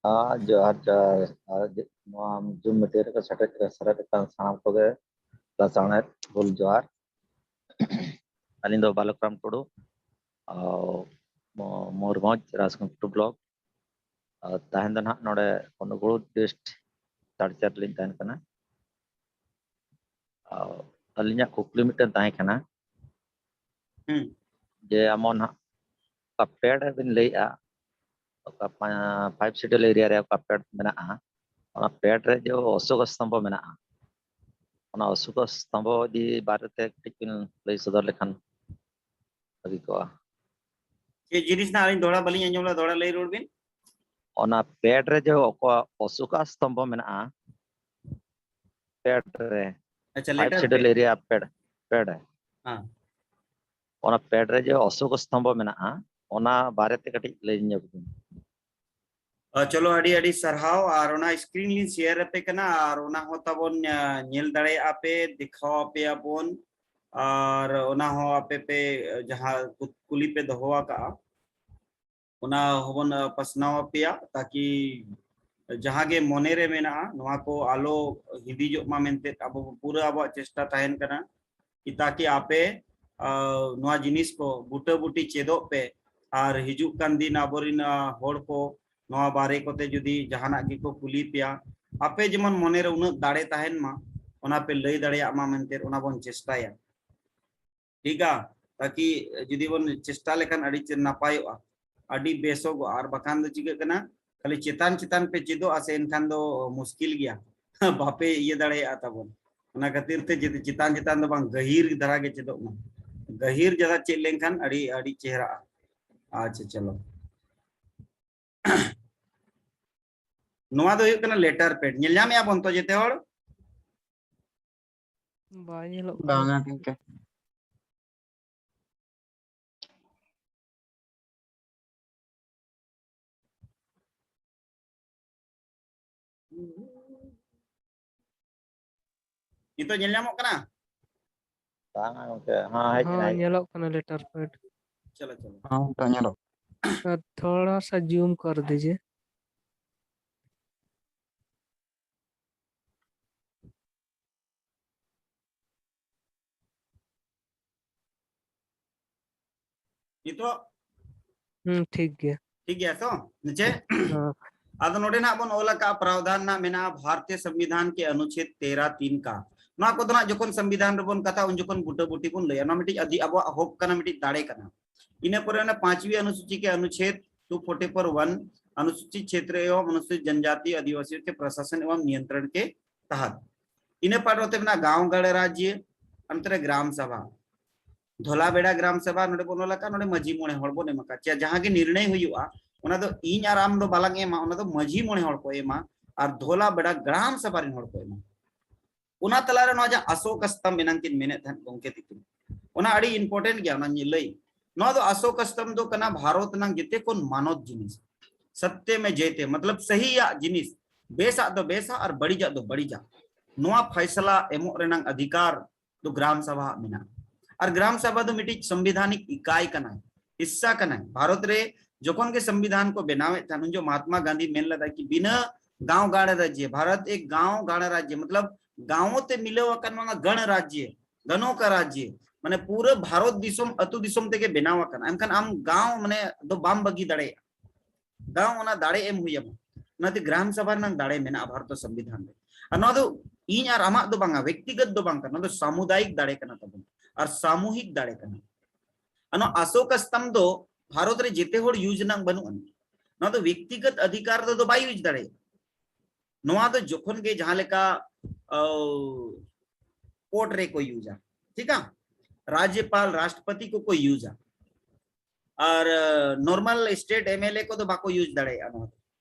ᱦᱮᱸ, ᱡᱚᱦᱟᱨ, ᱡᱚᱦᱟᱨ᱾ ᱟᱨ ᱡᱮ-, ᱱᱚᱣᱟ Zoom meeting ᱨᱮ ᱥᱮᱴᱮᱨ, ᱥᱮᱴᱮᱨ ᱟᱠᱟᱱ ᱥᱟᱱᱟᱢ ᱠᱚᱜᱮ ᱞᱟᱥᱟᱲᱦᱮᱫ ᱦᱩᱞ ᱡᱚᱦᱟᱨ᱾ ᱟᱹᱞᱤᱧ ᱫᱚ ᱵᱟᱞᱚᱠ ᱨᱟᱢ ᱴᱩᱰᱩ, ᱟᱨ ᱢᱚ-, ᱢᱚᱭᱩᱨᱵᱷᱚᱸᱡᱽ, ᱨᱟᱡᱽᱠᱚᱱᱰ ᱴᱩᱰᱩ block᱾ ᱟᱨ ᱛᱟᱦᱮᱱ ᱫᱚ ᱱᱟᱦᱟᱜ ᱱᱚᱰᱮ ᱚᱱᱩᱜᱩᱲ district ᱛᱟᱲᱪᱟᱨ ᱨᱮᱞᱤᱧ ᱛᱟᱦᱮᱱ ᱠᱟᱱᱟ᱾ ᱟᱨ ᱟᱹᱞᱤᱧᱟᱜ ᱠᱩᱠᱞᱤ ᱢᱤᱫᱴᱮᱱ ᱛᱟᱦᱮᱸ ᱠᱟᱱᱟ, ᱦᱩᱸ᱾ ᱡᱮ ᱮᱢᱚᱱ ᱦᱟᱸᱜ ᱚᱠᱟ ᱯᱮᱰ ᱨᱮᱵᱤᱱ ᱞᱟᱹᱭᱮᱜᱼᱟ, ᱚᱠᱟ ᱯᱟ-, five schedule area ᱨᱮ ᱚᱠᱟ ᱯᱮᱰ ᱢᱮᱱᱟᱜᱼᱟ, ᱚᱱᱟ ᱯᱮᱰ ᱨᱮ ᱡᱮ ᱚᱥᱳᱠ ᱥᱛᱚᱢᱵᱷᱚ ᱢᱮᱱᱟᱜᱼᱟ, ᱚᱱᱟ ᱚᱥᱳᱠ ᱥᱛᱚᱢᱵᱷᱚ ᱤᱫᱤ ᱵᱟᱨᱮᱛᱮ ᱠᱟᱹᱴᱤᱡ ᱵᱤᱱ ᱞᱟᱹᱭ ᱥᱚᱫᱚᱨ ᱞᱮᱠᱷᱟᱱ ᱵᱷᱟᱹᱜᱤ ᱠᱚᱜᱼᱟ᱾ ᱪᱮᱫ ᱡᱤᱱᱤᱥ ᱱᱟᱜ ᱟᱹᱞᱤᱧ ᱫᱚᱦᱲᱟ ᱵᱟᱹᱞᱤᱧ ᱟᱸᱡᱚᱢ ᱞᱮᱫᱟ, ᱫᱚᱦᱲᱟ ᱞᱟᱹᱭ ᱨᱩᱣᱟᱹᱲ ᱵᱤᱱ᱾ ᱚᱱᱟ ᱯᱮᱰ ᱨᱮ ᱡᱮ ᱚᱠᱟ ᱚᱥᱳᱠ ᱥᱛᱚᱢᱵᱷᱚ ᱢᱮᱱᱟᱜᱼᱟ, ᱯᱮᱰ ᱨᱮ, ᱟᱪᱪᱷᱟ, five letter schedule ᱯᱮᱰ᱾ Area ᱯᱮᱰ, ᱯᱮᱰ᱾ ᱦᱮᱸ᱾ ᱚᱱᱟ ᱯᱮᱰ ᱨᱮ ᱡᱮ ᱚᱥᱳᱠ ᱥᱛᱚᱢᱵᱷᱚ ᱢᱮᱱᱟᱜᱼᱟ, ᱚᱱᱟ ᱵᱟᱨᱮᱛᱮ ᱠᱟᱹᱴᱤᱡ ᱞᱟᱹᱭ ᱧᱚᱜ ᱵᱤᱱ᱾ ᱟ, ᱪᱚᱞᱚ, ᱟᱹᱰᱤ ᱟᱹᱰᱤ ᱥᱟᱨᱦᱟᱣ᱾ ᱟᱨ ᱚᱱᱟ screen ᱞᱤᱧ share ᱟᱯᱮ ᱠᱟᱱᱟ, ᱟᱨ ᱚᱱᱟ ᱦᱚᱸ ᱛᱟᱵᱚᱱ, ᱟ, ᱧᱮᱞ ᱫᱟᱲᱮᱭᱟᱜᱼᱟ ᱯᱮ, ᱫᱮᱠᱷᱟᱣ ᱟᱯᱮᱭᱟ ᱵᱚᱱ᱾ ᱟᱨ ᱚᱱᱟ ᱦᱚᱸ ᱟᱯᱮ ᱯᱮ, ᱟ, ᱡᱟᱦᱟᱸ ᱠᱩ-, ᱠᱩᱞᱤ ᱯᱮ ᱫᱚᱦᱚ ᱟᱠᱟᱜᱼᱟ, ᱚᱱᱟ ᱦᱚᱸᱵᱚᱱ, ᱟ, ᱯᱟᱥᱱᱟᱣ ᱟᱯᱮᱭᱟ, ᱛᱟᱠᱤ ᱡᱟᱦᱟᱸ ᱜᱮ ᱢᱚᱱᱮ ᱨᱮ ᱢᱮᱱᱟᱜᱼᱟ, ᱱᱚᱣᱟ ᱠᱚ ᱟᱞᱚ ᱦᱤᱸᱫᱤᱡᱚᱜ ᱢᱟ ᱢᱮᱱᱛᱮ ᱟᱵᱚ ᱯᱩᱨᱟᱹ ᱟᱵᱚᱣᱟᱜ ᱪᱮᱥᱴᱟ ᱛᱟᱦᱮᱱ ᱠᱟᱱᱟ᱾ ᱛᱟᱠᱤ ᱟᱯᱮ, ᱟ, ᱱᱚᱣᱟ ᱡᱤᱱᱤᱥ ᱠᱚ ᱵᱩᱴᱟᱹᱵᱩᱴᱤ ᱪᱮᱫᱚᱜ ᱯᱮ᱾ ᱟᱨ ᱦᱤᱡᱩᱜ ᱠᱟᱱ ᱫᱤᱱ ᱟᱵᱚᱨᱮᱱ, ᱟ, ᱦᱚᱲ ᱠᱚ ᱱᱚᱣᱟ ᱵᱟᱨᱮ ᱠᱚᱛᱮ ᱡᱩᱫᱤ ᱡᱟᱦᱟᱱᱟᱜ ᱜᱮᱠᱚ ᱠᱩᱞᱤ ᱯᱮᱭᱟ, ᱟᱯᱮ ᱡᱮᱢᱚᱱ ᱢᱚᱱᱮᱨᱮ ᱩᱱᱟᱹᱜ ᱫᱟᱲᱮ ᱛᱟᱦᱮᱱ ᱢᱟ, ᱚᱱᱟ ᱯᱮ ᱞᱟᱹᱭ ᱫᱟᱲᱮᱭᱟᱜ ᱢᱟ ᱢᱮᱱᱛᱮ ᱚᱱᱟ ᱵᱚᱱ ᱪᱮᱥᱴᱟᱭᱟ᱾ ᱴᱷᱤᱠᱟ? ᱛᱟᱠᱤ ᱡᱩᱫᱤ ᱵᱚᱱ ᱪᱮᱥᱴᱟ ᱞᱮᱠᱷᱟᱱ ᱟᱹᱰᱤ ᱪᱮ-, ᱱᱟᱯᱟᱭᱚᱜᱼᱟ, ᱟᱹᱰᱤ ᱵᱮᱥᱚᱜᱚᱜᱼᱟ᱾ ᱟᱨ ᱵᱟᱠᱷᱟᱱ ᱫᱚ ᱪᱤᱠᱟᱹᱜ ᱠᱟᱱᱟ, ᱠᱷᱟᱹᱞᱤ ᱪᱮᱛᱟᱱ ᱪᱮᱛᱟᱱ ᱯᱮ ᱪᱮᱫᱚᱜᱼᱟ ᱥᱮ, ᱮᱱᱠᱷᱟᱱ ᱫᱚ ᱢᱩᱥᱠᱤᱞ ᱜᱮᱭᱟ᱾ ᱵᱟᱯᱮ ᱤᱭᱟᱹ ᱫᱟᱲᱮᱭᱟᱜᱼᱟ ᱛᱟᱵᱚᱱ᱾ ᱚᱱᱟ ᱠᱷᱟᱹᱛᱤᱨ ᱛᱮ ᱡᱩᱫᱤ ᱪᱮᱛᱟᱱ ᱪᱮᱛᱟᱱ ᱫᱚ ᱵᱟᱝ, ᱜᱟᱹᱦᱤᱨ ᱫᱷᱟᱨᱟ ᱜᱮ ᱪᱮᱫᱚᱜ ᱢᱟ᱾ ᱜᱟᱹᱦᱤᱨ ᱡᱟᱦᱟᱸ ᱪᱮᱫ ᱞᱮᱱᱠᱷᱟᱱ ᱟᱹᱰᱤ, ᱟᱹᱰᱤ ᱪᱮᱦᱨᱟᱜᱼᱟ᱾ ᱟᱪᱪᱷᱟ, ᱪᱚᱞᱚ᱾ ᱱᱚᱣᱟ ᱫᱚ ᱦᱩᱭᱩᱜ ᱠᱟᱱᱟ ᱞᱮᱴᱟᱨ ᱯᱮᱰ᱾ ᱧᱮᱞ ᱧᱟᱢᱮᱜᱼᱟ ᱵᱚᱱ ᱛᱚ ᱡᱮᱛᱮ ᱦᱚᱲ? ᱵᱟᱭ ᱧᱮᱞᱚᱜ ᱠᱟᱱᱟ᱾ ᱵᱟᱝᱟ ᱜᱚᱝᱠᱮ᱾ ᱱᱤᱛᱚᱜ ᱧᱮᱞ ᱧᱟᱢᱚᱜ ᱠᱟᱱᱟ? ᱵᱟᱝᱟ ᱜᱚᱝᱠᱮ, ᱦᱮᱸ, ᱦᱮᱡ ᱦᱮᱸ, ᱮᱱᱟ, ᱦᱮᱡ ᱮᱱᱟ᱾ ᱧᱮᱞᱚᱜ ᱠᱟᱱᱟ ᱞᱮᱴᱟᱨ ᱯᱮᱰ᱾ ᱪᱚᱞᱚ, ᱪᱚᱞᱚ᱾ ᱦᱮᱸ, ᱱᱤᱛᱚᱜ ᱧᱮᱞᱚᱜ᱾ ᱟᱨ ᱛᱷᱚᱲᱟ ᱥᱟ ᱡᱩᱢ ᱠᱚᱨ ᱫᱤᱡᱤᱭᱮ᱾ ᱱᱤᱛᱚᱜ? ᱦᱩᱸ, ᱴᱷᱤᱠ ᱜᱮᱭᱟ᱾ ᱴᱷᱤᱠ ᱜᱮᱭᱟ ᱛᱚ? ᱱᱤᱪᱮ? ᱦᱮᱸ᱾ ᱟᱫᱚ ᱱᱚᱰᱮ ᱱᱟᱜ ᱵᱚᱱ ᱚᱞ ᱟᱠᱟᱫᱼᱟ, ᱯᱨᱟᱣᱫᱷᱟᱱ ᱱᱟᱜ ᱢᱮᱱᱟᱜᱼᱟ ᱵᱷᱟᱨᱚᱛᱤᱭᱚ ᱥᱚᱝᱵᱤᱫᱷᱟᱱ ᱠᱮ ᱟᱱᱩᱪᱷᱮᱫ ᱛᱮᱨᱟ ᱛᱤᱱ ᱠᱟ᱾ ᱱᱚᱣᱟ ᱠᱚᱫᱚ ᱱᱟᱜ ᱡᱚᱠᱷᱚᱱ ᱥᱚᱝᱵᱤᱫᱷᱟᱱ ᱨᱮᱵᱚᱱ ᱠᱟᱛᱷᱟ, ᱩᱱ ᱡᱚᱠᱷᱚᱱ ᱵᱩᱴᱟᱹ ᱵᱩᱴᱤ ᱵᱚᱱ ᱞᱟᱹᱭᱟ᱾ ᱱᱚᱣᱟ ᱢᱤᱫᱴᱤᱡ ᱟᱹᱫᱤ-, ᱟᱵᱚᱣᱟᱜ ᱦᱚᱠ ᱠᱟᱱᱟ, ᱢᱤᱫᱴᱤᱡ ᱫᱟᱲᱮ ᱠᱟᱱᱟ᱾ ᱤᱱᱟᱹ ᱯᱚᱨᱮ ᱚᱱᱟ ᱯᱟᱸᱪᱣᱤ ᱚᱱᱩᱥᱩᱪᱤ ᱠᱮ ᱟᱱᱩᱪᱷᱮᱫ ᱴᱩ ᱯᱷᱳᱨᱴᱤ ᱯᱷᱳᱨ ᱚᱣᱟᱱ, ᱚᱱᱩᱥᱩᱪᱤᱛ ᱪᱷᱮᱛᱨᱚ ᱮᱵᱚᱝ ᱚᱱᱩᱥᱩᱪᱤᱛ ᱡᱚᱱᱡᱟᱛᱤ ᱟᱹᱫᱤᱵᱟᱹᱥᱤ ᱠᱮ ᱯᱨᱚᱥᱟᱥᱚᱱ ᱮᱵᱚᱝ ᱱᱤᱭᱚᱱᱛᱨᱚᱱ ᱠᱮ ᱛᱟᱦᱟᱛ᱾ ᱤᱱᱟᱹ ᱯᱟᱨ ᱚᱛᱮ ᱢᱮᱱᱟᱜᱼᱟ ᱜᱟᱶ ᱜᱟᱲ ᱨᱟᱡᱽᱭᱚ, ᱚᱱᱛᱮ ᱨᱮ ᱜᱨᱟᱢ ᱥᱟᱵᱷᱟ, ᱫᱷᱚᱞᱟ ᱵᱮᱲᱟ ᱜᱨᱟᱢ ᱥᱟᱵᱷᱟ, ᱱᱚᱰᱮ ᱵᱚᱱ ᱚᱞ ᱟᱠᱟᱫ, ᱱᱚᱰᱮ ᱢᱟᱹᱡᱷᱤ ᱢᱚᱬᱮ ᱦᱚᱲ ᱵᱚᱱ ᱮᱢ ᱟᱠᱟᱫ᱾ ᱪᱮ ᱡᱟᱦᱟᱸ ᱜᱮ ᱱᱤᱨᱬᱚᱭ ᱦᱩᱭᱩᱜᱼᱟ, ᱚᱱᱟ ᱫᱚ ᱤᱧ ᱟᱨ ᱟᱢ ᱫᱚ ᱵᱟᱞᱟᱝ ᱮᱢᱟ, ᱚᱱᱟ ᱫᱚ ᱢᱟᱹᱡᱷᱤ ᱢᱚᱬᱮ ᱦᱚᱲ ᱠᱚ ᱮᱢᱟ ᱟᱨ ᱫᱷᱚᱞᱟ ᱵᱮᱲᱟ ᱜᱨᱟᱢ ᱥᱟᱵᱷᱟ ᱨᱮᱱ ᱦᱚᱲ ᱠᱚ ᱮᱢᱟ᱾ ᱚᱱᱟ ᱛᱟᱞᱟᱨᱮ ᱱᱚᱣᱟ ᱡᱟᱦᱟᱸ ᱟᱥᱳᱠ ᱥᱛᱚᱢᱵᱷ ᱮᱱᱟᱝ ᱠᱤᱱ ᱢᱮᱱᱮᱫ ᱛᱟᱦᱮᱸᱫ ᱜᱚᱢᱠᱮ ᱛᱤᱠᱤᱱ, ᱚᱱᱟ ᱟᱹᱰᱤ important ᱜᱮᱭᱟ, ᱚᱱᱟ ᱞᱟᱹᱭ᱾ ᱱᱚᱣᱟ ᱫᱚ ᱟᱥᱳᱠ ᱥᱛᱚᱢᱵᱷ ᱫᱚ ᱠᱟᱱᱟ ᱵᱷᱟᱨᱚᱛ ᱨᱮᱱᱟᱜ ᱡᱮᱛᱮ ᱠᱷᱚᱱ ᱢᱟᱱᱚᱛ ᱡᱤᱱᱤᱥ, ᱥᱚᱛᱭᱚ ᱢᱮ ᱡᱚᱭᱛᱮ, ᱢᱚᱛᱞᱚᱵ ᱥᱟᱹᱦᱤᱭᱟᱜ ᱡᱤᱱᱤᱥ, ᱵᱮᱥᱟᱜ ᱫᱚ ᱵᱮᱥᱟ ᱟᱨ ᱵᱟᱹᱲᱤᱡᱟᱜ ᱫᱚ ᱵᱟᱹᱲᱤᱡᱟ᱾ ᱱᱚᱣᱟ ᱯᱷᱟᱭᱥᱟᱞᱟ ᱮᱢᱚᱜ ᱨᱮᱱᱟᱜ ᱚᱫᱷᱤᱠᱟᱨ ᱫᱚ ᱜᱨᱟᱢ ᱥᱟᱵᱷᱟ ᱟᱜ ᱢᱮᱱᱟᱜᱼᱟ᱾ ᱟᱨ ᱜᱨᱟᱢ ᱥᱟᱵᱷᱟ ᱫᱚ ᱢᱤᱫᱴᱤᱡ ᱥᱚᱝᱵᱤᱫᱷᱟᱱᱤᱠ ᱤᱠᱟᱭ ᱠᱟᱱᱟᱭ, ᱦᱤᱥᱥᱟ ᱠᱟᱱᱟᱭ᱾ ᱵᱷᱟᱨᱚᱛ ᱨᱮ ᱡᱚᱠᱷᱚᱱ ᱜᱮ ᱥᱚᱝᱵᱤᱫᱷᱟᱱ ᱠᱚ ᱵᱮᱱᱟᱣᱮᱫ ᱛᱟᱦᱮᱸᱱ, ᱩᱱ ᱡᱚᱠᱷᱚᱱ ᱢᱟᱦᱟᱛᱢᱟ ᱜᱟᱱᱫᱷᱤ ᱢᱮᱱ ᱞᱮᱫᱟ ᱠᱤ ᱵᱤᱱᱟᱹ ᱜᱟᱶ ᱜᱟᱲ ᱨᱟᱡᱽᱭᱚ, ᱵᱷᱟᱨᱚᱛ ᱮᱠ ᱜᱟᱶ ᱜᱟᱲ ᱨᱟᱡᱽᱭᱚ, ᱢᱚᱛᱞᱚᱵ ᱜᱟᱶ ᱛᱮ ᱢᱤᱞᱟᱹᱣ ᱟᱠᱟᱱ ᱱᱚᱣᱟ ᱜᱟᱲ ᱨᱟᱡᱽᱭᱚ, ᱜᱟᱱᱚ ᱠᱟ ᱨᱟᱡᱽᱭᱚ, ᱢᱟᱱᱮ ᱯᱩᱨᱟᱹ ᱵᱷᱟᱨᱚᱛ ᱫᱤᱥᱚᱢ, ᱟᱹᱛᱩ ᱫᱤᱥᱚᱢ ᱛᱮᱜᱮ ᱵᱮᱱᱟᱣ ᱟᱠᱟᱱᱟ᱾ ᱮᱱᱠᱷᱟᱱ ᱟᱢ ᱜᱟᱶ ᱢᱟᱱᱮ ᱫᱚ ᱵᱟᱢ ᱵᱟᱹᱜᱤ ᱫᱟᱲᱮᱭᱟᱜᱼᱟ, ᱜᱟᱶ ᱚᱱᱟ ᱫᱟᱲᱮ ᱮᱢ ᱦᱩᱭ ᱟᱢᱟ᱾ ᱚᱱᱟᱛᱮ ᱜᱨᱟᱢ ᱥᱟᱵᱷᱟ ᱨᱮᱱᱟᱜ ᱫᱟᱲᱮ ᱢᱮᱱᱟᱜᱼᱟ ᱵᱷᱟᱨᱚᱛ ᱥᱚᱝᱵᱤᱫᱷᱟᱱ ᱨᱮ᱾ ᱟᱨ ᱱᱚᱣᱟ ᱫᱚ ᱤᱧ ᱟᱨ ᱟᱢᱟᱜ ᱫᱚ ᱵᱟᱝᱟ, ᱵᱮᱠᱛᱤᱜᱚᱛ ᱫᱚ ᱵᱟᱝ ᱠᱟᱱᱟ, ᱱᱚᱣᱟ ᱫᱚ ᱥᱟᱢᱩᱫᱟᱭᱤᱠ ᱫᱟᱲᱮ ᱠᱟᱱᱟ ᱛᱟᱵᱚᱱ ᱟᱨ ᱥᱟᱢᱩᱦᱤᱠ ᱫᱟᱲᱮ ᱠᱟᱱᱟ᱾ ᱟᱨ ᱱᱚᱣᱟ ᱟᱥᱳᱠ ᱥᱛᱚᱢᱵᱷ ᱫᱚ ᱵᱷᱟᱨᱚᱛ ᱨᱮ ᱡᱮᱛᱮ ᱦᱚᱲ ᱤᱭᱩᱡᱽ ᱨᱮᱱᱟᱜ ᱵᱟᱹᱱᱩᱜ ᱟᱹᱱᱤᱡ, ᱱᱚᱣᱟ ᱫᱚ ᱵᱮᱠᱛᱤᱜᱚᱛ ᱚᱫᱷᱤᱠᱟᱨ ᱫᱚ, ᱫᱚ ᱵᱟᱭ ᱤᱭᱩᱡᱽ ᱫᱟᱲᱮᱭᱟᱜᱼᱟ᱾ ᱱᱚᱣᱟ ᱫᱚ ᱡᱚᱠᱷᱚᱱ ᱜᱮ ᱡᱟᱦᱟᱸ ᱞᱮᱠᱟ ᱠᱳᱨᱴ ᱨᱮᱠᱚ ᱤᱭᱩᱡᱟ, ᱴᱷᱤᱠᱟ, ᱨᱟᱡᱽᱭᱚᱯᱟᱞ, ᱨᱟᱥᱴᱨᱚᱯᱚᱛᱤ ᱠᱚᱠᱚ ᱤᱭᱩᱡᱟ, ᱟᱨ ᱱᱚᱨᱢᱟᱞ ᱥᱴᱮᱴ ᱮᱢᱮᱞᱮ ᱠᱚᱫᱚ ᱵᱟᱠᱚ ᱤᱭᱩᱡᱽ ᱫᱟᱲᱮᱭᱟᱜᱼᱟ᱾ ᱱᱚᱣᱟ ᱫᱚ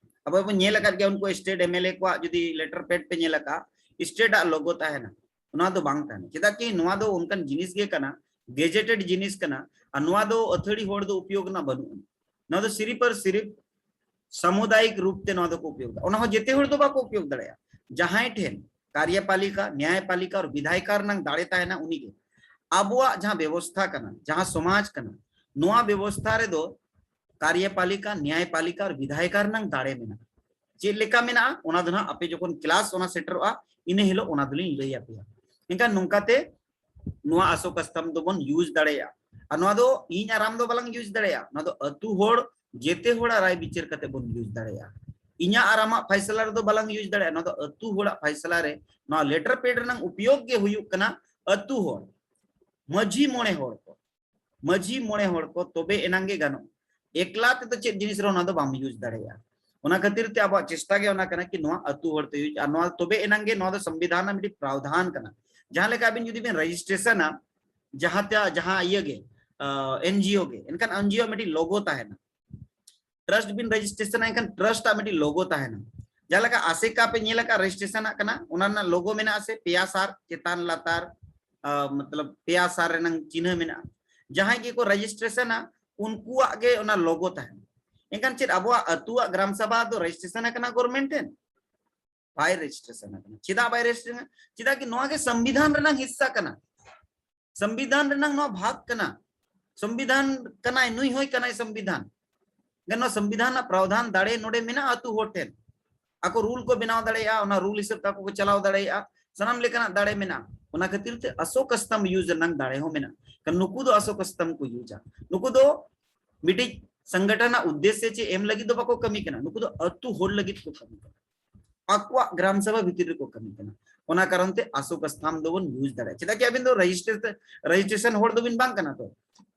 ᱟᱵᱚ ᱵᱚᱱ ᱧᱮᱞ ᱟᱠᱟᱫ ᱜᱮᱭᱟ, ᱩᱱᱠᱩ ᱥᱴᱮᱴ ᱮᱢᱮᱞᱮ ᱠᱚᱣᱟᱜ ᱡᱩᱫᱤ ᱞᱮᱴᱟᱨ ᱯᱮᱰ ᱯᱮ ᱧᱮᱞ ᱟᱠᱟᱫ, ᱥᱴᱮᱴ ᱟᱜ ᱞᱳᱜᱳ ᱛᱟᱦᱮᱱᱟ, ᱚᱱᱟ ᱫᱚ ᱵᱟᱝ ᱛᱟᱦᱮᱱᱟ᱾ ᱪᱮᱫᱟᱜ ᱠᱤ ᱱᱚᱣᱟ ᱫᱚ ᱚᱱᱠᱟᱱ ᱡᱤᱱᱤᱥ ᱜᱮ ᱠᱟᱱᱟ, ᱜᱮᱡᱮᱴᱮᱰ ᱡᱤᱱᱤᱥ ᱠᱟᱱᱟ, ᱟᱨ ᱱᱚᱣᱟ ᱫᱚ ᱟᱹᱛᱷᱟᱹᱲᱤ ᱦᱚᱲ ᱫᱚ ᱩᱯᱭᱳᱜᱽ ᱨᱮᱱᱟᱜ ᱵᱟᱹᱱᱩᱜᱼᱟ᱾ ᱱᱚᱣᱟ ᱫᱚ ᱥᱤᱨᱤᱯ ᱟᱨ ᱥᱤᱨᱤᱯ ᱥᱟᱢᱩᱫᱟᱭᱤᱠ ᱨᱩᱯ ᱛᱮ ᱱᱚᱣᱟ ᱫᱚᱠᱚ ᱩᱯᱭᱳᱜᱽ ᱫᱟ᱾ ᱚᱱᱟ ᱦᱚᱸ ᱡᱮᱛᱮ ᱦᱚᱲ ᱫᱚ ᱵᱟᱠᱚ ᱩᱯᱭᱳᱜᱽ ᱫᱟᱲᱮᱭᱟᱜᱼᱟ᱾ ᱡᱟᱦᱟᱸᱭ ᱴᱷᱮᱱ ᱠᱟᱨᱭᱟᱯᱟᱞᱤᱠᱟ, ᱱᱭᱟᱭᱯᱟᱞᱤᱠᱟ ᱟᱨ ᱵᱤᱫᱷᱟᱭᱤᱠᱟ ᱨᱮᱱᱟᱜ ᱫᱟᱲᱮ ᱛᱟᱦᱮᱱᱟ, ᱩᱱᱤᱜᱮ᱾ ᱟᱵᱚᱣᱟᱜ ᱡᱟᱦᱟᱸ ᱵᱮᱵᱚᱥᱛᱷᱟ ᱠᱟᱱᱟ, ᱡᱟᱦᱟᱸ ᱥᱚᱢᱟᱡᱽ ᱠᱟᱱᱟ, ᱱᱚᱣᱟ ᱵᱮᱵᱚᱥᱛᱷᱟ ᱨᱮᱫᱚ ᱠᱟᱨᱭᱟᱯᱟᱞᱤᱠᱟ, ᱱᱭᱟᱭᱯᱟᱞᱤᱠᱟ ᱟᱨ ᱵᱤᱫᱷᱟᱭᱤᱠᱟ ᱨᱮᱱᱟᱜ ᱫᱟᱲᱮ ᱢᱮᱱᱟᱜᱼᱟ᱾ ᱪᱮᱫ ᱞᱮᱠᱟ ᱢᱮᱱᱟᱜᱼᱟ, ᱚᱱᱟ ᱫᱚ ᱱᱟᱦᱟᱜ ᱟᱯᱮ ᱡᱚᱠᱷᱚᱱ ᱠᱞᱟᱥ ᱚᱱᱟ ᱥᱮᱴᱮᱨᱚᱜᱼᱟ, ᱤᱱᱟᱹ ᱦᱤᱞᱳᱜ ᱚᱱᱟ ᱫᱚᱞᱤᱧ ᱞᱟᱹᱭ ᱟᱯᱮᱭᱟ᱾ ᱮᱱᱠᱷᱟᱱ ᱱᱚᱝᱠᱟᱛᱮ ᱱᱚᱣᱟ ᱟᱥᱳᱠ ᱥᱛᱚᱢᱵᱷ ᱫᱚᱵᱚᱱ ᱤᱭᱩᱡᱽ ᱫᱟᱲᱮᱭᱟᱜᱼᱟ᱾ ᱟᱨ ᱱᱚᱣᱟ ᱫᱚ ᱤᱧ ᱟᱨ ᱟᱢ ᱫᱚ ᱵᱟᱞᱟᱝ ᱤᱭᱩᱡᱽ ᱫᱟᱲᱮᱭᱟᱜᱼᱟ, ᱱᱚᱣᱟ ᱫᱚ ᱟᱹᱛᱩ ᱦᱚᱲ ᱡᱮᱛᱮ ᱦᱚᱲᱟᱜ ᱨᱟᱭ ᱵᱤᱪᱟᱹᱨ ᱠᱟᱛᱮ ᱵᱚᱱ ᱤᱭᱩᱡᱽ ᱫᱟᱲᱮᱭᱟᱜᱼᱟ᱾ ᱤᱧᱟᱹᱜ ᱟᱨ ᱟᱢᱟᱜ ᱯᱷᱟᱭᱥᱟᱞᱟ ᱨᱮᱫᱚ ᱵᱟᱞᱟᱝ ᱤᱭᱩᱡᱽ ᱫᱟᱲᱮᱭᱟᱜᱼᱟ, ᱱᱚᱣᱟ ᱫᱚ ᱟᱹᱛᱩ ᱦᱚᱲᱟᱜ ᱯᱷᱟᱭᱥᱟᱞᱟ ᱨᱮ᱾ ᱱᱚᱣᱟ ᱞᱮᱴᱟᱨ ᱯᱮᱰ ᱨᱮᱱᱟᱜ ᱩᱯᱭᱳᱜᱽ ᱜᱮ ᱦᱩᱭᱩᱜ ᱠᱟᱱᱟ ᱟᱹᱛᱩ ᱦᱚᱲ, ᱢᱟᱹᱡᱷᱤ ᱢᱚᱬᱮ ᱦᱚᱲ ᱠᱚ, ᱢᱟᱹᱡᱷᱤ ᱢᱚᱬᱮ ᱦᱚᱲ ᱠᱚ, ᱛᱚᱵᱮ ᱮᱱᱟᱝ ᱜᱮ ᱜᱟᱱᱚᱜᱼᱟ᱾ ᱮᱠᱞᱟ ᱛᱮᱫᱚ ᱪᱮᱫ ᱡᱤᱱᱤᱥ ᱨᱮᱦᱚᱸ ᱚᱱᱟ ᱫᱚ ᱵᱟᱢ ᱤᱭᱩᱡᱽ ᱫᱟᱲᱮᱭᱟᱜᱼᱟ᱾ ᱚᱱᱟ ᱠᱷᱟᱹᱛᱤᱨ ᱛᱮ ᱟᱵᱚᱣᱟᱜ ᱪᱮᱥᱴᱟ ᱜᱮ ᱚᱱᱟ ᱠᱟᱱᱟ ᱠᱤ ᱱᱚᱣᱟ ᱟᱹᱛᱩ ᱦᱚᱲ ᱛᱮ ᱤᱭᱩᱡᱽ, ᱟᱨ ᱱᱚᱣᱟ ᱛᱚᱵᱮ ᱮᱱᱟᱝ ᱜᱮ ᱱᱚᱣᱟ ᱫᱚ ᱥᱚᱝᱵᱤᱫᱷᱟᱱ ᱨᱮᱱᱟᱜ ᱢᱤᱫᱴᱤᱡ ᱯᱨᱟᱣᱫᱷᱟᱱ ᱠᱟᱱᱟ᱾ ᱡᱟᱦᱟᱸ ᱞᱮᱠᱟ ᱟᱵᱤᱱ ᱡᱩᱫᱤ ᱵᱤᱱ ᱨᱮᱡᱤᱥᱴᱨᱮᱥᱚᱱᱟ ᱡᱟᱦᱟᱸ ᱛᱮ, ᱡᱟᱦᱟᱸ ᱤᱭᱟᱹ ᱜᱮ, ᱮᱱᱡᱤᱳ ᱜᱮ, ᱮᱱᱠᱷᱟᱱ ᱮᱱᱡᱤᱳ ᱢᱤᱫᱴᱤᱡ ᱞᱳᱜᱳ ᱛᱟᱦᱮᱱᱟ, ᱴᱨᱟᱥᱴ ᱵᱤᱱ ᱨᱮᱡᱤᱥᱴᱨᱮᱥᱚᱱᱟ ᱮᱱᱠᱷᱟᱱ ᱴᱨᱟᱥᱴ ᱟᱜ ᱢᱤᱫᱴᱤᱡ ᱞᱳᱜᱳ ᱛᱟᱦᱮᱱᱟ᱾ ᱡᱟᱦᱟᱸ ᱞᱮᱠᱟ ᱟᱥᱮᱠᱟ ᱯᱮ ᱧᱮᱞ ᱟᱠᱟᱫ ᱨᱮᱡᱤᱥᱴᱨᱮᱥᱚᱱ ᱟᱜ ᱠᱟᱱᱟ, ᱚᱱᱟ ᱨᱮᱱᱟᱜ ᱞᱳᱜᱳ ᱢᱮᱱᱟᱜᱼᱟ ᱥᱮ, ᱯᱮᱭᱟ ᱥᱟᱨ ᱪᱮᱛᱟᱱ ᱞᱟᱛᱟᱨ, ᱟ, ᱢᱚᱛᱞᱚᱵ ᱯᱮᱭᱟ ᱥᱟᱨ ᱨᱮᱱᱟᱝ ᱪᱤᱱᱦᱟᱹ ᱢᱮᱱᱟᱜᱼᱟ᱾ ᱡᱟᱦᱟᱸᱭ ᱜᱮᱠᱚ ᱨᱮᱡᱤᱥᱴᱨᱮᱥᱚᱱᱟ ᱩᱱᱠᱩᱣᱟᱜ ᱜᱮ ᱚᱱᱟ ᱞᱳᱜᱳ ᱛᱟᱦᱮᱱᱟ᱾ ᱮᱱᱠᱷᱟᱱ ᱪᱮᱫ ᱟᱵᱚᱣᱟᱜ ᱟᱹᱛᱩᱣᱟᱜ ᱜᱨᱟᱢ ᱥᱟᱵᱷᱟ ᱫᱚ ᱨᱮᱡᱤᱥᱴᱨᱮᱥᱚᱱ ᱟᱠᱟᱱᱟ ᱜᱚᱵᱷᱚᱨᱱᱢᱮᱱᱴ ᱴᱷᱮᱱ? ᱵᱟᱭ ᱨᱮᱡᱤᱥᱴᱨᱮᱥᱚᱱ ᱟᱠᱟᱱᱟ᱾ ᱪᱮᱫᱟᱜ ᱵᱟᱭ ᱨᱮᱡᱤᱥᱴᱨᱮᱥᱚᱱ? ᱪᱮᱫᱟᱜ ᱠᱤ ᱱᱚᱣᱟ ᱜᱮ ᱥᱚᱝᱵᱤᱫᱷᱟᱱ ᱨᱮᱱᱟᱝ ᱦᱤᱥᱥᱟ ᱠᱟᱱᱟ᱾ ᱥᱚᱝᱵᱤᱫᱷᱟᱱ ᱨᱮᱱᱟᱝ ᱱᱚᱣᱟ ᱵᱷᱟᱜᱽ ᱠᱟᱱᱟ᱾ ᱥᱚᱝᱵᱤᱫᱷᱟᱱ ᱠᱟᱱᱟᱭ, ᱱᱩᱭ ᱦᱚᱸᱭ ᱠᱟᱱᱟᱭ ᱥᱚᱝᱵᱤᱫᱷᱟᱱ᱾ ᱮᱱᱠᱷᱟᱱ ᱱᱚᱣᱟ ᱥᱚᱝᱵᱤᱫᱷᱟᱱ ᱨᱮᱱᱟᱜ ᱯᱨᱟᱣᱫᱷᱟᱱ ᱫᱟᱲᱮ ᱱᱚᱰᱮ ᱢᱮᱱᱟᱜᱼᱟ ᱟᱹᱛᱩ ᱦᱚᱲ ᱴᱷᱮᱱ᱾ ᱟᱠᱚ ᱨᱩᱞ ᱠᱚ ᱵᱮᱱᱟᱣ ᱫᱟᱲᱮᱭᱟᱜᱼᱟ, ᱚᱱᱟ ᱨᱩᱞ ᱦᱤᱥᱟᱹᱵ ᱛᱮ ᱟᱠᱚ ᱠᱚ ᱪᱟᱞᱟᱣ ᱫᱟᱲᱮᱭᱟᱜᱼᱟ, ᱥᱟᱱᱟᱢ ᱞᱮᱠᱟᱱᱟᱜ ᱫᱟᱲᱮ ᱢᱮᱱᱟᱜᱼᱟ᱾ ᱚᱱᱟ ᱠᱷᱟᱹᱛᱤᱨ ᱛᱮ ᱟᱥᱳᱠ ᱥᱛᱚᱢᱵᱷ ᱭᱩᱡᱽ ᱨᱮᱱᱟᱜ ᱫᱟᱲᱮ ᱦᱚᱸ ᱢᱮᱱᱟᱜᱼᱟ᱾ ᱠᱟᱨᱚᱱ ᱱᱩᱠᱩ ᱫᱚ ᱟᱥᱳᱠ ᱥᱛᱚᱢᱵᱷ ᱠᱚ ᱭᱩᱡᱟ, ᱱᱩᱠᱩ ᱫᱚ ᱢᱤᱫᱴᱤᱡ ᱥᱚᱝᱜᱚᱴᱷᱚᱱ ᱨᱮᱱᱟᱜ ᱩᱫᱽᱫᱮᱥᱥᱚ ᱪᱮ ᱮᱢ ᱞᱟᱹᱜᱤᱫ ᱫᱚ ᱵᱟᱠᱚ ᱠᱟᱹᱢᱤ ᱠᱟᱱᱟ, ᱱᱩᱠᱩ ᱫᱚ ᱟᱹᱛᱩ ᱦᱚᱲ ᱞᱟᱹᱜᱤᱫ ᱠᱚ ᱠᱟᱹᱢᱤ ᱠᱟᱱᱟ, ᱟᱠᱚᱣᱟᱜ ᱜᱨᱟᱢ ᱥᱟᱵᱷᱟ ᱵᱷᱤᱛᱤᱨ ᱨᱮᱠᱚ ᱠᱟᱹᱢᱤ ᱠᱟᱱᱟ᱾ ᱚᱱᱟ ᱠᱟᱨᱚᱱ ᱛᱮ ᱟᱥᱳᱠ ᱥᱛᱚᱢᱵᱷ ᱫᱚᱵᱚᱱ ᱭᱩᱡᱽ ᱫᱟᱲᱮᱭᱟᱜᱼᱟ᱾ ᱪᱮᱫᱟᱜ ᱠᱤ ᱟᱹᱵᱤᱱ ᱫᱚ ᱨᱮᱡᱤᱥᱴᱨᱮᱥᱚᱱ, ᱨᱮᱡᱤᱥᱴᱨᱮᱥᱚᱱ ᱦᱚᱲ ᱫᱚᱵᱤᱱ ᱵᱟᱝ ᱠᱟᱱᱟ ᱛᱚ᱾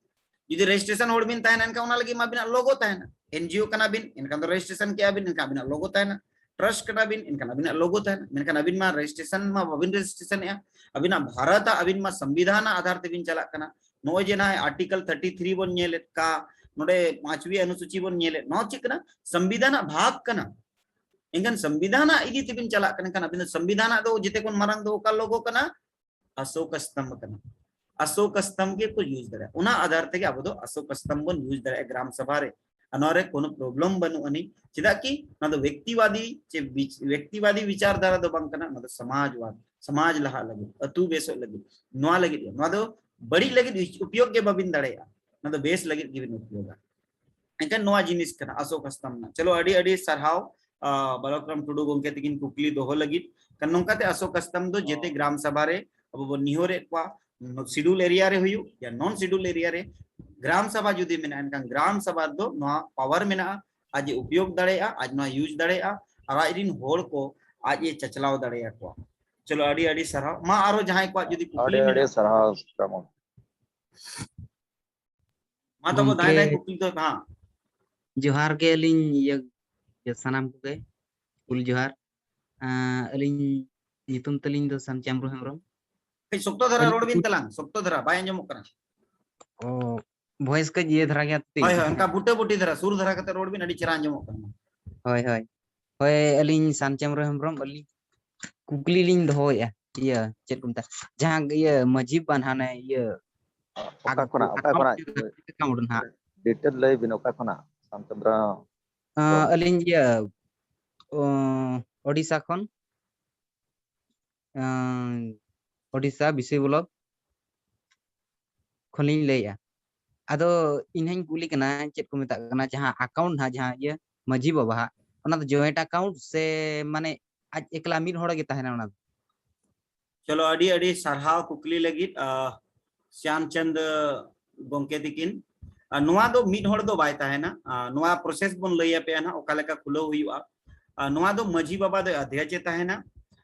ᱡᱩᱫᱤ ᱨᱮᱡᱤᱥᱴᱨᱮᱥᱚᱱ ᱦᱚᱲ ᱵᱤᱱ ᱛᱟᱦᱮᱱᱟ, ᱮᱱᱠᱷᱟᱱ ᱚᱱᱟ ᱞᱟᱹᱜᱤᱫ ᱢᱟ ᱟᱹᱵᱤᱱᱟᱜ ᱞᱳᱜᱳ ᱛᱟᱦᱮᱱᱟ᱾ ᱮᱱᱡᱤᱳ ᱠᱟᱱᱟ ᱵᱤᱱ, ᱮᱱᱠᱷᱟᱱ ᱫᱚ ᱨᱮᱡᱤᱥᱴᱨᱮᱥᱚᱱ ᱠᱮᱜᱼᱟ ᱵᱤᱱ, ᱮᱱᱠᱷᱟᱱ ᱟᱹᱵᱤᱱᱟᱜ ᱞᱳᱜᱳ ᱛᱟᱦᱮᱱᱟ᱾ ᱴᱨᱟᱥᱴ ᱠᱟᱱᱟ ᱵᱤᱱ, ᱮᱱᱠᱷᱟᱱ ᱟᱹᱵᱤᱱᱟᱜ ᱞᱳᱜᱳ ᱛᱟᱦᱮᱱᱟ᱾ ᱢᱮᱱᱠᱷᱟᱱ ᱟᱹᱵᱤᱱ ᱢᱟ ᱨᱮᱡᱤᱥᱴᱨᱮᱥᱚᱱ ᱢᱟ ᱵᱟᱹᱵᱤᱱ ᱨᱮᱡᱤᱥᱴᱨᱮᱥᱚᱱᱮᱜᱼᱟ᱾ ᱟᱹᱵᱤᱱᱟᱜ ᱵᱷᱟᱨᱚᱛ ᱟᱜ, ᱟᱹᱵᱤᱱ ᱢᱟ ᱥᱚᱝᱵᱤᱫᱷᱟᱱ ᱟᱜ ᱟᱫᱷᱟᱨ ᱛᱮᱵᱤᱱ ᱪᱟᱞᱟᱜ ᱠᱟᱱᱟ᱾ ᱱᱚᱜᱼᱚᱭ ᱡᱮ ᱱᱚᱜᱼᱚᱭ ᱟᱨᱴᱤᱠᱮᱞ ᱛᱷᱟᱨᱴᱤ ᱛᱷᱨᱤ ᱵᱚᱱ ᱧᱮᱞᱮᱫ ᱠᱟ, ᱱᱚᱰᱮ ᱯᱟᱸᱪᱣᱤ ᱚᱱᱩᱥᱩᱪᱤ ᱵᱚᱱ ᱧᱮᱞᱮᱫ, ᱱᱚᱣᱟ ᱪᱮᱫ ᱠᱟᱱᱟ? ᱥᱚᱝᱵᱤᱫᱷᱟᱱ ᱟᱜ ᱵᱷᱟᱜᱽ ᱠᱟᱱᱟ᱾ ᱮᱱᱠᱷᱟᱱ ᱥᱚᱝᱵᱤᱫᱷᱟᱱ ᱟᱜ ᱤᱫᱤ ᱛᱮᱵᱤᱱ ᱪᱟᱞᱟᱜ ᱠᱟᱱᱟ᱾ ᱮᱱᱠᱷᱟᱱ ᱟᱹᱵᱤᱱ ᱫᱚ ᱥᱚᱝᱵᱤᱫᱷᱟᱱ ᱟᱜ ᱫᱚ ᱡᱮᱛᱮ ᱠᱷᱚᱱ ᱢᱟᱨᱟᱝ ᱫᱚ ᱚᱠᱟ ᱞᱳᱜᱳ ᱠᱟᱱᱟ? ᱟᱥᱳᱠ ᱥᱛᱚᱢᱵᱷ ᱠᱟᱱᱟ᱾ ᱟᱥᱳᱠ ᱥᱛᱚᱢᱵᱷ ᱜᱮᱠᱚ ᱭᱩᱡᱽ ᱫᱟᱲᱮᱭᱟᱜᱼᱟ᱾ ᱚᱱᱟ ᱟᱫᱷᱟᱨ ᱛᱮᱜᱮ ᱟᱵᱚ ᱫᱚ ᱟᱥᱳᱠ ᱥᱛᱚᱢᱵᱷ ᱵᱚᱱ ᱭᱩᱡᱽ ᱫᱟᱲᱮᱭᱟᱜᱼᱟ ᱜᱨᱟᱢ ᱥᱟᱵᱷᱟ ᱨᱮ᱾ ᱟᱨ ᱱᱚᱣᱟ ᱨᱮ ᱠᱳᱱᱳ ᱯᱨᱚᱵᱞᱮᱢ ᱵᱟᱹᱱᱩᱜ ᱟᱹᱱᱤᱡ᱾ ᱪᱮᱫᱟᱜ ᱠᱤ ᱱᱚᱣᱟ ᱫᱚ ᱵᱮᱠᱛᱤᱵᱟᱫᱤ ᱪᱮ ᱵᱤᱪ-, ᱵᱮᱠᱛᱤᱵᱟᱫᱤ ᱵᱤᱪᱟᱨ ᱫᱷᱟᱨᱟ ᱫᱚ ᱵᱟᱝ ᱠᱟᱱᱟ, ᱱᱚᱣᱟ ᱫᱚ ᱥᱚᱢᱟᱡᱽᱵᱟᱫ, ᱥᱚᱢᱟᱡᱽ ᱞᱟᱦᱟᱜ ᱞᱟᱹᱜᱤᱫ, ᱟᱹᱛᱩ ᱵᱮᱥᱚᱜ ᱞᱟᱹᱜᱤᱫ, ᱱᱚᱣᱟ ᱞᱟᱹᱜᱤᱫ ᱜᱮ᱾ ᱱᱚᱣᱟ ᱫᱚ ᱵᱟᱹᱲᱤᱡ ᱞᱟᱹᱜᱤᱫ ᱩᱯ-, ᱩᱯᱭᱳᱜᱽ ᱜᱮ ᱵᱟᱵᱤᱱ ᱫᱟᱲᱮᱭᱟᱜᱼᱟ, ᱱᱚᱣᱟ ᱫᱚ ᱵᱮᱥ ᱞᱟᱹᱜᱤᱫ ᱜᱮᱵᱤᱱ ᱩᱯᱭᱳᱜᱟ᱾ ᱮᱱᱠᱷᱟᱱ ᱱᱚᱣᱟ ᱡᱤᱱᱤᱥ ᱠᱟᱱᱟ ᱟᱥᱳᱠ ᱥᱛᱚᱢᱵᱷ ᱨᱮᱱᱟᱜ᱾ ᱪᱚᱞᱚ, ᱟᱹᱰᱤ ᱟᱹᱰᱤ ᱥᱟᱨᱦᱟᱣ, ᱟ, ᱵᱟᱞᱚᱠᱨᱟᱢ ᱴᱩᱰᱩ ᱜᱚᱢᱠᱮ ᱛᱤᱠᱤᱱ ᱠᱩᱠᱞᱤ ᱫᱚᱦᱚ ᱞᱟᱹᱜᱤᱫ᱾ ᱠᱟᱨᱚᱱ ᱱᱚᱝᱠᱟᱛᱮ ᱟᱥᱳᱠ ᱥᱛᱚᱢᱵᱷ ᱫᱚ ᱡᱮᱛᱮ ᱜᱨᱟᱢ ᱥᱟᱵᱷᱟ ᱨᱮ ᱟᱵᱚ ᱵᱚᱱ ᱱᱤᱦᱚᱨᱮᱫ ᱠᱚᱣᱟ, ᱥᱤᱰᱩᱞ ᱮᱨᱤᱭᱟ ᱨᱮ ᱦᱩᱭᱩᱜ ᱭᱟ ᱱᱚᱱ ᱥᱤᱰᱩᱞ ᱮᱨᱤᱭᱟ ᱨᱮ, ᱜᱨᱟᱢ ᱥᱟᱵᱷᱟ ᱡᱩᱫᱤ ᱢᱮᱱᱟᱜᱼᱟ, ᱮᱱᱠᱷᱟᱱ ᱜᱨᱟᱢ ᱥᱟᱵᱷᱟ ᱨᱮᱫᱚ ᱱᱚᱣᱟ ᱯᱟᱣᱟᱨ ᱢᱮᱱᱟᱜᱼᱟ, ᱟᱡ ᱮ ᱩᱯᱭᱳᱜᱽ ᱫᱟᱲᱮᱭᱟᱜᱼᱟ, ᱟᱡ ᱱᱚᱣᱟ ᱭᱩᱡᱽ ᱫᱟᱲᱮᱭᱟᱜᱼᱟ, ᱟᱨ ᱟᱡ ᱨᱤᱱ ᱦᱚᱲ ᱠᱚ ᱟᱡ ᱮ ᱪᱟᱪᱞᱟᱣ ᱫᱟᱲᱮᱭᱟᱠᱚᱣᱟ᱾ ᱪᱚᱞᱚ, ᱟᱹᱰᱤ ᱟᱹᱰᱤ ᱥᱟᱨᱦᱟᱣ᱾ ᱢᱟ ᱟᱨᱚ ᱡᱟᱦᱟᱸᱭ ᱠᱚᱣᱟᱜ ᱡᱩᱫᱤ ᱠᱩᱠᱞᱤ ᱟᱹᱰᱤ ᱟᱹᱰᱤ ᱢᱮᱱᱟᱜᱼᱟ᱾ ᱥᱟᱨᱦᱟᱣ ᱥᱩᱠᱨᱟᱢᱚᱱ᱾ ᱢᱟ ᱛᱚᱵᱮ ᱜᱚᱢᱠᱮ, ᱫᱟᱭ ᱫᱟᱭ ᱠᱩᱠᱞᱤ ᱫᱚ ᱦᱟᱸ᱾ ᱡᱚᱦᱟᱨ ᱜᱮ ᱟᱹᱞᱤᱧ ᱤᱭᱟᱹ, ᱤᱭᱟᱹ ᱥᱟᱱᱟᱢ ᱠᱚᱜᱮ ᱦᱩᱞ ᱡᱚᱦᱟᱨ᱾ ᱟᱸ, ᱟᱹᱞᱤᱧ ᱧᱩᱛᱩᱢ ᱛᱟᱹᱞᱤᱧ ᱫᱚ ᱥᱟᱢᱪᱟᱢᱵᱨᱩ ᱦᱮᱢᱵᱨᱚᱢ᱾ ᱠᱟᱹᱡ ᱥᱚᱠᱛᱚ ᱫᱷᱟᱨᱟ ᱟᱹᱞᱤᱧ ᱨᱚᱲ ᱵᱤᱱ ᱛᱟᱞᱟᱝ, ᱥᱚᱠᱛᱚ ᱫᱷᱟᱨᱟ, ᱵᱟᱭ ᱟᱸᱡᱚᱢᱚᱜ ᱠᱟᱱᱟ᱾ ᱚ, ᱵᱷᱚᱭᱮᱥ ᱠᱟᱹᱡ ᱤᱭᱟᱹ ᱫᱷᱟᱨᱟ ᱜᱮᱭᱟ ᱛᱤ᱾ ᱦᱳᱭ, ᱦᱳᱭ, ᱚᱱᱠᱟ ᱵᱩᱴᱟᱹ ᱵᱩᱴᱤ ᱫᱷᱟᱨᱟ, ᱥᱩᱨ ᱫᱷᱟᱨᱟ ᱠᱟᱛᱮ ᱨᱚᱲ ᱵᱤᱱ, ᱟᱹᱰᱤ ᱪᱮᱦᱨᱟ ᱟᱸᱡᱚᱢᱚᱜ ᱠᱟᱱᱟ᱾ ᱦᱳᱭ, ᱦᱳᱭ᱾ ᱦᱳᱭ, ᱟᱹᱞᱤᱧ ᱥᱟᱱᱪᱟᱢᱵᱨᱩ ᱦᱮᱢᱵᱨᱚᱢ, ᱟᱹᱞᱤᱧ ᱠᱩᱠᱞᱤ ᱞᱤᱧ ᱫᱚᱦᱚᱭᱮᱫᱼᱟ᱾ ᱤᱭᱟᱹ, ᱪᱮᱫ ᱠᱚ ᱢᱮᱛᱟᱜᱼᱟ? ᱡᱟᱦᱟᱸ ᱤᱭᱟᱹ ᱢᱟᱹᱡᱷᱤ ᱵᱟᱱ ᱦᱟᱱᱮ ᱤᱭᱟᱹ ᱚᱠᱟ ᱟᱜ-, ᱠᱷᱚᱱᱟᱜ, ᱚᱠᱟ ᱟᱜᱟᱢ ᱠᱷᱚᱱᱟᱜ? ᱟᱠᱟᱣᱩᱱᱴ ᱨᱮᱱᱟᱜ᱾ ᱰᱤᱴᱮᱞ ᱞᱟᱹᱭ ᱵᱤᱱ, ᱚᱠᱟ ᱠᱷᱚᱱᱟᱜ? ᱥᱟᱱᱪᱟᱢᱵᱨᱩ᱾ ᱟᱸ, ᱟᱹᱞᱤᱧ ᱤᱭᱟᱹ, ᱚ, ᱳᱰᱤᱥᱟ ᱠᱷᱚᱱ᱾ ᱟᱸ, ᱳᱰᱤᱥᱟ ᱵᱤᱥᱤ ᱵᱞᱚᱠ ᱠᱷᱚᱱᱤᱧ ᱞᱟᱹᱭᱮᱫᱼᱟ᱾ ᱟᱫᱚ ᱤᱧ ᱦᱟᱸᱜ ᱤᱧ ᱠᱩᱞᱤ ᱠᱟᱱᱟ, ᱪᱮᱫ ᱠᱚ ᱢᱮᱛᱟᱜ ᱠᱟᱱᱟ, ᱡᱟᱦᱟᱸ account ᱱᱟᱦᱟᱜ, ᱡᱟᱦᱟᱸ ᱤᱭᱟᱹ ᱢᱟᱹᱡᱷᱤ ᱵᱟᱵᱟ ᱦᱟᱜ, ᱚᱱᱟ ᱫᱚ joint account ᱥᱮ ᱢᱟᱱᱮ ᱟᱡ ᱮᱠᱞᱟ ᱢᱤᱫ ᱦᱚᱲ ᱜᱮ ᱛᱟᱦᱮᱱᱟ ᱚᱱᱟ ᱫᱚ? ᱪᱚᱞᱚ, ᱟᱹᱰᱤ ᱟᱹᱰᱤ ᱥᱟᱨᱦᱟᱣ ᱠᱩᱠᱞᱤ ᱞᱟᱹᱜᱤᱫ, ᱟ, ᱥᱭᱟᱢ ᱪᱟᱸᱫ ᱜᱚᱢᱠᱮ ᱛᱤᱠᱤᱱ᱾ ᱟ, ᱱᱚᱣᱟ ᱫᱚ ᱢᱤᱫ ᱦᱚᱲ ᱫᱚ ᱵᱟᱭ ᱛᱟᱦᱮᱱᱟ᱾ ᱟ, ᱱᱚᱣᱟ process ᱵᱚᱱ ᱞᱟᱹᱭ ᱟᱯᱮᱭᱟ ᱱᱟᱦᱟᱜ, ᱚᱠᱟ ᱞᱮᱠᱟ ᱠᱷᱩᱞᱟᱹᱣ ᱦᱩᱭᱩᱜᱼᱟ᱾ ᱟ, ᱱᱚᱣᱟ ᱫᱚ ᱢᱟᱹᱡᱷᱤ ᱵᱟᱵᱟ ᱫᱚ ᱚᱫᱷᱭᱚᱠᱷ ᱮ ᱛᱟᱦᱮᱱᱟ,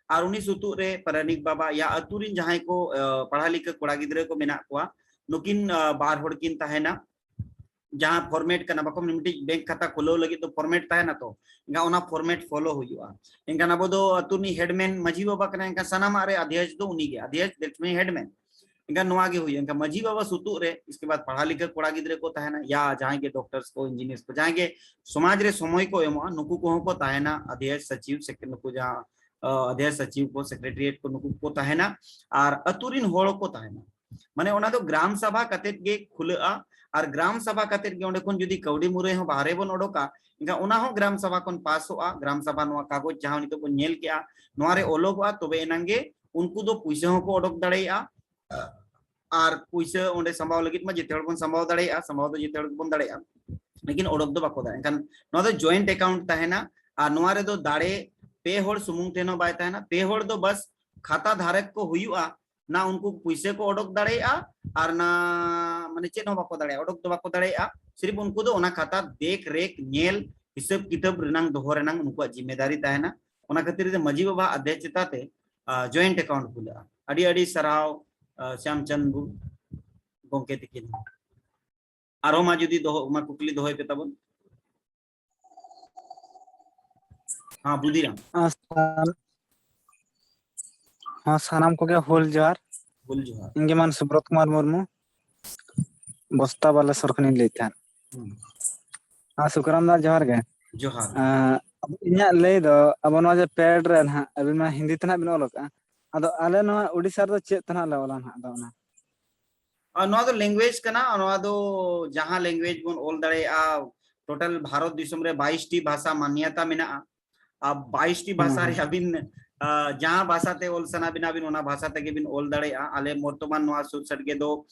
ᱟᱨ ᱩᱱᱤ ᱥᱩᱛᱩᱜ ᱨᱮ ᱯᱟᱨᱟᱱᱤᱠ ᱵᱟᱵᱟ ᱭᱟ ᱟᱹᱛᱩ ᱨᱤᱱ ᱡᱟᱦᱟᱸᱭ ᱠᱚ, ᱟ, ᱯᱟᱲᱦᱟ ᱞᱤᱠᱷᱟ ᱠᱚᱲᱟ ᱜᱤᱫᱽᱨᱟᱹ ᱠᱚ ᱢᱮᱱᱟᱜ ᱠᱚᱣᱟ, ᱱᱩᱠᱤᱱ, ᱟ, ᱵᱟᱨ ᱦᱚᱲ ᱠᱤᱱ ᱛᱟᱦᱮᱱᱟ᱾ ᱡᱟᱦᱟᱸ format ᱠᱟᱱᱟ, ᱵᱟᱠᱚ ᱢᱮᱱᱟ, ᱢᱤᱫᱴᱤᱡ bank ᱠᱷᱟᱛᱟ ᱠᱷᱩᱞᱟᱹᱣ ᱞᱟᱹᱜᱤᱫ ᱫᱚ format ᱛᱟᱦᱮᱱᱟ ᱛᱚ, ᱮᱱᱠᱷᱟᱱ ᱚᱱᱟ format follow ᱦᱩᱭᱩᱜᱼᱟ᱾ ᱮᱱᱠᱷᱟᱱ ᱟᱵᱚ ᱫᱚ ᱟᱹᱛᱩ ᱨᱤᱱᱤᱡ headman ᱢᱟᱹᱡᱷᱤ ᱵᱟᱵᱟ ᱠᱟᱱᱟᱭ, ᱮᱱᱠᱷᱟᱱ ᱥᱟᱱᱟᱢᱟᱜ ᱨᱮ ᱚᱫᱷᱭᱚᱠᱷ ᱫᱚ ᱩᱱᱤ ᱜᱮ, ᱚᱫᱷᱭᱚᱠᱷ, that's my headman᱾ ᱮᱱᱠᱷᱟᱱ ᱱᱚᱣᱟ ᱜᱮ ᱦᱩᱭᱩᱜᱼᱟ᱾ ᱮᱱᱠᱷᱟᱱ ᱢᱟᱹᱡᱷᱤ ᱵᱟᱵᱟ ᱥᱩᱛᱩᱜ ᱨᱮ, ᱤᱥᱠᱮ ᱵᱟᱫ ᱯᱟᱲᱦᱟ ᱞᱤᱠᱷᱟ ᱠᱚᱲᱟ ᱜᱤᱫᱽᱨᱟᱹ ᱠᱚ ᱛᱟᱦᱮᱱᱟ, ᱭᱟ ᱡᱟᱦᱟᱸᱭ ᱜᱮ doctors ᱠᱚ, engineers ᱠᱚ, ᱡᱟᱦᱟᱸᱭ ᱜᱮ ᱥᱚᱢᱟᱡᱽ ᱨᱮ ᱥᱚᱢᱚᱭ ᱠᱚ ᱮᱢᱚᱜᱼᱟ, ᱱᱩᱠᱩ ᱠᱚᱦᱚᱸ ᱠᱚ ᱛᱟᱦᱮᱱᱟ, ᱚᱫᱷᱭᱚᱠᱷ ᱥᱚᱪᱤᱵ, sec-, ᱱᱩᱠᱩ ᱡᱟᱦᱟᱸ, ᱟ, ᱚᱫᱷᱭᱚᱠᱷ ᱥᱚᱪᱤᱵ ᱠᱚ, secretariat ᱠᱚ, ᱱᱩᱠᱩ ᱠᱚ ᱛᱟᱦᱮᱱᱟ, ᱟᱨ ᱟᱹᱛᱩ ᱨᱤᱱ ᱦᱚᱲ ᱠᱚ ᱛᱟᱦᱮᱱᱟ᱾ ᱢᱟᱱᱮ ᱚᱱᱟ ᱫᱚ ᱜᱨᱟᱢ ᱥᱟᱵᱷᱟ ᱠᱟᱛᱮᱫ ᱜᱮ ᱠᱷᱩᱞᱟᱹᱜᱼᱟ, ᱟᱨ ᱜᱨᱟᱢ ᱥᱟᱵᱷᱟ ᱠᱟᱛᱮᱫ ᱜᱮ ᱚᱸᱰᱮ ᱠᱷᱚᱱ ᱡᱩᱫᱤ ᱠᱟᱹᱣᱰᱤ ᱢᱩᱨᱟᱹᱭ ᱦᱚᱸ ᱵᱟᱦᱨᱮ ᱵᱚᱱ ᱚᱰᱚᱠᱟ, ᱮᱱᱠᱷᱟᱱ ᱚᱱᱟ ᱦᱚᱸ ᱜᱨᱟᱢ ᱥᱟᱵᱷᱟ ᱠᱷᱚᱱ ᱯᱟᱥᱚᱜᱼᱟ᱾ ᱜᱨᱟᱢ ᱥᱟᱵᱷᱟ ᱱᱚᱣᱟ ᱠᱟᱜᱚᱡᱽ ᱡᱟᱦᱟᱸ ᱱᱤᱛᱚᱜ ᱵᱚᱱ ᱧᱮᱞ ᱠᱮᱜᱼᱟ, ᱱᱚᱣᱟ ᱨᱮ ᱚᱞᱚᱜᱚᱜᱼᱟ, ᱛᱚᱵᱮ ᱮᱱᱟᱝ ᱜᱮ ᱩᱱᱠᱩ ᱫᱚ ᱯᱩᱭᱥᱟᱹ ᱦᱚᱸᱠᱚ ᱚᱰᱚᱠ ᱫᱟᱲᱮᱭᱟᱜᱼᱟ᱾ ᱟᱨ ᱯᱩᱭᱥᱟᱹ ᱚᱸᱰᱮ ᱥᱟᱢᱵᱟᱣ ᱞᱟᱹᱜᱤᱫ ᱢᱟ ᱡᱮᱛᱮ ᱦᱚᱲ ᱵᱚᱱ ᱥᱟᱢᱵᱟᱣ ᱫᱟᱲᱮᱭᱟᱜᱼᱟ, ᱥᱟᱢᱵᱟᱣ ᱫᱚ ᱡᱮᱛᱮ ᱦᱚᱲ ᱜᱮᱵᱚᱱ ᱫᱟᱲᱮᱭᱟᱜᱼᱟ, ᱞᱮᱠᱤᱱ ᱚᱰᱚᱠ ᱫᱚ ᱵᱟᱠᱚ ᱫᱟᱲᱮᱭᱟᱜᱼᱟ᱾ ᱮᱱᱠᱷᱟᱱ ᱱᱚᱣᱟ ᱫᱚ joint account ᱛᱟᱦᱮᱱᱟ, ᱟᱨ ᱱᱚᱣᱟ ᱨᱮᱫᱚ ᱫᱟᱲᱮ ᱯᱮ ᱦᱚᱲ ᱥᱩᱢᱩᱝ ᱴᱷᱮᱱ ᱦᱚᱸ ᱵᱟᱭ ᱛᱟᱦᱮᱱᱟ, ᱯᱮ ᱦᱚᱲ ᱫᱚ ᱵᱟᱥ ᱠᱷᱟᱛᱟ ᱫᱷᱟᱨᱚᱠ ᱠᱚ ᱦᱩᱭᱩᱜᱼᱟ, ᱱᱟ ᱩᱱᱠᱩ ᱯᱩᱭᱥᱟᱹ ᱠᱚ ᱚᱰᱚᱠ ᱫᱟᱲᱮᱭᱟᱜᱼᱟ, ᱟᱨ ᱱᱟ ᱢᱟᱱᱮ ᱪᱮᱫ ᱦᱚᱸ ᱵᱟᱠᱚ ᱫᱟᱲᱮᱭᱟᱜᱼᱟ, ᱚᱰᱚᱠ ᱫᱚ ᱵᱟᱠᱚ ᱫᱟᱲᱮᱭᱟᱜᱼᱟ᱾ ᱥᱤᱨᱤᱯ ᱩᱱᱠᱩ ᱫᱚ ᱚᱱᱟ ᱠᱷᱟᱛᱟ ᱫᱮᱠᱷ ᱨᱮᱠᱷ, ᱧᱮᱞ, ᱦᱤᱥᱟᱹᱵ ᱠᱤᱛᱟᱹᱵ ᱨᱮᱱᱟᱝ, ᱫᱚᱦᱚ ᱨᱮᱱᱟᱝ ᱩᱱᱠᱩᱣᱟᱜ ᱡᱤᱢᱢᱮᱫᱟᱨᱤ ᱛᱟᱦᱮᱱᱟ᱾ ᱚᱱᱟ ᱠᱷᱟᱹᱛᱤᱨ ᱛᱮ ᱢᱟᱹᱡᱷᱤ ᱵᱟᱵᱟ ᱟᱫᱷᱭᱚᱠᱷᱚᱛᱟ ᱛᱮ, ᱟ, joint account ᱠᱷᱩᱞᱟᱹᱜᱼᱟ᱾ ᱟᱹᱰᱤ ᱟᱹᱰᱤ ᱥᱟᱨᱦᱟᱣ, ᱟ, ᱥᱭᱟᱢ ᱪᱟᱸᱫ ᱵᱩ ᱜᱚᱢᱠᱮ ᱛᱤᱠᱤᱱ᱾ ᱟᱨᱦᱚᱸ ᱢᱟ ᱡᱩᱫᱤ ᱫᱚᱦᱚ, ᱢᱟ ᱠᱩᱠᱞᱤ ᱫᱚᱦᱚᱭ ᱯᱮ ᱛᱟᱵᱚᱱ᱾ ᱦᱮᱸ, ᱵᱩᱫᱷᱤᱨᱟᱢ᱾ ᱦᱮᱸ, ᱥᱟᱱᱟᱢ, ᱦᱮᱸ, ᱥᱟᱱᱟᱢ ᱠᱚᱜᱮ ᱦᱩᱞ ᱡᱚᱦᱟᱨ᱾ ᱦᱩᱞ ᱡᱚᱦᱟᱨ᱾ ᱤᱧ ᱜᱮ ᱢᱟᱱ ᱥᱩᱵᱨᱚᱛ ᱠᱩᱢᱟᱨ ᱢᱩᱨᱢᱩ, ᱵᱚᱥᱛᱟ ᱵᱟᱞᱮᱥᱚᱨ ᱠᱷᱚᱱᱤᱧ ᱞᱟᱹᱭᱮᱫ ᱛᱟᱦᱮᱸᱫ᱾ ᱦᱩᱸ᱾ ᱦᱮᱸ, ᱥᱩᱠᱨᱟᱢ ᱫᱟ, ᱡᱚᱦᱟᱨ ᱜᱮ᱾ ᱡᱚᱦᱟᱨ᱾ ᱟᱸ, ᱤᱧᱟᱹᱜ ᱞᱟᱹᱭ ᱫᱚ, ᱟᱵᱚ ᱱᱚᱣᱟ ᱡᱮ pad ᱨᱮ ᱱᱟᱦᱟᱜ, ᱟᱹᱵᱤᱱ ᱢᱟ ᱦᱤᱱᱫᱤ ᱛᱮ ᱱᱟᱦᱟᱜ ᱵᱤᱱ ᱚᱞ ᱟᱠᱟᱫᱼᱟ, ᱟᱫᱚ ᱟᱞᱮ ᱱᱚᱣᱟ ᱳᱰᱤᱥᱟ ᱨᱮᱫᱚ ᱪᱮᱫ ᱛᱮ ᱱᱟᱦᱟᱜ ᱞᱮ ᱚᱞᱟ ᱱᱟᱦᱟᱜ ᱫᱚ ᱚᱱᱟ? ᱟᱨ ᱱᱚᱣᱟ ᱫᱚ language ᱠᱟᱱᱟ, ᱱᱚᱣᱟ ᱫᱚ ᱡᱟᱦᱟᱸ language ᱵᱚᱱ ᱚᱞ ᱫᱟᱲᱮᱭᱟᱜᱼᱟ, total ᱵᱷᱟᱨᱚᱛ ᱫᱤᱥᱚᱢ ᱨᱮ ᱵᱟᱭᱤᱥ ᱴᱤ ᱵᱷᱟᱥᱟ ᱢᱟᱱᱭᱟᱛᱟ ᱢᱮᱱᱟᱜᱼᱟ᱾ ᱟᱨ ᱵᱟᱭᱤᱥ ᱴᱤ ᱦᱩᱸ, ᱵᱷᱟᱥᱟ ᱦᱩᱸ᱾ ᱨᱮ ᱟᱹᱵᱤᱱ ᱡᱟᱦᱟᱸ ᱵᱷᱟᱥᱟ ᱛᱮ ᱚᱞ ᱥᱟᱱᱟ ᱵᱤᱱᱟ ᱟᱹᱵᱤᱱ, ᱚᱱᱟ ᱵᱷᱟᱥᱟ ᱛᱮᱜᱮ ᱵᱤᱱ ᱚᱞ ᱫᱟᱲᱮᱭᱟᱜᱼᱟ᱾ ᱟᱞᱮ ᱵᱚᱨᱛᱚᱢᱟᱱ ᱱᱚᱣᱟ ᱥᱩᱨ ᱥᱟᱰᱜᱮ ᱫᱚ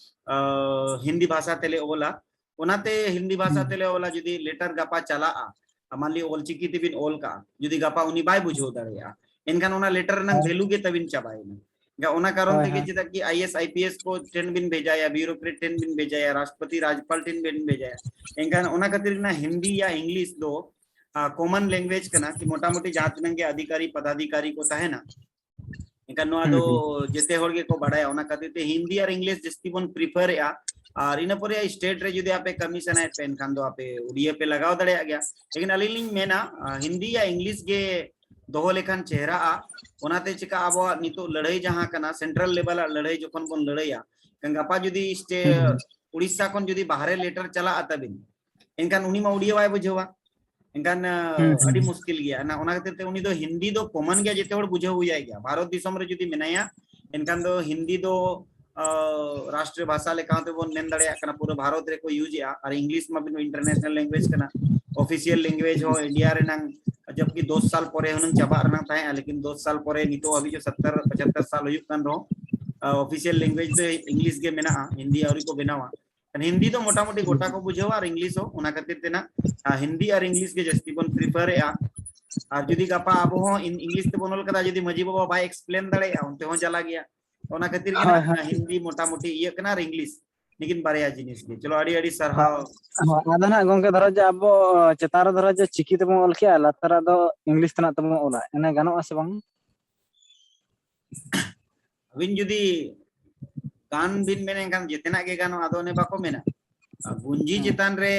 ᱦᱤᱱᱫᱤ ᱵᱷᱟᱥᱟ ᱛᱮᱞᱮ ᱚᱞᱟ᱾ ᱚᱱᱟᱛᱮ ᱦᱤᱱᱫᱤ ᱵᱷᱟᱥᱟ ᱛᱮᱞᱮ ᱚᱞᱟ, ᱡᱩᱫᱤ ᱞᱮᱴᱟᱨ ᱜᱟᱯᱟ ᱪᱟᱞᱟᱜᱼᱟ, ᱢᱟᱱᱞᱤ ᱚᱞᱪᱤᱠᱤ ᱛᱮᱵᱤᱱ ᱚᱞ ᱠᱟᱜᱼᱟ, ᱡᱩᱫᱤ ᱜᱟᱯᱟ ᱩᱱᱤ ᱵᱟᱭ ᱵᱩᱡᱷᱟᱹᱣ ᱫᱟᱲᱮᱭᱟᱜᱼᱟ, ᱮᱱᱠᱷᱟᱱ ᱚᱱᱟ ᱞᱮᱴᱟᱨ ᱨᱮᱱᱟᱜ ᱵᱷᱮᱞᱩ ᱜᱮ ᱛᱟᱵᱤᱱ ᱪᱟᱵᱟᱭᱮᱱᱟ᱾ ᱚᱱᱟ ᱠᱟᱨᱚᱱ ᱛᱮᱜᱮ ᱪᱮᱫᱟᱜ ᱠᱤ I A S, I P S ᱠᱚ ᱴᱷᱮᱱ ᱵᱤᱱ ᱵᱷᱮᱡᱟᱭᱟ, ᱵᱤᱭᱩᱨᱳᱠᱨᱮᱴ ᱴᱷᱮᱱ ᱵᱤᱱ ᱵᱷᱮᱡᱟᱭᱟ, ᱨᱟᱥᱴᱨᱚᱯᱚᱛᱤ ᱨᱟᱡᱽᱯᱟᱞ ᱴᱷᱮᱱ ᱵᱤᱱ ᱵᱷᱮᱡᱟᱭᱟ᱾ ᱮᱱᱠᱷᱟᱱ ᱚᱱᱟ ᱠᱷᱟᱹᱛᱤᱨ ᱚᱱᱟ ᱦᱤᱱᱫᱤ ᱭᱟ ᱤᱝᱞᱤᱥ ᱫᱚ ᱠᱚᱢᱚᱱ ᱞᱮᱝᱜᱩᱭᱮᱡᱽ ᱠᱟᱱᱟ, ᱠᱤ ᱢᱚᱴᱟᱢᱩᱴᱤ ᱡᱟᱦᱟᱸ ᱛᱤᱱᱟᱹᱜ ᱜᱮ ᱟᱫᱷᱤᱠᱟᱨᱤ ᱯᱚᱫᱟᱫᱷᱤᱠᱟᱨᱤ ᱠᱚ ᱛᱟᱦᱮᱱᱟ, ᱮᱱᱠᱷᱟᱱ ᱱᱚᱣᱟ ᱫᱚ ᱡᱮᱛᱮ ᱦᱚᱲ ᱜᱮᱠᱚ ᱵᱟᱲᱟᱭᱟ᱾ ᱚᱱᱟ ᱠᱷᱟᱹᱛᱤᱨ ᱛᱮ ᱦᱤᱱᱫᱤ ᱟᱨ ᱤᱝᱞᱤᱥ ᱡᱟᱹᱥᱛᱤ ᱵᱚᱱ ᱯᱨᱤᱯᱷᱟᱨᱮᱜᱼᱟ᱾ ᱟᱨ ᱤᱱᱟᱹ ᱯᱚᱨᱮ ᱥᱴᱮᱴ ᱨᱮ ᱡᱩᱫᱤ ᱟᱯᱮ ᱠᱟᱹᱢᱤ ᱥᱟᱱᱟᱭᱮᱫ ᱯᱮ, ᱮᱱᱠᱷᱟᱱ ᱫᱚ ᱟᱯᱮ ᱩᱲᱤᱭᱟᱹ ᱯᱮ ᱞᱟᱜᱟᱣ ᱫᱟᱲᱮᱭᱟᱜ ᱜᱮᱭᱟ᱾ ᱞᱮᱠᱤᱱ ᱟᱹᱞᱤᱧ ᱞᱤᱧ ᱢᱮᱱᱟ, ᱦᱤᱱᱫᱤ ᱭᱟ ᱤᱝᱞᱤᱥ ᱜᱮ ᱫᱚᱦᱚ ᱞᱮᱠᱷᱟᱱ ᱪᱮᱦᱨᱟᱜᱼᱟ᱾ ᱚᱱᱟᱛᱮ ᱪᱮᱠᱟ ᱟᱵᱚᱣᱟᱜ ᱱᱤᱛᱚᱜ ᱞᱟᱹᱲᱦᱟᱹᱭ ᱡᱟᱦᱟᱸ ᱠᱟᱱᱟ, ᱥᱮᱱᱴᱨᱟᱞ ᱞᱮᱵᱮᱞ ᱟᱜ ᱞᱟᱹᱲᱦᱟᱹᱭ ᱡᱚᱠᱷᱚᱱ ᱵᱚᱱ ᱞᱟᱹᱲᱦᱟᱹᱭᱟ, ᱜᱟᱯᱟ ᱡᱩᱫᱤ ᱥᱴᱮ ᱩᱲᱤᱥᱥᱟ ᱠᱷᱚᱱ ᱡᱩᱫᱤ ᱵᱟᱦᱨᱮ ᱞᱮᱴᱟᱨ ᱪᱟᱞᱟᱜᱼᱟ ᱛᱟᱵᱤᱱ, ᱮᱱᱠᱷᱟᱱ ᱩᱱᱤ ᱢᱟ ᱩᱲᱤᱭᱟᱹ ᱵᱟᱭ ᱵᱩᱡᱷᱟᱹᱣᱟ, ᱮᱱᱠᱷᱟᱱ ᱟᱹᱰᱤ ᱢᱩᱥᱠᱤᱞ ᱜᱮᱭᱟ᱾ ᱚᱱᱟ ᱠᱷᱟᱹᱛᱤᱨ ᱛᱮ ᱩᱱᱤ ᱫᱚ ᱦᱤᱱᱫᱤ ᱫᱚ ᱠᱚᱢᱚᱱ ᱜᱮᱭᱟ, ᱡᱮᱛᱮ ᱦᱚᱲ ᱵᱩᱡᱷᱟᱹᱣ ᱦᱩᱭᱟᱭ ᱜᱮᱭᱟ᱾ ᱵᱷᱟᱨᱚᱛ ᱫᱤᱥᱚᱢ ᱨᱮ ᱡᱩᱫᱤ ᱢᱮᱱᱟᱭᱟ, ᱮᱱᱠᱷᱟᱱ ᱫᱚ ᱦᱤᱱᱫᱤ ᱫᱚ ᱨᱟᱥᱴᱨᱤᱭᱚ ᱵᱷᱟᱥᱟ ᱞᱮᱠᱟ ᱛᱮᱵᱚᱱ ᱢᱮᱱ ᱫᱟᱲᱮᱭᱟᱜ ᱠᱟᱱᱟ, ᱯᱩᱨᱟᱹ ᱵᱷᱟᱨᱚᱛ ᱨᱮᱠᱚ ᱤᱭᱩᱡᱽ ᱮᱜᱼᱟ᱾ ᱟᱨ ᱤᱝᱞᱤᱥ ᱢᱟ ᱤᱱᱴᱟᱨᱱᱮᱥᱱᱟᱞ ᱞᱮᱝᱜᱩᱭᱮᱡᱽ ᱠᱟᱱᱟ, ᱚᱯᱷᱤᱥᱤᱭᱟᱞ ᱞᱮᱝᱜᱩᱭᱮᱡᱽ ᱦᱚᱸ ᱤᱱᱰᱤᱭᱟ ᱨᱮᱱᱟᱝ, ᱡᱚᱵᱠᱤ ᱫᱚᱥ ᱥᱟᱞ ᱯᱚᱨᱮ ᱦᱩᱱᱟᱹᱝ ᱪᱟᱵᱟᱜ ᱨᱮᱱᱟᱝ ᱛᱟᱦᱮᱸᱜᱼᱟ, ᱞᱮᱠᱤᱱ ᱫᱚᱥ ᱥᱟᱞ ᱯᱚᱨᱮ ᱱᱤᱛᱚᱜ ᱦᱟᱹᱵᱤᱡ ᱥᱚᱛᱛᱚᱨ ᱯᱚᱪᱟᱛᱛᱚᱨ ᱥᱟᱞ ᱦᱩᱭᱩᱜ ᱠᱟᱱ ᱨᱮᱦᱚᱸ ᱚᱯᱷᱤᱥᱤᱭᱟᱞ ᱞᱮᱝᱜᱩᱭᱮᱡᱽ ᱫᱚ ᱤᱝᱞᱤᱥ ᱜᱮ ᱢᱮᱱᱟᱜᱼᱟ, ᱦᱤᱱᱫᱤ ᱟᱹᱣᱨᱤ ᱠᱚ ᱵᱮᱱᱟᱣᱟ᱾ ᱦᱤᱱᱫᱤ ᱫᱚ ᱢᱚᱴᱟᱢᱩᱴᱤ ᱜᱚᱴᱟ ᱠᱚ ᱵᱩᱡᱷᱟᱹᱣᱟ ᱟᱨ ᱤᱝᱞᱤᱥ ᱦᱚᱸ᱾ ᱚᱱᱟ ᱠᱷᱟᱹᱛᱤᱨ ᱛᱮ ᱱᱟᱜ ᱦᱤᱱᱫᱤ ᱟᱨ ᱤᱝᱞᱤᱥ ᱜᱮ ᱡᱟᱹᱥᱛᱤ ᱵᱚᱱ ᱯᱨᱤᱯᱷᱟᱨᱮᱜᱼᱟ᱾ ᱟᱨ ᱡᱩᱫᱤ ᱜᱟᱯᱟ ᱟᱵᱚ ᱦᱚᱸ ᱤᱝᱞᱤᱥ ᱛᱮᱵᱚᱱ ᱚᱞ ᱠᱟᱫᱟ, ᱡᱩᱫᱤ ᱢᱟᱹᱡᱷᱤ ᱵᱟᱵᱟ ᱵᱟᱭ ᱮᱠᱥᱯᱞᱮᱱ ᱫᱟᱲᱮᱭᱟᱜᱼᱟ, ᱚᱱᱛᱮ ᱦᱚᱸ ᱡᱟᱞᱟ ᱜᱮᱭᱟ᱾ ᱚᱱᱟ ᱠᱷᱟᱹᱛᱤᱨ ᱜᱮ ᱱᱟᱜ ᱦᱤᱱᱫᱤ ᱢᱚᱴᱟᱢᱩᱴᱤ ᱤᱭᱟᱹᱜ ᱠᱟᱱᱟ ᱟᱨ ᱤᱝᱞᱤᱥ, ᱞᱮᱠᱤᱱ ᱵᱟᱨᱭᱟ ᱡᱤᱱᱤᱥ ᱜᱮ᱾ ᱪᱚᱞᱚ, ᱟᱹᱰᱤ ᱟᱹᱰᱤ ᱥᱟᱨᱦᱟᱣ᱾ ᱟᱫᱚ ᱱᱟᱜ ᱜᱚᱝᱠᱮ, ᱫᱷᱚᱨᱚ ᱡᱮ ᱟᱵᱚ ᱪᱮᱛᱟᱱ ᱨᱮ ᱫᱷᱚᱨᱚ ᱡᱮ ᱪᱤᱠᱤ ᱛᱮᱵᱚᱱ ᱚᱞ ᱠᱮᱜᱼᱟ, ᱞᱟᱛᱟᱨ ᱨᱮ ᱫᱚ ᱤᱝᱞᱤᱥ ᱛᱮᱱᱟᱜ ᱛᱮᱵᱚᱱ ᱚᱞᱟ, ᱮᱱᱮ ᱜᱟᱱᱚᱜᱼᱟ ᱥᱮ ᱵᱟᱝ? ᱟᱹᱵᱤᱱ ᱡᱩᱫᱤ ᱜᱟᱱ ᱵᱤᱱ ᱢᱮᱱᱮᱱ ᱠᱷᱟᱱ ᱡᱮᱛᱮᱱᱟᱜ ᱜᱮ ᱜᱟᱱᱚᱜᱼᱟ᱾ ᱟᱫᱚ ᱚᱱᱮ ᱵᱟᱠᱚ ᱢᱮᱱᱟ, ᱜᱩᱸᱡᱤ ᱪᱮᱛᱟᱱ ᱨᱮ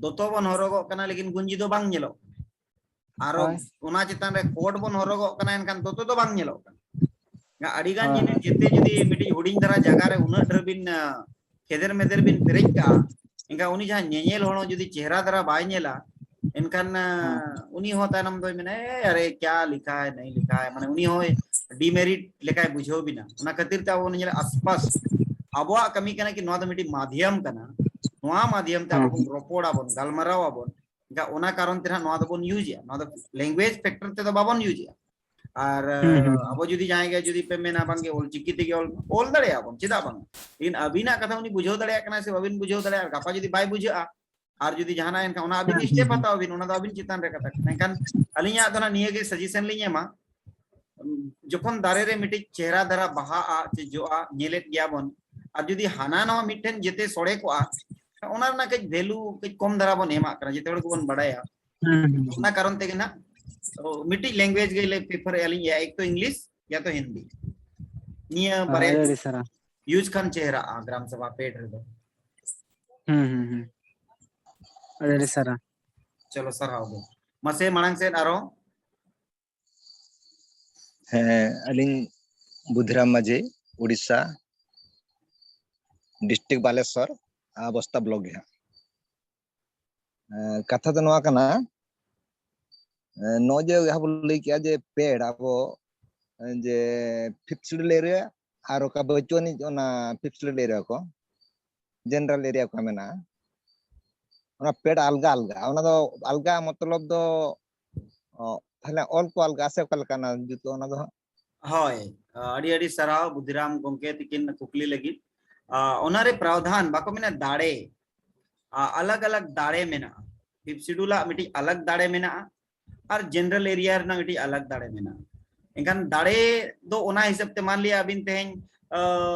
ᱫᱚᱛᱚ ᱵᱚᱱ ᱦᱚᱨᱚᱜᱚᱜ ᱠᱟᱱᱟ, ᱞᱮᱠᱤᱱ ᱜᱩᱸᱡᱤ ᱫᱚ ᱵᱟᱝ ᱧᱮᱞᱚᱜ ᱠᱟᱱᱟ᱾ ᱟᱨᱚ ᱚᱱᱟ ᱪᱮᱛᱟᱱ ᱨᱮ ᱠᱳᱴ ᱵᱚᱱ ᱦᱚᱨᱚᱜᱚᱜ ᱠᱟᱱᱟ, ᱮᱱᱠᱷᱟᱱ ᱫᱚᱛᱚ ᱫᱚ ᱵᱟᱝ ᱧᱮᱞᱚᱜ ᱠᱟᱱᱟ᱾ ᱟᱹᱰᱤ ᱜᱟᱱ ᱡᱤᱱᱤᱥ ᱡᱮᱛᱮ ᱡᱩᱫᱤ ᱢᱤᱫᱴᱤᱡ ᱦᱩᱰᱤᱧ ᱫᱷᱟᱨᱟ ᱡᱟᱭᱜᱟ ᱨᱮ ᱩᱱᱟᱹᱜ ᱰᱷᱮᱨ ᱵᱤᱱ ᱠᱷᱮᱫᱮᱨ ᱢᱮᱫᱮᱨ ᱵᱤᱱ ᱯᱮᱨᱮᱡ ᱠᱟᱜᱼᱟ, ᱮᱱᱠᱷᱟᱱ ᱩᱱᱤ ᱡᱟᱦᱟᱸ ᱧᱮᱧᱮᱞ ᱦᱚᱲ ᱦᱚᱸ ᱡᱩᱫᱤ ᱪᱮᱦᱨᱟ ᱫᱷᱟᱨᱟ ᱵᱟᱭ ᱧᱮᱞᱟ, ᱮᱱᱠᱷᱟᱱ ᱩᱱᱤ ᱦᱚᱸ ᱛᱟᱭᱱᱚᱢ ᱫᱚᱭ ᱢᱮᱱᱟ, "ᱮ, ᱟᱨᱮ, ᱠᱭᱟ ᱞᱤᱠᱷᱟ ᱦᱟᱭ, ᱱᱟᱦᱤᱸ ᱞᱤᱠᱷᱟ ᱦᱟᱭ", ᱢᱟᱱᱮ ᱩᱱᱤ ᱦᱚᱸᱭ ᱰᱤᱢᱮᱨᱤᱴ ᱞᱮᱠᱟᱭ ᱵᱩᱡᱷᱟᱹᱣ ᱵᱤᱱᱟ᱾ ᱚᱱᱟ ᱠᱷᱟᱹᱛᱤᱨ ᱛᱮ ᱟᱵᱚ ᱵᱚᱱ ᱧᱮᱞᱟ ᱟᱥᱯᱟᱥ ᱟᱵᱚᱣᱟᱜ ᱠᱟᱹᱢᱤ ᱠᱟᱱᱟ ᱠᱤ ᱱᱚᱣᱟ ᱫᱚ ᱢᱤᱫᱴᱤᱡ ᱢᱟᱫᱷᱭᱟᱢ ᱠᱟᱱᱟ, ᱱᱚᱣᱟ ᱢᱟᱫᱷᱭᱟᱢ ᱛᱮ ᱟᱵᱚ ᱵᱚᱱ ᱨᱚᱯᱚᱲ ᱟᱵᱚᱱ, ᱜᱟᱞᱢᱟᱨᱟᱣ ᱟᱵᱚᱱ᱾ ᱮᱱᱠᱷᱟᱱ ᱚᱱᱟ ᱠᱟᱨᱚᱱ ᱛᱮ ᱱᱟᱦᱟᱜ ᱱᱚᱣᱟ ᱫᱚᱵᱚᱱ ᱤᱭᱩᱡᱽ ᱮᱜᱼᱟ, ᱱᱚᱣᱟ ᱫᱚ ᱞᱮᱝᱜᱩᱭᱮᱡᱽ ᱯᱷᱮᱠᱴᱚᱨ ᱛᱮᱫᱚ ᱵᱟᱵᱚᱱ ᱤᱭᱩᱡᱽ ᱮᱜᱼᱟ᱾ ᱟᱨ ᱦᱩᱸ, ᱦᱩᱸ, ᱦᱩᱸ᱾ ᱟᱵᱚ ᱡᱩᱫᱤ ᱡᱟᱦᱟᱸᱭ ᱜᱮ ᱡᱩᱫᱤ ᱯᱮ ᱢᱮᱱᱟ ᱵᱟᱝᱜᱮ ᱚᱞ ᱪᱤᱠᱤ ᱛᱮᱜᱮ ᱚᱞ, ᱚᱞ ᱫᱟᱲᱮᱭᱟᱜᱼᱟ ᱵᱚᱱ, ᱪᱮᱫᱟᱜ ᱵᱟᱝ? ᱤᱧ ᱟᱹᱵᱤᱱᱟᱜ ᱠᱟᱛᱷᱟ ᱩᱱᱤ ᱵᱩᱡᱷᱟᱹᱣ ᱫᱟᱲᱮᱭᱟᱜ ᱠᱟᱱᱟ ᱥᱮ ᱵᱟᱵᱤᱱ ᱵᱩᱡᱷᱟᱹᱣ ᱫᱟᱲᱮᱭᱟᱜᱼᱟ, ᱟᱨ ᱜᱟᱯᱟ ᱡᱩᱫᱤ ᱵᱟᱭ ᱵᱩᱡᱷᱟᱹᱜᱼᱟ, ᱟᱨ ᱡᱩᱫᱤ ᱡᱟᱦᱟᱱᱟᱜ ᱮᱱᱠᱷᱟᱱ ᱚᱱᱟ ᱟᱹᱵᱤᱱ ᱦᱩᱸ, ᱦᱩᱸ, step ᱦᱩᱸ᱾ ᱦᱟᱛᱟᱣ ᱵᱤᱱ, ᱚᱱᱟ ᱫᱚ ᱟᱹᱵᱤᱱ ᱪᱮᱛᱟᱱ ᱨᱮ ᱠᱟᱛᱷᱟ ᱠᱟᱱᱟ᱾ ᱮᱱᱠᱷᱟᱱ ᱟᱹᱞᱤᱧᱟᱜ ᱫᱚ ᱱᱟᱜ ᱱᱤᱭᱟᱹ ᱜᱮ suggestion ᱞᱤᱧ ᱮᱢᱟ, ᱡᱚᱠᱷᱚᱱ ᱫᱟᱨᱮ ᱨᱮ ᱢᱤᱫᱴᱤᱡ ᱪᱮᱦᱨᱟ ᱫᱷᱟᱨᱟ ᱵᱟᱦᱟᱜᱼᱟ ᱪᱮ ᱡᱚᱜᱼᱟ, ᱧᱮᱞᱮᱫ ᱜᱮᱭᱟ ᱵᱚᱱ, ᱟᱨ ᱡᱩᱫᱤ ᱦᱟᱱᱟ ᱱᱟᱣᱟ ᱢᱤᱫᱴᱷᱮᱱ ᱡᱮᱛᱮ ᱥᱚᱲᱮ ᱠᱚᱜᱼᱟ, ᱚᱱᱟ ᱨᱮᱱᱟᱜ ᱠᱟᱹᱡ value ᱠᱟᱹᱡ ᱠᱚᱢ ᱫᱷᱟᱨᱟ ᱵᱚᱱ ᱮᱢᱟᱜ ᱠᱟᱱᱟ, ᱡᱮᱛᱮ ᱦᱚᱲ ᱜᱮᱵᱚᱱ ᱵᱟᱲᱟᱭᱟ᱾ ᱦᱩᱸ, ᱦᱩᱸ, ᱦᱩᱸ᱾ ᱚᱱᱟ ᱠᱟᱨᱚᱱ ᱛᱮᱜᱮ ᱱᱟᱜ, ᱚ, ᱢᱤᱫᱴᱤᱡ language ᱜᱮ ᱞᱮ prefer ᱮᱜᱼᱟ ᱞᱤᱧ, ᱭᱟ ᱮᱠ ᱛᱚ English ᱭᱟ ᱛᱚ ᱦᱤᱱᱫᱤ, ᱱᱤᱭᱟᱹ ᱦᱳᱭ, ᱵᱟᱨᱭᱟ ᱟᱹᱰᱤ ᱟᱹᱰᱤ ᱥᱟᱨᱦᱟᱣ᱾ Use ᱠᱷᱟᱱ ᱪᱮᱦᱨᱟᱜᱼᱟ ᱜᱨᱟᱢ ᱥᱟᱵᱷᱟ ᱯᱮᱰ ᱨᱮᱫᱚ᱾ ᱦᱩᱸ, ᱦᱩᱸ, ᱦᱩᱸ᱾ ᱟᱹᱰᱤ ᱟᱹᱰᱤ ᱥᱟᱨᱦᱟᱣ᱾ ᱪᱚᱞᱚ, ᱥᱟᱨᱦᱟᱣ ᱜᱮ᱾ ᱢᱟᱥᱮ ᱢᱟᱲᱟᱝ ᱥᱮᱫ ᱟᱨᱚ᱾ ᱦᱮᱸ, ᱟᱹᱞᱤᱧ ᱵᱩᱫᱷᱤᱨᱟᱢ ᱢᱟᱹᱡᱷᱤ, ᱩᱲᱤᱥᱥᱟ, district ᱵᱟᱞᱮᱥᱚᱨ, ᱟᱨ ᱵᱚᱥᱛᱟ block ᱜᱮ ᱦᱟᱸᱜ᱾ ᱮᱸ, ᱠᱟᱛᱷᱟ ᱫᱚ ᱱᱚᱣᱟ ᱠᱟᱱᱟ, ᱮᱸ, ᱱᱚᱜᱼᱚᱭ ᱡᱮ ᱡᱟᱦᱟᱸ ᱵᱚᱱ ᱞᱟᱹᱭ ᱠᱮᱜᱼᱟ ᱡᱮ ᱯᱮᱰ ᱟᱵᱚ, ᱮᱸ, ᱡᱮ fifth schedule area ᱟᱨ ᱚᱠᱟ ᱵᱟᱹᱪᱩᱜ ᱟᱹᱱᱤᱡ ᱚᱱᱟ fifth schedule area ᱠᱚ, general area ᱠᱚ ᱢᱮᱱᱟᱜᱼᱟ, ᱚᱱᱟ ᱯᱮᱰ ᱟᱞᱜᱟ ᱟᱞᱜᱟ, ᱚᱱᱟ ᱫᱚ ᱟᱞᱜᱟ ᱢᱚᱛᱞᱚᱵ ᱫᱚ, ᱚ, ᱛᱟᱦᱞᱮ ᱚᱞ ᱠᱚ ᱟᱞᱜᱟ ᱥᱮ ᱚᱠᱟ ᱞᱮᱠᱟ ᱚᱱᱟ ᱡᱩᱛᱩᱜᱼᱟ ᱚᱱᱟ ᱫᱚ ᱦᱟᱸᱜ? ᱦᱳᱭ, ᱟᱹᱰᱤ ᱟᱹᱰᱤ ᱥᱟᱨᱦᱟᱣ ᱵᱩᱫᱷᱤᱨᱟᱢ ᱜᱚᱢᱠᱮ ᱛᱤᱠᱤᱱ ᱠᱩᱠᱞᱤ ᱞᱟᱹᱜᱤᱫ᱾ ᱟ, ᱚᱱᱟᱨᱮ ᱯᱨᱟᱣᱫᱷᱟᱱ ᱵᱟᱠᱚ ᱢᱮᱱᱟ ᱫᱟᱲᱮ, ᱟ, ᱟᱞᱟᱜᱽ ᱟᱞᱟᱜᱽ ᱫᱟᱲᱮ ᱢᱮᱱᱟᱜᱼᱟ᱾ Fifth schedule ᱟᱜ ᱢᱤᱫᱴᱤᱡ ᱟᱞᱟᱜᱽ ᱫᱟᱲᱮ ᱢᱮᱱᱟᱜᱼᱟ, ᱟᱨ general area ᱨᱮᱱᱟᱜ ᱢᱤᱫᱴᱤᱡ ᱟᱞᱟᱜᱽ ᱫᱟᱲᱮ ᱢᱮᱱᱟᱜᱼᱟ᱾ ᱮᱱᱠᱷᱟᱱ ᱫᱟᱲᱮ ᱫᱚ ᱚᱱᱟ ᱦᱤᱥᱟᱹᱵ ᱛᱮ, ᱢᱟᱱ ᱞᱤᱭᱟ ᱟᱹᱵᱤᱱ ᱛᱮᱦᱮᱧ, ᱟ,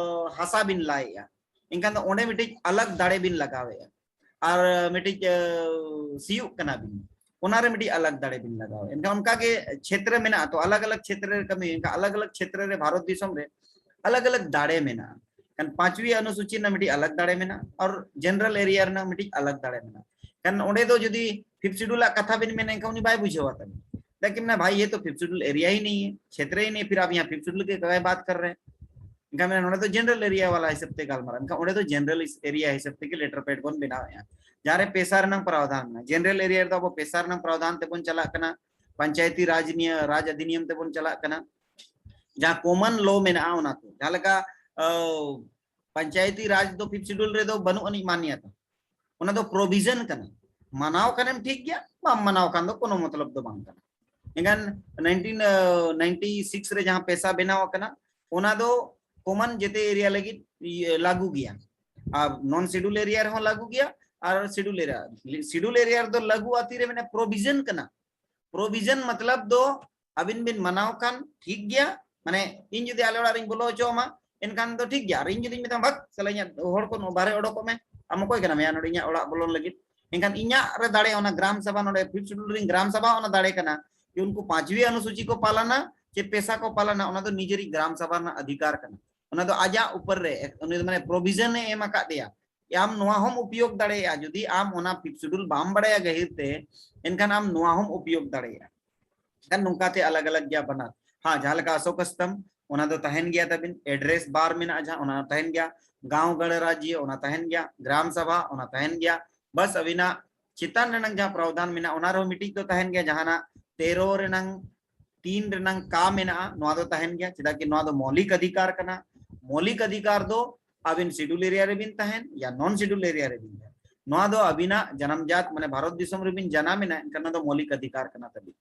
ᱦᱟᱥᱟ ᱵᱤᱱ ᱞᱟᱭᱮᱜᱼᱟ, ᱮᱱᱠᱷᱟᱱ ᱫᱚ ᱚᱸᱰᱮ ᱢᱤᱫᱴᱤᱡ ᱟᱞᱟᱜᱽ ᱫᱟᱲᱮ ᱵᱤᱱ ᱞᱟᱜᱟᱣᱮᱜᱼᱟ᱾ ᱟᱨ ᱢᱤᱫᱴᱤᱡ, ᱟ, ᱥᱤᱭᱳᱜ ᱠᱟᱱᱟ ᱵᱤᱱ, ᱚᱱᱟᱨᱮ ᱢᱤᱫᱴᱤᱡ ᱟᱞᱟᱜᱽ ᱫᱟᱲᱮ ᱵᱤᱱ ᱞᱟᱜᱟᱣᱟ᱾ ᱮᱱᱠᱷᱟᱱ ᱚᱱᱠᱟ ᱜᱮ ᱪᱷᱮᱛᱨᱚ ᱢᱮᱱᱟᱜᱼᱟ, ᱛᱚ ᱟᱞᱟᱜᱽ ᱟᱞᱟᱜᱽ ᱪᱷᱮᱛᱨᱚ ᱨᱮ ᱠᱟᱹᱢᱤ, ᱮᱱᱠᱷᱟᱱ ᱟᱞᱟᱜᱽ ᱟᱞᱟᱜᱽ ᱪᱷᱮᱛᱨᱚ ᱨᱮ ᱵᱷᱟᱨᱚᱛ ᱫᱤᱥᱚᱢ ᱨᱮ ᱟᱞᱟᱜᱽ ᱟᱞᱟᱜᱽ ᱫᱟᱲᱮ ᱢᱮᱱᱟᱜᱼᱟ᱾ ᱮᱱᱠᱷᱟᱱ ᱯᱟᱸᱪᱣᱤ ᱚᱱᱩᱥᱩᱪᱤ ᱨᱮᱱᱟᱜ ᱢᱤᱫᱴᱤᱡ ᱟᱞᱟᱜᱽ ᱫᱟᱲᱮ ᱢᱮᱱᱟᱜᱼᱟ, ᱟᱨ general area ᱨᱮᱱᱟᱜ ᱢᱤᱫᱴᱤᱡ ᱟᱞᱟᱜᱽ ᱫᱟᱲᱮ ᱢᱮᱱᱟᱜᱼᱟ᱾ ᱮᱱᱠᱷᱟᱱ ᱚᱸᱰᱮ ᱫᱚ ᱡᱩᱫᱤ fifth schedule ᱟᱜ ᱠᱟᱛᱷᱟ ᱵᱤᱱ ᱢᱮᱱᱟ, ᱮᱱᱠᱷᱟᱱ ᱩᱱᱤ ᱵᱟᱭ ᱵᱩᱡᱷᱟᱹᱣᱟ ᱛᱟᱵᱤᱱ᱾ ᱞᱮᱠᱤᱱ ᱢᱮᱱᱟ, "ᱵᱷᱟᱭ, ᱭᱮ ᱛᱚ fifth schedule area ᱦᱤ ᱱᱟᱦᱤ ᱦᱮ, ᱪᱷᱮᱛᱨᱚ ᱦᱤ ᱱᱟᱦᱤ ᱦᱮ, ᱯᱷᱤᱨ ᱟᱯ ᱭᱟᱦᱟᱸ fifth schedule ᱠᱮ ᱠᱟᱭ ᱵᱟᱛ ᱠᱟᱨ ᱨᱮ ᱦᱮ?" ᱮᱱᱠᱷᱟᱱ ᱢᱮᱱᱟ, ᱱᱚᱰᱮ ᱫᱚ general area ᱣᱟᱞᱟ ᱦᱤᱥᱟᱹᱵ ᱛᱮ ᱜᱟᱞᱢᱟᱨᱟᱣ, ᱮᱱᱠᱷᱟᱱ ᱚᱸᱰᱮ ᱫᱚ general area ᱦᱤᱥᱟᱹᱵ ᱛᱮᱜᱮ letter pad ᱵᱚᱱ ᱵᱮᱱᱟᱣᱮᱫᱼᱟ, ᱡᱟᱦᱟᱸ ᱨᱮ ᱯᱮᱥᱟ ᱨᱮᱱᱟᱝ ᱯᱨᱟᱣᱫᱷᱟᱱ ᱢᱮᱱᱟᱜᱼᱟ᱾ General area ᱨᱮᱫᱚ ᱟᱵᱚ ᱯᱮᱥᱟ ᱨᱮᱱᱟᱝ ᱯᱨᱟᱣᱫᱷᱟᱱ ᱛᱮᱵᱚᱱ ᱪᱟᱞᱟᱜ ᱠᱟᱱᱟ, ᱯᱚᱧᱪᱟᱭᱮᱛᱤ ᱨᱟᱡᱽ ᱱᱤᱭᱟᱹ, ᱨᱟᱡᱽ ᱚᱫᱷᱤᱱᱤᱭᱚᱢ ᱛᱮᱵᱚᱱ ᱪᱟᱞᱟᱜ ᱠᱟᱱᱟ, ᱡᱟᱦᱟᱸ common law ᱢᱮᱱᱟᱜᱼᱟ ᱚᱱᱟ ᱠᱚ, ᱡᱟᱦᱟᱸ ᱞᱮᱠᱟ, ᱟᱹ, ᱯᱚᱧᱪᱟᱭᱮᱛᱤ ᱨᱟᱡᱽ ᱫᱚ fifth schedule ᱨᱮᱫᱚ ᱵᱟᱹᱱᱩᱜ ᱟᱹᱱᱤᱡ ᱢᱟᱱᱭᱟᱛᱟ, ᱚᱱᱟ ᱫᱚ provision ᱠᱟᱱᱟ, ᱢᱟᱱᱟᱣ ᱠᱷᱟᱱᱮᱢ ᱴᱷᱤᱠ ᱜᱮᱭᱟ, ᱵᱟᱢ ᱢᱟᱱᱟᱣ ᱠᱷᱟᱱ ᱫᱚ ᱠᱳᱱᱳ ᱢᱚᱛᱞᱚᱵ ᱫᱚ ᱵᱟᱝ ᱠᱟᱱᱟ᱾ ᱮᱱᱠᱷᱟᱱ ᱱᱟᱭᱤᱱᱴᱤᱱ ᱱᱟᱭᱤᱱᱴᱤ ᱥᱤᱠᱥ ᱨᱮ ᱡᱟᱦᱟᱸ ᱯᱮᱥᱟ ᱵᱮᱱᱟᱣ ᱟᱠᱟᱱᱟ, ᱚᱱᱟ ᱫᱚ ᱠᱚᱢᱚᱱ ᱡᱮᱛᱮ ᱮᱨᱤᱭᱟ ᱞᱟᱹᱜᱤᱫ ᱤᱭᱟᱹ ᱞᱟᱹᱜᱩ ᱜᱮᱭᱟ᱾ ᱟᱨ ᱱᱚᱱ ᱥᱤᱰᱩᱞ ᱮᱨᱤᱭᱟ ᱨᱮᱦᱚᱸ ᱞᱟᱹᱜᱩ ᱜᱮᱭᱟ, ᱟᱨ ᱥᱤᱰᱩᱞ ᱮᱨᱤᱭᱟ, ᱥᱤᱰᱩᱞ ᱮᱨᱤᱭᱟ ᱨᱮᱫᱚ ᱞᱟᱹᱜᱩ ᱟᱹᱛᱤ ᱨᱮ ᱢᱟᱱᱮ ᱯᱨᱚᱵᱷᱤᱡᱚᱱ ᱠᱟᱱᱟ᱾ ᱯᱨᱚᱵᱷᱤᱡᱚᱱ ᱢᱚᱛᱞᱚᱵ ᱫᱚ ᱟᱹᱵᱤᱱ ᱵᱤᱱ ᱢᱟᱱᱟᱣ ᱠᱷᱟᱱ ᱴᱷᱤᱠ ᱜᱮᱭᱟ, ᱢᱟᱱᱮ ᱤᱧ ᱡᱩᱫᱤ ᱟᱞᱮ ᱚᱲᱟᱜ ᱨᱤᱧ ᱵᱚᱞᱚ ᱦᱚᱪᱚ ᱟᱢᱟ, ᱮᱱᱠᱷᱟᱱ ᱫᱚ ᱴᱷᱤᱠ ᱜᱮᱭᱟ᱾ ᱟᱨ ᱤᱧ ᱡᱩᱫᱤᱧ ᱢᱮᱛᱟᱢᱟ, "ᱵᱷᱟᱜ, ᱥᱟᱞᱟ ᱤᱧᱟᱹᱜ ᱦᱚᱲ ᱠᱚ ᱵᱟᱦᱨᱮ ᱚᱰᱚᱠᱚᱜ ᱢᱮ, ᱟᱢ ᱚᱠᱚᱭ ᱠᱟᱱᱟᱢ ᱭᱟ ᱱᱚᱰᱮ ᱤᱧᱟᱹᱜ ᱚᱲᱟᱜ ᱵᱚᱞᱚᱱ ᱞᱟᱹᱜᱤᱫ?" ᱮᱱᱠᱷᱟᱱ ᱤᱧᱟᱹᱜ ᱨᱮ ᱫᱟᱲᱮ, ᱚᱱᱟ ᱜᱨᱟᱢ ᱥᱟᱵᱷᱟ, ᱱᱚᱰᱮ ᱯᱷᱤᱯᱛᱷ ᱥᱤᱰᱩᱞ ᱨᱤᱱ ᱜᱨᱟᱢ ᱥᱟᱵᱷᱟ ᱚᱱᱟ ᱫᱟᱲᱮ ᱠᱟᱱᱟ ᱡᱮ ᱩᱱᱠᱩ ᱯᱟᱸᱪᱣᱤ ᱚᱱᱩᱥᱩᱪᱤ ᱠᱚ ᱯᱟᱞᱟᱱᱟ ᱪᱮ ᱯᱮᱥᱟ ᱠᱚ ᱯᱟᱞᱟᱱᱟ, ᱚᱱᱟ ᱫᱚ ᱱᱤᱡᱮᱨᱤᱡ ᱜᱨᱟᱢ ᱥᱟᱵᱷᱟ ᱨᱮᱱᱟᱜ ᱚᱫᱷᱤᱠᱟᱨ ᱠᱟᱱᱟ᱾ ᱚᱱᱟ ᱫᱚ ᱟᱡᱟᱜ ᱩᱯᱚᱨ ᱨᱮ, ᱩᱱᱤ ᱫᱚ ᱢᱟᱱᱮ ᱯᱨᱚᱵᱷᱤᱡᱚᱱ ᱮ ᱮᱢ ᱟᱠᱟᱫ ᱮᱭᱟ᱾ ᱟᱢ ᱱᱚᱣᱟ ᱦᱚᱸᱢ ᱩᱯᱭᱳᱜᱽ ᱫᱟᱲᱮᱭᱟᱜᱼᱟ᱾ ᱡᱩᱫᱤ ᱟᱢ ᱚᱱᱟ ᱯᱷᱤᱯᱛᱷ ᱥᱤᱰᱩᱞ ᱵᱟᱢ ᱵᱟᱲᱟᱭᱟ ᱜᱟᱹᱦᱤᱨ ᱛᱮ, ᱮᱱᱠᱷᱟᱱ ᱟᱢ ᱱᱚᱣᱟ ᱦᱚᱸᱢ ᱩᱯᱭᱳᱜᱽ ᱫᱟᱲᱮᱭᱟᱜᱼᱟ᱾ ᱮᱱᱠᱷᱟᱱ ᱱᱚᱝᱠᱟ ᱛᱮ ᱟᱞᱟᱜᱽ ᱟᱞᱟᱜᱽ ᱜᱮᱭᱟ ᱵᱟᱱᱟᱨ᱾ ᱦᱮᱸ, ᱡᱟᱦᱟᱸ ᱞᱮᱠᱟ ᱚᱥᱳᱠ ᱥᱛᱚᱢᱵᱷ, ᱚᱱᱟ ᱫᱚ ᱛᱟᱦᱮᱱ ᱜᱮᱭᱟ ᱛᱟᱵᱤᱱ, ᱮᱰᱨᱮᱥ ᱵᱟᱨ ᱢᱮᱱᱟᱜᱼᱟ ᱡᱟᱦᱟᱸ, ᱚᱱᱟ ᱛᱟᱦᱮᱱ ᱜᱮᱭᱟ, ᱜᱟᱶ ᱜᱚᱬᱚᱨᱟᱡᱽᱡᱚ, ᱚᱱᱟ ᱛᱟᱦᱮᱱ ᱜᱮᱭᱟ, ᱜᱨᱟᱢ ᱥᱟᱵᱷᱟ, ᱚᱱᱟ ᱛᱟᱦᱮᱱ ᱜᱮᱭᱟ᱾ ᱵᱟᱥ ᱟᱹᱵᱤᱱᱟᱜ ᱪᱮᱛᱟᱱ ᱨᱮᱱᱟᱜ ᱡᱟᱦᱟᱸ ᱯᱨᱟᱣᱫᱷᱟᱱ ᱢᱮᱱᱟᱜᱼᱟ, ᱚᱱᱟ ᱨᱮᱦᱚᱸ ᱢᱤᱫᱴᱤᱡ ᱫᱚ ᱛᱟᱦᱮᱱ ᱜᱮᱭᱟ, ᱡᱟᱦᱟᱱᱟᱜ ᱛᱮᱨᱚ ᱨᱮᱱᱟᱝ ᱛᱤᱱ ᱨᱮᱱᱟᱝ ᱠᱟ ᱢᱮᱱᱟᱜᱼᱟ, ᱱᱚᱣᱟ ᱫᱚ ᱛᱟᱦᱮᱱ ᱜᱮᱭᱟ᱾ ᱪᱮᱫᱟᱜ ᱠᱤ ᱱᱚᱣᱟ ᱫᱚ ᱢᱳᱣᱞᱤᱠ ᱚᱫᱷᱤᱠᱟᱨ ᱠᱟᱱᱟ᱾ ᱢᱳᱣᱞᱤᱠ ᱚᱫᱷᱤᱠᱟᱨ ᱫᱚ ᱟᱵᱤᱱ ᱥᱤᱰᱩᱞ ᱮᱨᱤᱭᱟ ᱨᱮᱵᱤᱱ ᱛᱟᱦᱮᱱ ᱭᱟ ᱱᱚᱱ ᱥᱤᱰᱩᱞ ᱮᱨᱤᱭᱟ ᱨᱮᱵᱤᱱ ᱛᱟᱦᱮᱱ, ᱱᱚᱣᱟ ᱫᱚ ᱟᱵᱤᱱᱟᱜ ᱡᱟᱱᱟᱢ ᱡᱟᱛ, ᱢᱟᱱᱮ ᱵᱷᱟᱨᱚᱛ ᱫᱤᱥᱚᱢ ᱨᱮᱵᱤᱱ ᱡᱟᱱᱟᱢ ᱮᱱᱟ, ᱮᱱᱠᱷᱟᱱ ᱱᱚᱣᱟ ᱫᱚ ᱢᱳᱣᱞᱤᱠ ᱚᱫᱷᱤᱠᱟᱨ ᱠᱟᱱᱟ ᱛᱟᱵᱤᱱ᱾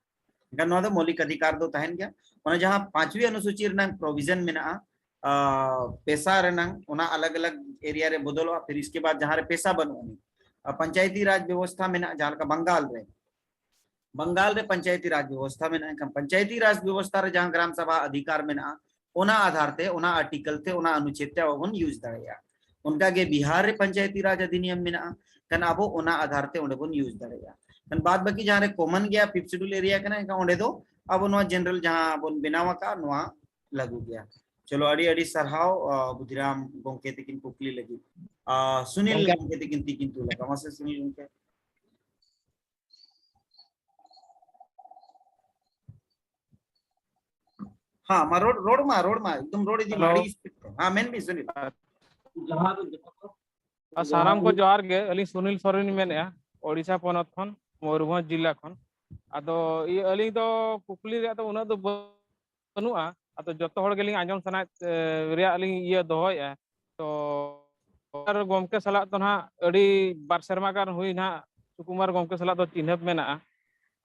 ᱮᱱᱠᱷᱟᱱ ᱱᱚᱣᱟ ᱫᱚ ᱢᱳᱣᱞᱤᱠ ᱚᱫᱷᱤᱠᱟᱨ ᱫᱚ ᱛᱟᱦᱮᱱ ᱜᱮᱭᱟ᱾ ᱚᱱᱟ ᱡᱟᱦᱟᱸ ᱯᱟᱸᱪᱣᱤ ᱚᱱᱩᱥᱩᱪᱤ ᱨᱮᱱᱟᱜ ᱯᱨᱚᱵᱷᱤᱡᱚᱱ ᱢᱮᱱᱟᱜᱼᱟ, ᱟᱸ, ᱯᱮᱥᱟ ᱨᱮᱱᱟᱝ, ᱚᱱᱟ ᱟᱞᱟᱜᱽ ᱟᱞᱟᱜᱽ ᱮᱨᱤᱭᱟ ᱨᱮ ᱵᱚᱫᱚᱞᱚᱜᱼᱟ᱾ ᱯᱷᱤᱨ ᱤᱥᱠᱮ ᱵᱟᱫ ᱡᱟᱦᱟᱸ ᱨᱮ ᱯᱮᱥᱟ ᱵᱟᱹᱱᱩᱜ ᱟᱹᱱᱤᱡ, ᱟᱨ ᱯᱚᱧᱪᱟᱭᱛᱤ ᱨᱟᱡᱽ ᱵᱮᱵᱚᱥᱛᱷᱟ ᱢᱮᱱᱟᱜᱼᱟ, ᱡᱟᱦᱟᱸ ᱞᱮᱠᱟ ᱵᱟᱝᱜᱟᱞ ᱨᱮ, ᱵᱟᱝᱜᱟᱞ ᱨᱮ ᱯᱚᱧᱪᱟᱭᱛᱤ ᱨᱟᱡᱽ ᱵᱮᱵᱚᱥᱛᱷᱟ ᱢᱮᱱᱟᱜᱼᱟ, ᱮᱱᱠᱷᱟᱱ ᱯᱚᱧᱪᱟᱭᱛᱤ ᱨᱟᱡᱽ ᱵᱮᱵᱚᱥᱛᱷᱟ ᱨᱮ ᱡᱟᱦᱟᱸ ᱜᱨᱟᱢ ᱥᱟᱵᱷᱟ ᱚᱫᱷᱤᱠᱟᱨ ᱢᱮᱱᱟᱜᱼᱟ, ᱚᱱᱟ ᱟᱫᱷᱟᱨ ᱛᱮ, ᱚᱱᱟ ᱟᱨᱴᱤᱠᱮᱞ ᱛᱮ, ᱚᱱᱟ ᱚᱱᱩᱪᱷᱮᱫ ᱛᱮ ᱟᱵᱚ ᱵᱚᱱ ᱤᱭᱩᱡᱽ ᱫᱟᱲᱮᱭᱟᱜᱼᱟ᱾ ᱚᱱᱠᱟ ᱜᱮ ᱵᱤᱦᱟᱨ ᱨᱮ ᱯᱚᱧᱪᱟᱭᱛᱤ ᱨᱟᱡᱽ ᱚᱫᱷᱤᱱᱤᱭᱚᱢ ᱢᱮᱱᱟᱜᱼᱟ, ᱠᱷᱟᱱ ᱟᱵᱚ ᱚᱱᱟ ᱟᱫᱷᱟᱨ ᱛᱮ ᱚᱸᱰᱮ ᱵᱚᱱ ᱤᱭᱩᱡᱽ ᱫᱟᱲᱮᱭᱟᱜᱼᱟ᱾ ᱠᱷᱟᱱ ᱵᱟᱫ ᱵᱟᱹᱠᱤ ᱡᱟᱦᱟᱸ ᱨᱮ ᱠᱚᱢᱚᱱ ᱜᱮᱭᱟ, ᱯᱷᱤᱯᱛᱷ ᱥᱤᱰᱩᱞ ᱮᱨᱤᱭᱟ ᱠᱟᱱᱟ, ᱮᱱᱠᱷᱟᱱ ᱚᱸᱰᱮ ᱫᱚ ᱟᱵᱚ ᱱᱚᱣᱟ ᱡᱮᱱᱟᱨᱮᱞ ᱡᱟᱦᱟᱸ ᱵᱚᱱ ᱵᱮᱱᱟᱣ ᱟᱠᱟᱫ, ᱱᱚᱣᱟ ᱞᱟᱹᱜᱩ ᱜᱮᱭᱟ᱾ ᱪᱚᱞᱚ, ᱟᱹᱰᱤ ᱟᱹᱰᱤ ᱥᱟᱨᱦᱟᱣ, ᱟᱸ, ᱵᱩᱫᱷᱤᱨᱟᱢ ᱜᱚᱢᱠᱮ ᱛᱤᱠᱤᱱ ᱠᱩᱠᱞᱤ ᱞᱟᱹᱜᱤᱫ᱾ ᱟᱸ, ᱥᱩᱱᱤᱞ ᱜᱚᱢᱠᱮ᱾ ᱜᱚᱢᱠᱮ ᱛᱤᱠᱤᱱ ᱛᱤ ᱠᱤᱱ ᱛᱩᱞ ᱟᱠᱟᱫᱟ᱾ ᱢᱟᱥᱮ ᱥᱩᱱᱤᱞ ᱜᱚᱢᱠᱮ᱾ ᱦᱮᱸ, ᱢᱟ ᱨᱚᱲ, ᱨᱚᱲ ᱢᱟ, ᱨᱚᱲ ᱢᱟ, ᱮᱠᱫᱚᱢ ᱨᱚᱲ ᱤᱫᱤ ᱢᱟ, ᱦᱮᱞᱳ᱾ ᱟᱹᱰᱤ ᱥᱯᱤᱰ ᱛᱮ᱾ ᱦᱮᱸ, ᱢᱮᱱ ᱵᱤᱱ ᱥᱩᱱᱤᱞ᱾ ᱟᱨ ᱥᱟᱱᱟᱢ ᱠᱚ ᱡᱚᱦᱟᱨ ᱜᱮ, ᱟᱹᱞᱤᱧ ᱥᱩᱱᱤᱞ ᱥᱚᱨᱮᱱ ᱞᱤᱧ ᱢᱮᱱᱮᱫᱼᱟ, ᱳᱰᱤᱥᱟ ᱯᱚᱱᱚᱛ ᱠᱷᱚᱱ, ᱢᱚᱭᱩᱨᱵᱷᱚᱸᱡᱽ ᱡᱤᱞᱟ ᱠᱷᱚᱱ᱾ ᱟᱫᱚ ᱤᱭᱟᱹ, ᱟᱹᱞᱤᱧ ᱫᱚ ᱠᱩᱠᱞᱤ ᱨᱮᱭᱟᱜ ᱫᱚ ᱩᱱᱟᱹᱜ ᱫᱚ ᱵᱟᱹᱱᱩᱜᱼᱟ, ᱟᱫᱚ ᱡᱚᱛᱚ ᱦᱚᱲ ᱜᱮᱞᱤᱧ ᱟᱸᱡᱚᱢ ᱥᱟᱱᱟᱭᱮᱫ, ᱮ, ᱨᱮᱭᱟᱜ ᱞᱤᱧ ᱤᱭᱟᱹ ᱫᱚᱦᱚᱭᱮᱫᱼᱟ᱾ ᱛᱚ ᱟᱨ ᱜᱚᱢᱠᱮ ᱥᱟᱞᱟᱜ ᱫᱚ ᱱᱟᱦᱟᱜ ᱟᱹᱰᱤ ᱵᱟᱨ ᱥᱮᱨᱢᱟ ᱜᱟᱱ ᱦᱩᱭ ᱱᱟᱦᱟᱜ ᱥᱩᱠᱩᱢᱟᱨ ᱜᱚᱢᱠᱮ ᱥᱟᱞᱟᱜ ᱫᱚ ᱪᱤᱱᱦᱟᱹᱯ ᱢᱮᱱᱟᱜᱼᱟ᱾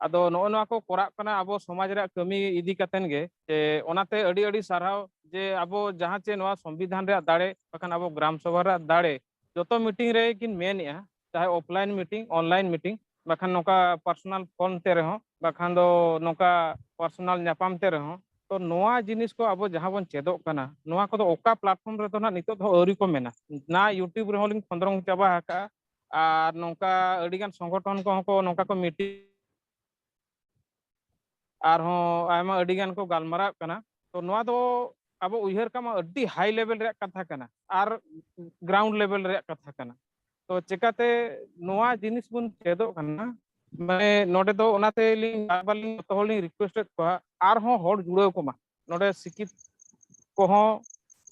ᱟᱫᱚ ᱱᱚᱜᱼᱚ ᱱᱚᱣᱟ ᱠᱚ ᱠᱚᱨᱟᱜ ᱠᱟᱱᱟ ᱟᱵᱚ ᱥᱚᱢᱟᱡᱽ ᱨᱮᱭᱟᱜ ᱠᱟᱹᱢᱤ ᱤᱫᱤ ᱠᱟᱛᱮᱱ ᱜᱮ᱾ ᱡᱮ ᱚᱱᱟᱛᱮ ᱟᱹᱰᱤ ᱟᱹᱰᱤ ᱥᱟᱨᱦᱟᱣ ᱡᱮ ᱟᱵᱚ ᱡᱟᱦᱟᱸ ᱪᱮ ᱱᱚᱣᱟ ᱥᱚᱝᱵᱤᱫᱷᱟᱱ ᱨᱮᱭᱟᱜ ᱫᱟᱲᱮ, ᱵᱟᱠᱷᱟᱱ ᱟᱵᱚ ᱜᱨᱟᱢ ᱥᱚᱵᱷᱟ ᱨᱮᱭᱟᱜ ᱫᱟᱲᱮ, ᱡᱚᱛᱚ ᱢᱤᱴᱤᱝ ᱨᱮ ᱠᱤᱱ ᱢᱮᱱᱮᱜᱼᱟ, ᱪᱟᱦᱮ ᱚᱯᱷᱞᱟᱭᱤᱱ ᱢᱤᱴᱤᱝ, ᱚᱱᱞᱟᱭᱤᱱ ᱢᱤᱴᱤᱝ, ᱵᱟᱠᱷᱟᱱ ᱱᱚᱝᱠᱟ ᱯᱟᱨᱥᱚᱱᱟᱞ ᱯᱷᱳᱱ ᱛᱮ ᱨᱮᱦᱚᱸ, ᱵᱟᱠᱷᱟᱱ ᱫᱚ ᱱᱚᱝᱠᱟ ᱯᱟᱨᱥᱚᱱᱟᱞ ᱧᱟᱯᱟᱢ ᱛᱮ ᱨᱮᱦᱚᱸ᱾ ᱛᱚ ᱱᱚᱣᱟ ᱡᱤᱱᱤᱥ ᱠᱚ ᱟᱵᱚ ᱡᱟᱦᱟᱸ ᱵᱚᱱ ᱪᱮᱫᱚᱜ ᱠᱟᱱᱟ, ᱱᱚᱣᱟ ᱠᱚᱫᱚ ᱚᱠᱟ ᱯᱞᱟᱴᱯᱷᱚᱨᱢ ᱨᱮᱫᱚ ᱱᱟᱜ ᱱᱤᱛᱚᱜ ᱫᱚ ᱟᱹᱣᱨᱤ ᱠᱚ ᱢᱮᱱᱟ᱾ ᱱᱟ YouTube ᱨᱮᱦᱚᱸ ᱞᱤᱧ ᱠᱷᱚᱸᱫᱽᱨᱚᱝ ᱪᱟᱵᱟ ᱟᱠᱟᱜᱼᱟ, ᱟᱨ ᱱᱚᱝᱠᱟ ᱟᱹᱰᱤᱜᱟᱱ ᱥᱚᱝᱜᱚᱴᱷᱚᱱ ᱠᱚᱦᱚᱸ ᱠᱚ ᱱᱚᱝᱠᱟ ᱠᱚ ᱢᱤᱴᱤᱝ ᱟᱨᱦᱚᱸ ᱟᱭᱢᱟ ᱟᱹᱰᱤ ᱜᱟᱱ ᱠᱚ ᱜᱟᱞᱢᱟᱨᱟᱣ ᱠᱟᱱᱟ᱾ ᱛᱚ ᱱᱚᱣᱟ ᱫᱚ ᱟᱵᱚ ᱩᱭᱦᱟᱹᱨ ᱠᱟᱜ ᱢᱟ ᱟᱹᱰᱤ ᱦᱟᱭ ᱞᱮᱵᱮᱞ ᱨᱮᱭᱟᱜ ᱠᱟᱛᱷᱟ ᱠᱟᱱᱟ ᱟᱨ ᱜᱨᱟᱣᱩᱱᱰ ᱞᱮᱵᱮᱞ ᱨᱮᱭᱟᱜ ᱠᱟᱛᱷᱟ ᱠᱟᱱᱟ᱾ ᱛᱚ ᱪᱮᱠᱟᱛᱮ ᱱᱚᱣᱟ ᱡᱤᱱᱤᱥ ᱵᱚᱱ ᱪᱮᱫᱚᱜ ᱠᱟᱱᱟ? ᱢᱟᱱᱮ ᱱᱚᱰᱮ ᱫᱚ ᱚᱱᱟᱛᱮ ᱞᱤᱧ ᱵᱟᱨ ᱵᱟᱨ ᱞᱤᱧ ᱡᱚᱛᱚ ᱦᱚᱲ ᱞᱤᱧ ᱨᱤᱠᱩᱭᱮᱥᱴ ᱮᱫ ᱠᱚᱣᱟ, ᱟᱨᱦᱚᱸ ᱦᱚᱲ ᱡᱩᱲᱟᱹᱣ ᱠᱚᱢᱟ᱾ ᱱᱚᱰᱮ ᱥᱤᱠᱠᱷᱤᱛ ᱠᱚᱦᱚᱸ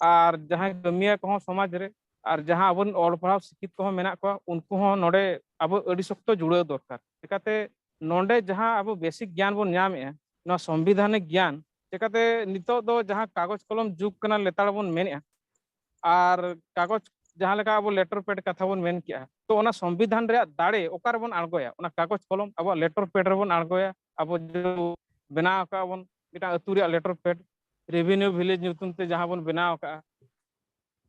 ᱟᱨ ᱡᱟᱦᱟᱸᱭ ᱠᱟᱹᱢᱤᱭᱟᱹ ᱠᱚᱦᱚᱸ ᱥᱚᱢᱟᱡᱽ ᱨᱮ, ᱟᱨ ᱡᱟᱦᱟᱸ ᱟᱵᱚᱨᱮᱱ ᱚᱞ ᱯᱟᱲᱦᱟᱣ ᱥᱤᱠᱠᱷᱤᱛ ᱠᱚᱦᱚᱸ ᱢᱮᱱᱟᱜ ᱠᱚᱣᱟ, ᱩᱱᱠᱩ ᱦᱚᱸ ᱱᱚᱰᱮ ᱟᱵᱚ ᱟᱹᱰᱤ ᱥᱚᱠᱛᱚ ᱡᱩᱲᱟᱹᱣ ᱫᱚᱨᱠᱟᱨ᱾ ᱪᱮᱠᱟᱛᱮ ᱱᱚᱰᱮ ᱡᱟᱦᱟᱸ ᱟᱵᱚ ᱵᱮᱥᱤᱠ ᱜᱮᱭᱟᱱ ᱵᱚᱱ ᱧᱟᱢᱮᱜᱼᱟ, ᱱᱚᱣᱟ ᱥᱚᱝᱵᱤᱫᱷᱟᱱᱤᱠ ᱜᱮᱭᱟᱱ, ᱪᱮᱠᱟᱛᱮ ᱱᱤᱛᱚᱜ ᱫᱚ ᱡᱟᱦᱟᱸ ᱠᱟᱜᱚᱡᱽ ᱠᱚᱞᱚᱢ ᱡᱩᱜᱽ ᱠᱟᱱᱟ ᱞᱮᱛᱟᱲ ᱵᱚᱱ ᱢᱮᱱᱮᱜᱼᱟ, ᱟᱨ ᱠᱟᱜᱚᱡᱽ ᱡᱟᱦᱟᱸ ᱞᱮᱠᱟ ᱟᱵᱚ ᱞᱮᱴᱟᱨ ᱯᱮᱰ ᱠᱟᱛᱷᱟ ᱵᱚᱱ ᱢᱮᱱ ᱠᱮᱜᱼᱟ, ᱛᱚ ᱚᱱᱟ ᱥᱚᱝᱵᱤᱫᱷᱟᱱ ᱨᱮᱭᱟᱜ ᱫᱟᱲᱮ ᱚᱠᱟ ᱨᱮᱵᱚᱱ ᱟᱬᱜᱚᱭᱟ? ᱚᱱᱟ ᱠᱟᱜᱚᱡᱽ ᱠᱚᱞᱚᱢ ᱟᱵᱚᱣᱟᱜ ᱞᱮᱴᱟᱨ ᱯᱮᱰ ᱨᱮᱵᱚᱱ ᱟᱬᱜᱚᱭᱟ᱾ ᱟᱵᱚ ᱡᱮ ᱵᱮᱱᱟᱣ ᱟᱠᱟᱫ ᱵᱚᱱ ᱢᱤᱫᱴᱟᱝ ᱟᱹᱛᱩ ᱨᱮᱭᱟᱜ ᱞᱮᱴᱟᱨ ᱯᱮᱰ, ᱨᱮᱵᱷᱮᱱᱤᱭᱩ ᱵᱷᱤᱞᱮᱡᱽ ᱧᱩᱛᱩᱢ ᱛᱮ ᱡᱟᱦᱟᱸ ᱵᱚᱱ ᱵᱮᱱᱟᱣ ᱟᱠᱟᱫᱼᱟ,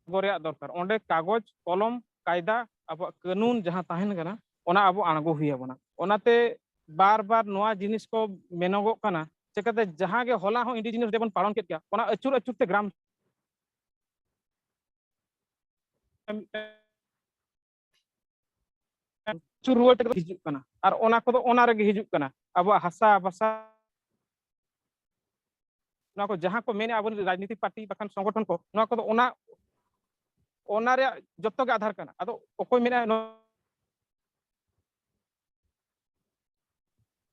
ᱟᱬᱜᱚ ᱨᱮᱭᱟᱜ ᱫᱚᱨᱠᱟᱨ᱾ ᱚᱸᱰᱮ ᱠᱟᱜᱚᱡᱽ ᱠᱚᱞᱚᱢ ᱠᱟᱭᱫᱟ ᱟᱵᱚᱣᱟᱜ ᱠᱟᱹᱱᱩᱱ ᱡᱟᱦᱟᱸ ᱛᱟᱦᱮᱱ ᱠᱟᱱᱟ, ᱚᱱᱟ ᱟᱵᱚ ᱟᱬᱜᱚ ᱦᱩᱭ ᱟᱵᱚᱱᱟ᱾ ᱚᱱᱟᱛᱮ ᱵᱟᱨ ᱵᱟᱨ ᱱᱚᱣᱟ ᱡᱤᱱᱤᱥ ᱠᱚ ᱢᱮᱱᱚᱜᱚᱜ ᱠᱟᱱᱟ᱾ ᱪᱤᱠᱟᱹᱛᱮ ᱡᱟᱦᱟᱸ ᱜᱮ ᱦᱚᱞᱟ ᱦᱚᱸ ᱤᱱᱰᱤᱡᱤᱱᱟᱥ ᱰᱮ ᱵᱚᱱ ᱯᱟᱞᱚᱱ ᱠᱮᱫ ᱜᱮᱭᱟ, ᱚᱱᱟ ᱟᱹᱪᱩᱨ ᱟᱹᱪᱩᱨ ᱛᱮ ᱜᱨᱟᱢ ᱟᱹᱪᱩᱨ ᱨᱩᱣᱟᱹᱲ ᱛᱮᱜᱮ ᱦᱤᱡᱩᱜ ᱠᱟᱱᱟ᱾ ᱟᱨ ᱚᱱᱟ ᱠᱚᱫᱚ ᱚᱱᱟ ᱨᱮᱜᱮ ᱦᱤᱡᱩᱜ ᱠᱟᱱᱟ, ᱟᱵᱚᱣᱟᱜ ᱦᱟᱥᱟ ᱵᱷᱟᱥᱟ, ᱱᱚᱣᱟ ᱠᱚ ᱡᱟᱦᱟᱸ ᱠᱚ ᱢᱮᱱᱮᱫᱼᱟ ᱟᱵᱚᱨᱮᱱ ᱨᱟᱡᱽᱱᱤᱛᱤᱠ ᱯᱟᱨᱴᱤ ᱵᱟᱠᱷᱟᱱ ᱥᱚᱝᱜᱚᱴᱷᱚᱱ ᱠᱚ, ᱱᱚᱣᱟ ᱠᱚᱫᱚ ᱚᱱᱟ, ᱚᱱᱟ ᱨᱮᱭᱟᱜ ᱡᱚᱛᱚ ᱜᱮ ᱟᱫᱷᱟᱨ ᱠᱟᱱᱟ᱾ ᱟᱫᱚ ᱚᱠᱚᱭ ᱢᱮᱱᱮᱫᱼᱟ ᱱᱚᱣᱟ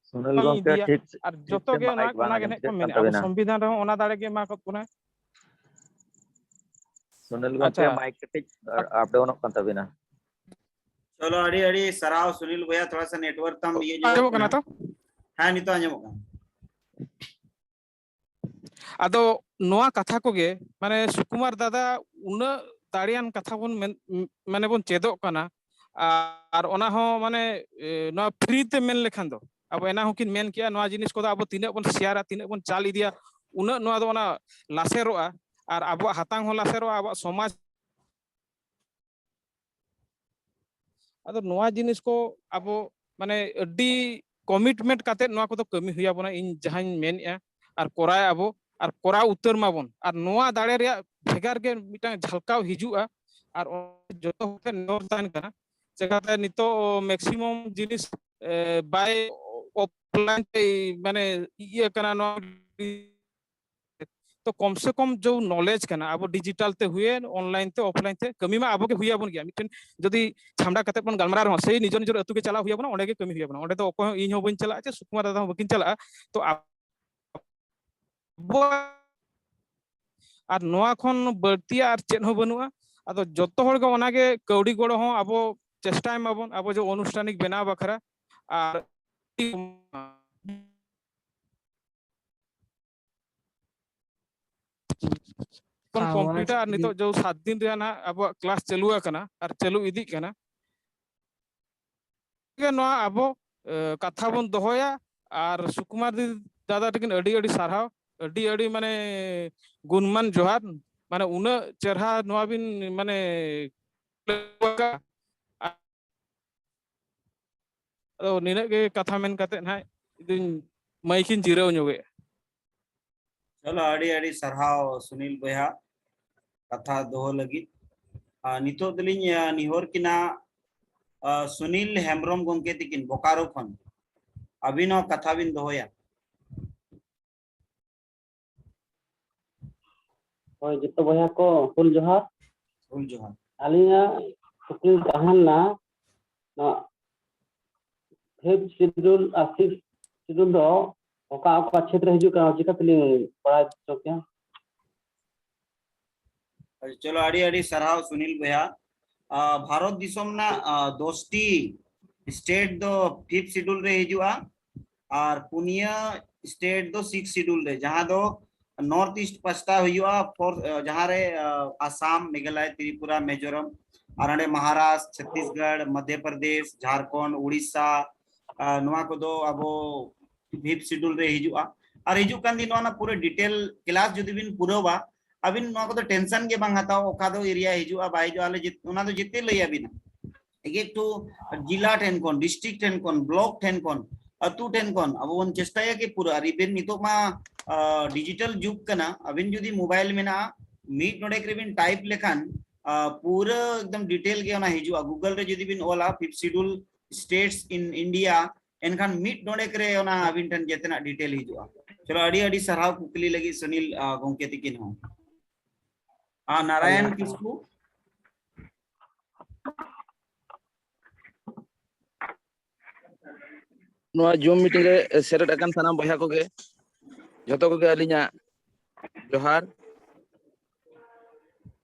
ᱥᱩᱱᱤᱞ ᱵᱟᱝ ᱜᱚᱝᱠᱮ, ᱤᱫᱤᱭᱟ? ᱴᱷᱤᱠ ᱟᱨ ᱴᱷᱤᱠ ᱡᱚᱛᱚ ᱛᱮ ᱜᱮ ᱚᱱᱟ, ᱢᱟᱭᱤᱠ ᱵᱟᱝ ᱚᱱᱟ ᱜᱮ ᱟᱸᱡᱚᱢ ᱱᱟᱜ ᱠᱚ ᱴᱷᱤᱠᱟᱹᱜ ᱠᱟᱱ ᱢᱮᱱᱮᱫᱼᱟ, ᱟᱵᱚ ᱛᱟᱵᱤᱱᱟ᱾ ᱥᱚᱝᱵᱤᱫᱷᱟᱱ ᱨᱮᱦᱚᱸ ᱚᱱᱟ ᱫᱟᱲᱮ ᱜᱮ ᱮᱢᱟ ᱠᱚ ᱠᱟᱱᱟ᱾ ᱥᱩᱱᱤᱞ ᱜᱚᱝᱠᱮ, ᱟᱪᱪᱷᱟ᱾ ᱢᱟᱭᱤᱠ ᱠᱟᱹᱴᱤᱡ ᱟᱯ ᱰᱟᱣᱩᱱᱚᱜ ᱠᱟᱱ ᱛᱟᱵᱤᱱᱟ᱾ ᱪᱚᱞᱚ, ᱟᱹᱰᱤ ᱟᱹᱰᱤ ᱥᱟᱨᱦᱟᱣ ᱥᱩᱱᱤᱞ ᱵᱚᱭᱦᱟ, ᱛᱷᱚᱲᱟ ᱥᱟ ᱱᱮᱴᱣᱟᱨᱠ ᱛᱟᱢ ᱤᱭᱟᱹ ᱧᱚᱜ ᱟᱸᱡᱚᱢᱚᱜ ᱠᱟᱱᱟ ᱛᱚ? ᱦᱮᱸ, ᱱᱤᱛᱚᱜ ᱟᱸᱡᱚᱢᱚᱜ ᱠᱟᱱᱟ᱾ ᱟᱫᱚ ᱱᱚᱣᱟ ᱠᱟᱛᱷᱟ ᱠᱚᱜᱮ, ᱢᱟᱱᱮ ᱥᱩᱠᱩᱢᱟᱨ ᱫᱟᱫᱟ, ᱩᱱᱟᱹᱜ ᱫᱟᱲᱮᱭᱟᱱ ᱠᱟᱛᱷᱟ ᱵᱚᱱ ᱢᱮᱱ, ᱢᱟᱱᱮ ᱵᱚᱱ ᱪᱮᱫᱚᱜ ᱠᱟᱱᱟ, ᱟᱨ ᱚᱱᱟ ᱦᱚᱸ ᱢᱟᱱᱮ, ᱮ, ᱱᱚᱣᱟ ᱯᱷᱨᱤ ᱛᱮ ᱢᱮᱱ ᱞᱮᱠᱷᱟᱱ ᱫᱚ, ᱟᱵᱚ ᱮᱱᱟᱝ ᱦᱚᱸᱠᱤᱱ ᱢᱮᱱ ᱠᱮᱜᱼᱟ, ᱱᱚᱣᱟ ᱡᱤᱱᱤᱥ ᱠᱚᱫᱚ ᱟᱵᱚ ᱛᱤᱱᱟᱹᱜ ᱵᱚᱱ ᱥᱮᱭᱟᱨᱟ, ᱛᱤᱱᱟᱹᱜ ᱵᱚᱱ ᱪᱟᱞ ᱤᱫᱤᱭᱟ, ᱩᱱᱟᱹᱜ ᱱᱚᱣᱟ ᱫᱚ ᱚᱱᱟ ᱞᱟᱥᱮᱨᱚᱜᱼᱟ, ᱟᱨ ᱟᱵᱚᱣᱟᱜ ᱦᱟᱛᱟᱝ ᱦᱚᱸ ᱞᱟᱥᱮᱨᱚᱜᱼᱟ, ᱟᱵᱚᱣᱟᱜ ᱥᱚᱢᱟᱡᱽ᱾ ᱟᱫᱚ ᱱᱚᱣᱟ ᱡᱤᱱᱤᱥ ᱠᱚ ᱟᱵᱚ ᱢᱟᱱᱮ ᱟᱹᱰᱤ ᱠᱚᱢᱤᱴᱢᱮᱱᱴ ᱠᱟᱛᱮ ᱱᱚᱣᱟ ᱠᱚᱫᱚ ᱠᱟᱹᱢᱤ ᱦᱩᱭ ᱟᱵᱚᱱᱟ, ᱤᱧ ᱡᱟᱦᱟᱸᱧ ᱢᱮᱱᱮᱫᱼᱟ, ᱟᱨ ᱠᱚᱨᱟᱣ ᱟᱵᱚ, ᱟᱨ ᱠᱚᱨᱟᱣ ᱩᱛᱟᱹᱨ ᱢᱟᱵᱚᱱ, ᱟᱨ ᱱᱚᱣᱟ ᱫᱟᱲᱮ ᱨᱮᱭᱟᱜ ᱵᱷᱮᱜᱟᱨ ᱜᱮ ᱢᱤᱫᱴᱟᱝ ᱡᱷᱟᱞᱠᱟᱣ ᱦᱤᱡᱩᱜᱼᱟ, ᱟᱨ ᱡᱚᱛᱚ ᱦᱚᱲ ᱴᱷᱮᱱ ᱱᱮᱦᱚᱨ ᱛᱟᱦᱮᱱ ᱠᱟᱱᱟ᱾ ᱪᱮᱠᱟᱛᱮ ᱱᱤᱛᱚᱜ ᱢᱮᱠᱥᱤᱢᱟᱢ ᱡᱤᱱᱤᱥ, ᱮ, ᱵᱟᱭ ᱚᱯᱷᱞᱟᱭᱤᱱ ᱛᱮ, ᱢᱟᱱᱮ, ᱤᱭᱟᱹ ᱠᱟᱱᱟ ᱱᱚᱣᱟ, ᱛᱚ ᱠᱚᱢ ᱥᱮ ᱠᱚᱢ ᱡᱚ ᱱᱚᱞᱮᱡᱽ ᱠᱟᱱᱟ, ᱟᱵᱚ ᱰᱤᱡᱤᱴᱟᱞ ᱛᱮ ᱦᱩᱭᱮᱱ, ᱚᱱᱞᱟᱭᱤᱱ ᱛᱮ, ᱚᱯᱷᱞᱟᱭᱤᱱ ᱛᱮ, ᱠᱟᱹᱢᱤ ᱢᱟ ᱟᱵᱚ ᱜᱮ ᱦᱩᱭ ᱟᱵᱚᱱ ᱜᱮᱭᱟ᱾ ᱢᱤᱫᱴᱮᱱ ᱡᱩᱫᱤ ᱪᱷᱟᱢᱰᱟ ᱠᱟᱛᱮ ᱵᱚᱱ ᱜᱟᱞᱢᱟᱨᱟᱣ ᱨᱮᱦᱚᱸ, ᱥᱮᱭ ᱱᱤᱡᱮᱨ ᱱᱤᱡᱮᱨ ᱟᱹᱛᱩ ᱜᱮ ᱪᱟᱞᱟᱣ ᱦᱩᱭ ᱟᱵᱚᱱᱟ, ᱚᱸᱰᱮ ᱜᱮ ᱠᱟᱹᱢᱤ ᱦᱩᱭ ᱟᱵᱚᱱᱟ᱾ ᱚᱸᱰᱮ ᱫᱚ ᱚᱠᱚᱭ ᱦᱚᱸ, ᱤᱧ ᱦᱚᱸ ᱵᱟᱹᱧ ᱪᱟᱞᱟᱜᱼᱟ, ᱪᱮ ᱥᱩᱠᱩᱢᱟᱨ ᱫᱟᱫᱟ ᱦᱚᱸ ᱵᱟᱹᱠᱤᱱ ᱪᱟᱞᱟᱜᱼᱟ᱾ ᱛᱚ ᱟᱵᱚ, ᱟᱨ ᱱᱚᱣᱟ ᱠᱷᱚᱱ ᱵᱟᱹᱲᱛᱤ ᱟᱨ ᱪᱮᱫ ᱦᱚᱸ ᱵᱟᱹᱱᱩᱜᱼᱟ᱾ ᱟᱫᱚ ᱡᱚᱛᱚ ᱦᱚᱲ ᱜᱮ ᱚᱱᱟᱜᱮ ᱠᱟᱹᱣᱰᱤ ᱜᱚᱲᱚ ᱦᱚᱸ ᱟᱵᱚ ᱪᱮᱥᱴᱟᱭ ᱢᱟᱵᱚᱱ, ᱟᱵᱚ ᱡᱮ ᱚᱱᱩᱥᱴᱷᱟᱱᱤᱠ ᱵᱮᱱᱟᱣ ᱵᱟᱠᱷᱨᱟ᱾ ᱟᱨ ᱠᱷᱚᱱ ᱟᱣᱟᱡᱽ ᱠᱚᱢᱯᱤᱭᱩᱴᱟᱨ ᱟᱨ ᱜᱮ᱾ ᱱᱤᱛᱚᱜ ᱡᱚ ᱥᱟᱛ ᱫᱤᱱ ᱨᱮᱭᱟᱜ ᱱᱟᱦᱟᱜ ᱟᱵᱚᱣᱟᱜ ᱠᱞᱟᱥ ᱪᱟᱹᱞᱩ ᱟᱠᱟᱱᱟ ᱟᱨ ᱪᱟᱹᱞᱩ ᱤᱫᱤᱜ ᱠᱟᱱᱟ᱾ ᱜᱮ ᱱᱚᱣᱟ ᱟᱵᱚ, ᱮ, ᱠᱟᱛᱷᱟ ᱵᱚᱱ ᱫᱚᱦᱚᱭᱟ᱾ ᱟᱨ ᱥᱩᱠᱩᱢᱟᱨ ᱫᱤ-, ᱫᱟᱫᱟ ᱛᱟᱹᱠᱤᱱ ᱟᱹᱰᱤ ᱟᱹᱰᱤ ᱥᱟᱨᱦᱟᱣ, ᱟᱹᱰᱤ ᱟᱹᱰᱤ ᱢᱟᱱᱮ ᱜᱩᱱᱢᱟᱱ ᱡᱚᱦᱟᱨ, ᱢᱟᱱᱮ ᱩᱱᱟᱹᱜ ᱪᱮᱨᱦᱟ ᱱᱚᱣᱟ ᱵᱤᱱ ᱢᱟᱱᱮ ᱟᱫᱚ ᱱᱤᱱᱟᱹᱜ ᱜᱮ ᱠᱟᱛᱷᱟ ᱢᱮᱱ ᱠᱟᱛᱮ ᱱᱟᱦᱟᱜ ᱤᱧ ᱢᱟᱹᱭᱤᱠ ᱤᱧ ᱡᱤᱨᱟᱹᱣ ᱧᱚᱜᱮᱜᱼᱟ᱾ ᱪᱚᱞᱚ, ᱟᱹᱰᱤ ᱟᱹᱰᱤ ᱥᱟᱨᱦᱟᱣ ᱥᱩᱱᱤᱞ ᱵᱚᱭᱦᱟ, ᱠᱟᱛᱷᱟ ᱫᱚᱦᱚ ᱞᱟᱹᱜᱤᱫ᱾ ᱟᱨ ᱱᱤᱛᱚᱜ ᱫᱚᱞᱤᱧ, ᱟ, ᱱᱮᱦᱚᱨ ᱠᱤᱱᱟ, ᱟ, ᱥᱩᱱᱤᱞ ᱦᱮᱢᱵᱨᱚᱢ ᱜᱚᱢᱠᱮ ᱛᱤᱠᱤᱱ ᱵᱳᱠᱟᱨᱳ ᱠᱷᱚᱱ, ᱟᱹᱵᱤᱱ ᱦᱚᱸ ᱠᱟᱛᱷᱟ ᱵᱤᱱ ᱫᱚᱦᱚᱭᱟ᱾ ᱦᱳᱭ, ᱡᱚᱛᱚ ᱵᱚᱭᱦᱟ ᱠᱚ ᱦᱩᱞ ᱡᱚᱦᱟᱨ᱾ ᱦᱩᱞ ᱡᱚᱦᱟᱨ᱾ ᱟᱹᱞᱤᱧᱟᱜ ᱠᱩᱠᱞᱤ ᱛᱟᱦᱮᱸ ᱞᱮᱱᱟ, ᱱᱚᱣᱟ ᱯᱷᱤᱯᱛᱷ ᱥᱤᱰᱩᱞ ᱟᱨ ᱥᱤᱠᱥᱛᱷ ᱥᱤᱰᱩᱞ ᱫᱚ ᱚᱠᱟ ᱚᱠᱟ ᱪᱷᱮᱛᱨᱚ ᱦᱤᱡᱩᱜ ᱠᱟᱱᱟ, ᱪᱤᱠᱟᱹ ᱛᱮᱞᱤᱧ ᱵᱟᱲᱟᱭ ᱦᱚᱪᱚ ᱠᱮᱭᱟ? ᱪᱚᱞᱚ, ᱟᱹᱰᱤ ᱟᱹᱰᱤ ᱥᱟᱨᱦᱟᱣ ᱥᱩᱱᱤᱞ ᱵᱚᱭᱦᱟ᱾ ᱟ, ᱵᱷᱟᱨᱚᱛ ᱫᱤᱥᱚᱢ ᱨᱮᱱᱟᱜ, ᱟ, ᱫᱚᱥᱴᱤ ᱥᱴᱮᱴ ᱫᱚ ᱯᱷᱤᱯᱛᱷ ᱥᱤᱰᱩᱞ ᱨᱮ ᱦᱤᱡᱩᱜᱼᱟ, ᱟᱨ ᱯᱩᱱᱭᱟᱹ ᱥᱴᱮᱴ ᱫᱚ ᱥᱤᱠᱥᱛᱷ ᱥᱤᱰᱩᱞ ᱨᱮ, ᱡᱟᱦᱟᱸ ᱫᱚ ᱱᱚᱨᱛᱷ ᱤᱥᱴ ᱯᱟᱥᱴᱟ ᱦᱩᱭᱩᱜᱼᱟ, ᱯᱷᱳᱨ, ᱟ, ᱡᱟᱦᱟᱸ ᱨᱮ, ᱟ, ᱟᱥᱟᱢ, ᱢᱮᱜᱷᱟᱞᱚᱭ, ᱛᱨᱤᱯᱩᱨᱟ, ᱢᱤᱡᱳᱨᱟᱢ, ᱟᱨ ᱚᱸᱰᱮ ᱢᱚᱦᱟᱨᱟᱥᱴᱨ, ᱪᱷᱚᱛᱛᱤᱥᱜᱚᱲ, ᱢᱚᱫᱷᱭᱚ ᱯᱨᱚᱫᱮᱥ, ᱡᱷᱟᱲᱠᱷᱚᱸᱰ, ᱩᱲᱤᱥᱥᱟ, ᱟᱨ ᱱᱚᱣᱟ ᱠᱚᱫᱚ ᱟᱵᱚ ᱯᱷᱤᱯᱛᱷ ᱥᱤᱰᱩᱞ ᱨᱮ ᱦᱤᱡᱩᱜᱼᱟ᱾ ᱟᱨ ᱦᱤᱡᱩᱜ ᱠᱟᱱ ᱫᱤᱱ ᱱᱚᱣᱟ ᱨᱮᱱᱟᱜ ᱯᱩᱨᱟᱹ ᱰᱤᱴᱮᱞ ᱠᱞᱟᱥ ᱡᱩᱫᱤ ᱵᱤᱱ ᱯᱩᱨᱟᱹᱣᱟ, ᱟᱹᱵᱤᱱ ᱱᱚᱣᱟ ᱠᱚᱫᱚ ᱴᱮᱱᱥᱚᱱ ᱜᱮ ᱵᱟᱝ ᱦᱟᱛᱟᱣ, ᱚᱠᱟ ᱫᱚ ᱮᱨᱤᱭᱟ ᱦᱤᱡᱩᱜᱼᱟ ᱵᱟᱭ ᱦᱤᱡᱩᱜᱼᱟ, ᱟᱞᱮ ᱡᱮ-, ᱚᱱᱟ ᱫᱚ ᱡᱮᱛᱮ ᱞᱟᱹᱭ ᱟᱵᱤᱱᱟ᱾ ᱮᱠ ᱮᱠᱴᱩ ᱡᱤᱞᱟ ᱴᱷᱮᱱ ᱠᱷᱚᱱ, ᱰᱤᱥᱴᱨᱤᱠᱴ ᱴᱷᱮᱱ ᱠᱷᱚᱱ, ᱵᱞᱚᱠ ᱴᱷᱮᱱ ᱠᱷᱚᱱ, ᱟᱹᱛᱩ ᱴᱷᱮᱱ ᱠᱷᱚᱱ ᱟᱵᱚ ᱵᱚᱱ ᱪᱮᱥᱴᱟᱭᱟ ᱠᱤ ᱯᱩᱨᱟᱹ, ᱟᱨ ᱤᱵᱷᱮᱱ ᱱᱤᱛᱚᱜ ᱢᱟ ᱰᱤᱡᱤᱴᱟᱞ ᱡᱩᱜᱽ ᱠᱟᱱᱟ, ᱟᱹᱵᱤᱱ ᱡᱩᱫᱤ ᱢᱳᱵᱟᱭᱤᱞ ᱢᱮᱱᱟᱜᱼᱟ, ᱢᱤᱫ ᱱᱚᱰᱮᱠ ᱨᱮᱵᱤᱱ ᱴᱟᱭᱤᱯ ᱞᱮᱠᱷᱟᱱ ᱟ, ᱯᱩᱨᱟᱹ ᱮᱠᱫᱚᱢ ᱰᱤᱴᱮᱞ ᱜᱮ ᱚᱱᱟ ᱦᱤᱡᱩᱜᱼᱟ᱾ ᱜᱩᱜᱚᱞ ᱨᱮ ᱡᱩᱫᱤ ᱵᱤᱱ ᱚᱞᱟ fifth schedule states in India, ᱮᱱᱠᱷᱟᱱ ᱢᱤᱫ ᱰᱚᱸᱰᱮᱠ ᱨᱮ ᱚᱱᱟ ᱟᱹᱵᱤᱱ ᱴᱷᱮᱱ ᱡᱮᱛᱮᱱᱟᱜ ᱰᱤᱴᱮᱞ ᱦᱤᱡᱩᱜᱼᱟ᱾ ᱪᱚᱞᱚ, ᱟᱹᱰᱤ ᱟᱹᱰᱤ ᱥᱟᱨᱦᱟᱣ ᱠᱩᱠᱞᱤ ᱞᱟᱹᱜᱤᱫ ᱥᱩᱱᱤᱞ, ᱟ, ᱜᱚᱢᱠᱮ ᱛᱤᱠᱤᱱ ᱦᱚᱸ᱾ ᱟ, ᱱᱟᱨᱟᱭᱚᱱ ᱠᱤᱥᱠᱩ᱾ ᱱᱚᱣᱟ ᱡᱩᱢ ᱢᱤᱴᱤᱝ ᱨᱮ ᱥᱮᱞᱮᱫ ᱟᱠᱟᱱ ᱥᱟᱱᱟᱢ ᱵᱚᱭᱦᱟ ᱠᱚᱜᱮ, ᱡᱷᱚᱛᱚ ᱠᱚᱜᱮ ᱟᱹᱞᱤᱧᱟᱜ ᱡᱚᱦᱟᱨ᱾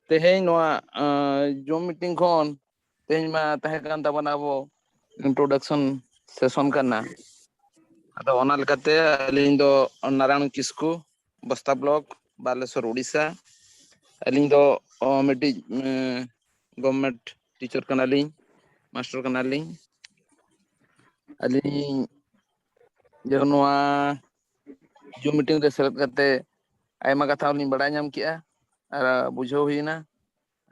ᱛᱮᱦᱮᱧ ᱱᱚᱣᱟ, ᱟᱸ, ᱡᱩᱢ ᱢᱤᱴᱤᱝ ᱠᱷᱚᱱ ᱛᱮᱦᱮᱧ ᱢᱟ ᱛᱟᱦᱮᱸ ᱠᱟᱱ ᱛᱟᱵᱚᱱᱟ ᱟᱵᱚ ᱤᱱᱴᱨᱳᱰᱟᱠᱥᱚᱱ ᱥᱮᱥᱚᱱ ᱠᱟᱱᱟ᱾ ᱟᱫᱚ ᱚᱱᱟ ᱞᱮᱠᱟᱛᱮ ᱟᱹᱞᱤᱧ ᱫᱚ ᱱᱟᱨᱟᱭᱚᱱ ᱠᱤᱥᱠᱩ, ᱵᱚᱥᱛᱟ ᱵᱞᱚᱠ, ᱵᱟᱞᱮᱥᱚᱨ, ᱩᱲᱤᱥᱥᱟ᱾ ᱟᱹᱞᱤᱧ ᱫᱚ, ᱚ, ᱢᱤᱫᱴᱤᱡ, ᱮᱸ, ᱜᱚᱵᱷᱚᱨᱱᱢᱮᱱᱴ ᱴᱤᱪᱟᱨ ᱠᱟᱱᱟᱞᱤᱧ, ᱢᱟᱥᱴᱟᱨ ᱠᱟᱱᱟᱞᱤᱧ᱾ ᱟᱹᱞᱤᱧ ᱡᱮ ᱱᱚᱣᱟ ᱡᱩᱢ ᱢᱤᱴᱤᱝ ᱨᱮ ᱥᱮᱞᱮᱫ ᱠᱟᱛᱮ ᱟᱭᱢᱟ ᱠᱟᱛᱷᱟ ᱞᱤᱧ ᱵᱟᱲᱟᱭ ᱧᱟᱢ ᱠᱮᱜᱼᱟ ᱟᱨ ᱵᱩᱡᱷᱟᱹᱣ ᱦᱩᱭᱱᱟ᱾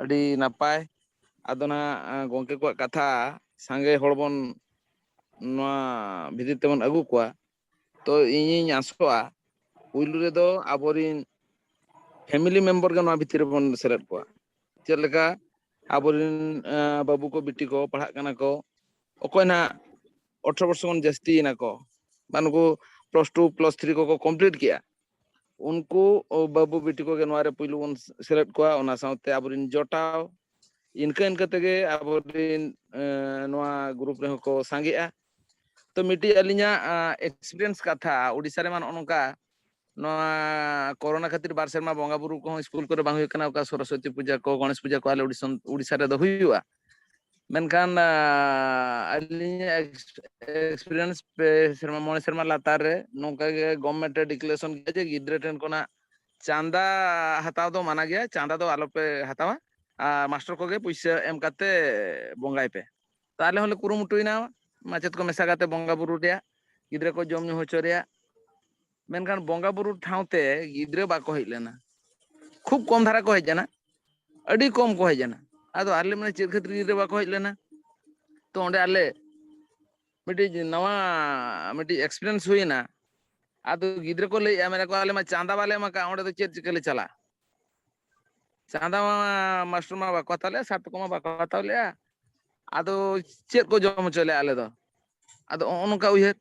ᱟᱹᱰᱤ ᱱᱟᱯᱟᱭ᱾ ᱟᱫᱚ ᱱᱟᱜ, ᱟ, ᱜᱚᱢᱠᱮ ᱠᱚᱣᱟᱜ ᱠᱟᱛᱷᱟ ᱥᱟᱸᱜᱮ ᱦᱚᱲ ᱵᱚᱱ ᱱᱚᱣᱟ ᱵᱷᱤᱛᱤᱨ ᱛᱮᱵᱚᱱ ᱟᱹᱜᱩ ᱠᱚᱣᱟ, ᱛᱚ ᱤᱧᱤᱧ ᱟᱥᱚᱜᱼᱟ ᱯᱩᱭᱞᱩ ᱨᱮᱫᱚ ᱟᱵᱚᱨᱤᱱ ᱯᱷᱮᱢᱤᱞᱤ ᱢᱮᱢᱵᱟᱨ ᱜᱮ ᱱᱚᱣᱟ ᱵᱷᱤᱛᱤᱨ ᱨᱮᱵᱚᱱ ᱥᱮᱞᱮᱫ ᱠᱚᱣᱟ᱾ ᱪᱮᱫ ᱞᱮᱠᱟ ᱟᱵᱚᱨᱤᱱ, ᱟ, ᱵᱟᱹᱵᱩ ᱠᱚ ᱵᱤᱴᱤ ᱠᱚ ᱯᱟᱲᱦᱟᱜ ᱠᱟᱱᱟ ᱠᱚ, ᱚᱠᱚᱭ ᱱᱟᱜ ᱟᱴᱷᱨᱚ ᱵᱚᱨᱥᱚ ᱠᱷᱚᱱ ᱡᱟᱹᱥᱛᱤᱭᱮᱱᱟ ᱠᱚ, ᱵᱟ ᱱᱩᱠᱩ ᱯᱞᱟᱥ ᱴᱩ ᱯᱞᱟᱥ ᱛᱷᱨᱤ ᱠᱚᱠᱚ ᱠᱚᱢᱯᱞᱤᱴ ᱠᱮᱜᱼᱟ, ᱩᱱᱠᱩ ᱵᱟᱹᱵᱩ ᱵᱤᱴᱤ ᱠᱚᱜᱮ ᱱᱚᱣᱟ ᱨᱮ ᱯᱩᱭᱞᱩ ᱵᱚᱱ ᱥᱮᱞᱮᱫ ᱠᱚᱣᱟ᱾ ᱚᱱᱟ ᱥᱟᱶᱛᱮ ᱟᱵᱚᱨᱤᱱ ᱡᱚᱴᱟᱣ, ᱤᱱᱠᱟᱹ ᱤᱱᱠᱟᱹ ᱛᱮᱜᱮ ᱟᱵᱚᱨᱤᱱ, ᱮ, ᱱᱚᱣᱟ ᱜᱨᱩᱯ ᱨᱮᱦᱚᱸ ᱠᱚ ᱥᱟᱸᱜᱮᱜᱼᱟ᱾ ᱛᱚ ᱢᱤᱫᱴᱤᱡ ᱟᱹᱞᱤᱧᱟᱜ, ᱟ, ᱮᱠᱥᱯᱤᱨᱤᱭᱮᱱᱥ ᱠᱟᱛᱷᱟ, ᱳᱰᱤᱥᱟ ᱨᱮᱢᱟ ᱱᱚᱜᱼᱚ ᱱᱚᱝᱠᱟ, ᱱᱚᱣᱟ ᱠᱳᱨᱳᱱᱟ ᱠᱷᱟᱹᱛᱤᱨ ᱵᱟᱨ ᱥᱮᱨᱢᱟ ᱵᱚᱸᱜᱟ ᱵᱩᱨᱩ ᱠᱚᱦᱚᱸ ᱥᱠᱩᱞ ᱠᱚᱨᱮ ᱵᱟᱝ ᱦᱩᱭᱩᱜ ᱠᱟᱱᱟ, ᱚᱠᱟ ᱥᱚᱨᱚᱥᱚᱛᱤ ᱯᱩᱡᱟᱹ ᱠᱚ, ᱜᱚᱬᱮᱥ ᱯᱩᱡᱟᱹ ᱠᱚ ᱟᱞᱮ ᱳᱰᱤᱥᱟ, ᱳᱰᱤᱥᱟ ᱨᱮᱫᱚ ᱦᱩᱭᱩᱜᱼᱟ᱾ ᱢᱮᱱᱠᱷᱟᱱ, ᱟ, ᱟᱹᱞᱤᱧᱟᱜ ᱮᱠᱥ-, ᱮᱠᱥᱯᱤᱨᱤᱭᱮᱱᱥ ᱯᱮ ᱥᱮᱨᱢᱟ, ᱢᱚᱬᱮ ᱥᱮᱨᱢᱟ ᱞᱟᱛᱟᱨ ᱨᱮ ᱱᱚᱝᱠᱟ ᱜᱮ ᱜᱚᱵᱷᱢᱮᱱᱴ ᱮ ᱰᱤᱠᱞᱟᱨᱮᱥᱚᱱ ᱠᱮᱫᱟ ᱡᱮ ᱜᱤᱫᱽᱨᱟᱹ ᱴᱷᱮᱱ ᱠᱷᱚᱱᱟᱜ ᱪᱟᱸᱫᱟ ᱦᱟᱛᱟᱣ ᱫᱚ ᱢᱟᱱᱟ ᱜᱮᱭᱟ, ᱪᱟᱸᱫᱟ ᱫᱚ ᱟᱞᱚᱯᱮ ᱦᱟᱛᱟᱣᱟ, ᱟᱨ ᱢᱟᱥᱴᱟᱨ ᱠᱚᱜᱮ ᱯᱩᱭᱥᱟᱹ ᱮᱢ ᱠᱟᱛᱮ ᱵᱚᱸᱜᱟᱭ ᱯᱮ᱾ ᱛᱟᱦᱞᱮ ᱦᱚᱸᱞᱮ ᱠᱩᱨᱩᱢᱩᱴᱩᱭᱮᱱᱟ, ᱢᱟᱪᱮᱫ ᱠᱚ ᱢᱮᱥᱟ ᱠᱟᱛᱮ ᱵᱚᱸᱜᱟ ᱵᱩᱨᱩ ᱨᱮᱭᱟᱜ, ᱜᱤᱫᱽᱨᱟᱹ ᱠᱚ ᱡᱚᱢ ᱧᱩ ᱦᱚᱪᱚ ᱨᱮᱭᱟᱜ᱾ ᱢᱮᱱᱠᱷᱟᱱ ᱵᱚᱸᱜᱟ ᱵᱩᱨᱩ ᱴᱷᱟᱶ ᱛᱮ ᱜᱤᱫᱽᱨᱟᱹ ᱵᱟᱠᱚ ᱦᱮᱡ ᱞᱮᱱᱟ᱾ ᱠᱷᱩᱵ ᱠᱚᱢ ᱫᱷᱟᱨᱟ ᱠᱚ ᱦᱮᱡ ᱞᱮᱱᱟ, ᱟᱹᱰᱤ ᱠᱚᱢ ᱠᱚ ᱦᱮᱡ ᱞᱮᱱᱟ᱾ ᱟᱫᱚ ᱟᱞᱮ ᱢᱟᱱᱮ ᱪᱮᱫ ᱠᱷᱟᱹᱛᱤᱨ ᱜᱤᱫᱽᱨᱟᱹ ᱵᱟᱠᱚ ᱦᱮᱡ ᱞᱮᱱᱟ? ᱛᱚ ᱚᱸᱰᱮ ᱟᱞᱮ ᱢᱤᱫᱴᱤᱡ ᱱᱟᱣᱟ ᱢᱤᱫᱴᱤᱡ experience ᱦᱩᱭᱮᱱᱟ᱾ ᱟᱫᱚ ᱜᱤᱫᱽᱨᱟᱹ ᱠᱚ ᱞᱟᱹᱭᱮᱜᱼᱟ, ᱢᱮᱱᱟ ᱠᱚ, "ᱟᱞᱮ ᱢᱟ ᱪᱟᱸᱫᱟ ᱵᱟᱞᱮ ᱮᱢ ᱟᱠᱟᱫ, ᱚᱸᱰᱮ ᱫᱚ ᱪᱮᱫ ᱪᱤᱠᱟᱹ ᱞᱮ ᱪᱟᱞᱟᱜᱼᱟ? ᱪᱟᱸᱫᱟ ᱢᱟ ᱢᱟᱥᱴᱟᱨ ᱢᱟ ᱵᱟᱠᱚ ᱦᱟᱛᱟᱣ ᱞᱮᱜᱼᱟ, ᱥᱟᱨ ᱛᱟᱠᱚ ᱢᱟ ᱵᱟᱠᱚ ᱦᱟᱛᱟᱣ ᱞᱮᱜᱼᱟ, ᱟᱫᱚ ᱪᱮᱫ ᱠᱚ ᱡᱚᱢ ᱦᱚᱪᱚ ᱞᱮᱭᱟ ᱟᱞᱮ ᱫᱚ?" ᱟᱫᱚ ᱱᱚᱜᱼᱚ ᱱᱚᱝᱠᱟ ᱩᱭᱦᱟᱹᱨ,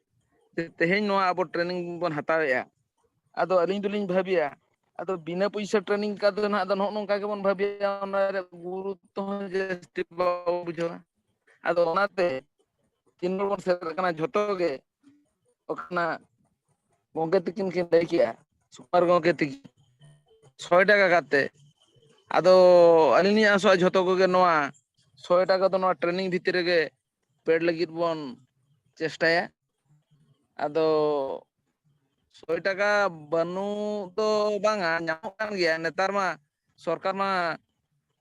ᱛᱮ-, ᱛᱮᱦᱮᱧ ᱱᱚᱣᱟ ᱟᱵᱚ training ᱵᱚᱱ ᱦᱟᱛᱟᱣᱮᱜᱼᱟ᱾ ᱟᱫᱚ ᱟᱹᱞᱤᱧ ᱫᱚᱞᱤᱧ ᱵᱷᱟᱹᱵᱤᱭᱟ, ᱟᱫᱚ ᱵᱤᱱᱟᱹ ᱯᱚᱭᱥᱟ training ᱠᱟᱛᱮ ᱱᱟᱦᱟᱜ ᱫᱚ ᱱᱚᱜᱼᱚ ᱱᱚᱝᱠᱟ ᱜᱮᱵᱚᱱ ᱵᱷᱟᱹᱵᱤᱭᱟ, ᱚᱱᱟ ᱨᱮ ᱜᱩᱨᱩᱛᱛᱚ ᱦᱚᱸ ᱡᱟᱹᱥᱛᱤ ᱵᱟᱵᱚ ᱵᱩᱡᱷᱟᱹᱣᱟ᱾ ᱟᱫᱚ ᱚᱱᱟᱛᱮ ᱛᱤᱱ ᱦᱚᱲ ᱵᱚᱱ ᱥᱮᱞᱮᱫ ᱟᱠᱟᱱᱟ, ᱡᱷᱚᱛᱚ ᱜᱮ ᱚᱠᱟᱱᱟᱜ ᱜᱚᱢᱠᱮ ᱛᱤᱠᱤᱱ ᱠᱤᱱ ᱞᱟᱹᱭ ᱠᱮᱜᱼᱟ, ᱥᱩᱠᱩᱢᱟᱨ ᱜᱚᱢᱠᱮ ᱛᱤᱠᱤᱱ ᱥᱚᱭ ᱴᱟᱠᱟ ᱠᱟᱛᱮ᱾ ᱟᱫᱚ ᱟᱹᱞᱤᱧ ᱞᱤᱧ ᱟᱥᱚᱜᱼᱟ ᱡᱷᱚᱛᱚ ᱠᱚᱜᱮ ᱱᱚᱣᱟ ᱥᱚᱭ ᱴᱟᱠᱟ ᱫᱚ ᱱᱚᱣᱟ training ᱵᱷᱤᱛᱤᱨ ᱨᱮᱜᱮ paid ᱞᱟᱹᱜᱤᱫ ᱵᱚᱱ ᱪᱮᱥᱴᱟᱭᱟ᱾ ᱟᱫᱚ ᱥᱚᱭ ᱴᱟᱠᱟ ᱵᱟᱹᱱᱩᱜ ᱫᱚ ᱵᱟᱝᱟ, ᱧᱟᱢᱚᱜ ᱠᱟᱱ ᱜᱮᱭᱟ᱾ ᱱᱮᱛᱟᱨ ᱢᱟ ᱥᱚᱨᱠᱟᱨ ᱢᱟ,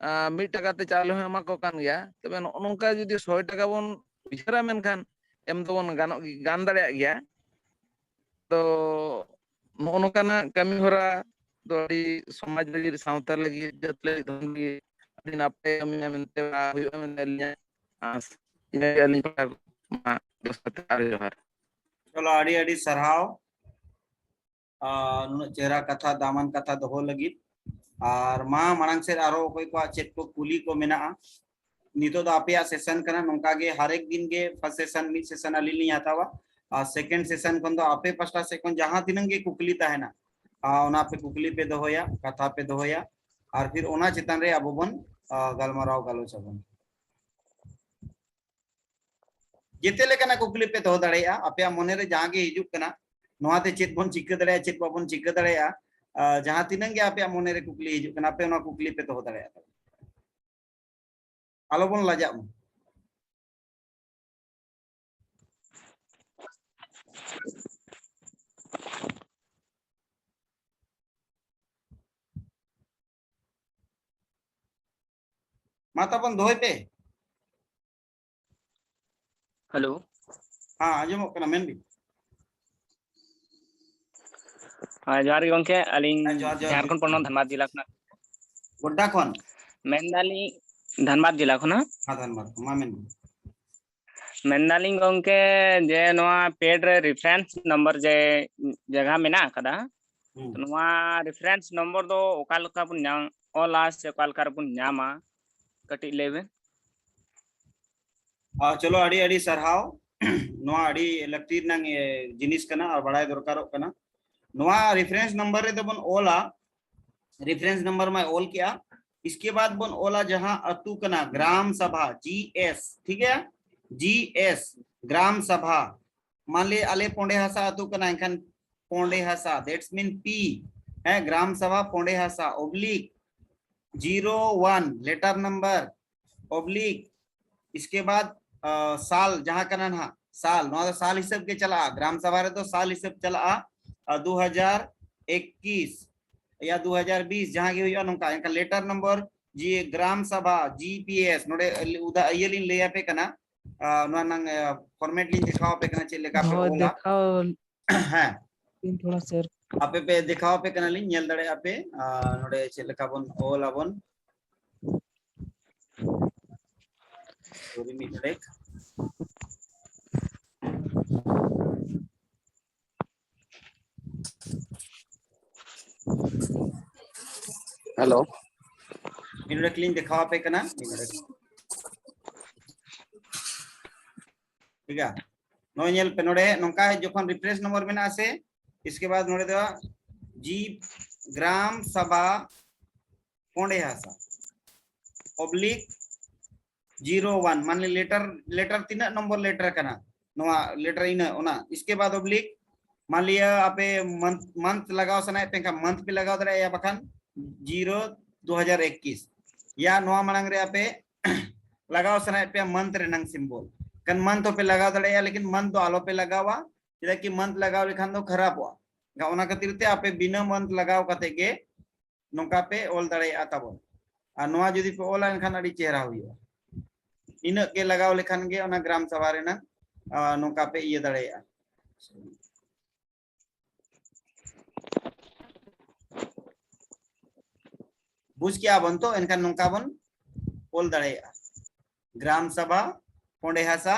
ᱟ, ᱢᱤᱫ ᱴᱟᱠᱟ ᱛᱮ ᱪᱟᱣᱞᱮ ᱦᱚᱸ ᱮᱢᱟ ᱠᱚ ᱠᱟᱱ ᱜᱮᱭᱟ᱾ ᱛᱚᱵᱮ ᱱᱚᱜᱼᱚ ᱱᱚᱝᱠᱟ ᱡᱩᱫᱤ ᱥᱚᱭ ᱴᱟᱠᱟ ᱵᱚᱱ ᱩᱭᱦᱟᱹᱨᱟ, ᱢᱮᱱᱠᱷᱟᱱ ᱮᱢ ᱫᱚᱵᱚᱱ ᱜᱟᱱᱚᱜ ᱜᱮ, ᱜᱟᱱ ᱫᱟᱲᱮᱭᱟᱜ ᱜᱮᱭᱟ᱾ ᱛᱚ ᱱᱚᱜᱼᱚ ᱱᱚᱝᱠᱟᱱᱟᱜ ᱠᱟᱹᱢᱤ ᱦᱚᱨᱟ ᱫᱚ ᱟᱹᱰᱤ ᱥᱚᱢᱟᱡᱽ ᱞᱟᱹᱜᱤᱫ, ᱥᱟᱶᱛᱟ ᱞᱟᱹᱜᱤᱫ, ᱡᱟᱹᱛ ᱞᱟᱹᱜᱤᱫ, ᱫᱷᱚᱨᱢ ᱞᱟᱹᱜᱤᱫ ᱟᱹᱰᱤ ᱱᱟᱯᱟᱭ ᱠᱟᱹᱢᱤᱭᱟ ᱢᱮᱱᱛᱮ ᱦᱩᱭᱩᱜᱼᱟ ᱢᱮᱱᱛᱮ ᱟᱹᱞᱤᱧᱟᱜ ᱟᱸᱥ᱾ ᱤᱱᱟᱹᱜᱮ ᱟᱹᱞᱤᱧ ᱯᱟᱦᱴᱟ ᱠᱷᱚᱱ ᱢᱟ ᱫᱚᱥᱟᱨ ᱛᱮ ᱟᱨ ᱡᱚᱦᱟᱨ᱾ ᱪᱚᱞᱚ, ᱟᱹᱰᱤ ᱟᱹᱰᱤ ᱥᱟᱨᱦᱟᱣ, ᱟᱨ ᱱᱩᱱᱟᱹᱜ ᱪᱮᱦᱨᱟ ᱠᱟᱛᱷᱟ, ᱫᱟᱢᱟᱱ ᱠᱟᱛᱷᱟ ᱫᱚᱦᱚ ᱞᱟᱹᱜᱤᱫ᱾ ᱟᱨ ᱢᱟ ᱢᱟᱲᱟᱝ ᱥᱮᱫ ᱟᱨᱚ ᱚᱠᱚᱭ ᱠᱚᱣᱟᱜ ᱪᱮᱫ ᱠᱚ ᱠᱩᱞᱤ ᱠᱚ ᱢᱮᱱᱟᱜᱼᱟ, ᱱᱤᱛᱚᱜ ᱫᱚ ᱟᱯᱮᱭᱟᱜ session ᱠᱟᱱᱟ, ᱱᱚᱝᱠᱟ ᱜᱮ ᱦᱟᱨᱮᱠ ᱫᱤᱱ ᱜᱮ first session, ᱢᱤᱫ session ᱟᱹᱞᱤᱧ ᱞᱤᱧ ᱦᱟᱛᱟᱣᱟ, ᱟᱨ second session ᱠᱷᱚᱱ ᱫᱚ ᱟᱯᱮ ᱯᱟᱥᱴᱟ ᱥᱮᱫ ᱠᱷᱚᱱ ᱡᱟᱦᱟᱸ ᱛᱤᱱᱟᱹᱜ ᱜᱮ ᱠᱩᱠᱞᱤ ᱛᱟᱦᱮᱱᱟ, ᱟᱨ ᱚᱱᱟ ᱯᱮ ᱠᱩᱠᱞᱤ ᱯᱮ ᱫᱚᱦᱚᱭᱟ, ᱠᱟᱛᱷᱟ ᱯᱮ ᱫᱚᱦᱚᱭᱟ, ᱟᱨ ᱯᱷᱤᱨ ᱚᱱᱟ ᱪᱮᱛᱟᱱ ᱨᱮ ᱟᱵᱚ ᱵᱚᱱ, ᱟᱨ, ᱜᱟᱞᱢᱟᱨᱟᱣ ᱜᱟᱞᱚᱪ ᱟᱵᱚᱱ᱾ ᱡᱮᱛᱮ ᱞᱮᱠᱟᱱᱟᱜ ᱠᱩᱠᱞᱤ ᱯᱮ ᱫᱚᱦᱚ ᱫᱟᱲᱮᱭᱟᱜᱼᱟ, ᱟᱯᱮᱭᱟᱜ ᱢᱚᱱᱮ ᱨᱮ ᱡᱟᱦᱟᱸ ᱜᱮ ᱦᱤᱡᱩᱜ ᱠᱟᱱᱟ, ᱱᱚᱣᱟ ᱛᱮ ᱪᱮᱫ ᱵᱚᱱ ᱪᱤᱠᱟᱹ ᱫᱟᱲᱮᱭᱟᱜᱼᱟ, ᱪᱮᱫ ᱵᱟᱵᱚᱱ ᱪᱤᱠᱟᱹ ᱫᱟᱲᱮᱭᱟᱜᱼᱟ, ᱟᱨ, ᱡᱟᱦᱟᱸ ᱛᱤᱱᱟᱹᱜ ᱜᱮ ᱟᱯᱮᱭᱟᱜ ᱢᱚᱱᱮ ᱨᱮ ᱠᱩᱠᱞᱤ ᱦᱤᱡᱩᱜ ᱠᱟᱱᱟ, ᱟᱯᱮ ᱚᱱᱟ ᱠᱩᱠᱞᱤ ᱯᱮ ᱫᱚᱦᱚ ᱫᱟᱲᱮᱭᱟᱜᱼᱟ᱾ ᱟᱞᱚ ᱵᱚᱱ ᱞᱟᱡᱟᱜ ᱢᱟ᱾ ᱢᱟ ᱛᱟᱵᱚᱱ ᱫᱚᱦᱚᱭ ᱯᱮ᱾ ᱦᱮᱞᱳ᱾ ᱦᱮᱸ, ᱟᱸᱡᱚᱢᱚᱜ ᱠᱟᱱᱟ, ᱢᱮᱱ ᱵᱤᱱ᱾ ᱦᱮᱸ, ᱡᱚᱦᱟᱨ ᱜᱮ ᱜᱚᱝᱠᱮ, ᱟᱹᱞᱤᱧ ᱦᱮᱸ, ᱡᱚᱦᱟᱨ, ᱡᱚᱦᱟᱨ ᱜᱮ᱾ ᱡᱷᱟᱲᱠᱷᱚᱸᱰ ᱯᱚᱱᱚᱛ ᱫᱷᱟᱱᱵᱟᱫᱽ ᱡᱮᱞᱟ ᱠᱷᱚᱱᱟᱜ᱾ ᱜᱚᱰᱰᱟ ᱠᱷᱚᱱ? ᱢᱮᱱᱫᱟᱞᱤᱧ ᱫᱷᱟᱱᱵᱟᱫᱽ ᱡᱮᱞᱟ ᱠᱷᱚᱱᱟᱜ᱾ ᱦᱮᱸ, ᱫᱷᱟᱱᱵᱟᱫᱽ ᱠᱷᱚᱱ, ᱢᱟ ᱢᱮᱱ ᱵᱤᱱ᱾ ᱢᱮᱱᱫᱟᱞᱤᱧ ᱜᱚᱝᱠᱮ, ᱡᱮ ᱱᱚᱣᱟ ᱯᱮᱰ ᱨᱮ ᱨᱮᱯᱷᱟᱨᱮᱱᱥ ᱱᱚᱢᱵᱚᱨ ᱡᱮ ᱡᱟᱭᱜᱟ ᱢᱮᱱᱟᱜ ᱟᱠᱟᱫᱟ, ᱦᱩᱸ᱾ ᱱᱚᱣᱟ ᱨᱮᱯᱷᱟᱨᱮᱱᱥ ᱱᱚᱢᱵᱚᱨ ᱫᱚ ᱚᱠᱟ ᱞᱮᱠᱟ ᱵᱚᱱ ᱧᱟᱢ, ᱚᱞᱟ ᱥᱮ ᱚᱠᱟ ᱞᱮᱠᱟ ᱨᱮᱵᱚᱱ ᱧᱟᱢᱟ, ᱠᱟᱹᱴᱤᱡ ᱞᱟᱹᱭ ᱵᱮᱱ᱾ ᱟᱨ ᱪᱚᱞᱚ, ᱟᱹᱰᱤ ᱟᱹᱰᱤ ᱥᱟᱨᱦᱟᱣ᱾ ᱱᱚᱣᱟ ᱟᱹᱰᱤ ᱞᱟᱹᱠᱛᱤ ᱨᱮᱱᱟᱜ, ᱮ, ᱡᱤᱱᱤᱥ ᱠᱟᱱᱟ ᱟᱨ ᱵᱟᱲᱟᱭ ᱫᱚᱨᱠᱟᱨᱚᱜ ᱠᱟᱱᱟ᱾ ᱱᱚᱣᱟ ᱨᱮᱯᱷᱟᱨᱮᱱᱥ ᱱᱟᱢᱵᱟᱨ ᱨᱮᱫᱚ ᱵᱚᱱ ᱚᱞᱟ, ᱨᱮᱯᱷᱟᱨᱮᱱᱥ ᱱᱟᱢᱵᱟᱨ ᱢᱟᱭ ᱚᱞ ᱠᱮᱜᱼᱟ, ᱤᱥᱠᱮ ᱵᱟᱫ ᱵᱚᱱ ᱚᱞᱟ ᱡᱟᱦᱟᱸ ᱟᱹᱛᱩ ᱠᱟᱱᱟ ᱜᱨᱟᱢ ᱥᱟᱵᱷᱟ, ᱡᱤ ᱮᱥ, ᱴᱷᱤᱠ ᱜᱮᱭᱟ, ᱡᱤ ᱮᱥ ᱜᱨᱟᱢ ᱥᱟᱵᱷᱟ᱾ ᱢᱟᱱ ᱞᱤᱭᱟ ᱟᱞᱮ ᱯᱚᱸᱰᱮ ᱦᱟᱥᱟ ᱟᱹᱛᱩ ᱠᱟᱱᱟ, ᱮᱱᱠᱷᱟᱱ ᱯᱚᱸᱰᱮ ᱦᱟᱥᱟ, that's mean P, ᱦᱮᱸ, ᱜᱨᱟᱢ ᱥᱟᱵᱷᱟ ᱯᱚᱸᱰᱮ ᱦᱟᱥᱟ, ᱚᱵᱞᱤᱠ ᱡᱤᱨᱳ ᱣᱟᱱ, ᱞᱮᱴᱟᱨ ᱱᱟᱢᱵᱟᱨ, ᱚᱵᱞᱤᱠ, ᱤᱥᱠᱮ ᱵᱟᱫ, ᱟ, ᱥᱟᱞ ᱡᱟᱦᱟᱸ ᱠᱟᱱᱟ ᱱᱟᱦᱟᱜ, ᱥᱟᱞ, ᱱᱚᱣᱟ ᱫᱚ ᱥᱟᱞ ᱦᱤᱥᱟᱹᱵ ᱜᱮ ᱪᱟᱞᱟᱜᱼᱟ, ᱜᱨᱟᱢ ᱥᱟᱵᱷᱟ ᱨᱮᱫᱚ ᱥᱟᱞ ᱦᱤᱥᱟᱹᱵ ᱪᱟᱞᱟᱜᱼᱟ, ᱟ, ᱫᱩ ᱦᱟᱡᱟᱨ ᱮᱠᱤᱥ ᱭᱟ ᱫᱩ ᱦᱟᱡᱟᱨ ᱵᱤᱥ, ᱡᱟᱦᱟᱸ ᱜᱮ ᱦᱩᱭᱩᱜᱼᱟ ᱱᱚᱝᱠᱟ᱾ ᱮᱱᱠᱷᱟᱱ ᱞᱮᱴᱟᱨ ᱱᱚᱢᱵᱚᱨ ᱡᱤ ᱜᱨᱟᱢ ᱥᱟᱵᱷᱟ, ᱡᱤ ᱯᱤ ᱮᱥ, ᱱᱚᱰᱮ ᱩᱫᱟ-, ᱤᱭᱟᱹ ᱞᱤᱧ ᱞᱟᱹᱭ ᱟᱯᱮ ᱠᱟᱱᱟ, ᱟ, ᱱᱚᱣᱟ ᱱᱟᱝ, ᱟ, ᱯᱷᱚᱨᱢᱮᱴ ᱞᱤᱧ ᱫᱮᱠᱷᱟᱣ ᱟᱯᱮ ᱠᱟᱱᱟ ᱪᱮᱫ ᱞᱮᱠᱟ ᱯᱮ ᱦᱳᱭ, ᱚᱞᱟ᱾ ᱫᱮᱠᱷᱟᱣ ᱦᱮᱸ, ᱞᱤᱧ ᱛᱷᱚᱲᱟ ᱥᱮᱨ᱾ ᱟᱯᱮ ᱯᱮ ᱫᱮᱠᱷᱟᱣ ᱟᱯᱮ ᱠᱟᱱᱟᱞᱤᱧ, ᱧᱮᱞ ᱫᱟᱲᱮᱭᱟᱜᱼᱟ ᱯᱮ, ᱟ, ᱱᱚᱰᱮ ᱪᱮᱫ ᱞᱮᱠᱟ ᱵᱚᱱ ᱚᱞ ᱟᱵᱚᱱ᱾ ᱥᱚᱨᱤ, ᱢᱤᱫ ᱰᱚᱸᱰᱮᱠ᱾ ᱦᱮᱞᱳ᱾ ᱢᱤᱫ ᱰᱚᱸᱰᱮᱠ ᱞᱤᱧ ᱫᱮᱠᱷᱟᱣ ᱟᱯᱮ ᱠᱟᱱᱟ, ᱢᱤᱫ ᱰᱚᱸᱰᱮᱠ᱾ ᱴᱷᱤᱠ ᱜᱮᱭᱟ, ᱱᱚᱜᱼᱚᱭ ᱧᱮᱞ ᱯᱮ, ᱱᱚᱰᱮ ᱱᱚᱝᱠᱟ ᱡᱚᱠᱷᱚᱱ ᱨᱮᱯᱷᱟᱨᱮᱱᱥ ᱱᱚᱢᱵᱚᱨ ᱢᱮᱱᱟᱜᱼᱟ ᱥᱮ, ᱤᱥᱠᱮ ᱵᱟᱫ ᱱᱚᱰᱮ ᱫᱚ ᱡᱤ ᱜᱨᱟᱢ ᱥᱟᱵᱷᱟ ᱯᱚᱸᱰᱮ ᱦᱟᱥᱟ ᱚᱵᱞᱤᱠ ᱡᱤᱨᱳ ᱣᱟᱱ, ᱢᱟᱱᱮ ᱞᱮᱴᱟᱨ, ᱞᱮᱴᱟᱨ ᱛᱤᱱᱟᱹᱜ ᱱᱚᱢᱵᱚᱨ ᱞᱮᱴᱟᱨ ᱠᱟᱱᱟ, ᱱᱚᱣᱟ ᱞᱮᱴᱟᱨ ᱤᱱᱟᱹ, ᱚᱱᱟ ᱤᱥᱠᱮ ᱵᱟᱫ ᱚᱵᱞᱤᱠ, ᱢᱟᱱ ᱞᱤᱭᱟ ᱟᱯᱮ ᱢᱟᱱᱛᱷ, ᱢᱟᱱᱛᱷ ᱞᱟᱜᱟᱣ ᱥᱟᱱᱟᱭᱮᱫ ᱯᱮ ᱠᱷᱟᱱ ᱢᱟᱱᱛᱷ ᱯᱮ ᱞᱟᱜᱟᱣ ᱫᱟᱲᱮᱭᱟᱜᱼᱟ, ᱵᱟᱠᱷᱟᱱ ᱡᱤᱨᱳ ᱫᱩ ᱦᱟᱡᱟᱨ ᱮᱠᱤᱥ, ᱭᱟ ᱱᱚᱣᱟ ᱢᱟᱲᱟᱝ ᱨᱮ ᱟᱯᱮ ᱞᱟᱜᱟᱣ ᱥᱟᱱᱟᱭᱮᱫ ᱯᱮᱭᱟ ᱢᱟᱱᱛᱷ ᱨᱮᱱᱟᱝ ᱥᱤᱢᱵᱚᱞ, ᱠᱷᱟᱱ ᱢᱟᱱᱛᱷ ᱦᱚᱸᱯᱮ ᱞᱟᱜᱟᱣ ᱫᱟᱲᱮᱭᱟᱜᱼᱟ, ᱞᱮᱠᱤᱱ ᱢᱟᱱᱛᱷ ᱫᱚ ᱟᱞᱚᱯᱮ ᱞᱟᱜᱟᱣᱟ, ᱪᱮᱫᱟᱜ ᱠᱤ ᱢᱟᱱᱛᱷ ᱞᱟᱜᱟᱣ ᱞᱮᱠᱷᱟᱱ ᱫᱚ ᱠᱷᱟᱨᱟᱯᱚᱜᱼᱟ᱾ ᱮᱱᱠᱷᱟᱱ ᱚᱱᱟ ᱠᱷᱟᱹᱛᱤᱨ ᱛᱮ ᱟᱯᱮ ᱵᱤᱱᱟᱹ ᱢᱟᱱᱛᱷ ᱞᱟᱜᱟᱣ ᱠᱟᱛᱮ ᱜᱮ ᱱᱚᱝᱠᱟ ᱯᱮ ᱚᱞ ᱫᱟᱲᱮᱭᱟᱜᱼᱟ ᱛᱟᱵᱚᱱ᱾ ᱟᱨ ᱱᱚᱣᱟ ᱡᱩᱫᱤ ᱯᱮ ᱚᱞᱟ, ᱮᱱᱠᱷᱟᱱ ᱟᱹᱰᱤ ᱪᱮᱦᱨᱟ ᱦᱩᱭᱩᱜᱼᱟ᱾ ᱤᱱᱟᱹᱜ ᱜᱮ ᱞᱟᱜᱟᱣ ᱞᱮᱠᱷᱟᱱ ᱜᱮ ᱚᱱᱟ ᱜᱨᱟᱢ ᱥᱟᱵᱷᱟ ᱨᱮᱱᱟᱜ ᱟᱨ ᱱᱚᱝᱠᱟ ᱯᱮ ᱤᱭᱟᱹ ᱫᱟᱲᱮᱭᱟᱜᱼᱟ᱾ ᱵᱩᱡᱽ ᱠᱮᱜᱼᱟ ᱵᱚᱱ ᱛᱚ? ᱮᱱᱠᱷᱟᱱ ᱱᱚᱝᱠᱟ ᱵᱚᱱ ᱚᱞ ᱫᱟᱲᱮᱭᱟᱜᱼᱟ, ᱜᱨᱟᱢ ᱥᱟᱵᱷᱟ ᱯᱚᱸᱰᱮ ᱦᱟᱥᱟ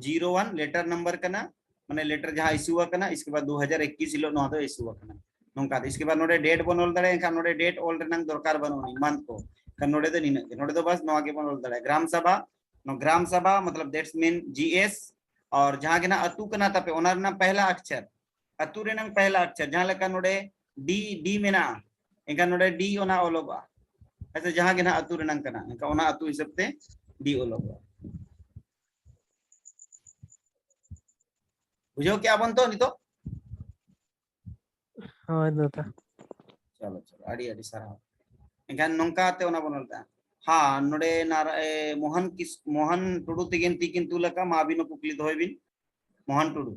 ᱡᱤᱨᱳ ᱣᱟᱱ ᱞᱮᱴᱟᱨ ᱱᱟᱢᱵᱟᱨ ᱠᱟᱱᱟ, ᱢᱟᱱᱮ ᱞᱮᱴᱟᱨ ᱡᱟᱦᱟᱸ ᱤᱥᱩ ᱟᱠᱟᱱᱟ, ᱤᱥᱠᱮ ᱵᱟᱫ ᱫᱩ ᱦᱟᱡᱟᱨ ᱤᱠᱤᱥ ᱦᱤᱞᱳᱜ ᱱᱚᱣᱟ ᱫᱚ ᱤᱥᱩ ᱟᱠᱟᱱᱟ᱾ ᱱᱚᱝᱠᱟ ᱫᱚ ᱤᱥᱠᱮ ᱵᱟᱫ ᱱᱚᱰᱮ ᱰᱮᱴ ᱵᱚᱱ ᱚᱞ ᱫᱟᱲᱮᱭᱟᱜᱼᱟ, ᱮᱱᱠᱷᱟᱱ ᱱᱚᱰᱮ ᱰᱮᱴ ᱚᱞ ᱨᱮᱱᱟᱜ ᱫᱚᱨᱠᱟᱨ ᱵᱟᱹᱱᱩᱜᱼᱟ, ᱢᱟᱱᱛᱷ ᱠᱚ᱾ ᱮᱱᱠᱷᱟᱱ ᱱᱚᱰᱮ ᱫᱚ ᱱᱤᱱᱟᱹᱜ ᱜᱮ, ᱱᱚᱰᱮ ᱫᱚ ᱵᱟᱥ ᱱᱚᱣᱟ ᱜᱮᱵᱚᱱ ᱚᱞ ᱫᱟᱲᱮᱭᱟᱜᱼᱟ, ᱜᱨᱟᱢ ᱥᱟᱵᱷᱟ, ᱱᱚᱣᱟ ᱜᱨᱟᱢ ᱥᱟᱵᱷᱟ ᱢᱚᱛᱞᱚᱵ that's mean G S, ᱟᱨ ᱡᱟᱦᱟᱸ ᱜᱮ ᱱᱟᱜ ᱟᱹᱛᱩ ᱠᱟᱱᱟ ᱛᱟᱯᱮ ᱚᱱᱟ ᱨᱮᱱᱟᱜ ᱯᱮᱦᱞᱟ ᱟᱠᱪᱷᱟᱨ, ᱟᱹᱛᱩ ᱨᱮᱱᱟᱜ ᱯᱮᱦᱞᱟ ᱟᱠᱪᱷᱟᱨ, ᱡᱟᱦᱟᱸ ᱞᱮᱠᱟ ᱱᱚᱰᱮ ᱰᱤ, ᱰᱤ ᱢᱮᱱᱟᱜᱼᱟ, ᱮᱱᱠᱷᱟᱱ ᱱᱚᱰᱮ ᱰᱤ ᱚᱱᱟ ᱚᱞᱚᱜᱚᱜᱼᱟ᱾ ᱟᱪᱪᱷᱟ, ᱡᱟᱦᱟᱸ ᱜᱮ ᱱᱟᱜ ᱟᱹᱛᱩ ᱨᱮᱱᱟᱜ ᱠᱟᱱᱟ, ᱮᱱᱠᱷᱟᱱ ᱚᱱᱟ ᱟᱹᱛᱩ ᱦᱤᱥᱟᱹᱵ ᱛᱮ ᱰᱤ ᱚᱞᱚᱜᱚᱜᱼᱟ᱾ ᱵᱩᱡᱷᱟᱹᱣ ᱠᱮᱜᱼᱟ ᱵᱚᱱ ᱛᱚ ᱱᱤᱛᱚᱜ? ᱦᱳᱭ ᱫᱟᱫᱟ᱾ ᱪᱚᱞᱚ, ᱪᱚᱞᱚ, ᱟᱹᱰᱤ ᱟᱹᱰᱤ ᱥᱟᱨᱦᱟᱣ᱾ ᱮᱱᱠᱷᱟᱱ ᱱᱚᱝᱠᱟ ᱛᱮ ᱚᱱᱟ ᱵᱚᱱ ᱚᱞ ᱠᱟᱜᱼᱟ᱾ ᱦᱟᱸ, ᱱᱚᱰᱮ ᱱᱟᱨ-, ᱮ, ᱢᱳᱦᱚᱱ ᱠᱤᱥ-, ᱢᱳᱦᱚᱱ ᱴᱩᱰᱩ ᱛᱤᱠᱤᱱ ᱛᱤᱠᱤᱱ ᱛᱩᱞ ᱟᱠᱟᱫ, ᱢᱟ ᱟᱹᱵᱤᱱ ᱦᱚᱸ ᱠᱩᱠᱞᱤ ᱫᱚᱦᱚᱭ ᱵᱤᱱ, ᱢᱳᱦᱚᱱ ᱴᱩᱰᱩ᱾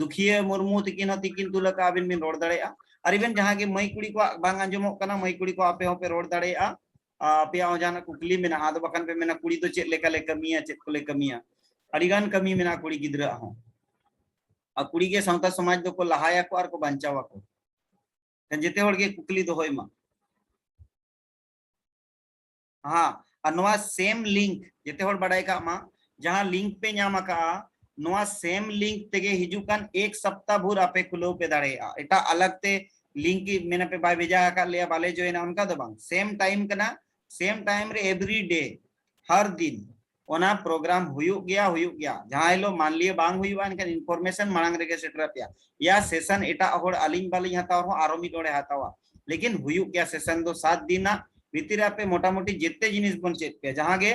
ᱫᱩᱠᱷᱤᱭᱟᱹ ᱢᱩᱨᱢᱩ ᱛᱤᱠᱤᱱ ᱦᱚᱸ ᱛᱤᱠᱤᱱ ᱛᱩᱞ ᱟᱠᱟᱫ, ᱟᱹᱵᱤᱱ ᱵᱤᱱ ᱨᱚᱲ ᱫᱟᱲᱮᱭᱟᱜᱼᱟ᱾ ᱟᱨ even ᱡᱟᱦᱟᱸ ᱜᱮ ᱢᱟᱹᱭ ᱠᱩᱲᱤ ᱠᱚᱣᱟᱜ ᱵᱟᱝ ᱟᱸᱡᱚᱢᱚᱜ ᱠᱟᱱᱟ, ᱢᱟᱹᱭ ᱠᱩᱲᱤ ᱠᱚ ᱟᱯᱮ ᱦᱚᱸᱯᱮ ᱨᱚᱲ ᱫᱟᱲᱮᱭᱟᱜᱼᱟ᱾ ᱟ, ᱟᱯᱮᱭᱟᱜ ᱦᱚᱸ ᱡᱟᱦᱟᱱᱟᱜ ᱠᱩᱠᱞᱤ ᱢᱮᱱᱟᱜᱼᱟ, ᱟᱫᱚ ᱵᱟᱠᱷᱟᱱ ᱯᱮ ᱢᱮᱱᱟ, "ᱠᱩᱲᱤ ᱫᱚ ᱪᱮᱫ ᱞᱮᱠᱟ ᱞᱮ ᱠᱟᱹᱢᱤᱭᱟ, ᱪᱮᱫ ᱠᱚᱞᱮ ᱠᱟᱹᱢᱤᱭᱟ?" ᱟᱹᱰᱤ ᱜᱟᱱ ᱠᱟᱹᱢᱤ ᱢᱮᱱᱟᱜᱼᱟ ᱠᱩᱲᱤ ᱜᱤᱫᱽᱨᱟᱹᱣᱟᱜ ᱦᱚᱸ᱾ ᱟᱨ ᱠᱩᱲᱤ ᱜᱮ ᱥᱟᱶᱛᱟ ᱥᱚᱢᱟᱡᱽ ᱫᱚᱠᱚ ᱞᱟᱦᱟᱭᱟᱠᱚ ᱟᱨ ᱠᱚ ᱵᱟᱧᱪᱟᱣᱟᱠᱚ᱾ ᱡᱮᱛᱮ ᱦᱚᱲ ᱜᱮ ᱠᱩᱠᱞᱤ ᱫᱚᱦᱚᱭ ᱢᱟ᱾ ᱦᱟᱸ, ᱟᱨ ᱱᱚᱣᱟ same link ᱡᱮᱛᱮ ᱦᱚᱲ ᱵᱟᱰᱟᱭ ᱠᱟᱜ ᱢᱟ, ᱡᱟᱦᱟᱸ link ᱯᱮ ᱧᱟᱢ ᱟᱠᱟᱜᱼᱟ, ᱱᱚᱣᱟ same link ᱛᱮᱜᱮ ᱦᱤᱡᱩᱜ ᱠᱟᱱ ᱮᱠ ᱥᱟᱯᱛᱟ ᱵᱷᱳᱨ ᱟᱯᱮ ᱠᱷᱩᱞᱟᱹᱣ ᱯᱮ ᱫᱟᱲᱮᱭᱟᱜᱼᱟ᱾ ᱮᱴᱟᱜ ᱟᱞᱟᱜᱽ ᱛᱮ link ᱢᱮᱱᱟ ᱯᱮ ᱵᱟᱭ ᱵᱷᱮᱡᱟ ᱟᱠᱟᱫ ᱞᱮᱭᱟ, ᱵᱟᱞᱮ ᱡᱚᱭᱮᱱᱟ, ᱚᱱᱠᱟ ᱫᱚ ᱵᱟᱝ᱾ Same time ᱠᱟᱱᱟ, same time ᱨᱮ every day, ᱦᱟᱨ ᱫᱤᱱ ᱚᱱᱟ program ᱦᱩᱭᱩᱜ ᱜᱮᱭᱟ, ᱦᱩᱭᱩᱜ ᱜᱮᱭᱟ᱾ ᱡᱟᱦᱟᱸ ᱦᱤᱞᱳᱜ ᱢᱟᱱᱞᱤᱭᱟᱹ ᱵᱟᱝ ᱦᱩᱭᱩᱜᱼᱟ, ᱮᱱᱠᱷᱟᱱ information ᱢᱟᱲᱟᱝ ᱨᱮᱜᱮ ᱥᱮᱴᱮᱨ ᱟᱯᱮᱭᱟ᱾ ᱭᱟ session ᱮᱴᱟᱜ ᱦᱚᱲ, ᱟᱹᱞᱤᱧ ᱵᱟᱹᱞᱤᱧ ᱦᱟᱛᱟᱣ ᱨᱮᱦᱚᱸ ᱟᱨᱚ ᱢᱤᱫ ᱦᱚᱲᱮ ᱦᱟᱛᱟᱣᱟ, ᱞᱮᱠᱤᱱ ᱦᱩᱭᱩᱜ ᱜᱮᱭᱟ᱾ Session ᱫᱚ ᱥᱟᱛ ᱫᱤᱱ ᱨᱮᱱᱟᱜ ᱵᱷᱤᱛᱤᱨ ᱨᱮ ᱟᱯᱮ ᱢᱚᱴᱟᱢᱩᱴᱤ ᱡᱮᱛᱮ ᱡᱤᱱᱤᱥ ᱵᱚᱱ ᱪᱮᱫ ᱯᱮᱭᱟ, ᱡᱟᱦᱟᱸ ᱜᱮ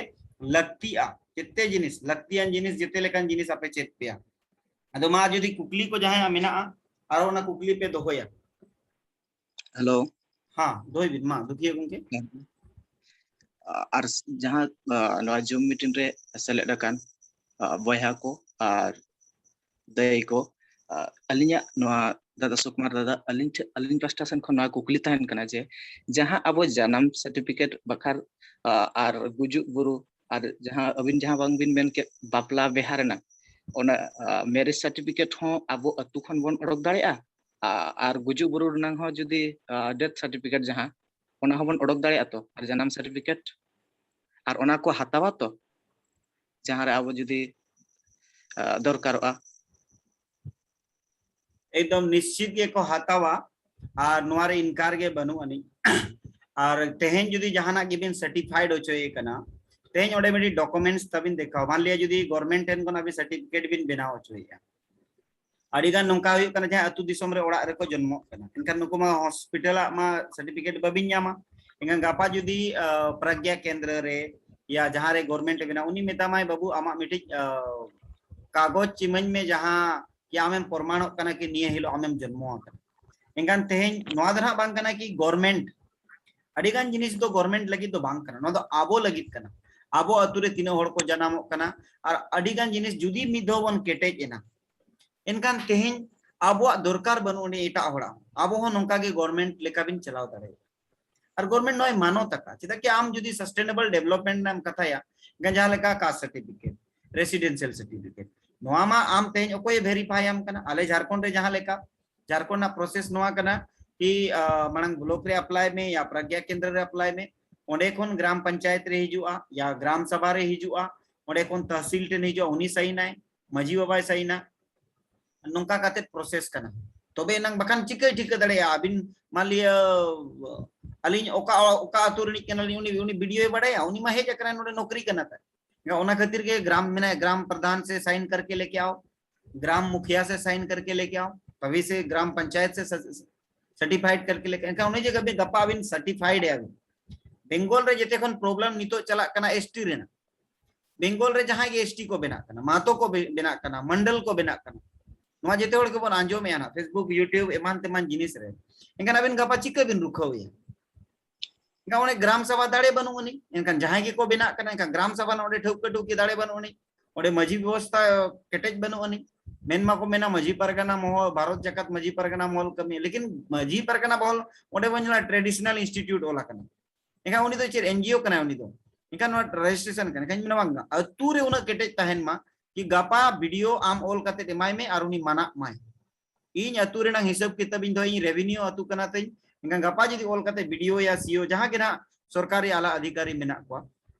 ᱞᱟᱹᱠᱛᱤᱜᱼᱟ, ᱡᱮᱛᱮ ᱡᱤᱱᱤᱥ, ᱞᱟᱹᱠᱛᱤᱭᱟᱱ ᱡᱤᱱᱤᱥ, ᱡᱮᱛᱮ ᱞᱮᱠᱟᱱ ᱡᱤᱱᱤᱥ ᱟᱯᱮ ᱪᱮᱫ ᱯᱮᱭᱟ᱾ ᱟᱫᱚ ᱢᱟ ᱡᱩᱫᱤ ᱠᱩᱠᱞᱤ ᱠᱚ ᱡᱟᱦᱟᱸᱭᱟᱜ ᱢᱮᱱᱟᱜᱼᱟ, ᱟᱨᱚ ᱚᱱᱟ ᱠᱩᱠᱞᱤ ᱯᱮ ᱫᱚᱦᱚᱭᱟ᱾ ᱦᱮᱞᱳ᱾ ᱦᱮᱸ, ᱫᱚᱦᱚᱭ ᱵᱤᱱ ᱢᱟ, ᱫᱩᱠᱷᱤᱭᱟᱹ ᱜᱚᱢᱠᱮ᱾ ᱟᱨ ᱡᱟᱦᱟᱸ, ᱟ, ᱱᱚᱣᱟ Zoom meeting ᱨᱮ ᱥᱮᱞᱮᱫ ᱟᱠᱟᱱ, ᱟ, ᱵᱚᱭᱦᱟ ᱠᱚ ᱟᱨ ᱫᱟᱹᱭ ᱠᱚ, ᱟ, ᱟᱹᱞᱤᱧᱟᱜ ᱱᱚᱣᱟ ᱫᱟᱫᱟ ᱥᱩᱠᱩᱢᱟᱨ ᱫᱟᱫᱟ, ᱟᱹᱞᱤᱧ ᱴᱷᱮᱱ, ᱟᱹᱞᱤᱧ ᱯᱟᱥᱴᱟ ᱥᱮᱱ ᱠᱷᱚᱱ ᱱᱚᱣᱟ ᱠᱩᱠᱞᱤ ᱛᱟᱦᱮᱱ ᱠᱟᱱᱟ ᱡᱮ, ᱡᱟᱦᱟᱸ ᱟᱵᱚ ᱡᱟᱱᱟᱢ ᱥᱟᱨᱴᱤᱯᱷᱤᱠᱮᱴ ᱵᱟᱠᱷᱟᱨ, ᱟ, ᱟᱨ ᱜᱩᱡᱩᱜ ᱵᱩᱨᱩ, ᱟᱨ ᱡᱟᱦᱟᱸ ᱟᱹᱵᱤᱱ ᱡᱟᱦᱟᱸ ᱵᱟᱝ ᱵᱤᱱ ᱢᱮᱱ ᱠᱮᱫ, ᱵᱟᱯᱞᱟ ᱵᱤᱦᱟ ᱨᱮᱱᱟᱜ ᱚᱱᱟ, ᱟ, ᱢᱮᱨᱮᱡᱽ ᱥᱟᱨᱴᱤᱯᱷᱤᱠᱮᱴ ᱦᱚᱸ ᱟᱵᱚ ᱟᱹᱛᱩ ᱠᱷᱚᱱ ᱵᱚᱱ ᱚᱰᱚᱠ ᱫᱟᱲᱮᱭᱟᱜᱼᱟ, ᱟ-, ᱟᱨ ᱜᱩᱡᱩᱜ ᱵᱩᱨᱩ ᱨᱮᱱᱟᱜ ᱦᱚᱸ ᱡᱩᱫᱤ, ᱟ, ᱰᱮᱛᱷ ᱥᱟᱨᱴᱤᱯᱷᱤᱠᱮᱴ ᱡᱟᱦᱟᱸ, ᱚᱱᱟ ᱦᱚᱸᱵᱚᱱ ᱚᱰᱚᱠ ᱫᱟᱲᱮᱭᱟᱜᱼᱟ ᱛᱚ, ᱟᱨ ᱡᱟᱱᱟᱢ ᱥᱟᱨᱴᱤᱯᱷᱤᱠᱮᱴ, ᱟᱨ ᱚᱱᱟ ᱠᱚ ᱦᱟᱛᱟᱣᱟ ᱛᱚ, ᱡᱟᱦᱟᱸ ᱨᱮ ᱟᱵᱚ ᱡᱩᱫᱤ, ᱟ, ᱫᱚᱨᱠᱟᱨᱚᱜᱼᱟ? ᱮᱠᱫᱚᱢ ᱱᱤᱥᱪᱤᱛ ᱜᱮᱠᱚ ᱦᱟᱛᱟᱣᱟ, ᱟᱨ ᱱᱚᱣᱟ ᱨᱮ ᱤᱱᱠᱟᱨ ᱜᱮ ᱵᱟᱹᱱᱩᱜ ᱟᱹᱱᱤᱡ᱾ ᱟᱨ ᱛᱮᱦᱮᱧ ᱡᱩᱫᱤ ᱡᱟᱦᱟᱱᱟᱜ ᱜᱮᱵᱤᱱ ᱥᱟᱨᱴᱤᱯᱷᱟᱭᱰ ᱦᱚᱪᱚᱭᱮ ᱠᱟᱱᱟ, ᱛᱮᱦᱮᱧ ᱚᱸᱰᱮ ᱢᱤᱫᱴᱤᱡ ᱰᱚᱠᱩᱢᱮᱱᱴᱥ ᱛᱟᱵᱤᱱ ᱫᱮᱠᱷᱟᱣ, ᱢᱟᱱ ᱞᱤᱭᱟ ᱡᱩᱫᱤ ᱜᱚᱨᱢᱮᱱᱴ ᱴᱷᱮᱱ ᱠᱷᱚᱱ ᱟᱵᱤᱱ ᱥᱟᱨᱴᱤᱯᱷᱤᱠᱮᱴ ᱵᱤᱱ ᱵᱮᱱᱟᱣ ᱦᱚᱪᱚᱭᱮᱫᱼᱟ, ᱟᱹᱰᱤ ᱜᱟᱱ ᱱᱚᱝᱠᱟ ᱦᱩᱭᱩᱜ ᱠᱟᱱᱟ ᱡᱟᱦᱟᱸ ᱟᱹᱛᱩ ᱫᱤᱥᱚᱢ ᱨᱮ ᱚᱲᱟᱜ ᱨᱮᱠᱚ ᱡᱚᱱᱢᱚᱜ ᱠᱟᱱᱟ, ᱮᱱᱠᱷᱟᱱ ᱱᱩᱠᱩ ᱢᱟ ᱦᱚᱥᱯᱤᱴᱟᱞᱟᱜ ᱢᱟ ᱥᱟᱨᱴᱤᱯᱷᱤᱠᱮᱴ ᱵᱟᱵᱤᱱ ᱧᱟᱢᱟ᱾ ᱮᱱᱠᱷᱟᱱ ᱜᱟᱯᱟ ᱡᱩᱫᱤ, ᱟ, ᱯᱨᱟᱜᱽᱭᱟ ᱠᱮᱱᱫᱨᱚ ᱨᱮ ᱭᱟ ᱡᱟᱦᱟᱸ ᱨᱮ ᱜᱚᱨᱢᱮᱱᱴ ᱢᱮᱱᱟᱜᱼᱟ, ᱩᱱᱤ ᱢᱮᱛᱟᱢᱟᱭ, "ᱵᱟᱹᱵᱩ, ᱟᱢᱟᱜ ᱢᱤᱫᱴᱤᱡ, ᱟ, ᱠᱟᱜᱚᱡᱽ ᱤᱢᱟᱹᱧ ᱢᱮ, ᱡᱟᱦᱟᱸ ᱠᱤ ᱟᱢᱮᱢ ᱯᱨᱚᱢᱟᱬᱚᱜ ᱠᱟᱱᱟ ᱠᱤ ᱱᱤᱭᱟᱹ ᱦᱤᱞᱳᱜ ᱟᱢᱮᱢ ᱡᱚᱱᱢᱚ ᱟᱠᱟᱱᱟ᱾" ᱮᱱᱠᱷᱟᱱ ᱛᱮᱦᱮᱧ ᱱᱚᱣᱟ ᱫᱚ ᱱᱟᱦᱟᱜ ᱵᱟᱝ ᱠᱟᱱᱟ ᱠᱤ ᱜᱚᱨᱢᱮᱱᱴ, ᱟᱹᱰᱤ ᱜᱟᱱ ᱡᱤᱱᱤᱥ ᱫᱚ ᱜᱚᱨᱢᱮᱱᱴ ᱞᱟᱹᱜᱤᱫ ᱫᱚ ᱵᱟᱝ ᱠᱟᱱᱟ, ᱱᱚᱣᱟ ᱫᱚ ᱟᱵᱚ ᱞᱟᱹᱜᱤᱫ ᱠᱟᱱᱟ᱾ ᱟᱵᱚ ᱟᱛᱩ ᱨᱮ ᱛᱤᱱᱟᱹᱜ ᱦᱚᱲ ᱠᱚ ᱡᱟᱱᱟᱢᱚᱜ ᱠᱟᱱᱟ ᱟᱨ ᱟᱹᱰᱤ ᱜᱟᱱ ᱡᱤᱱᱤᱥ ᱡᱩᱫᱤ ᱢᱤᱫ ᱫᱷᱟᱣ ᱵᱚᱱ ᱠᱮᱴᱮᱡ ᱮᱱᱟ, ᱮᱱᱠᱷᱟᱱ ᱛᱮᱦᱮᱧ ᱟᱵᱚᱣᱟᱜ ᱫᱚᱨᱠᱟᱨ ᱵᱟᱹᱱᱩᱜ ᱟᱹᱱᱤᱡ ᱮᱴᱟᱜ ᱦᱚᱲᱟᱜ, ᱟᱵᱚ ᱦᱚᱸ ᱱᱚᱝᱠᱟ ᱜᱮ ᱜᱚᱨᱢᱮᱱᱴ ᱞᱮᱠᱟ ᱵᱤᱱ ᱪᱟᱞᱟᱣ ᱫᱟᱲᱮᱭᱟᱜᱼᱟ᱾ ᱟᱨ ᱜᱚᱨᱢᱮᱱᱴ ᱱᱚᱣᱟᱭ ᱢᱟᱱᱚᱛ ᱟᱠᱟᱫ, ᱪᱮᱫᱟᱜ ᱠᱤ ᱟᱢ ᱡᱩᱫᱤ ᱥᱟᱥᱴᱮᱱᱮᱵᱚᱞ ᱰᱮᱵᱷᱞᱚᱯᱢᱮᱱᱴ ᱨᱮᱱᱟᱜ ᱮᱢ ᱠᱟᱛᱷᱟᱭᱟ, ᱡᱟᱦᱟᱸ ᱞᱮᱠᱟ ᱠᱟᱥᱴ ᱥᱟᱨᱴᱤᱯᱷᱤᱠᱮᱴ, ᱨᱮᱥᱤᱰᱮᱱᱥᱤᱭᱟᱞ ᱥᱟᱨᱴᱤᱯᱷᱤᱠᱮᱴ, ᱱᱚᱣᱟ ᱢᱟ ᱟᱢ ᱛᱮᱦᱮᱧ ᱚᱠᱚᱭᱮ ᱵᱷᱮᱨᱤᱯᱷᱟᱭ ᱟᱢ ᱠᱟᱱᱟ? ᱟᱞᱮ ᱡᱷᱟᱲᱠᱷᱚᱸᱰ ᱨᱮ ᱡᱟᱦᱟᱸ ᱞᱮᱠᱟ, ᱡᱷᱟᱲᱠᱷᱚᱸᱰ ᱨᱮᱱᱟᱜ ᱯᱨᱚᱥᱮᱥ ᱱᱚᱣᱟ ᱠᱟᱱᱟ ᱠᱤ, ᱟ, ᱢᱟᱲᱟᱝ ᱵᱞᱚᱠ ᱨᱮ ᱟᱯᱞᱟᱭ ᱢᱮ ᱭᱟ ᱯᱨᱟᱜᱽᱭᱟ ᱠᱮᱱᱫᱨᱚ ᱨᱮ ᱟᱯᱞᱟᱭ ᱢᱮ, ᱚᱸᱰᱮ ᱠᱷᱚᱱ ᱜᱨᱟᱢ ᱯᱚᱧᱪᱟᱭᱮᱛ ᱨᱮ ᱦᱤᱡᱩᱜᱼᱟ ᱭᱟ ᱜᱨᱟᱢ ᱥᱟᱵᱷᱟ ᱨᱮ ᱦᱤᱡᱩᱜᱼᱟ, ᱚᱸᱰᱮ ᱠᱷᱚᱱ ᱛᱟᱦᱥᱤᱞ ᱴᱷᱮᱱ ᱦᱤᱡᱩᱜᱼᱟ, ᱩᱱᱤ ᱥᱟᱭᱤᱱᱟᱭ, ᱢᱟᱹᱡᱷᱤ ᱵᱟᱵᱟᱭ ᱥᱟᱭᱤᱱᱟ᱾ ᱱᱚᱝᱠᱟ ᱠᱟᱛᱮ ᱯᱨᱚᱥᱮᱥ ᱠᱟᱱᱟ, ᱛᱚᱵᱮ ᱮᱱᱟᱝ, ᱵᱟᱠᱷᱟᱱ ᱪᱤᱠᱟᱹᱭ ᱴᱷᱤᱠᱟᱹ ᱫᱟᱲᱮᱭᱟᱜᱼᱟ ᱟᱹᱵᱤᱱ? ᱢᱟᱱ ᱞᱤᱭᱟᱹ ᱟᱹᱞᱤᱧ ᱚᱠᱟ, ᱚᱠᱟ ᱟᱹᱛᱩ ᱨᱤᱱᱤᱡ ᱠᱟᱱᱟᱞᱤᱧ, ᱩᱱᱤ, ᱩᱱᱤ ᱵᱤᱰᱤᱳᱭ ᱵᱟᱲᱟᱭᱟ? ᱩᱱᱤ ᱢᱟ ᱦᱮᱡ ᱟᱠᱟᱱᱟᱭ, ᱱᱚᱰᱮ ᱱᱚᱠᱨᱤ ᱠᱟᱱᱟ ᱛᱟᱭ᱾ ᱚᱱᱟ ᱠᱷᱟᱹᱛᱤᱨ ᱜᱮ ᱜᱨᱟᱢ ᱢᱮᱱᱟᱭ, ᱜᱨᱟᱢ ᱯᱨᱚᱫᱷᱟᱱ ᱥᱮ ᱥᱟᱭᱤᱱ ᱠᱟᱨᱠᱮ ᱞᱮᱠᱮ ᱟᱣ, ᱜᱨᱟᱢ ᱢᱩᱠᱷᱤᱭᱟ ᱥᱮ ᱥᱟᱭᱤᱱ ᱠᱟᱨᱠᱮ ᱞᱮᱠᱮ ᱟᱣ, ᱛᱚᱵᱮ ᱥᱮ ᱜᱨᱟᱢ ᱯᱚᱧᱪᱟᱭᱮᱛ ᱥᱮ ᱥᱟᱨᱴᱤᱯᱷᱟᱭᱤᱰ ᱠᱟᱨᱠᱮ ᱞᱮᱠᱮ᱾ ᱮᱱᱠᱷᱟᱱ ᱩᱱᱤ ᱡᱟᱭᱜᱟ ᱵᱤᱱ ᱜᱟᱯᱟ ᱟᱹᱵᱤᱱ ᱥᱟᱨᱴᱤᱯᱷᱟᱭᱤᱰ ᱮᱭᱟ ᱵᱤᱱ᱾ ᱵᱮᱝᱜᱚᱞ ᱨᱮ ᱡᱮᱛᱮ ᱠᱷᱚᱱ ᱯᱨᱚᱵᱞᱮᱢ ᱱᱤᱛᱚᱜ ᱪᱟᱞᱟᱜ ᱠᱟᱱᱟ ᱮᱥᱴᱤ ᱨᱮᱱᱟᱜ᱾ ᱵᱮᱝᱜᱚᱞ ᱨᱮ ᱡᱟᱦᱟᱸᱭ ᱜᱮ ᱮᱥᱴᱤ ᱠᱚ ᱵᱮᱱᱟᱜ ᱠᱟᱱᱟ, ᱢᱟᱛᱚ ᱠᱚ ᱵᱮ-, ᱵᱮᱱᱟᱜ ᱠᱟᱱᱟ, ᱢᱚᱱᱰᱚᱞ ᱠᱚ ᱵᱮᱱᱟᱜ ᱠᱟᱱᱟ, ᱱᱚᱣᱟ ᱡᱮᱛᱮ ᱦᱚᱲ ᱜᱮᱵᱚᱱ ᱟᱸᱡᱚᱢᱮᱜᱼᱟ ᱱᱟᱜ, Facebook, YouTube, ᱮᱢᱟᱱ ᱛᱮᱢᱟᱱ ᱡᱤᱱᱤᱥ ᱨᱮ᱾ ᱮᱱᱠᱷᱟᱱ ᱟᱵᱮᱱ ᱜᱟᱯᱟ ᱪᱤᱠᱟᱹ ᱵᱮᱱ ᱨᱩᱠᱷᱟᱹᱣᱮᱭᱟ? ᱮᱱᱠᱷᱟᱱ ᱚᱸᱰᱮ ᱜᱨᱟᱢ ᱥᱟᱵᱷᱟ ᱫᱟᱲᱮ ᱵᱟᱹᱱᱩᱜ ᱟᱹᱱᱤᱡ᱾ ᱮᱱᱠᱷᱟᱱ ᱡᱟᱦᱟᱸᱭ ᱜᱮᱠᱚ ᱵᱮᱱᱟᱜ ᱠᱟᱱᱟ, ᱮᱱᱠᱷᱟᱱ ᱜᱨᱟᱢ ᱥᱟᱵᱷᱟ ᱨᱮᱱᱟᱜ ᱚᱸᱰᱮ ᱴᱷᱟᱹᱣᱠᱟᱹ ᱴᱷᱟᱹᱣᱠᱤ ᱫᱟᱲᱮ ᱵᱟᱹᱱᱩᱜ ᱟᱹᱱᱤᱡ, ᱚᱸᱰᱮ ᱢᱟᱹᱡᱷᱤ ᱵᱮᱵᱚᱥᱛᱷᱟ ᱠᱮᱴᱮᱡ ᱵᱟᱹᱱᱩᱜ ᱟᱹᱱᱤᱡ᱾ ᱢᱮᱱ ᱢᱟᱠᱚ ᱢᱮᱱᱟ ᱢᱟᱹᱡᱷᱤ ᱯᱟᱨᱜᱟᱱᱟ ᱢᱚᱦᱚᱞ, ᱵᱷᱟᱨᱚᱛ ᱡᱟᱠᱟᱛ ᱢᱟᱹᱡᱷᱤ ᱯᱟᱨᱜᱟᱱᱟ ᱢᱚᱦᱚᱞ ᱠᱟᱹᱢᱤ, ᱞᱮᱠᱤᱱ ᱢᱟᱹᱡᱷᱤ ᱯᱟᱨᱜᱟᱱᱟ ᱢᱚᱦᱚᱞ ᱚᱸᱰᱮ ᱵᱚᱱ ᱧᱮᱞᱟ traditional institute ᱚᱞ ᱟᱠᱟᱱᱟ᱾ ᱮᱱᱠᱷᱟᱱ ᱩᱱᱤ ᱫᱚ ᱪᱮᱫ NGO ᱠᱟᱱᱟᱭ ᱩᱱᱤ ᱫᱚ? ᱮᱱᱠᱷᱟᱱ ᱱᱚᱣᱟ registration ᱠᱟᱱᱟ᱾ ᱮᱱᱠᱷᱟᱱ ᱢᱮᱱᱟ ᱵᱟᱝ, ᱟᱹᱛᱩ ᱨᱮ ᱩᱱᱟᱹᱜ ᱠᱮᱴᱮᱡ ᱛᱟᱦᱮᱱ ᱢᱟ ᱠᱤ ᱜᱟᱯᱟ BDO ᱟᱢ ᱚᱞ ᱠᱟᱛᱮ ᱮᱢᱟᱭ ᱢᱮ ᱟᱨ ᱩᱱᱤ ᱢᱟᱱᱟᱜ ᱢᱟᱭ᱾ ᱤᱧ ᱟᱹᱛᱩ ᱨᱮᱱᱟᱜ ᱦᱤᱥᱟᱹᱵ ᱠᱤᱛᱟᱹᱵ ᱤᱧ ᱫᱚᱦᱚᱭᱟ, ᱤᱧ revenue ᱟᱹᱛᱩ ᱠᱟᱱᱟ ᱛᱤᱧ, ᱮᱱᱠᱷᱟᱱ ᱜᱟᱯᱟ ᱡᱩᱫᱤ ᱚᱞ ᱠᱟᱛᱮ BDO ᱭᱟ CO ᱡᱟᱦᱟᱸ ᱜᱮ ᱱᱟᱦᱟᱜ ᱥᱚᱨᱠᱟᱨᱤ ᱟᱞᱟ ᱚᱫᱷᱤᱠᱟᱨᱤ ᱢᱮᱱᱟᱜ ᱠᱚᱣᱟ,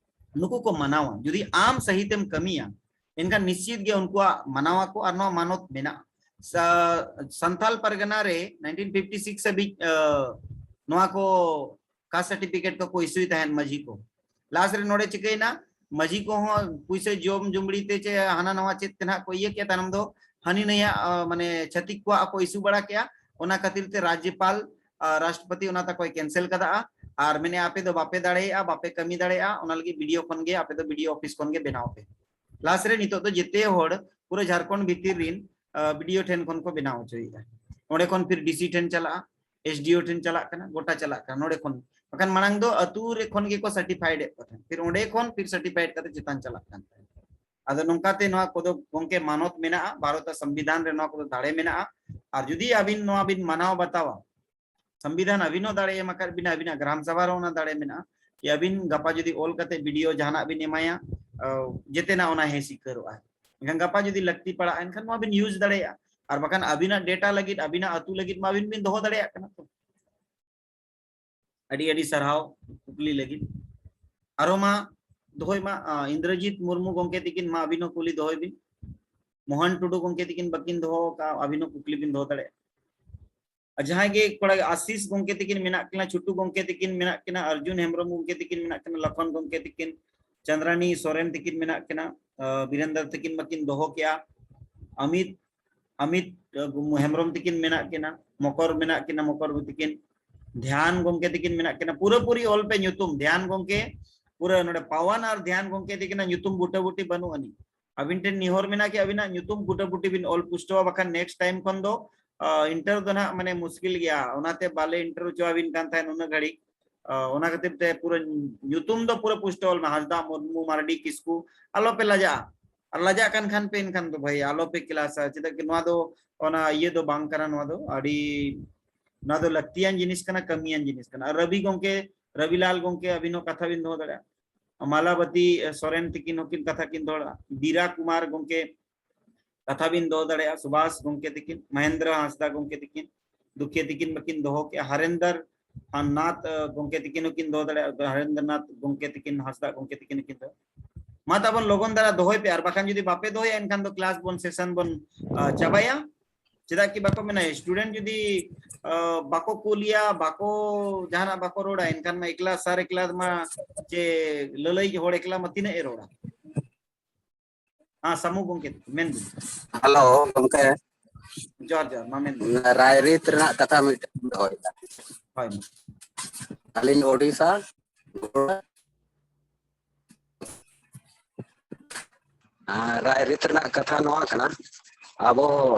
ᱱᱩᱠᱩ ᱠᱚ ᱢᱟᱱᱟᱣᱟ᱾ ᱡᱩᱫᱤ ᱟᱢ ᱥᱟᱹᱦᱤ ᱛᱮᱢ ᱠᱟᱹᱢᱤᱭᱟ, ᱮᱱᱠᱷᱟᱱ ᱱᱤᱥᱪᱤᱛ ᱜᱮ ᱩᱱᱠᱩᱣᱟᱜ ᱢᱟᱱᱟᱣ ᱟᱠᱚ ᱟᱨ ᱱᱚᱣᱟ ᱢᱟᱱᱚᱛ ᱢᱮᱱᱟᱜᱼᱟ᱾ ᱥᱟ-, ᱥᱟᱱᱛᱟᱞ ᱯᱟᱨᱜᱟᱱᱟ ᱨᱮ nineteen fifty six ᱦᱟᱹᱵᱤᱡ, ᱟ, ᱱᱚᱣᱟ ᱠᱚ caste certificate ᱠᱚᱠᱚ issue ᱛᱟᱦᱮᱱ ᱢᱟᱹᱡᱷᱤ ᱠᱚ᱾ Last ᱨᱮ ᱱᱚᱰᱮ ᱪᱤᱠᱟᱹᱭᱮᱱᱟ, ᱢᱟᱹᱡᱷᱤ ᱠᱚᱦᱚᱸ ᱯᱩᱭᱥᱟᱹ ᱡᱚᱢ ᱡᱩᱢᱲᱤ ᱛᱮ ᱪᱮ ᱦᱟᱱᱟ ᱱᱟᱣᱟ ᱪᱮᱫ ᱛᱮ ᱱᱟᱦᱟᱜ ᱠᱚ ᱤᱭᱟᱹ ᱠᱮᱫ, ᱛᱟᱭᱱᱚᱢ ᱫᱚ ᱦᱟᱹᱱᱤ ᱱᱟᱹᱭᱟᱜ, ᱟ, ᱢᱟᱱᱮ ᱪᱷᱟᱹᱛᱤᱠ ᱠᱚᱣᱟᱜ ᱠᱚ issue ᱵᱟᱲᱟ ᱠᱮᱜᱼᱟ᱾ ᱚᱱᱟ ᱠᱷᱟᱹᱛᱤᱨ ᱛᱮ ᱨᱟᱡᱽᱡᱚᱯᱟᱞ, ᱟ, ᱨᱟᱥᱴᱨᱚᱯᱚᱛᱤ ᱚᱱᱟ ᱛᱟᱠᱚᱭ cancel ᱠᱟᱫᱟ ᱟᱨ ᱢᱮᱱᱮ ᱟᱯᱮ ᱫᱚ ᱵᱟᱯᱮ ᱫᱟᱲᱮᱭᱟᱜᱼᱟ, ᱵᱟᱯᱮ ᱠᱟᱹᱢᱤ ᱫᱟᱲᱮᱭᱟᱜᱼᱟ, ᱚᱱᱟ ᱞᱟᱹᱜᱤᱫ BDO ᱠᱷᱚᱱ ᱜᱮ ᱟᱯᱮ ᱫᱚ BDO office ᱠᱷᱚᱱ ᱜᱮ ᱵᱮᱱᱟᱣ ᱯᱮ᱾ Last ᱨᱮ ᱱᱤᱛᱚᱜ ᱫᱚ ᱡᱮᱛᱮ ᱦᱚᱲ ᱯᱩᱨᱟᱹ ᱡᱷᱟᱲᱠᱷᱚᱸᱰ ᱵᱷᱤᱛᱤᱨ ᱨᱤᱱ, ᱟ, BDO ᱴᱷᱮᱱ ᱠᱷᱚᱱ ᱠᱚ ᱵᱮᱱᱟᱣ ᱦᱚᱪᱚᱭᱮᱫᱼᱟ᱾ ᱚᱸᱰᱮ ᱠᱷᱚᱱ ᱯᱷᱤᱨ DC ᱴᱷᱮᱱ ᱪᱟᱞᱟᱜᱼᱟ, SDO ᱴᱷᱮᱱ ᱪᱟᱞᱟᱜ ᱠᱟᱱᱟ, ᱜᱚᱴᱟ ᱪᱟᱞᱟᱜ ᱠᱟᱱᱟ᱾ ᱱᱚᱰᱮ ᱠᱷᱚᱱ, ᱵᱟᱠᱷᱟᱱ ᱢᱟᱲᱟᱝ ᱫᱚ ᱟᱹᱛᱩ ᱨᱮ ᱠᱷᱚᱱ ᱜᱮᱠᱚ certified ᱮᱫ ᱠᱚ ᱛᱟᱦᱮᱸᱫ, ᱯᱷᱤᱨ ᱚᱸᱰᱮ ᱠᱷᱚᱱ ᱯᱷᱤᱨ certified ᱠᱟᱛᱮ ᱪᱮᱛᱟᱱ ᱪᱟᱞᱟᱜ ᱠᱟᱱ ᱛᱟᱦᱮᱸᱫ᱾ ᱟᱫᱚ ᱱᱚᱝᱠᱟᱛᱮ ᱱᱚᱣᱟ ᱠᱚᱫᱚ ᱜᱚᱝᱠᱮ ᱢᱟᱱᱚᱛ ᱢᱮᱱᱟᱜᱼᱟ, ᱵᱷᱟᱨᱚᱛ ᱥᱚᱝᱵᱤᱫᱷᱟᱱ ᱨᱮ ᱱᱚᱣᱟ ᱠᱚᱫᱚ ᱫᱟᱲᱮ ᱢᱮᱱᱟᱜᱼᱟ᱾ ᱟᱨ ᱡᱩᱫᱤ ᱟᱹᱵᱤᱱ ᱱᱚᱣᱟ ᱵᱤᱱ ᱢᱟᱱᱟᱣ ᱵᱟᱛᱟᱣᱟ, ᱥᱚᱝᱵᱤᱫᱷᱟᱱ ᱟᱹᱵᱤᱱ ᱦᱚᱸ ᱫᱟᱲᱮ ᱮᱢ ᱟᱠᱟᱫ ᱵᱤᱱᱟ, ᱟᱹᱵᱤᱱᱟᱜ ᱜᱨᱟᱢ ᱥᱟᱵᱷᱟ ᱨᱮᱦᱚᱸ ᱚᱱᱟ ᱫᱟᱲᱮ ᱢᱮᱱᱟᱜᱼᱟ ᱠᱤ ᱟᱹᱵᱤᱱ ᱜᱟᱯᱟ ᱡᱩᱫᱤ ᱚᱞ ᱠᱟᱛᱮ BDO ᱡᱟᱦᱟᱱᱟᱜ ᱵᱤᱱ ᱮᱢᱟᱭᱟ, ᱟ, ᱡᱮᱛᱮᱱᱟᱜ ᱚᱱᱟ ᱦᱮᱸ ᱥᱤᱠᱟᱹᱨᱚᱜᱼᱟ᱾ ᱮᱱᱠᱷᱟᱱ ᱜᱟᱯᱟ ᱡᱩᱫᱤ ᱞᱟᱹᱠᱛᱤ ᱯᱟᱲᱟᱜᱼᱟ, ᱮᱱᱠᱷᱟᱱ ᱱᱚᱣᱟ ᱵᱤᱱ use ᱫᱟᱲᱮᱭᱟᱜᱼᱟ᱾ ᱟᱨ ᱵᱟᱠᱷᱟᱱ ᱟᱹᱵᱤᱱᱟᱜ data ᱞᱟᱹᱜᱤᱫ, ᱟᱹᱵᱤᱱᱟᱜ ᱟᱹᱛᱩ ᱞᱟᱹᱜᱤᱫ ᱢᱟ ᱟᱹᱵᱤᱱ ᱵᱤᱱ ᱫᱚᱦᱚ ᱫᱟᱲᱮᱭᱟᱜ ᱠᱟᱱᱟ ᱛᱚ᱾ ᱟᱹᱰᱤ ᱟᱹᱰᱤ ᱥᱟᱨᱦᱟᱣ ᱠᱩᱠᱞᱤ ᱞᱟᱹᱜᱤᱫ᱾ ᱟᱨᱚ ᱢᱟ ᱫᱚᱦᱚᱭ ᱢᱟ, ᱟ, ᱤᱱᱫᱨᱚᱡᱤᱛ ᱢᱩᱨᱢᱩ ᱜᱚᱝᱠᱮ ᱛᱤᱠᱤᱱ ᱢᱟ ᱟᱹᱵᱤᱱ ᱦᱚᱸ ᱠᱩᱞᱤ ᱫᱚᱦᱚᱭ ᱵᱤᱱ᱾ ᱢᱳᱦᱚᱱ ᱴᱩᱰᱩ ᱜᱚᱝᱠᱮ ᱛᱤᱠᱤᱱ ᱵᱟᱹᱠᱤᱱ ᱫᱚᱦᱚ ᱟᱠᱟᱫᱼᱟ, ᱟᱹᱵᱤᱱ ᱦᱚᱸ ᱠᱩᱠᱞᱤ ᱵᱤᱱ ᱫᱚᱦᱚ ᱫᱟᱲᱮᱭᱟᱜᱼᱟ᱾ ᱟᱨ ᱡᱟᱦᱟᱸᱭ ᱜᱮ ᱠᱚᱲᱟ ᱟᱥᱤᱥ ᱜᱚᱝᱠᱮ ᱛᱤᱠᱤᱱ ᱢᱮᱱᱟᱜ ᱠᱤᱱᱟ, ᱪᱷᱩᱴᱩ ᱜᱚᱝᱠᱮ ᱛᱤᱠᱤᱱ ᱢᱮᱱᱟᱜ ᱠᱤᱱᱟ, ᱚᱨᱡᱩᱱ ᱦᱮᱢᱵᱨᱚᱢ ᱜᱚᱝᱠᱮ ᱛᱤᱠᱤᱱ ᱢᱮᱱᱟᱜ ᱠᱤᱱᱟ, ᱞᱚᱠᱷᱚᱱ ᱜᱚᱝᱠᱮ ᱛᱤᱠᱤᱱ, ᱪᱚᱸᱫᱽᱨᱟᱱᱤ ᱥᱚᱨᱮᱱ ᱛᱤᱠᱤᱱ ᱢᱮᱱᱟᱜ ᱠᱤᱱᱟ, ᱟ, ᱵᱤᱨᱮᱱᱫᱨ ᱛᱤᱠᱤᱱ ᱢᱟᱠᱤᱱ ᱫᱚᱦᱚ ᱠᱮᱜᱼᱟ, ᱟᱢᱤᱛ, ᱟᱢᱤᱛ, ᱟ, ᱦᱮᱢᱵᱨᱚᱢ ᱛᱤᱠᱤᱱ ᱢᱮᱱᱟᱜ ᱠᱤᱱᱟ, ᱢᱚᱠᱚᱨ ᱢᱮᱱᱟᱜ ᱠᱤᱱᱟ, ᱢᱚᱠᱚᱨ ᱛᱤᱠᱤᱱ, ᱫᱷᱮᱭᱟᱱ ᱜᱚᱝᱠᱮ ᱛᱤᱠᱤᱱ ᱢᱮᱱᱟᱜ ᱠᱤᱱᱟ᱾ ᱯᱩᱨᱟᱹᱯᱩᱨᱤ ᱚᱞ ᱯᱮ ᱧᱩᱛᱩᱢ, ᱫᱷᱮᱭᱟᱱ ᱜᱚᱝᱠᱮ, ᱯᱩᱨᱟᱹ ᱱᱚᱰᱮ ᱯᱟᱣᱟᱱ ᱟᱨ ᱫᱷᱮᱭᱟᱱ ᱜᱚᱝᱠᱮ ᱛᱤᱠᱤᱱᱟᱜ ᱧᱩᱛᱩᱢ ᱵᱩᱴᱟᱹᱵᱩᱴᱤ ᱵᱟᱹᱱᱩᱜ ᱟᱹᱱᱤᱡ᱾ ᱟᱹᱵᱤᱱ ᱴᱷᱮᱱ ᱱᱮᱦᱚᱨ ᱢᱮᱱᱟᱜᱼᱟ ᱠᱤ ᱟᱹᱵᱤᱱᱟᱜ ᱧᱩᱛᱩᱢ ᱵᱩᱴᱟᱹᱵᱩᱴᱤ ᱵᱤᱱ ᱚᱞ ᱯᱩᱥᱴᱟᱹᱣᱟ, ᱵᱟᱠᱷᱟᱱ next time ᱠᱷᱚᱱ ᱫᱚ, ᱟ, enter ᱫᱚ ᱱᱟᱦᱟᱜ ᱢᱟᱱᱮ ᱢᱩᱥᱠᱤᱞ ᱜᱮᱭᱟ, ᱚᱱᱟᱛᱮ ᱵᱟᱞᱮ enter ᱦᱚᱪᱚ ᱟᱹᱵᱤᱱ ᱠᱟᱱ ᱛᱟᱦᱮᱸᱫ ᱩᱱᱟᱹᱜ ᱜᱷᱟᱹᱲᱤᱡ᱾ ᱟ, ᱚᱱᱟ ᱠᱷᱟᱹᱛᱤᱨ ᱛᱮ ᱯᱩᱨᱟᱹ ᱧᱩᱛᱩᱢ ᱫᱚ ᱯᱩᱨᱟᱹ ᱯᱩᱥᱴᱟᱹᱣ ᱚᱞ ᱢᱮ, ᱦᱟᱸᱥᱫᱟ, ᱢᱩᱨᱢᱩ, ᱢᱟᱨᱰᱤ, ᱠᱤᱥᱠᱩ, ᱟᱞᱚᱯᱮ ᱞᱟᱡᱟᱜᱼᱟ᱾ ᱟᱨ ᱞᱟᱡᱟᱜ ᱠᱟᱱ ᱠᱷᱟᱱ ᱯᱮ, ᱮᱱᱠᱷᱟᱱ ᱫᱚ ᱵᱷᱟᱹᱭ ᱟᱞᱚ ᱯᱮ ᱠᱞᱟᱥᱟ᱾ ᱪᱮᱫᱟᱜ ᱠᱤ ᱱᱚᱣᱟ ᱫᱚ ᱚᱱᱟ ᱤᱭᱟᱹ ᱫᱚ ᱵᱟᱝ ᱠᱟᱱᱟ, ᱱᱚᱣᱟ ᱫᱚ ᱟᱹᱰᱤ, ᱱᱚᱣᱟ ᱫᱚ ᱞᱟᱹᱠᱛᱤᱭᱟᱱ ᱡᱤᱱᱤᱥ ᱠᱟᱱᱟ, ᱠᱟᱹᱢᱤᱭᱟᱱ ᱡᱤᱱᱤᱥ ᱠᱟᱱᱟ᱾ ᱟᱨ ᱨᱚᱵᱤ ᱜᱚᱝᱠᱮ, ᱨᱚᱵᱤᱞᱟᱞ ᱜᱚᱝᱠᱮ, ᱟᱹᱵᱤᱱ ᱦᱚᱸ ᱠᱟᱛᱷᱟ ᱵᱤᱱ ᱫᱚᱦᱚ ᱫᱟᱲᱮᱭᱟᱜᱼᱟ᱾ ᱢᱟᱞᱟᱵᱚᱛᱤ ᱥᱚᱨᱮᱱ ᱛᱤᱠᱤᱱ ᱦᱚᱸᱠᱤᱱ ᱠᱟᱛᱷᱟ ᱠᱤᱱ ᱫᱚᱦᱚ ᱫᱟᱲᱮᱭᱟᱜᱼᱟ᱾ ᱵᱤᱨᱟ ᱠᱩᱢᱟᱨ ᱜᱚᱝᱠᱮ ᱠᱟᱛᱷᱟ ᱵᱤᱱ ᱫᱚᱦᱚ ᱫᱟᱲᱮᱭᱟᱜᱼᱟ᱾ ᱥᱩᱵᱷᱟᱥ ᱜᱚᱝᱠᱮ ᱛᱤᱠᱤᱱ, ᱢᱚᱦᱮᱱᱫᱨᱚ ᱦᱟᱸᱥᱫᱟ ᱜᱚᱝᱠᱮ ᱛᱤᱠᱤᱱ, ᱫᱩᱠᱷᱤᱭᱟᱹ ᱛᱤᱠᱤᱱ ᱵᱟᱹᱠᱤᱱ ᱫᱚᱦᱚ ᱠᱮᱜᱼᱟ᱾ ᱦᱟᱨᱮᱱᱫᱨ ᱱᱟᱛᱷ ᱜᱚᱝᱠᱮ ᱛᱤᱠᱤᱱ ᱦᱚᱸᱠᱤᱱ ᱫᱚᱦᱚ ᱫᱟᱲᱮᱭᱟᱜᱼᱟ᱾ ᱦᱟᱨᱮᱱᱫᱨ ᱱᱟᱛᱷ ᱜᱚᱝᱠᱮ ᱛᱤᱠᱤᱱ, ᱦᱟᱸᱥᱫᱟ ᱜᱚᱝᱠᱮ ᱛᱤᱠᱤᱱ ᱦᱚᱸᱠᱤᱱ ᱫᱚᱦᱚ᱾ ᱢᱟ ᱛᱟᱵᱚᱱ ᱞᱚᱜᱚᱱ ᱫᱷᱟᱨᱟ ᱫᱚᱦᱚᱭ ᱯᱮ, ᱟᱨ ᱵᱟᱠᱷᱟᱱ ᱡᱩᱫᱤ ᱵᱟᱯᱮ ᱫᱚᱦᱚᱭᱟ ᱮᱱᱠᱷᱟᱱ ᱫᱚ ᱠᱞᱟᱥ ᱵᱚᱱ, ᱥᱮᱥᱚᱱ ᱵᱚᱱ ᱪᱟᱵᱟᱭᱟ᱾ ᱪᱮᱫᱟᱜ ᱠᱤ ᱵᱟᱠᱚ ᱢᱮᱱᱟ, ᱥᱴᱩᱰᱮᱱᱴ ᱡᱩᱫᱤ ᱵᱟᱠᱚ ᱠᱩᱞᱤᱭᱟ, ᱵᱟᱠᱚ ᱡᱟᱦᱟᱱᱟᱜ ᱵᱟᱠᱚ ᱨᱚᱲᱟ, ᱮᱱᱠᱷᱟᱱ ᱢᱟ ᱮᱠᱞᱟ ᱥᱟᱨ ᱮᱠᱞᱟ ᱢᱟ ᱪᱮ ᱞᱟᱹᱞᱟᱹᱭ ᱦᱚᱲ ᱮᱠᱞᱟ ᱢᱟ ᱛᱤᱱᱟᱹᱜ ᱮ ᱨᱚᱲᱟ? ᱦᱮᱸ, ᱥᱟᱢᱩ ᱜᱚᱝᱠᱮ, ᱢᱮᱱ ᱵᱤᱱ᱾ ᱦᱮᱞᱳ ᱜᱚᱝᱠᱮ, ᱡᱚᱦᱟᱨ ᱡᱚᱦᱟᱨ, ᱢᱟ ᱢᱮᱱ ᱵᱤᱱ᱾ ᱨᱟᱭᱨᱤᱛ ᱨᱮᱱᱟᱜ ᱠᱟᱛᱷᱟ ᱢᱤᱫᱴᱮᱱ ᱫᱚᱦᱚᱭᱮᱫᱟ᱾ ᱦᱳᱭ, ᱢᱟ᱾ ᱟᱹᱞᱤᱧ ᱳᱰᱤᱥᱟ, ᱟᱨ ᱨᱟᱭᱨᱤᱛ ᱨᱮᱱᱟᱜ ᱠᱟᱛᱷᱟ ᱱᱚᱣᱟ ᱠᱟᱱᱟ, ᱟᱵᱚ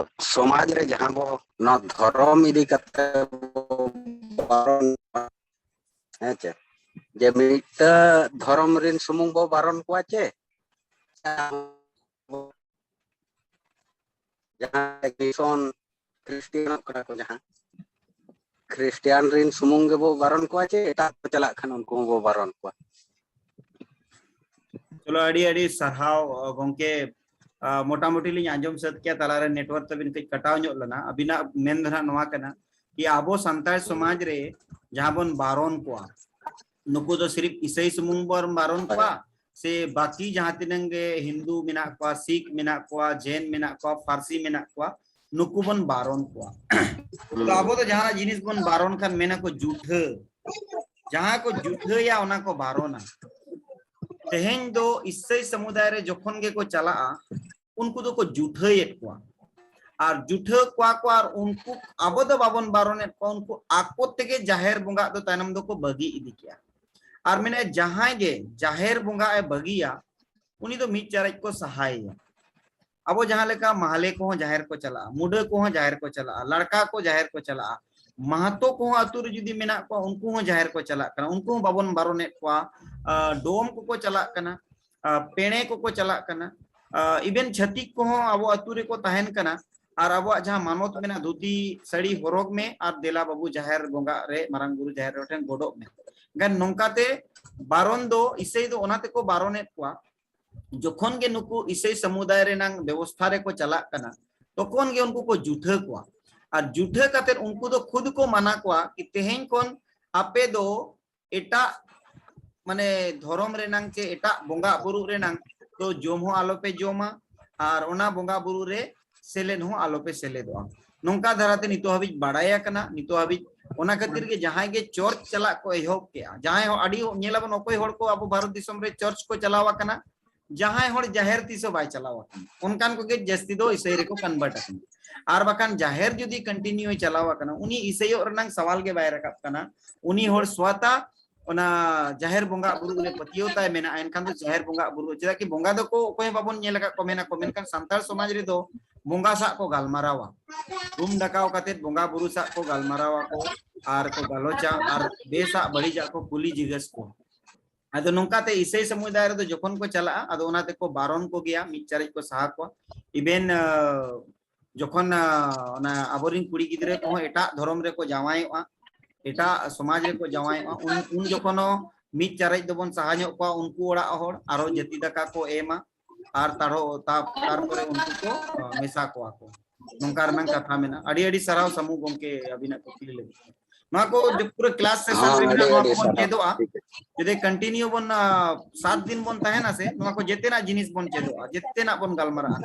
ᱥᱚᱢᱟᱡᱽ ᱨᱮ ᱡᱟᱦᱟᱸ ᱵᱚ ᱱᱚᱣᱟ ᱫᱷᱚᱨᱚᱢ ᱤᱫᱤ ᱠᱟᱛᱮ ᱵᱚ ᱯᱟᱨᱚᱢ ᱦᱮᱸ ᱪᱮ? ᱡᱮ ᱢᱤᱫᱴᱟᱝ ᱫᱷᱚᱨᱚᱢ ᱨᱮᱱ ᱥᱩᱢᱩᱝ ᱵᱚ ᱵᱟᱨᱚᱱ ᱠᱚᱣᱟ ᱪᱮ? ᱡᱟᱦᱟᱸᱭ ᱢᱤᱥᱚᱱ ᱠᱷᱨᱤᱥᱴᱤᱭᱟᱱᱚᱜ ᱠᱟᱱᱟ ᱠᱚ, ᱡᱟᱦᱟᱸ ᱠᱷᱨᱤᱥᱴᱤᱭᱟᱱ ᱨᱮᱱ ᱥᱩᱢᱩᱝ ᱜᱮᱵᱚ ᱵᱟᱨᱚᱱ ᱠᱚᱣᱟ ᱪᱮ ᱮᱴᱟᱜ ᱠᱚ ᱪᱟᱞᱟᱜ ᱠᱷᱟᱱ ᱩᱱᱠᱩ ᱦᱚᱸᱵᱚ ᱵᱟᱨᱚᱱ ᱠᱚᱣᱟ? ᱪᱚᱞᱚ, ᱟᱹᱰᱤ ᱟᱹᱰᱤ ᱥᱟᱨᱦᱟᱣ, ᱚ, ᱜᱚᱝᱠᱮ᱾ ᱟ, ᱢᱚᱴᱟᱢᱩᱴᱤ ᱞᱤᱧ ᱟᱸᱡᱚᱢ ᱥᱟᱹᱛ ᱠᱮᱭᱟ, ᱛᱟᱞᱟᱨᱮ ᱱᱮᱴᱣᱟᱨᱠ ᱛᱟᱵᱤᱱ ᱠᱟᱹᱡ ᱠᱟᱴᱟᱣ ᱧᱚᱜ ᱞᱮᱱᱟ᱾ ᱟᱹᱵᱤᱱᱟᱜ ᱢᱮᱱ ᱫᱚ ᱱᱟᱦᱟᱜ ᱱᱚᱣᱟ ᱠᱟᱱᱟ ᱠᱤ ᱟᱵᱚ ᱥᱟᱱᱛᱟᱲ ᱥᱚᱢᱟᱡᱽ ᱨᱮ ᱡᱟᱦᱟᱸ ᱵᱚᱱ ᱵᱟᱨᱚᱱ ᱠᱚᱣᱟ, ᱱᱩᱠᱩ ᱫᱚ ᱥᱤᱨᱤᱯ ᱤᱥᱟᱹᱭ ᱥᱩᱢᱩᱝ ᱵᱚᱱ ᱵᱟᱨᱚᱱ ᱠᱚᱣᱟ ᱥᱮ ᱵᱟᱹᱠᱤ ᱡᱟᱦᱟᱸ ᱛᱤᱱᱟᱹᱝ ᱜᱮ ᱦᱤᱱᱫᱩ ᱢᱮᱱᱟᱜ ᱠᱚᱣᱟ, ᱥᱤᱠᱷ ᱢᱮᱱᱟᱜ ᱠᱚᱣᱟ, ᱡᱮᱱ ᱢᱮᱱᱟᱜ ᱠᱚᱣᱟ, ᱯᱷᱟᱨᱥᱤ ᱢᱮᱱᱟᱜ ᱠᱚᱣᱟ, ᱱᱩᱠᱩ ᱵᱚᱱ ᱵᱟᱨᱚᱱ ᱠᱚᱣᱟ? ᱛᱚ ᱟᱵᱚ ᱫᱚ ᱡᱟᱦᱟᱱᱟᱜ ᱡᱤᱱᱤᱥ ᱵᱚᱱ ᱵᱟᱨᱚᱱ ᱠᱷᱟᱱ ᱢᱮᱱᱟ ᱠᱚ ᱡᱩᱴᱷᱟᱹ, ᱡᱟᱦᱟᱸ ᱠᱚ ᱡᱩᱴᱷᱟᱹᱭᱟ ᱚᱱᱟ ᱠᱚ ᱵᱟᱨᱚᱱᱟ᱾ ᱛᱮᱦᱮᱧ ᱫᱚ ᱤᱥᱟᱹᱭ ᱥᱚᱢᱩᱫᱟᱭ ᱨᱮ ᱡᱚᱠᱷᱚᱱ ᱜᱮᱠᱚ ᱪᱟᱞᱟᱜᱼᱟ, ᱩᱱᱠᱩ ᱫᱚᱠᱚ ᱡᱩᱴᱷᱟᱹᱭᱮᱫ ᱠᱚᱣᱟ᱾ ᱟᱨ ᱡᱩᱴᱷᱟᱹ ᱠᱚᱣᱟ ᱠᱚ, ᱟᱨ ᱩᱱᱠᱩ, ᱟᱵᱚ ᱫᱚ ᱵᱟᱵᱚᱱ ᱵᱟᱨᱚᱱᱮᱫ ᱠᱚᱣᱟ, ᱩᱱᱠᱩ ᱟᱠᱚ ᱛᱮᱜᱮ ᱡᱟᱦᱮᱨ ᱵᱚᱸᱜᱟᱜ ᱫᱚ ᱛᱟᱭᱱᱚᱢ ᱫᱚᱠᱚ ᱵᱟᱹᱜᱤ ᱤᱫᱤ ᱠᱮᱜᱼᱟ᱾ ᱟᱨ ᱢᱮᱱᱮᱫ ᱡᱟᱦᱟᱸᱭ ᱜᱮ ᱡᱟᱦᱮᱨ ᱵᱚᱸᱜᱟ ᱮ ᱵᱟᱹᱜᱤᱭᱟ, ᱩᱱᱤ ᱫᱚ ᱢᱤᱫ ᱪᱟᱨᱮᱡ ᱠᱚ ᱥᱟᱦᱟᱭᱮᱭᱟ᱾ ᱟᱵᱚ ᱡᱟᱦᱟᱸ ᱞᱮᱠᱟ ᱢᱟᱦᱞᱮ ᱠᱚᱦᱚᱸ ᱡᱟᱦᱮᱨ ᱠᱚ ᱪᱟᱞᱟᱜᱼᱟ, ᱢᱩᱰᱟᱹ ᱠᱚᱦᱚᱸ ᱡᱟᱦᱮᱨ ᱠᱚ ᱪᱟᱞᱟᱜᱼᱟ, ᱞᱟᱲᱠᱟ ᱠᱚ ᱡᱟᱦᱮᱨ ᱠᱚ ᱪᱟᱞᱟᱜᱼᱟ, ᱢᱟᱦᱟᱛᱚ ᱠᱚᱦᱚᱸ ᱟᱹᱛᱩ ᱨᱮ ᱡᱩᱫᱤ ᱢᱮᱱᱟᱜ ᱠᱚᱣᱟ, ᱩᱱᱠᱩ ᱦᱚᱸ ᱡᱟᱦᱮᱨ ᱠᱚ ᱪᱟᱞᱟᱜ ᱠᱟᱱᱟ, ᱩᱱᱠᱩ ᱦᱚᱸ ᱵᱟᱵᱚᱱ ᱵᱟᱨᱚᱱᱮᱫ ᱠᱚᱣᱟ᱾ ᱟ, ᱰᱚᱢ ᱠᱚᱠᱚ ᱪᱟᱞᱟᱜ ᱠᱟᱱᱟ, ᱟ, ᱯᱮᱬᱮ ᱠᱚᱠᱚ ᱪᱟᱞᱟᱜ ᱠᱟᱱᱟ, ᱤᱵᱷᱮᱱ ᱪᱷᱟᱹᱛᱤᱠ ᱠᱚᱦᱚᱸ ᱟᱵᱚ ᱟᱹᱛᱩ ᱨᱮᱠᱚ ᱛᱟᱦᱮᱱ ᱠᱟᱱᱟ, ᱟᱨ ᱟᱵᱚᱣᱟᱜ ᱡᱟᱦᱟᱸ ᱢᱟᱱᱚᱛ ᱢᱮᱱᱟᱜᱼᱟ, ᱫᱷᱩᱛᱤ ᱥᱟᱹᱲᱤ ᱦᱚᱨᱚᱜᱽ ᱢᱮ ᱟᱨ ᱫᱮᱞᱟ ᱵᱟᱹᱵᱩ ᱡᱟᱦᱮᱨ ᱵᱚᱸᱜᱟ ᱨᱮ, ᱢᱟᱨᱟᱝ ᱵᱩᱨᱩ ᱡᱟᱦᱮᱨ ᱟᱭᱳ ᱴᱷᱮᱱ ᱜᱚᱰᱚᱜ ᱢᱮ᱾ ᱜᱟᱱ ᱱᱚᱝᱠᱟᱛᱮ ᱵᱟᱨᱚᱱ ᱫᱚ, ᱤᱥᱟᱹᱭ ᱫᱚ ᱚᱱᱟ ᱛᱮᱠᱚ ᱵᱟᱨᱚᱱᱮᱫ ᱠᱚᱣᱟ, ᱡᱚᱠᱷᱚᱱ ᱜᱮ ᱱᱩᱠᱩ ᱤᱥᱟᱹᱭ ᱥᱟᱢᱩᱫᱟᱭ ᱨᱮᱱᱟᱝ ᱵᱮᱵᱚᱥᱛᱷᱟ ᱨᱮᱠᱚ ᱪᱟᱞᱟᱜ ᱠᱟᱱᱟ, ᱛᱚᱠᱷᱚᱱ ᱜᱮ ᱩᱱᱠᱩ ᱠᱚ ᱡᱩᱴᱷᱟᱹ ᱠᱚᱣᱟ᱾ ᱟᱨ ᱡᱩᱴᱷᱟᱹ ᱠᱟᱛᱮ ᱩᱱᱠᱩ ᱫᱚ ᱠᱷᱩᱫ ᱠᱚ ᱢᱟᱱᱟ ᱠᱚᱣᱟ ᱠᱤ ᱛᱮᱦᱮᱧ ᱠᱷᱚᱱ ᱟᱯᱮ ᱫᱚ ᱮᱴᱟᱜ, ᱢᱟᱱᱮ, ᱫᱷᱚᱨᱚᱢ ᱨᱮᱱᱟᱝ ᱪᱮ ᱮᱴᱟᱜ ᱵᱚᱸᱜᱟ ᱵᱩᱨᱩ ᱨᱮᱱᱟᱝ ᱫᱚ ᱡᱚᱢ ᱦᱚᱸ ᱟᱞᱚᱯᱮ ᱡᱚᱢᱟ, ᱟᱨ ᱚᱱᱟ ᱵᱚᱸᱜᱟ ᱵᱩᱨᱩ ᱨᱮ ᱥᱮᱞᱮᱫ ᱦᱚᱸ ᱟᱞᱚᱯᱮ ᱥᱮᱞᱮᱫᱚᱜᱼᱟ᱾ ᱱᱚᱝᱠᱟ ᱫᱷᱟᱨᱟᱛᱮ ᱱᱤᱛᱚᱜ ᱦᱟᱹᱵᱤᱡ ᱵᱟᱲᱟᱭ ᱟᱠᱟᱱᱟ᱾ ᱱᱤᱛᱚᱜ ᱦᱟᱹᱵᱤᱡ ᱚᱱᱟ ᱠᱷᱟᱹᱛᱤᱨ ᱜᱮ ᱡᱟᱦᱟᱸᱭ ᱜᱮ ᱪᱟᱨᱪ ᱪᱟᱞᱟᱜ ᱠᱚ ᱮᱦᱚᱵ ᱠᱮᱜᱼᱟ, ᱡᱟᱦᱟᱸᱭ ᱦᱚᱸ, ᱟᱹᱰᱤ ᱧᱮᱞᱟᱵᱚᱱ, ᱚᱠᱚᱭ ᱦᱚᱲ ᱠᱚ ᱟᱵᱚ ᱵᱷᱟᱨᱚᱛ ᱫᱤᱥᱚᱢ ᱨᱮ ᱪᱟᱨᱪ ᱠᱚ ᱪᱟᱞᱟᱣ ᱟᱠᱟᱱᱟ, ᱡᱟᱦᱟᱸᱭ ᱦᱚᱲ ᱡᱟᱦᱮᱨ ᱛᱤᱥ ᱦᱚᱸ ᱵᱟᱭ ᱪᱟᱞᱟᱣ ᱟᱠᱟᱱᱟ, ᱚᱱᱠᱟᱱ ᱠᱚᱜᱮ ᱡᱟᱹᱥᱛᱤ ᱫᱚ ᱤᱥᱟᱹᱭ ᱨᱮᱠᱚ ᱠᱚᱱᱵᱷᱟᱨᱴ ᱟᱠᱟᱱᱟ᱾ ᱟᱨ ᱵᱟᱠᱷᱟᱱ ᱡᱟᱦᱮᱨ ᱡᱩᱫᱤ ᱠᱚᱱᱴᱤᱱᱤᱭᱩ ᱪᱟᱞᱟᱣ ᱟᱠᱟᱱᱟ, ᱩᱱᱤ ᱤᱥᱟᱹᱭᱚᱜ ᱨᱮᱱᱟᱝ ᱥᱟᱣᱟᱞ ᱜᱮ ᱵᱟᱭ ᱨᱟᱠᱟᱵ ᱠᱟᱱᱟ᱾ ᱩᱱᱤ ᱦᱚᱲ ᱥᱣᱟᱛᱟ ᱚᱱᱟ ᱡᱟᱦᱮᱨ ᱵᱚᱸᱜᱟ ᱵᱩᱨᱩ ᱨᱮ ᱯᱟᱹᱛᱭᱟᱹᱣ ᱛᱟᱭ ᱢᱮᱱᱟᱜᱼᱟ, ᱮᱱᱠᱷᱟᱱ ᱫᱚ ᱡᱟᱦᱮᱨ ᱵᱚᱸᱜᱟ ᱵᱩᱨᱩ, ᱪᱮᱫᱟᱜ ᱠᱤ ᱵᱚᱸᱜᱟ ᱫᱚᱠᱚ ᱚᱠᱚᱭ ᱦᱚᱸ ᱵᱟᱵᱚᱱ ᱧᱮᱞ ᱟᱠᱟᱫ ᱠᱚ ᱢᱮᱱᱟ ᱠᱚ, ᱢᱮᱱᱠᱷᱟᱱ ᱥᱟᱱᱛᱟᱲ ᱥᱚᱢᱟᱡᱽ ᱨᱮᱫᱚ ᱵᱚᱸᱜᱟ ᱥᱟᱜ ᱠᱚ ᱜᱟᱞᱢᱟᱨᱟᱣᱟ, ᱨᱩᱢ ᱰᱟᱠᱟᱣ ᱠᱟᱛᱮ ᱵᱚᱸᱜᱟ ᱵᱩᱨᱩ ᱥᱟᱜ ᱠᱚ ᱜᱟᱞᱢᱟᱨᱟᱣᱟ ᱠᱚ, ᱟᱨ ᱠᱚ ᱜᱟᱞᱚᱪᱟ, ᱟᱨ ᱵᱮᱥᱟᱜ ᱵᱟᱹᱲᱤᱡᱟᱜ ᱠᱚ ᱠᱩᱞᱤ ᱡᱤᱜᱟᱹᱥ ᱠᱚ᱾ ᱟᱫᱚ ᱱᱚᱝᱠᱟᱛᱮ ᱤᱥᱟᱹᱭ ᱥᱟᱢᱩᱫᱟᱭ ᱨᱮᱫᱚ ᱡᱚᱠᱷᱚᱱ ᱠᱚ ᱪᱟᱞᱟᱜᱼᱟ, ᱟᱫᱚ ᱚᱱᱟ ᱛᱮᱠᱚ ᱵᱟᱨᱚᱱ ᱠᱚ ᱜᱮᱭᱟ, ᱢᱤᱫ ᱪᱟᱨᱤᱡ ᱠᱚ ᱥᱟᱦᱟ ᱠᱚᱣᱟ᱾ ᱤᱵᱷᱮᱱ ᱡᱚᱠᱷᱚᱱ ᱟᱸ, ᱚᱱᱟ ᱟᱵᱚᱨᱮᱱ ᱠᱩᱲᱤ ᱜᱤᱫᱽᱨᱟᱹ ᱠᱚᱦᱚᱸ ᱮᱴᱟᱜ ᱫᱷᱚᱨᱚᱢ ᱨᱮᱠᱚ ᱡᱟᱶᱟᱭᱚᱜᱼᱟ, ᱮᱴᱟᱜ ᱥᱚᱢᱟᱡᱽ ᱨᱮᱠᱚ ᱡᱟᱶᱟᱭᱚᱜᱼᱟ, ᱩᱱ, ᱩᱱ ᱡᱚᱠᱷᱚᱱ ᱦᱚᱸ ᱢᱤᱫ ᱪᱟᱨᱮᱡ ᱫᱚᱵᱚᱱ ᱥᱟᱦᱟ ᱧᱚᱜ ᱠᱚᱣᱟ, ᱩᱱᱠᱩ ᱚᱲᱟᱜ ᱦᱚᱲ ᱟᱨᱚ ᱡᱟᱹᱛᱤ ᱫᱟᱠᱟ ᱠᱚ ᱮᱢᱟ, ᱟᱨ ᱛᱟᱨᱦᱚ-, ᱛᱟ-, ᱛᱟᱨᱯᱚᱨᱮ ᱩᱱᱠᱩ ᱠᱚ ᱟᱸ, ᱢᱮᱥᱟ ᱠᱚᱣᱟ ᱠᱚ᱾ ᱱᱚᱝᱠᱟ ᱨᱮᱱᱟᱜ ᱠᱟᱛᱷᱟ ᱢᱮᱱᱟᱜᱼᱟ᱾ ᱟᱹᱰᱤ ᱟᱹᱰᱤ ᱥᱟᱨᱦᱟᱣ ᱥᱟᱢᱩ ᱜᱚᱢᱠᱮ, ᱟᱹᱵᱤᱱᱟᱜ ᱠᱩᱠᱞᱤ ᱞᱟᱹᱜᱤᱫ᱾ ᱱᱚᱣᱟ ᱠᱚ ᱡᱚ-, ᱯᱩᱨᱟᱹ ᱠᱞᱟᱥ ᱥᱮᱥᱚᱱ ᱦᱚᱸ, ᱨᱮ ᱟᱹᱰᱤ ᱢᱮᱱᱟᱜᱼᱟ, ᱱᱚᱣᱟ ᱟᱹᱰᱤ ᱠᱚᱵᱚᱱ ᱥᱟᱨᱦᱟᱣ᱾ ᱪᱮᱫᱚᱜᱼᱟ᱾ ᱡᱩᱫᱤ ᱠᱚᱱᱴᱤᱱᱤᱭᱩ ᱵᱚᱱ, ᱟᱸ, ᱥᱟᱛ ᱫᱤᱱ ᱵᱚᱱ ᱛᱟᱦᱮᱱᱟ ᱥᱮ, ᱱᱚᱣᱟ ᱠᱚ ᱡᱮᱛᱮᱱᱟᱜ ᱡᱤᱱᱤᱥ ᱵᱚᱱ ᱪᱮᱫᱚᱜᱼᱟ, ᱡᱮᱛᱮᱱᱟᱜ ᱵᱚᱱ ᱜᱟᱞᱢᱟᱨᱟᱜᱼᱟ᱾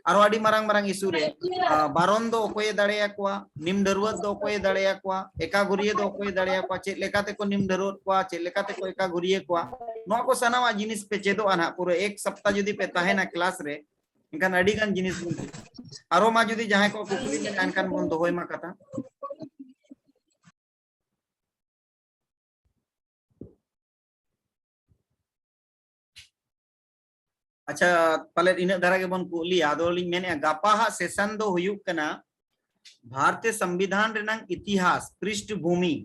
ᱟᱨᱚ ᱟᱹᱰᱤ ᱢᱟᱨᱟᱝ ᱢᱟᱨᱟᱝ ᱤᱥᱩ ᱨᱮ, ᱟᱸ, ᱵᱟᱨᱚᱱ ᱫᱚ ᱚᱠᱚᱭᱮ ᱫᱟᱲᱮᱭᱟᱠᱚᱣᱟ, ᱱᱤᱢ ᱰᱟᱹᱨᱣᱟᱹᱜ ᱫᱚ ᱚᱠᱚᱭᱮ ᱫᱟᱲᱮᱭᱟᱠᱚᱣᱟ, ᱮᱠᱟ ᱜᱷᱩᱨᱤᱭᱟᱹ ᱫᱚ ᱚᱠᱚᱭᱮ ᱫᱟᱲᱮᱭᱟᱠᱚᱣᱟ, ᱪᱮᱫ ᱞᱮᱠᱟ ᱛᱮᱠᱚ ᱱᱤᱢ ᱰᱟᱹᱨᱣᱟᱹᱜ ᱠᱚᱣᱟ, ᱪᱮᱫ ᱞᱮᱠᱟ ᱛᱮᱠᱚ ᱮᱠᱟ ᱜᱷᱩᱨᱤᱭᱟᱹ ᱠᱚᱣᱟ, ᱱᱚᱣᱟ ᱠᱚ ᱥᱟᱱᱟᱢᱟᱜ ᱡᱤᱱᱤᱥ ᱯᱮ ᱪᱮᱫᱚᱜᱼᱟ ᱱᱟᱦᱟᱜ᱾ ᱯᱩᱨᱟᱹ ᱮᱠ ᱥᱚᱯᱛᱟ ᱡᱩᱫᱤ ᱯᱮ ᱛᱟᱦᱮᱱᱟ ᱠᱞᱟᱥ ᱨᱮ, ᱮᱱᱠᱷᱟᱱ ᱟᱹᱰᱤ ᱜᱟᱱ ᱡᱤᱱᱤᱥ ᱵᱚᱱ ᱪᱮᱫᱚᱜᱼᱟ᱾ ᱟᱨᱚ ᱢᱟ ᱡᱩᱫᱤ ᱡᱟᱦᱟᱸᱭ ᱠᱚ ᱠᱩᱠᱞᱤ ᱢᱮᱱᱟᱜᱼᱟ, ᱮᱱᱠᱷᱟᱱ ᱵᱚᱱ ᱫᱚᱦᱚᱭ ᱢᱟ ᱠᱟᱛᱷᱟ᱾ ᱟᱪᱪᱷᱟ, ᱯᱟᱞᱮᱫ ᱤᱱᱟᱹᱜ ᱫᱷᱟᱨᱟ ᱜᱮᱵᱚᱱ ᱠᱩᱞᱤᱭᱟ᱾ ᱟᱫᱚ ᱞᱤᱧ ᱢᱮᱱᱮᱫᱼᱟ, ᱜᱟᱯᱟ ᱦᱟᱸᱜ ᱥᱮᱥᱚᱱ ᱫᱚ ᱦᱩᱭᱩᱜ ᱠᱟᱱᱟ ᱵᱷᱟᱨᱚᱛᱤᱭᱚ ᱥᱚᱝᱵᱤᱫᱷᱟᱱ ᱨᱮᱱᱟᱝ ᱤᱛᱤᱦᱟᱥ, ᱯᱨᱤᱥᱴᱵᱷᱩᱢᱤ᱾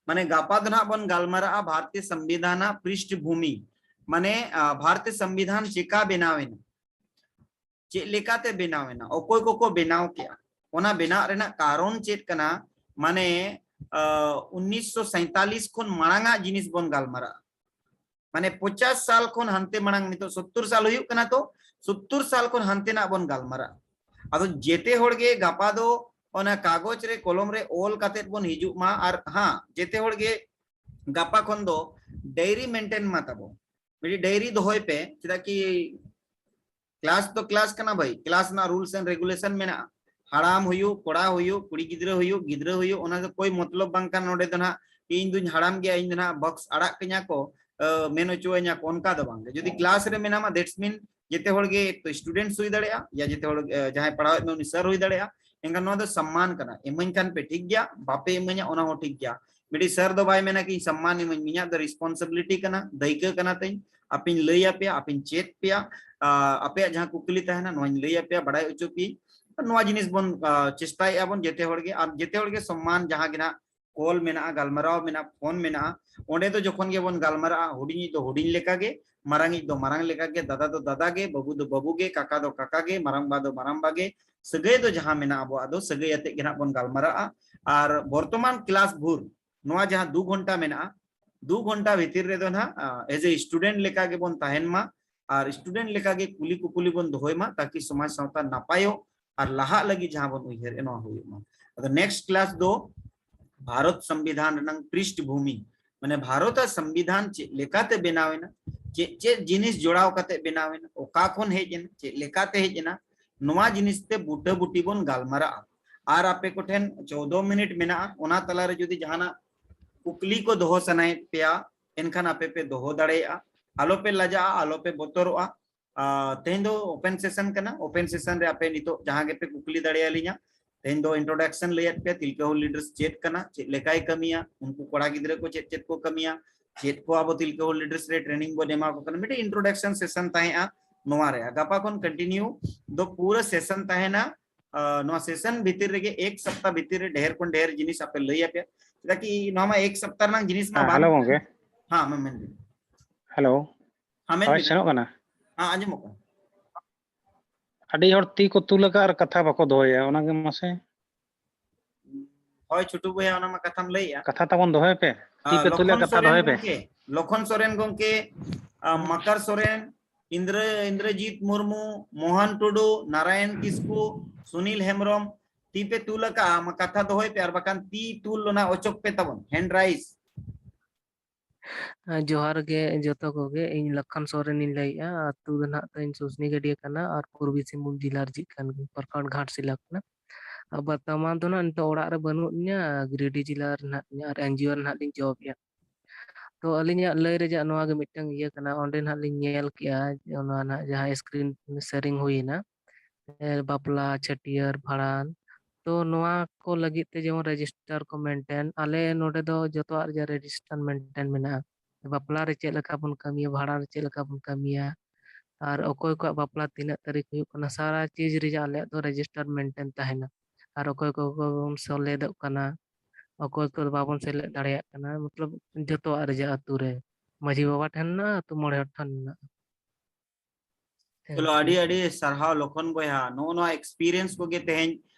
ᱢᱟᱱᱮ ᱜᱟᱯᱟ ᱫᱚ ᱱᱟᱦᱟᱜ ᱵᱚᱱ ᱜᱟᱞᱢᱟᱨᱟᱜᱼᱟ ᱵᱷᱟᱨᱚᱛᱤᱭᱚ ᱥᱚᱝᱵᱤᱫᱷᱟᱱ ᱨᱮᱱᱟᱜ ᱯᱨᱤᱥᱴᱵᱷᱩᱢᱤ, ᱢᱟᱱᱮ, ᱟ, ᱵᱷᱟᱨᱚᱛᱤᱭᱚ ᱥᱚᱝᱵᱤᱫᱷᱟᱱ ᱪᱮᱠᱟ ᱵᱮᱱᱟᱣ ᱮᱱᱟ᱾ ᱪᱮᱫ ᱞᱮᱠᱟᱛᱮ ᱵᱮᱱᱟᱣ ᱮᱱᱟ, ᱚᱠᱚᱭ ᱠᱚᱠᱚ ᱵᱮᱱᱟᱣ ᱠᱮᱜᱼᱟ, ᱚᱱᱟ ᱵᱮᱱᱟᱣ ᱨᱮᱱᱟᱜ ᱠᱟᱨᱚᱱ ᱪᱮᱫ ᱠᱟᱱᱟ, ᱢᱟᱱᱮ ᱩᱱᱤᱥᱥᱚ ᱥᱟᱭᱛᱟᱞᱤᱥ ᱠᱷᱚᱱ ᱢᱟᱲᱟᱝ ᱟᱜ ᱡᱤᱱᱤᱥ ᱵᱚᱱ ᱜᱟᱞᱢᱟᱨᱟᱜᱼᱟ᱾ ᱢᱟᱱᱮ ᱯᱚᱪᱟᱥ ᱥᱟᱞ ᱠᱷᱚᱱ ᱦᱟᱱᱛᱮ ᱢᱟᱲᱟᱝ, ᱱᱤᱛᱚᱜ ᱥᱚᱛᱛᱚᱨ ᱥᱟᱞ ᱦᱩᱭᱩᱜ ᱠᱟᱱᱟ, ᱛᱚ ᱥᱚᱛᱛᱚᱨ ᱥᱟᱞ ᱠᱷᱚᱱ ᱦᱟᱱᱛᱮ ᱱᱟᱜ ᱵᱚᱱ ᱜᱟᱞᱢᱟᱨᱟᱜᱼᱟ᱾ ᱟᱫᱚ ᱡᱮᱛᱮ ᱦᱚᱲ ᱜᱮ ᱜᱟᱯᱟ ᱫᱚ ᱚᱱᱟ ᱠᱟᱜᱚᱡᱽ ᱨᱮ ᱠᱚᱞᱚᱢ ᱨᱮ ᱚᱞ ᱠᱟᱛᱮᱫ ᱵᱚᱱ ᱦᱤᱡᱩᱜ ᱢᱟ᱾ ᱟᱨ ᱦᱟᱸ, ᱡᱮᱛᱮ ᱦᱚᱲ ᱜᱮ ᱜᱟᱯᱟ ᱠᱷᱚᱱ ᱫᱚ ᱰᱟᱭᱨᱤ ᱢᱮᱱᱴᱮᱱ ᱢᱟ ᱛᱟᱵᱚ, ᱢᱤᱫᱴᱤᱡ ᱰᱟᱭᱨᱤ ᱫᱚᱦᱚᱭ ᱯᱮ, ᱪᱮᱫᱟᱜ ᱠᱤ ᱠᱞᱟᱥ ᱫᱚ ᱠᱞᱟᱥ ᱠᱟᱱᱟ ᱵᱷᱟᱹᱭ, ᱠᱞᱟᱥ ᱨᱮᱱᱟᱜ ᱨᱩᱞᱥ ᱮᱱᱰ ᱨᱮᱜᱩᱞᱮᱥᱚᱱ ᱢᱮᱱᱟᱜᱼᱟ᱾ ᱦᱟᱲᱟᱢ ᱦᱩᱭᱩᱜ, ᱠᱚᱲᱟ ᱦᱩᱭᱩᱜ, ᱠᱩᱲᱤ ᱜᱤᱫᱽᱨᱟᱹ ᱦᱩᱭᱩᱜ, ᱜᱤᱫᱽᱨᱟᱹ ᱦᱩᱭᱩᱜ, ᱚᱱᱟ ᱫᱚ ᱠᱳᱭ ᱢᱚᱛᱞᱚᱵ ᱵᱟᱝ ᱠᱟᱱᱟ᱾ ᱱᱚᱰᱮ ᱫᱚ ᱱᱟᱦᱟᱜ ᱤᱧ ᱫᱩᱧ ᱦᱟᱲᱟᱢ ᱜᱮᱭᱟ, ᱤᱧ ᱫᱚ ᱱᱟᱦᱟᱜ ᱵᱚᱠᱥ ᱟᱲᱟᱜ ᱠᱟᱹᱧᱟ ᱠᱚ, ᱢᱮᱱ ᱦᱚᱪᱚᱣᱟᱹᱧᱟ ᱠᱚ, ᱚᱱᱠᱟ ᱫᱚ ᱵᱟᱝ ᱜᱮ᱾ ᱡᱩᱫᱤ ᱠᱞᱟᱥ ᱨᱮ ᱢᱮᱱᱟᱢᱟ, that's mean ᱡᱮᱛᱮ ᱦᱚᱲ ᱜᱮ ᱥᱴᱩᱰᱮᱱᱴᱥ ᱦᱩᱭ ᱫᱟᱲᱮᱭᱟᱜᱼᱟ, ᱭᱟ ᱡᱮᱛᱮ ᱦᱚᱲ ᱡᱟᱦᱟᱸᱭ ᱯᱟᱲᱦᱟᱣᱮᱫ ᱢᱮ ᱩᱱᱤ ᱥᱟᱨ ᱦᱩᱭ ᱫᱟᱲᱮᱭᱟᱜᱼᱟ᱾ ᱮᱱᱠᱷᱟᱱ ᱱᱚᱣᱟ ᱫᱚ ᱥᱚᱢᱢᱟᱱ ᱠᱟᱱᱟ᱾ ᱤᱢᱟᱹᱧ ᱠᱷᱟᱱ ᱯᱮ ᱴᱷᱤᱠ ᱜᱮᱭᱟ, ᱵᱟᱯᱮ ᱤᱢᱟᱹᱧᱟ ᱚᱱᱟ ᱦᱚᱸ ᱴᱷᱤᱠ ᱜᱮᱭᱟ᱾ ᱢᱤᱫᱴᱤᱡ ᱥᱟᱨ ᱫᱚ ᱵᱟᱭ ᱢᱮᱱᱟ ᱠᱤ ᱤᱧ ᱥᱚᱢᱢᱟᱱ ᱤᱢᱟᱹᱧ ᱢᱮ, ᱤᱧᱟᱹᱜ ᱫᱚ ᱨᱮᱥᱯᱚᱱᱥᱤᱵᱤᱞᱤᱴᱤ ᱠᱟᱱᱟ, ᱫᱟᱹᱭᱠᱟᱹ ᱠᱟᱱᱟ ᱛᱤᱧ, ᱟᱯᱮᱧ ᱞᱟᱹᱭ ᱟᱯᱮᱭᱟ, ᱟᱯᱮᱧ ᱪᱮᱫ ᱯᱮᱭᱟ, ᱟᱯᱮᱭᱟᱜ ᱡᱟᱦᱟᱸ ᱠᱩᱠᱞᱤ ᱛᱟᱦᱮᱱᱟ ᱱᱚᱣᱟᱧ ᱞᱟᱹᱭ ᱟᱯᱮᱭᱟ, ᱵᱟᱲᱟᱭ ᱦᱚᱪᱚ ᱯᱮᱭᱟᱹᱧ᱾ ᱱᱚᱣᱟ ᱡᱤᱱᱤᱥ ᱵᱚᱱ ᱪᱮᱥᱴᱟᱭᱮᱫᱼᱟ ᱵᱚᱱ ᱡᱮᱛᱮ ᱦᱚᱲ ᱜᱮ᱾ ᱟᱨ ᱡᱮᱛᱮ ᱦᱚᱲ ᱜᱮ ᱥᱚᱢᱢᱟᱱ, ᱡᱟᱦᱟᱸ ᱜᱮ ᱱᱟᱦᱟᱜ ᱠᱚᱞ ᱢᱮᱱᱟᱜᱼᱟ, ᱜᱟᱞᱢᱟᱨᱟᱣ ᱢᱮᱱᱟᱜᱼᱟ, ᱯᱷᱳᱱ ᱢᱮᱱᱟᱜᱼᱟ, ᱚᱸᱰᱮ ᱫᱚ ᱡᱚᱠᱷᱚᱱ ᱜᱮᱵᱚᱱ ᱜᱟᱞᱢᱟᱨᱟᱜᱼᱟ, ᱦᱩᱰᱤᱧᱤᱡ ᱫᱚ ᱦᱩᱰᱤᱧ ᱞᱮᱠᱟᱜᱮ, ᱢᱟᱨᱟᱝᱤᱡ ᱫᱚ ᱢᱟᱨᱟᱝ ᱞᱮᱠᱟᱜᱮ, ᱫᱟᱫᱟ ᱫᱚ ᱫᱟᱫᱟ ᱜᱮ, ᱵᱟᱹᱵᱩ ᱫᱚ ᱵᱟᱹᱵᱩ ᱜᱮ, ᱠᱟᱠᱟ ᱫᱚ ᱠᱟᱠᱟ ᱜᱮ, ᱢᱟᱨᱟᱝᱵᱟ ᱫᱚ ᱢᱟᱨᱟᱝᱵᱟ ᱜᱮ᱾ ᱥᱟᱹᱜᱟᱹᱭ ᱫᱚ ᱡᱟᱦᱟᱸ ᱢᱮᱱᱟᱜᱼᱟ ᱟᱵᱚᱣᱟᱜ ᱫᱚ ᱥᱟᱹᱜᱟᱹᱭ ᱟᱛᱮᱫ ᱜᱮ ᱱᱟᱦᱟᱜ ᱵᱚᱱ ᱜᱟᱞᱢᱟᱨᱟᱜᱼᱟ᱾ ᱟᱨ ᱵᱚᱨᱛᱚᱢᱟᱱ ᱠᱞᱟᱥ ᱵᱷᱳᱨ ᱱᱚᱣᱟ ᱡᱟᱦᱟᱸ ᱫᱩ ᱜᱷᱚᱱᱴᱟ ᱢᱮᱱᱟᱜᱼᱟ, ᱫᱩ ᱜᱷᱚᱱᱴᱟ ᱵᱷᱤᱛᱤᱨ ᱨᱮᱫᱚ ᱱᱟᱦᱟᱜ ᱮᱡ ᱮ ᱥᱴᱩᱰᱮᱱᱴ ᱞᱮᱠᱟ ᱜᱮᱵᱚᱱ ᱛᱟᱦᱮᱱ ᱢᱟ᱾ ᱟᱨ ᱥᱴᱩᱰᱮᱱᱴ ᱞᱮᱠᱟᱜᱮ ᱠᱩᱞᱤ ᱠᱩᱯᱩᱞᱤ ᱵᱚᱱ ᱫᱚᱦᱚᱭ ᱢᱟ, ᱛᱟᱠᱤ ᱥᱚᱢᱟᱡᱽ ᱥᱟᱶᱛᱟ ᱱᱟᱯᱟᱭᱚᱜ ᱟᱨ ᱞᱟᱦᱟᱜ ᱞᱟᱹᱜᱤᱫ ᱡᱟᱦᱟᱸ ᱵᱚᱱ ᱩᱭᱦᱟᱹᱨ ᱮᱫ ᱱᱚᱣᱟ ᱦᱩᱭᱩᱜ ᱢᱟ᱾ ᱟᱫᱚ ᱱᱮᱠᱥᱴ ᱠᱞᱟᱥ ᱫᱚ ᱵᱷᱟᱨᱚᱛ ᱥᱚᱝᱵᱤᱫᱷᱟᱱ ᱨᱮᱱᱟᱝ ᱯᱨᱤᱥᱴᱵᱷᱩᱢᱤ, ᱢᱟᱱᱮ ᱵᱷᱟᱨᱚᱛ ᱟᱜ ᱥᱚᱝᱵᱤᱫᱷᱟᱱ ᱪᱮᱫ ᱞᱮᱠᱟᱛᱮ ᱵᱮᱱᱟᱣ ᱮᱱᱟ, ᱪᱮᱫ ᱪᱮᱫ ᱡᱤᱱᱤᱥ ᱡᱚᱲᱟᱣ ᱠᱟᱛᱮ ᱵᱮᱱᱟᱣ ᱮᱱᱟ, ᱚᱠᱟ ᱠᱷᱚᱱ ᱦᱮᱡ ᱮᱱᱟ, ᱪᱮᱫ ᱞᱮᱠᱟᱛᱮ ᱦᱮᱡ ᱮᱱᱟ, ᱱᱚᱣᱟ ᱡᱤᱱᱤᱥ ᱛᱮ ᱵᱩᱴᱟᱹ ᱵᱩᱴᱤ ᱵᱚᱱ ᱜᱟᱞᱢᱟᱨᱟᱜᱼᱟ᱾ ᱟᱨ ᱟᱯᱮ ᱠᱚᱴᱷᱮᱱ ᱪᱳᱫᱽᱫᱳ ᱢᱤᱱᱤᱴ ᱢᱮᱱᱟᱜᱼᱟ, ᱚᱱᱟ ᱛᱟᱞᱟᱨᱮ ᱡᱩᱫᱤ ᱡᱟᱦᱟᱱᱟᱜ ᱠᱩᱠᱞᱤ ᱠᱚ ᱫᱚᱦᱚ ᱥᱟᱱᱟᱭᱮᱫ ᱯᱮᱭᱟ, ᱮᱱᱠᱷᱟᱱ ᱟᱯᱮ ᱯᱮ ᱫᱚᱦᱚ ᱫᱟᱲᱮᱭᱟᱜᱼᱟ᱾ ᱟᱞᱚᱯᱮ ᱞᱟᱡᱟᱜᱼᱟ, ᱟᱞᱚᱯᱮ ᱵᱚᱛᱚᱨᱚᱜᱼᱟ᱾ ᱛᱮᱦᱮᱧ ᱫᱚ ᱳᱯᱮᱱ ᱥᱮᱥᱚᱱ ᱠᱟᱱᱟ, ᱳᱯᱮᱱ ᱥᱮᱥᱚᱱ ᱨᱮ ᱟᱯᱮ ᱱᱤᱛᱚᱜ ᱡᱟᱦᱟᱸ ᱜᱮᱯᱮ ᱠᱩᱠᱞᱤ ᱫᱟᱲᱮᱭᱟᱞᱤᱧᱟ᱾ ᱛᱮᱦᱮᱧ ᱫᱚ ᱤᱱᱴᱨᱳᱰᱟᱠᱥᱚᱱ ᱞᱟᱹᱭᱟᱫ ᱯᱮᱭᱟ, ᱛᱤᱞᱠᱟᱹ ᱦᱩᱞ ᱞᱤᱰᱟᱨᱥ ᱪᱮᱫ ᱠᱟᱱᱟ, ᱪᱮᱫ ᱞᱮᱠᱟᱭ ᱠᱟᱹᱢᱤᱭᱟ, ᱩᱱᱠᱩ ᱠᱚᱲᱟ ᱜᱤᱫᱽᱨᱟᱹ ᱠᱚ ᱪᱮᱫ ᱪᱮᱫ ᱠᱚ ᱠᱟᱹᱢᱤᱭᱟ, ᱪᱮᱫ ᱠᱚ ᱟᱵᱚ ᱛᱤᱞᱠᱟᱹ ᱦᱩᱞ ᱞᱤᱰᱟᱨᱥ ᱨᱮ ᱴᱨᱮᱱᱤᱝ ᱵᱚᱱ ᱮᱢᱟ ᱠᱚ ᱠᱟᱱᱟ᱾ ᱢᱤᱫᱴᱮᱱ ᱤᱱᱴᱨᱳᱰᱟᱠᱥᱚᱱ ᱥᱮᱥᱚᱱ ᱛᱟᱦᱮᱸᱜᱼᱟ ᱱᱚᱣᱟ ᱨᱮ᱾ ᱜᱟᱯᱟ ᱠᱷᱚᱱ ᱠᱚᱱᱴᱤᱱᱤᱭᱩ ᱫᱚ ᱯᱩᱨᱟᱹ ᱥᱮᱥᱚᱱ ᱛᱟᱦᱮᱱᱟ᱾ ᱱᱚᱣᱟ ᱥᱮᱥᱚᱱ ᱵᱷᱤᱛᱤᱨ ᱨᱮᱜᱮ ᱮᱠ ᱥᱚᱯᱛᱟ ᱵᱷᱤᱛᱤᱨ ᱨᱮ ᱰᱷᱮᱨ ᱠᱷᱚᱱ ᱰᱷᱮᱨ ᱡᱤᱱᱤᱥ ᱟᱯᱮ ᱞᱟᱹᱭ ᱟᱯᱮ, ᱪᱮᱫᱟᱜ ᱠᱤ ᱱᱚᱣᱟ ᱢᱟ ᱮᱠ ᱥᱚᱯᱛᱟ ᱨᱮᱱᱟᱜ ᱡᱤᱱᱤᱥ ᱢᱟ ᱦᱮᱸ, ᱵᱟᱝ ᱦᱮᱞᱳ ᱜᱚᱝᱠᱮ᱾ ᱦᱮᱸ, ᱢᱟ ᱢᱮᱱ ᱵᱤᱱ᱾ ᱦᱮᱞᱳ, ᱦᱮᱸ, ᱢᱮᱱ ᱟᱣᱟᱡᱽ ᱵᱤᱱ᱾ ᱥᱮᱱᱚᱜ ᱠᱟᱱᱟ? ᱦᱮᱸ, ᱟᱸᱡᱚᱢᱚᱜ ᱠᱟᱱᱟ᱾ ᱟᱹᱰᱤ ᱦᱚᱲ ᱛᱤ ᱠᱚ ᱛᱩᱞ ᱟᱠᱟᱫ ᱟᱨ ᱠᱟᱛᱷᱟ ᱵᱟᱠᱚ ᱫᱚᱦᱚᱭᱟ, ᱚᱱᱟᱜᱮ ᱢᱟᱥᱮ᱾ ᱦᱳᱭ ᱪᱷᱩᱴᱩ ᱵᱚᱭᱦᱟ, ᱚᱱᱟ ᱢᱟ ᱠᱟᱛᱷᱟᱢ ᱞᱟᱹᱭᱮᱜᱼᱟ᱾ ᱠᱟᱛᱷᱟ ᱛᱟᱵᱚᱱ ᱫᱚᱦᱚᱭ ᱯᱮ, ᱛᱤ ᱯᱮ ᱛᱩᱞᱟ, ᱞᱚᱠᱷᱚᱱ ᱠᱟᱛᱷᱟ ᱥᱚᱨᱮᱱ ᱫᱚᱦᱚᱭ ᱯᱮ᱾ ᱜᱚᱝᱠᱮ, ᱞᱚᱠᱷᱚᱱ ᱥᱚᱨᱮᱱ ᱜᱚᱝᱠᱮ, ᱟ, ᱢᱟᱠᱟᱨ ᱥᱚᱨᱮᱱ, ᱤᱱᱫᱨᱚ ᱤᱱᱫᱨᱚᱡᱤᱛ ᱢᱩᱨᱢᱩ, ᱢᱳᱦᱚᱱ ᱴᱩᱰᱩ, ᱱᱟᱨᱟᱭᱚᱱ ᱠᱤᱥᱠᱩ, ᱥᱩᱱᱤᱞ ᱦᱮᱢᱵᱨᱚᱢ, ᱛᱤ ᱯᱮ ᱛᱩᱞ ᱟᱠᱟᱜᱼᱟ, ᱢᱟ ᱠᱟᱛᱷᱟ ᱫᱚᱦᱚᱭ ᱯᱮ, ᱟᱨ ᱵᱟᱠᱷᱟᱱ ᱛᱤ ᱛᱩᱞ ᱚᱱᱟ ᱚᱪᱚᱜ ᱯᱮ ᱛᱟᱵᱚᱱ, hand raise᱾ ᱡᱚᱦᱟᱨ ᱜᱮ ᱡᱚᱛᱚ ᱠᱚᱜᱮ᱾ ᱤᱧ ᱞᱚᱠᱷᱚᱱ ᱥᱚᱨᱮᱱ ᱤᱧ ᱞᱟᱹᱭᱮᱜᱼᱟ᱾ ᱟᱹᱛᱩ ᱫᱚ ᱱᱟᱦᱟᱜ ᱛᱤᱧ ᱥᱩᱥᱱᱤ ᱜᱟᱹᱰᱭᱟᱹ ᱠᱟᱱᱟ ᱟᱨ ᱯᱩᱨᱵᱤ ᱥᱤᱝᱵᱷᱩᱢ ᱡᱮᱞᱟ ᱨᱤᱡᱤᱡ ᱠᱟᱱ ᱜᱤᱭᱟᱹᱧ, ᱯᱨᱚᱠᱷᱚᱸᱰ ᱜᱷᱟᱴᱥᱤᱞᱟ ᱠᱟᱱᱟ᱾ ᱟᱨ ᱵᱚᱨᱛᱚᱢᱟᱱ ᱫᱚ ᱱᱟᱦᱟᱜ ᱱᱤᱛᱚᱜ ᱚᱲᱟᱜ ᱨᱮ ᱵᱟᱹᱱᱩᱜ ᱞᱤᱧᱟ, ᱜᱤᱨᱤᱰᱤ ᱡᱮᱞᱟ ᱨᱮ ᱱᱟᱦᱟᱜ ᱞᱤᱧᱟ ᱟᱨ ᱮᱱᱡᱤᱭᱳ ᱨᱮ ᱱᱟᱦᱟᱜ ᱞᱤᱧ ᱡᱚᱵᱮᱜᱼᱟ᱾ ᱛᱚ ᱟᱹᱞᱤᱧᱟᱜ ᱞᱟᱹᱭ ᱨᱮᱭᱟᱜ ᱱᱚᱣᱟ ᱜᱮ ᱢᱤᱫᱴᱟᱝ ᱤᱭᱟᱹ ᱠᱟᱱᱟ, ᱚᱸᱰᱮ ᱱᱟᱦᱟᱜ ᱞᱤᱧ ᱧᱮᱞ ᱠᱮᱜᱼᱟ ᱚᱱᱟ ᱱᱟᱦᱟᱜ ᱡᱟᱦᱟᱸ screen sharing ᱦᱩᱭᱮᱱᱟ, ᱮ, ᱵᱟᱯᱞᱟ, ᱪᱷᱟᱹᱴᱭᱟᱹᱨ, ᱵᱷᱟᱸᱰᱟᱱ, ᱛᱚ ᱱᱚᱣᱟ ᱠᱚ ᱞᱟᱹᱜᱤᱫ ᱛᱮ ᱡᱮᱢᱚᱱ register ᱠᱚ maintain, ᱟᱞᱮ ᱱᱚᱰᱮ ᱫᱚ ᱡᱚᱛᱚᱣᱟᱜ ᱨᱮᱭᱟᱜ register maintain ᱢᱮᱱᱟᱜᱼᱟ᱾ ᱵᱟᱯᱞᱟ ᱨᱮ ᱪᱮᱫ ᱞᱮᱠᱟ ᱵᱚᱱ ᱠᱟᱹᱢᱤᱭᱟ, ᱵᱷᱟᱸᱰᱟᱱ ᱨᱮ ᱪᱮᱫ ᱞᱮᱠᱟ ᱵᱚᱱ ᱠᱟᱹᱢᱤᱭᱟ, ᱟᱨ ᱚᱠᱚᱭ ᱠᱚᱣᱟᱜ ᱵᱟᱯᱞᱟ ᱛᱤᱱᱟᱹᱜ ᱛᱟᱹᱨᱤᱠᱷ ᱦᱩᱭᱩᱜ ᱠᱟᱱᱟ, ᱥᱟᱨᱟ ᱪᱤᱡᱽ ᱨᱮᱭᱟᱜ ᱟᱞᱮᱭᱟᱜ ᱫᱚ register maintain ᱛᱟᱦᱮᱱᱟ᱾ ᱟᱨ ᱚᱠᱚᱭ ᱠᱚ ᱵᱚᱱ ᱥᱮᱞᱮᱫᱚᱜ ᱠᱟᱱᱟ, ᱚᱠᱚᱭ ᱠᱚ ᱵᱟᱵᱚᱱ ᱥᱮᱞᱮᱫ ᱫᱟᱲᱮᱭᱟᱜ ᱠᱟᱱᱟ, ᱢᱚᱛᱞᱚᱵ ᱡᱚᱛᱚᱣᱟᱜ ᱨᱮᱭᱟᱜ ᱟᱹᱛᱩ ᱨᱮ ᱢᱟᱹᱡᱷᱤ ᱵᱟᱵᱟ ᱴᱷᱮᱱ ᱢᱮᱱᱟᱜᱼᱟ, ᱟᱹᱛᱩ ᱢᱚᱬᱮ ᱦᱚᱲ ᱴᱷᱮᱱ ᱢᱮᱱᱟᱜᱼᱟ᱾ ᱪᱚᱞᱚ, ᱟᱹᱰᱤ ᱟᱹᱰᱤ ᱥᱟᱨᱦᱟᱣ ᱞᱚᱠᱷᱚᱱ ᱵᱚᱭᱦᱟ, ᱱᱚᱜᱼᱚ ᱱᱚᱣᱟ experience ᱠᱚᱜᱮ ᱛᱮᱦᱮᱧ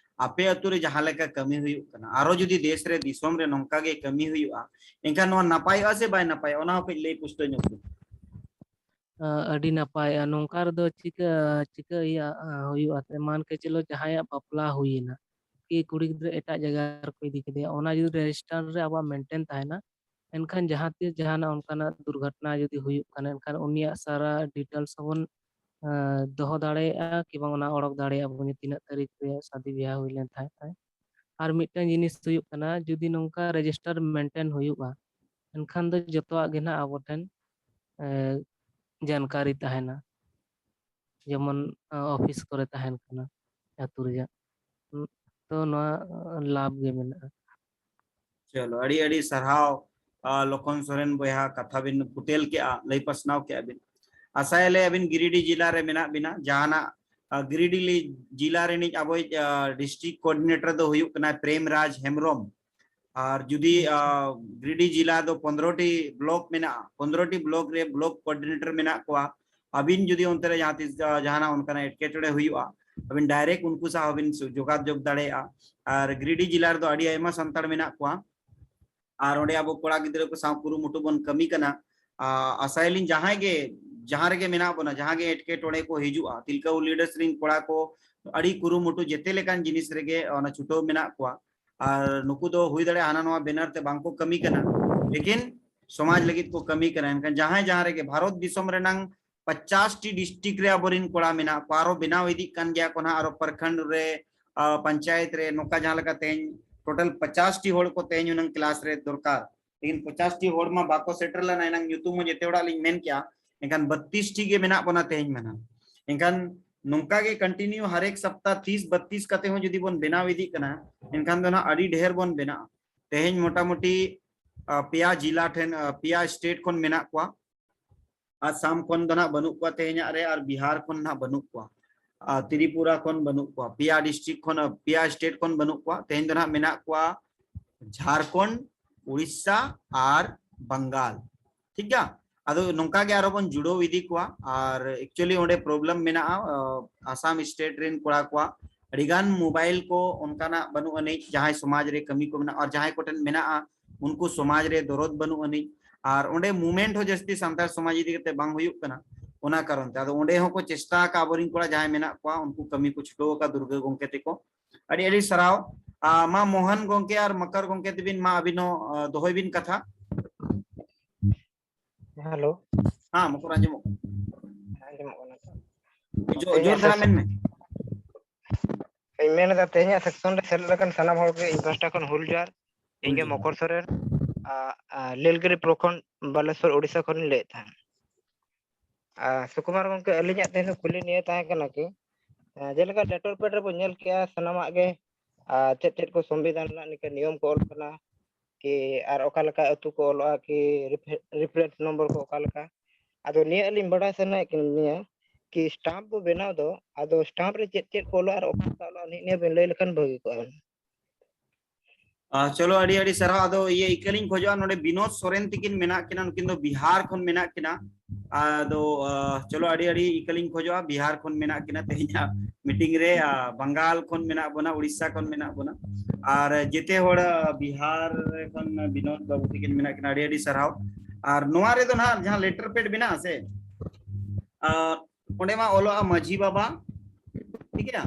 ᱟᱯᱮ ᱟᱹᱛᱩ ᱨᱮ ᱡᱟᱦᱟᱸ ᱞᱮᱠᱟ ᱠᱟᱹᱢᱤ ᱦᱩᱭᱩᱜ ᱠᱟᱱᱟ, ᱟᱨᱚ ᱡᱩᱫᱤ ᱫᱮᱥ ᱨᱮ ᱫᱤᱥᱚᱢ ᱨᱮ ᱱᱚᱝᱠᱟ ᱜᱮ ᱠᱟᱹᱢᱤ ᱦᱩᱭᱩᱜᱼᱟ, ᱮᱱᱠᱷᱟᱱ ᱱᱚᱣᱟ ᱱᱟᱯᱟᱭᱚᱜᱼᱟ ᱥᱮ ᱵᱟᱭ ᱱᱟᱯᱟᱭᱚᱜᱼᱟ, ᱚᱱᱟ ᱦᱚᱸ ᱠᱟᱹᱡ ᱞᱟᱹᱭ ᱯᱩᱥᱴᱟᱹᱣ ᱧᱚᱜ ᱵᱤᱱ᱾ ᱟ, ᱟᱹᱰᱤ ᱱᱟᱯᱟᱭ᱾ ᱟ, ᱱᱚᱝᱠᱟ ᱨᱮᱫᱚ ᱪᱤᱠᱟᱹ ᱪᱤᱠᱟᱹ ᱤᱭᱟᱹ, ᱟ, ᱦᱩᱭᱩᱜᱼᱟ ᱥᱮ? ᱢᱟᱱ ᱠᱮ ᱪᱚᱞᱚ ᱡᱟᱦᱟᱸᱭᱟᱜ ᱵᱟᱯᱞᱟ ᱦᱩᱭᱮᱱᱟ, ᱠᱤ ᱠᱩᱲᱤ ᱜᱤᱫᱽᱨᱟᱹ ᱮᱴᱟᱜ ᱡᱟᱭᱜᱟ ᱨᱮᱠᱚ ᱤᱫᱤ ᱠᱮᱫᱮᱭᱟ, ᱚᱱᱟ ᱡᱩᱫᱤ register ᱨᱮ ᱟᱵᱚᱣᱟᱜ maintain ᱛᱟᱦᱮᱱᱟ, ᱮᱱᱠᱷᱟᱱ ᱡᱟᱦᱟᱸ ᱛᱤᱥ ᱡᱟᱦᱟᱱᱟᱜ ᱚᱱᱠᱟᱱᱟᱜ ᱫᱩᱨᱜᱷᱚᱴᱚᱱᱟ ᱡᱩᱫᱤ ᱦᱩᱭᱩᱜ ᱠᱟᱱᱟ, ᱮᱱᱠᱷᱟᱱ ᱩᱱᱤᱭᱟᱜ ᱥᱟᱨᱟ details ᱦᱚᱸᱵᱚᱱ, ᱟ, ᱫᱚᱦᱚ ᱫᱟᱲᱮᱭᱟᱜᱼᱟ, ᱠᱤ ᱵᱟᱝ ᱚᱱᱟ ᱚᱰᱚᱠ ᱫᱟᱲᱮᱭᱟᱜᱼᱟ ᱵᱚᱱ ᱡᱮ ᱛᱤᱱᱟᱹᱜ ᱛᱟᱹᱨᱤᱠᱷ ᱨᱮ ᱥᱟᱫᱤ ᱵᱤᱦᱟ ᱦᱩᱭ ᱞᱮᱱ ᱛᱟᱦᱮᱸᱫ ᱛᱟᱭ᱾ ᱟᱨ ᱢᱤᱫᱴᱟᱝ ᱡᱤᱱᱤᱥ ᱦᱩᱭᱩᱜ ᱠᱟᱱᱟ, ᱡᱩᱫᱤ ᱱᱚᱝᱠᱟ register maintain ᱦᱩᱭᱩᱜᱼᱟ, ᱮᱱᱠᱷᱟᱱ ᱫᱚ ᱡᱚᱛᱚᱣᱟᱜ ᱜᱮ ᱱᱟᱦᱟᱜ ᱟᱵᱚ ᱴᱷᱮᱱ, ᱮ, ᱡᱟᱱᱠᱟᱨᱤ ᱛᱟᱦᱮᱱᱟ, ᱡᱮᱢᱚᱱ, ᱟ, ᱚᱯᱷᱤᱥ ᱠᱚᱨᱮ ᱛᱟᱦᱮᱱ ᱠᱟᱱᱟ ᱟᱹᱛᱩ ᱨᱮᱭᱟᱜ᱾ ᱩᱸ, ᱛᱚ ᱱᱚᱣᱟ, ᱟ, ᱞᱟᱵᱷ ᱜᱮ ᱢᱮᱱᱟᱜᱼᱟ᱾ ᱪᱚᱞᱚ, ᱟᱹᱰᱤ ᱟᱹᱰᱤ ᱥᱟᱨᱦᱟᱣ, ᱟ, ᱞᱚᱠᱷᱚᱱ ᱥᱚᱨᱮᱱ ᱵᱚᱭᱦᱟ, ᱠᱟᱛᱷᱟ ᱵᱤᱱ ᱯᱷᱩᱴᱮᱞ ᱠᱮᱜᱼᱟ, ᱞᱟᱹᱭ ᱯᱟᱥᱱᱟᱣ ᱠᱮᱜᱼᱟ ᱵᱤᱱ᱾ ᱟᱥᱟᱭᱟᱞᱮ ᱟᱹᱵᱤᱱ ᱜᱤᱨᱤᱰᱤ ᱡᱮᱞᱟ ᱨᱮ ᱢᱮᱱᱟᱜ ᱵᱤᱱᱟ, ᱡᱟᱦᱟᱱᱟᱜ, ᱟ, ᱜᱤᱨᱤᱰᱤ ᱞᱤ-, ᱡᱮᱞᱟ ᱨᱤᱱᱤᱡ ᱟᱵᱚᱭᱤᱡ, ᱟ, district coordinator ᱫᱚ ᱦᱩᱭᱩᱜ ᱠᱟᱱᱟᱭ ᱯᱨᱮᱢ ᱨᱟᱡᱽ ᱦᱮᱢᱵᱨᱚᱢ᱾ ᱟᱨ ᱡᱩᱫᱤ, ᱟ, ᱜᱤᱨᱤᱰᱤ ᱡᱮᱞᱟ ᱫᱚ ᱯᱚᱱᱫᱽᱨᱚ ᱴᱤ block ᱢᱮᱱᱟᱜᱼᱟ, ᱯᱚᱱᱫᱽᱨᱚ ᱴᱤ block ᱨᱮ block coordinator ᱢᱮᱱᱟᱜ ᱠᱚᱣᱟ, ᱟᱹᱵᱤᱱ ᱡᱩᱫᱤ ᱚᱱᱛᱮ ᱨᱮ ᱡᱟᱦᱟᱸ ᱛᱤᱥ ᱡᱟᱦᱟᱱᱟᱜ ᱚᱱᱠᱟᱱᱟᱜ ᱮᱴᱠᱮᱴᱚᱬᱮ ᱦᱩᱭᱩᱜᱼᱟ, ᱟᱹᱵᱤᱱ ᱰᱟᱭᱨᱮᱠᱴ ᱩᱱᱠᱩ ᱥᱟᱶ ᱦᱚᱸᱵᱤᱱ ᱡᱳᱜᱟᱡᱳᱜᱽ ᱫᱟᱲᱮᱭᱟᱜᱼᱟ᱾ ᱟᱨ ᱜᱤᱨᱤᱰᱤ ᱡᱮᱞᱟ ᱨᱮᱫᱚ ᱟᱹᱰᱤ ᱟᱭᱢᱟ ᱥᱟᱱᱛᱟᱲ ᱢᱮᱱᱟᱜ ᱠᱚᱣᱟ᱾ ᱟᱨ ᱚᱸᱰᱮ ᱟᱵᱚ ᱠᱚᱲᱟ ᱜᱤᱫᱽᱨᱟᱹ ᱠᱚ ᱥᱟᱶ ᱠᱩᱨᱩᱢᱩᱴᱩ ᱵᱚᱱ ᱠᱟᱹᱢᱤ ᱠᱟᱱᱟ᱾ ᱟᱥᱟᱭᱟᱞᱤᱧ ᱡᱟᱦᱟᱸᱭ ᱜᱮ, ᱡᱟᱦᱟᱸ ᱨᱮᱜᱮ ᱢᱮᱱᱟᱜ ᱵᱚᱱᱟ, ᱡᱟᱦᱟᱸ ᱜᱮ ᱮᱴᱠᱮᱴᱚᱬᱮ ᱠᱚ ᱦᱤᱡᱩᱜᱼᱟ, ᱛᱤᱞᱠᱟᱹ ᱞᱤᱰᱟᱨᱥ ᱨᱤᱱ ᱠᱚᱲᱟ ᱠᱚ ᱟᱹᱰᱤ ᱠᱩᱨᱩᱢᱩᱴᱩ ᱡᱮᱛᱮ ᱞᱮᱠᱟᱱ ᱡᱤᱱᱤᱥ ᱨᱮᱜᱮ ᱚᱱᱟ ᱪᱷᱩᱴᱟᱹᱣ ᱢᱮᱱᱟᱜ ᱠᱚᱣᱟ᱾ ᱟᱨ ᱱᱩᱠᱩ ᱫᱚ ᱦᱩᱭ ᱫᱟᱲᱮᱭᱟᱜᱼᱟ ᱦᱟᱱᱟ ᱱᱚᱣᱟ ᱵᱮᱱᱟᱨ ᱛᱮ ᱵᱟᱝ ᱠᱚ ᱠᱟᱹᱢᱤ ᱠᱟᱱᱟ, ᱞᱮᱠᱤᱱ ᱥᱚᱢᱟᱡᱽ ᱞᱟᱹᱜᱤᱫ ᱠᱚ ᱠᱟᱹᱢᱤ ᱠᱟᱱᱟ᱾ ᱮᱱᱠᱷᱟᱱ ᱡᱟᱦᱟᱸᱭ ᱡᱟᱦᱟᱸ ᱨᱮᱜᱮ ᱵᱷᱟᱨᱚᱛ ᱫᱤᱥᱚᱢ ᱨᱮᱱᱟᱝ ᱯᱚᱪᱟᱥ ᱴᱤ ᱰᱤᱥᱴᱨᱤᱠᱴ ᱨᱮ ᱟᱵᱚᱨᱮᱱ ᱠᱚᱲᱟ ᱢᱮᱱᱟᱜ ᱠᱚᱣᱟ, ᱟᱨᱚ ᱵᱮᱱᱟᱣ ᱤᱫᱤᱜ ᱠᱟᱱ ᱜᱮᱭᱟ ᱠᱚ ᱱᱟᱦᱟᱜ, ᱟᱨᱚ ᱯᱨᱚᱠᱷᱚᱸᱰ ᱨᱮ, ᱯᱚᱧᱪᱟᱭᱮᱛ ᱨᱮ, ᱱᱚᱝᱠᱟ ᱡᱟᱦᱟᱸ ᱞᱮᱠᱟ ᱛᱮᱦᱮᱧ ᱴᱳᱴᱟᱞ ᱯᱚᱪᱟᱥ ᱴᱤ ᱦᱚᱲ ᱠᱚ ᱛᱮᱦᱮᱧ ᱦᱩᱱᱟᱹᱝ ᱠᱞᱟᱥ ᱨᱮ ᱫᱚᱨᱠᱟᱨ᱾ ᱞᱮᱠᱤᱱ ᱯᱚᱪᱟᱥ ᱴᱤ ᱦᱚᱲ ᱢᱟ ᱵᱟᱠᱚ ᱥᱮᱴᱮᱨ ᱞᱮᱱᱟ, ᱮᱱᱟᱝ ᱧᱩᱛᱩᱢ ᱦᱚᱸ ᱡᱮᱛᱮ ᱦᱚᱲᱟᱜ ᱞᱤᱧ ᱢᱮᱱ ᱠᱮᱜᱼᱟ᱾ ᱮᱱᱠᱷᱟᱱ ᱵᱟᱛᱤᱥ ᱴᱤ ᱜᱮ ᱢᱮᱱᱟᱜ ᱵᱚᱱᱟ ᱛᱮᱦᱮᱧ ᱢᱟ ᱱᱟᱦᱟᱜ᱾ ᱮᱱᱠᱷᱟᱱ ᱱᱚᱝᱠᱟ ᱜᱮ ᱠᱚᱱᱴᱤᱱᱤᱭᱩ ᱦᱟᱨᱮᱠ ᱥᱟᱯᱛᱟ ᱛᱤᱥ ᱵᱟᱛᱤᱥ ᱠᱟᱛᱮ ᱦᱚᱸ ᱡᱩᱫᱤ ᱵᱚᱱ ᱵᱮᱱᱟᱣ ᱤᱫᱤᱜ ᱠᱟᱱᱟ, ᱮᱱᱠᱷᱟᱱ ᱫᱚ ᱱᱟᱦᱟᱜ ᱟᱹᱰᱤ ᱰᱷᱮᱨ ᱵᱚᱱ ᱵᱮᱱᱟᱜᱼᱟ᱾ ᱛᱮᱦᱮᱧ ᱢᱚᱴᱟᱢᱩᱴᱤ ᱯᱮᱭᱟ ᱡᱤᱞᱟ ᱴᱷᱮᱱ, ᱯᱮᱭᱟ ᱥᱴᱮᱴ ᱠᱷᱚᱱ ᱢᱮᱱᱟᱜ ᱠᱚᱣᱟ᱾ ᱟᱥᱟᱢ ᱠᱷᱚᱱ ᱫᱚ ᱱᱟᱦᱟᱜ ᱵᱟᱹᱱᱩᱜ ᱠᱚᱣᱟ ᱛᱮᱦᱮᱧᱟᱜ ᱨᱮ, ᱟᱨ ᱵᱤᱦᱟᱨ ᱠᱷᱚᱱ ᱱᱟᱦᱟᱜ ᱵᱟᱹᱱᱩᱜ ᱠᱚᱣᱟ, ᱟᱨ ᱛᱨᱤᱯᱩᱨᱟ ᱠᱷᱚᱱ ᱵᱟᱹᱱᱩᱜ ᱠᱚᱣᱟ, ᱯᱮᱭᱟ ᱰᱤᱥᱴᱨᱤᱠᱴ ᱠᱷᱚᱱ, ᱯᱮᱭᱟ ᱥᱴᱮᱴ ᱠᱷᱚᱱ ᱵᱟᱹᱱᱩᱜ ᱠᱚᱣᱟ᱾ ᱛᱮᱦᱮᱧ ᱫᱚ ᱱᱟᱦᱟᱜ ᱢᱮᱱᱟᱜ ᱠᱚᱣᱟ ᱡᱷᱟᱲᱠᱷᱚᱸᱰ, ᱩᱲᱤᱥᱥᱟ ᱟᱨ ᱵᱟᱝᱜᱟᱞ᱾ ᱴᱷᱤᱠ ᱜᱮᱭᱟ? ᱟᱫᱚ ᱱᱚᱝᱠᱟ ᱜᱮ ᱟᱨᱚ ᱵᱚᱱ ᱡᱩᱲᱟᱹᱣ ᱤᱫᱤ ᱠᱚᱣᱟ᱾ ᱟᱨ ᱮᱠᱪᱩᱭᱟᱞᱤ ᱚᱸᱰᱮ ᱯᱨᱚᱵᱞᱮᱢ ᱢᱮᱱᱟᱜᱼᱟ, ᱟᱥᱟᱢ ᱥᱴᱮᱴ ᱨᱮᱱ ᱠᱚᱲᱟ ᱠᱚᱣᱟᱜ ᱟᱹᱰᱤ ᱜᱟᱱ ᱢᱳᱵᱟᱭᱤᱞ ᱠᱚ ᱚᱱᱠᱟᱱᱟᱜ ᱵᱟᱹᱱᱩᱜ ᱟᱹᱱᱤᱡ, ᱡᱟᱦᱟᱸᱭ ᱥᱚᱢᱟᱡᱽ ᱨᱮ ᱠᱟᱹᱢᱤ ᱠᱚ ᱢᱮᱱᱟᱜᱼᱟ, ᱟᱨ ᱡᱟᱦᱟᱸᱭ ᱠᱚᱴᱷᱮᱱ ᱢᱮᱱᱟᱜᱼᱟ ᱩᱱᱠᱩ ᱥᱚᱢᱟᱡᱽ ᱨᱮ ᱫᱚᱨᱚᱫ ᱵᱟᱹᱱᱩᱜ ᱟᱹᱱᱤᱡ, ᱟᱨ ᱚᱸᱰᱮ ᱢᱩᱵᱷᱢᱮᱱᱴ ᱦᱚᱸ ᱡᱟᱹᱥᱛᱤ ᱥᱟᱱᱛᱟᱲ ᱥᱚᱢᱟᱡᱽ ᱤᱫᱤ ᱠᱟᱛᱮ ᱵᱟᱝ ᱦᱩᱭᱩᱜ ᱠᱟᱱᱟ᱾ ᱚᱱᱟ ᱠᱟᱨᱚᱱ ᱛᱮ ᱟᱫᱚ ᱚᱸᱰᱮ ᱦᱚᱸᱠᱚ ᱪᱮᱥᱴᱟ ᱟᱠᱟᱫ, ᱟᱵᱚᱨᱮᱱ ᱠᱚᱲᱟ ᱡᱟᱦᱟᱸᱭ ᱢᱮᱱᱟᱜ ᱠᱚᱣᱟ ᱩᱱᱠᱩ ᱠᱟᱹᱢᱤ ᱠᱚ ᱪᱷᱩᱴᱟᱹᱣ ᱟᱠᱟᱫ ᱫᱩᱨᱜᱟᱹ ᱜᱚᱢᱠᱮ ᱛᱮᱠᱚ᱾ ᱟᱹᱰᱤ ᱟᱹᱰᱤ ᱥᱟᱨᱦᱟᱣ᱾ ᱟᱨ ᱢᱟ ᱢᱳᱦᱚᱱ ᱜᱚᱢᱠᱮ ᱟᱨ ᱢᱚᱠᱚᱨ ᱜᱚᱢᱠᱮ ᱛᱮᱵᱤᱱ ᱢᱟ ᱟᱹᱵᱤᱱ ᱦᱚᱸ, ᱟᱨ, ᱫᱚᱦᱚᱭ ᱵᱤᱱ ᱠᱟᱛᱷᱟ᱾ ᱦᱮᱞᱳ᱾ ᱦᱮᱸ, ᱢᱚᱠᱚᱨ ᱟᱸᱡᱚᱢᱚᱜ ᱠᱟᱱᱟ᱾ ᱟᱸᱡᱚᱢᱚᱜ ᱠᱟᱱᱟ ᱛᱚ? ᱡᱳ- ᱡᱳᱨ ᱫᱷᱟᱨᱟ ᱢᱮᱱ ᱢᱮ᱾ ᱤᱧ ᱢᱮᱱ ᱮᱫᱟ, ᱛᱮᱦᱮᱧᱟᱜ ᱥᱮᱥᱚᱱ ᱨᱮ ᱥᱮᱞᱮᱫ ᱟᱠᱟᱱ ᱥᱟᱱᱟᱢ ᱦᱚᱲ ᱜᱮ ᱤᱧ ᱯᱟᱦᱴᱟ ᱠᱷᱚᱱ ᱦᱩᱞ ᱡᱚᱦᱟᱨ᱾ ᱤᱧ ᱜᱮ ᱢᱚᱠᱚᱨ ᱥᱚᱨᱮᱱ, ᱟᱨ, ᱟᱨ, ᱞᱤᱞᱜᱤᱨᱤ ᱯᱨᱚᱠᱷᱚᱸᱰ, ᱵᱟᱞᱮᱥᱚᱨ, ᱳᱰᱤᱥᱟ ᱠᱷᱚᱱᱤᱧ ᱞᱟᱹᱭᱮᱫ ᱛᱟᱦᱮᱸᱫ᱾ ᱟᱨ, ᱥᱩᱠᱩᱢᱟᱨ ᱜᱚᱢᱠᱮ, ᱟᱹᱞᱤᱧᱟᱜ ᱛᱮᱦᱮᱧ ᱫᱚ ᱠᱩᱞᱤ ᱱᱤᱭᱟᱹ ᱛᱟᱦᱮᱸ ᱠᱟᱱᱟ ᱠᱤ, ᱟᱨ, ᱡᱮᱞᱮᱠᱟ ᱰᱮᱴ ᱚᱯᱷ ᱵᱟᱨᱛᱷ ᱨᱮᱵᱚᱱ ᱧᱮᱞ ᱠᱮᱜᱼᱟ ᱥᱟᱱᱟᱢᱟᱜ ᱜᱮ, ᱟᱨ, ᱪᱮᱫ ᱪᱮᱫ ᱠᱚ ᱥᱚᱝᱵᱤᱫᱷᱟᱱ ᱨᱮᱱᱟᱜ ᱱᱤᱝᱠᱟᱹ ᱱᱤᱭᱚᱢ ᱠᱚ ᱚᱞ ᱠᱟᱱᱟ ᱠᱤ, ᱟᱨ ᱚᱠᱟ ᱞᱮᱠᱟ ᱟᱹᱛᱩ ᱠᱚ ᱚᱞᱚᱜᱼᱟ ᱠᱤ, ᱨᱮᱯᱷᱟᱨᱮᱱᱥ ᱱᱚᱢᱵᱚᱨ ᱠᱚ ᱚᱠᱟ ᱞᱮᱠᱟ? ᱟᱫᱚ ᱱᱤᱭᱟᱹ ᱟᱹᱞᱤᱧ ᱵᱟᱰᱟᱭ ᱥᱟᱱᱟᱭᱮᱫ ᱞᱤᱧᱟ ᱠᱤ, ᱥᱴᱟᱢᱯ ᱵᱚ ᱵᱮᱱᱟᱣ ᱫᱚ, ᱟᱫᱚ ᱥᱴᱟᱢᱯ ᱨᱮ ᱪᱮᱫ ᱪᱮᱫ ᱠᱚ ᱚᱞᱚᱜᱼᱟ ᱟᱨ ᱚᱠᱟ ᱞᱮᱠᱟ ᱚᱞᱚᱜᱼᱟ, ᱱᱤᱭᱟᱹ ᱵᱮᱱ ᱞᱟᱹᱭ ᱞᱮᱠᱷᱟᱱ ᱵᱷᱟᱹᱜᱤ ᱠᱚᱜᱼᱟ᱾ ᱟᱨ ᱪᱚᱞᱚ, ᱟᱹᱰᱤ ᱟᱹᱰᱤ ᱥᱟᱨᱦᱟᱣ᱾ ᱟᱫᱚ ᱤᱭᱟᱹ ᱤᱠᱟᱹᱞᱤᱧ ᱠᱷᱚᱡᱚᱜᱼᱟ, ᱱᱚᱰᱮ ᱵᱤᱱᱳᱫ ᱥᱚᱨᱮᱱ ᱛᱤᱠᱤᱱ ᱢᱮᱱᱟᱜ ᱠᱤᱱᱟ, ᱱᱩᱠᱤᱱ ᱫᱚ ᱵᱤᱦᱟᱨ ᱠᱷᱚᱱ ᱢᱮᱱᱟᱜ ᱠᱤᱱᱟ᱾ ᱟᱫᱚ ᱟᱨ ᱪᱚᱞᱚ, ᱟᱹᱰᱤ ᱟᱹᱰᱤ ᱤᱠᱟᱹᱞᱤᱧ ᱠᱷᱚᱡᱚᱜᱼᱟ, ᱵᱤᱦᱟᱨ ᱠᱷᱚᱱ ᱢᱮᱱᱟᱜ ᱠᱤᱱᱟ ᱛᱮᱦᱮᱧᱟᱜ ᱢᱤᱴᱤᱝ ᱨᱮ᱾ ᱟᱨ ᱵᱟᱝᱜᱟᱞ ᱠᱷᱚᱱ ᱢᱮᱱᱟᱜ ᱵᱚᱱᱟ, ᱩᱲᱤᱥᱥᱟ ᱠᱷᱚᱱ ᱢᱮᱱᱟᱜ ᱵᱚᱱᱟ, ᱟᱨ ᱡᱮᱛᱮ ᱦᱚᱲ ᱟᱨ ᱵᱤᱦᱟᱨ ᱠᱷᱚᱱ ᱵᱤᱱᱳᱫ ᱵᱟᱹᱵᱩ ᱛᱤᱠᱤᱱ ᱢᱮᱱᱟᱜ ᱠᱤᱱᱟ, ᱟᱹᱰᱤ ᱟᱹᱰᱤ ᱥᱟᱨᱦᱟᱣ᱾ ᱟᱨ ᱱᱚᱣᱟ ᱨᱮᱫᱚ ᱱᱟᱦᱟᱜ ᱡᱟᱦᱟᱸ ᱞᱮᱴᱟᱨ ᱯᱮᱰ ᱢᱮᱱᱟᱜᱼᱟ ᱥᱮ, ᱟᱨ ᱚᱸᱰᱮ ᱢᱟ ᱚᱞᱚᱜᱼᱟ ᱢᱟᱹᱡᱷᱤ ᱵᱟᱵᱟ, ᱴᱷᱤᱠ ᱜᱮᱭᱟ,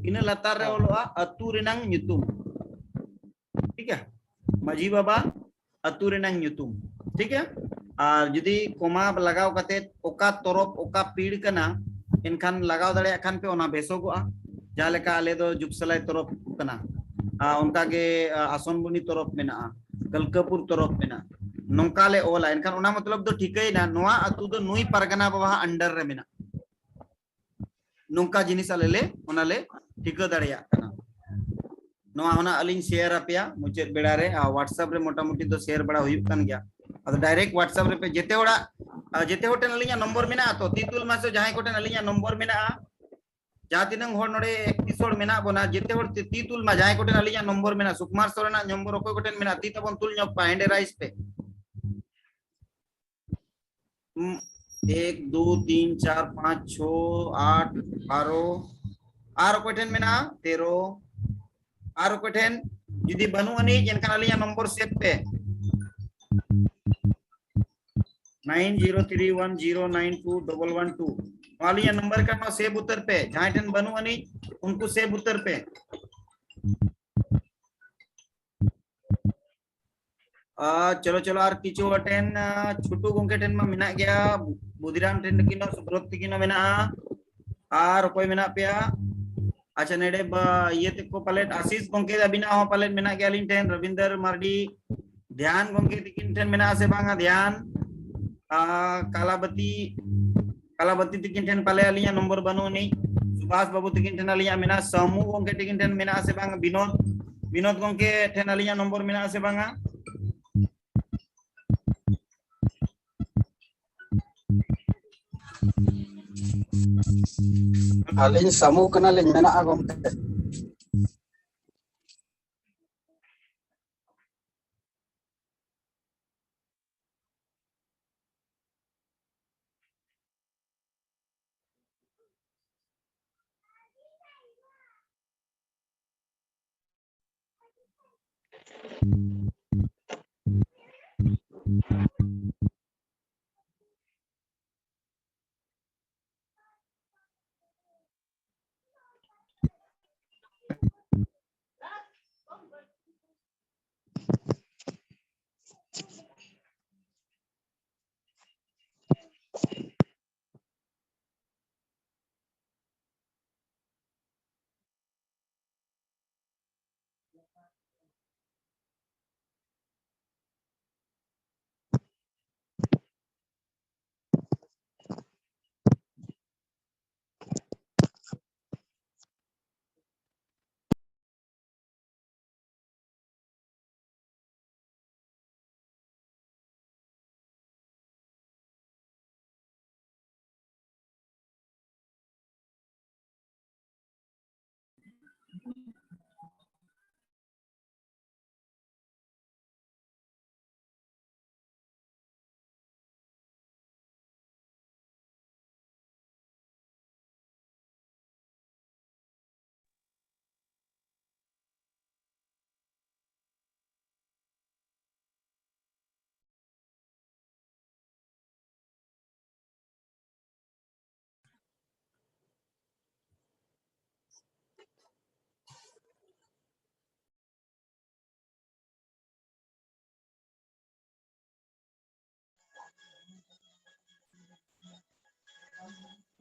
ᱤᱱᱟᱹ ᱞᱟᱛᱟᱨ ᱨᱮ ᱦᱮᱸ᱾ ᱚᱞᱚᱜᱼᱟ ᱟᱹᱛᱩ ᱨᱮᱱᱟᱝ ᱧᱩᱛᱩᱢ, ᱴᱷᱤᱠ ᱜᱮᱭᱟ, ᱢᱟᱹᱡᱷᱤ ᱵᱟᱵᱟ ᱟᱹᱛᱩ ᱨᱮᱱᱟᱝ ᱧᱩᱛᱩᱢ, ᱴᱷᱤᱠ ᱜᱮᱭᱟ᱾ ᱟᱨ ᱡᱩᱫᱤ ᱠᱚᱢᱟ ᱞᱟᱜᱟᱣ ᱠᱟᱛᱮ ᱚᱠᱟ ᱛᱚᱨᱚᱯ ᱚᱠᱟ ᱯᱤᱲ ᱠᱟᱱᱟ, ᱮᱱᱠᱷᱟᱱ ᱞᱟᱜᱟᱣ ᱫᱟᱲᱮᱭᱟᱜ ᱠᱷᱟᱱ ᱯᱮ, ᱚᱱᱟ ᱵᱮᱥᱚᱜᱚᱜᱼᱟ᱾ ᱡᱟᱦᱟᱸ ᱞᱮᱠᱟ ᱟᱞᱮ ᱫᱚ ᱡᱩᱜᱽᱥᱟᱞᱟᱭ ᱛᱚᱨᱚᱯ ᱠᱟᱱᱟ, ᱟᱨ ᱚᱱᱠᱟ ᱜᱮ ᱟᱥᱚᱱᱵᱩᱱᱤ ᱛᱚᱨᱚᱯ ᱢᱮᱱᱟᱜᱼᱟ, ᱠᱟᱞᱠᱟᱯᱩᱨ ᱛᱚᱨᱚᱯ ᱢᱮᱱᱟᱜᱼᱟ, ᱱᱚᱝᱠᱟ ᱞᱮ ᱚᱞᱟ᱾ ᱮᱱᱠᱷᱟᱱ ᱚᱱᱟ ᱢᱚᱛᱞᱚᱵ ᱫᱚ ᱴᱷᱤᱠᱟᱹᱭᱮᱱᱟ ᱱᱚᱣᱟ ᱟᱹᱛᱩ ᱫᱚ ᱱᱩᱭ ᱯᱟᱨᱜᱟᱱᱟ ᱵᱟᱵᱟᱣᱟᱜ under ᱨᱮ ᱢᱮᱱᱟᱜᱼᱟ᱾ ᱱᱚᱝᱠᱟ ᱡᱤᱱᱤᱥ ᱟᱞᱮ ᱞᱮ, ᱚᱱᱟ ᱞᱮ ᱴᱷᱤᱠᱟᱹ ᱫᱟᱲᱮᱭᱟᱜ ᱠᱟᱱᱟ᱾ ᱱᱚᱣᱟ ᱦᱚᱸ ᱱᱟᱜ ᱟᱹᱞᱤᱧ share ᱟᱯᱮᱭᱟ ᱢᱩᱪᱟᱹᱫ ᱵᱮᱲᱟ ᱨᱮ, ᱟᱨ WhatsApp ᱨᱮ ᱢᱚᱴᱟᱢᱩᱴᱤ ᱫᱚ share ᱵᱟᱲᱟ ᱦᱩᱭᱩᱜ ᱠᱟᱱ ᱜᱮᱭᱟ᱾ ᱟᱫᱚ direct WhatsApp ᱨᱮᱯᱮ, ᱡᱮᱛᱮ ᱦᱚᱲᱟᱜ, ᱟᱨ ᱡᱮᱛᱮ ᱦᱚᱲ ᱴᱷᱮᱱ ᱟᱹᱞᱤᱧᱟᱜ ᱱᱚᱢᱵᱚᱨ ᱢᱮᱱᱟᱜᱼᱟ ᱛᱚ, ᱛᱤ ᱛᱩᱞ ᱢᱟᱥᱮ ᱡᱟᱦᱟᱸᱭ ᱠᱚᱴᱷᱮᱱ ᱟᱹᱞᱤᱧᱟᱜ ᱱᱚᱢᱵᱚᱨ ᱢᱮᱱᱟᱜᱼᱟ, ᱡᱟᱦᱟᱸ ᱛᱤᱱᱟᱹᱝ ᱦᱚᱲ ᱱᱚᱰᱮ ᱮᱠᱛᱨᱤᱥ ᱦᱚᱲ ᱢᱮᱱᱟᱜ ᱵᱚᱱᱟ, ᱡᱮᱛᱮ ᱦᱚᱲ ᱛᱤ, ᱛᱤ ᱛᱩᱞ ᱢᱟ, ᱡᱟᱦᱟᱸᱭ ᱠᱚᱴᱷᱮᱱ ᱟᱹᱞᱤᱧᱟᱜ ᱱᱚᱢᱵᱚᱨ ᱢᱮᱱᱟᱜᱼᱟ, ᱥᱩᱠᱩᱢᱟᱨ ᱥᱚᱨᱮᱱᱟᱜ ᱱᱚᱢᱵᱚᱨ ᱚᱠᱚᱭ ᱠᱚᱴᱷᱮᱱ ᱢᱮᱱᱟᱜᱼᱟ, ᱛᱤ ᱛᱟᱵᱚᱱ ᱛᱩᱞ ᱧᱚᱜ ᱯᱮ, hand raise ᱯᱮ᱾ ᱦᱩᱸ, ᱮᱠ, ᱫᱩ, ᱛᱤᱱ, ᱪᱟᱨ, ᱯᱟᱸᱪ, ᱪᱷᱚ, ᱟᱴ, ᱵᱟᱨᱚ, ᱟᱨ ᱚᱠᱚᱭ ᱴᱷᱮᱱ ᱢᱮᱱᱟᱜᱼᱟ? ᱛᱮᱨᱚ᱾ ᱟᱨ ᱚᱠᱚᱭ ᱴᱷᱮᱱ ᱡᱩᱫᱤ ᱵᱟᱹᱱᱩᱜ ᱟᱹᱱᱤᱡ, ᱮᱱᱠᱷᱟᱱ ᱟᱹᱞᱤᱧᱟᱜ ᱱᱚᱢᱵᱚᱨ save ᱯᱮ, nine zero three one zero nine two double one two᱾ ᱱᱚᱣᱟ ᱟᱹᱞᱤᱧᱟᱜ ᱱᱚᱢᱵᱚᱨ ᱠᱟᱱᱟ, save ᱩᱛᱟᱹᱨ ᱯᱮ᱾ ᱡᱟᱦᱟᱸᱭ ᱴᱷᱮᱱ ᱵᱟᱹᱱᱩᱜ ᱟᱹᱱᱤᱡ, ᱩᱱᱠᱩ save ᱩᱛᱟᱹᱨ ᱯᱮ᱾ ᱟᱨ ᱪᱚᱞᱚ, ᱪᱚᱞᱚ, ᱟᱨ ᱠᱤᱪᱷᱩ ᱦᱚᱲ ᱴᱷᱮᱱ, ᱟᱨ ᱪᱷᱩᱴᱩ ᱜᱚᱝᱠᱮ ᱴᱷᱮᱱ ᱢᱟ ᱢᱮᱱᱟᱜ ᱜᱮᱭᱟ, ᱵᱩᱫᱷᱤᱨᱟᱢ ᱴᱷᱮᱱ ᱛᱤᱠᱤᱱ ᱦᱚᱸ, ᱥᱩᱵᱨᱚᱛ ᱛᱤᱠᱤᱱ ᱦᱚᱸ ᱢᱮᱱᱟᱜᱼᱟ᱾ ᱟᱨ ᱚᱠᱚᱭ ᱢᱮᱱᱟᱜ ᱯᱮᱭᱟ? ᱟᱪᱪᱷᱟ, ᱱᱮᱰᱮ ᱵᱟ-, ᱤᱭᱟᱹ ᱛᱮᱠᱚ ᱯᱟᱞᱮᱫ, ᱟᱥᱤᱥ ᱜᱚᱝᱠᱮ ᱟᱹᱵᱤᱱᱟᱜ ᱦᱚᱸ ᱯᱟᱞᱮᱫ ᱢᱮᱱᱟᱜ ᱜᱮᱭᱟ ᱟᱹᱞᱤᱧ ᱴᱷᱮᱱ, ᱨᱚᱵᱤᱱᱫᱨ ᱢᱟᱨᱰᱤ, ᱫᱷᱭᱟᱱ ᱜᱚᱝᱠᱮ ᱛᱤᱠᱤᱱ ᱴᱷᱮᱱ ᱢᱮᱱᱟᱜᱼᱟ ᱥᱮ ᱵᱟᱝᱟ? ᱫᱷᱭᱟᱱ, ᱟᱨ ᱠᱟᱞᱟᱵᱟᱛᱤ, ᱠᱟᱞᱟᱵᱟᱛᱤ ᱛᱤᱠᱤᱱ ᱴᱷᱮᱱ ᱯᱟᱞᱮ ᱟᱹᱞᱤᱧᱟᱜ ᱱᱚᱢᱵᱚᱨ ᱵᱟᱹᱱᱩᱜ ᱟᱹᱱᱤᱡ᱾ ᱥᱩᱵᱷᱟᱥ ᱵᱟᱹᱵᱩ ᱛᱤᱠᱤᱱ ᱴᱷᱮᱱ ᱟᱹᱞᱤᱧᱟᱜ ᱢᱮᱱᱟᱜᱼᱟ᱾ ᱥᱟᱹᱢᱩ ᱜᱚᱝᱠᱮ ᱛᱤᱠᱤᱱ ᱴᱷᱮᱱ ᱢᱮᱱᱟᱜᱼᱟ ᱥᱮ ᱵᱟᱝ? ᱵᱤᱱᱳᱫ, ᱵᱤᱱᱳᱫ ᱜᱚᱝᱠᱮ ᱴᱷᱮᱱ ᱟᱹᱞᱤᱧᱟᱜ ᱱᱚᱢᱵᱚᱨ ᱢᱮᱱᱟᱜᱼᱟ ᱥᱮ ᱵᱟᱝᱟ? ᱟᱹᱞᱤᱧ ᱥᱟᱹᱢᱩ ᱠᱟᱱᱟᱞᱤᱧ, ᱢᱮᱱᱟᱜᱼᱟ ᱜᱚᱝᱠᱮ᱾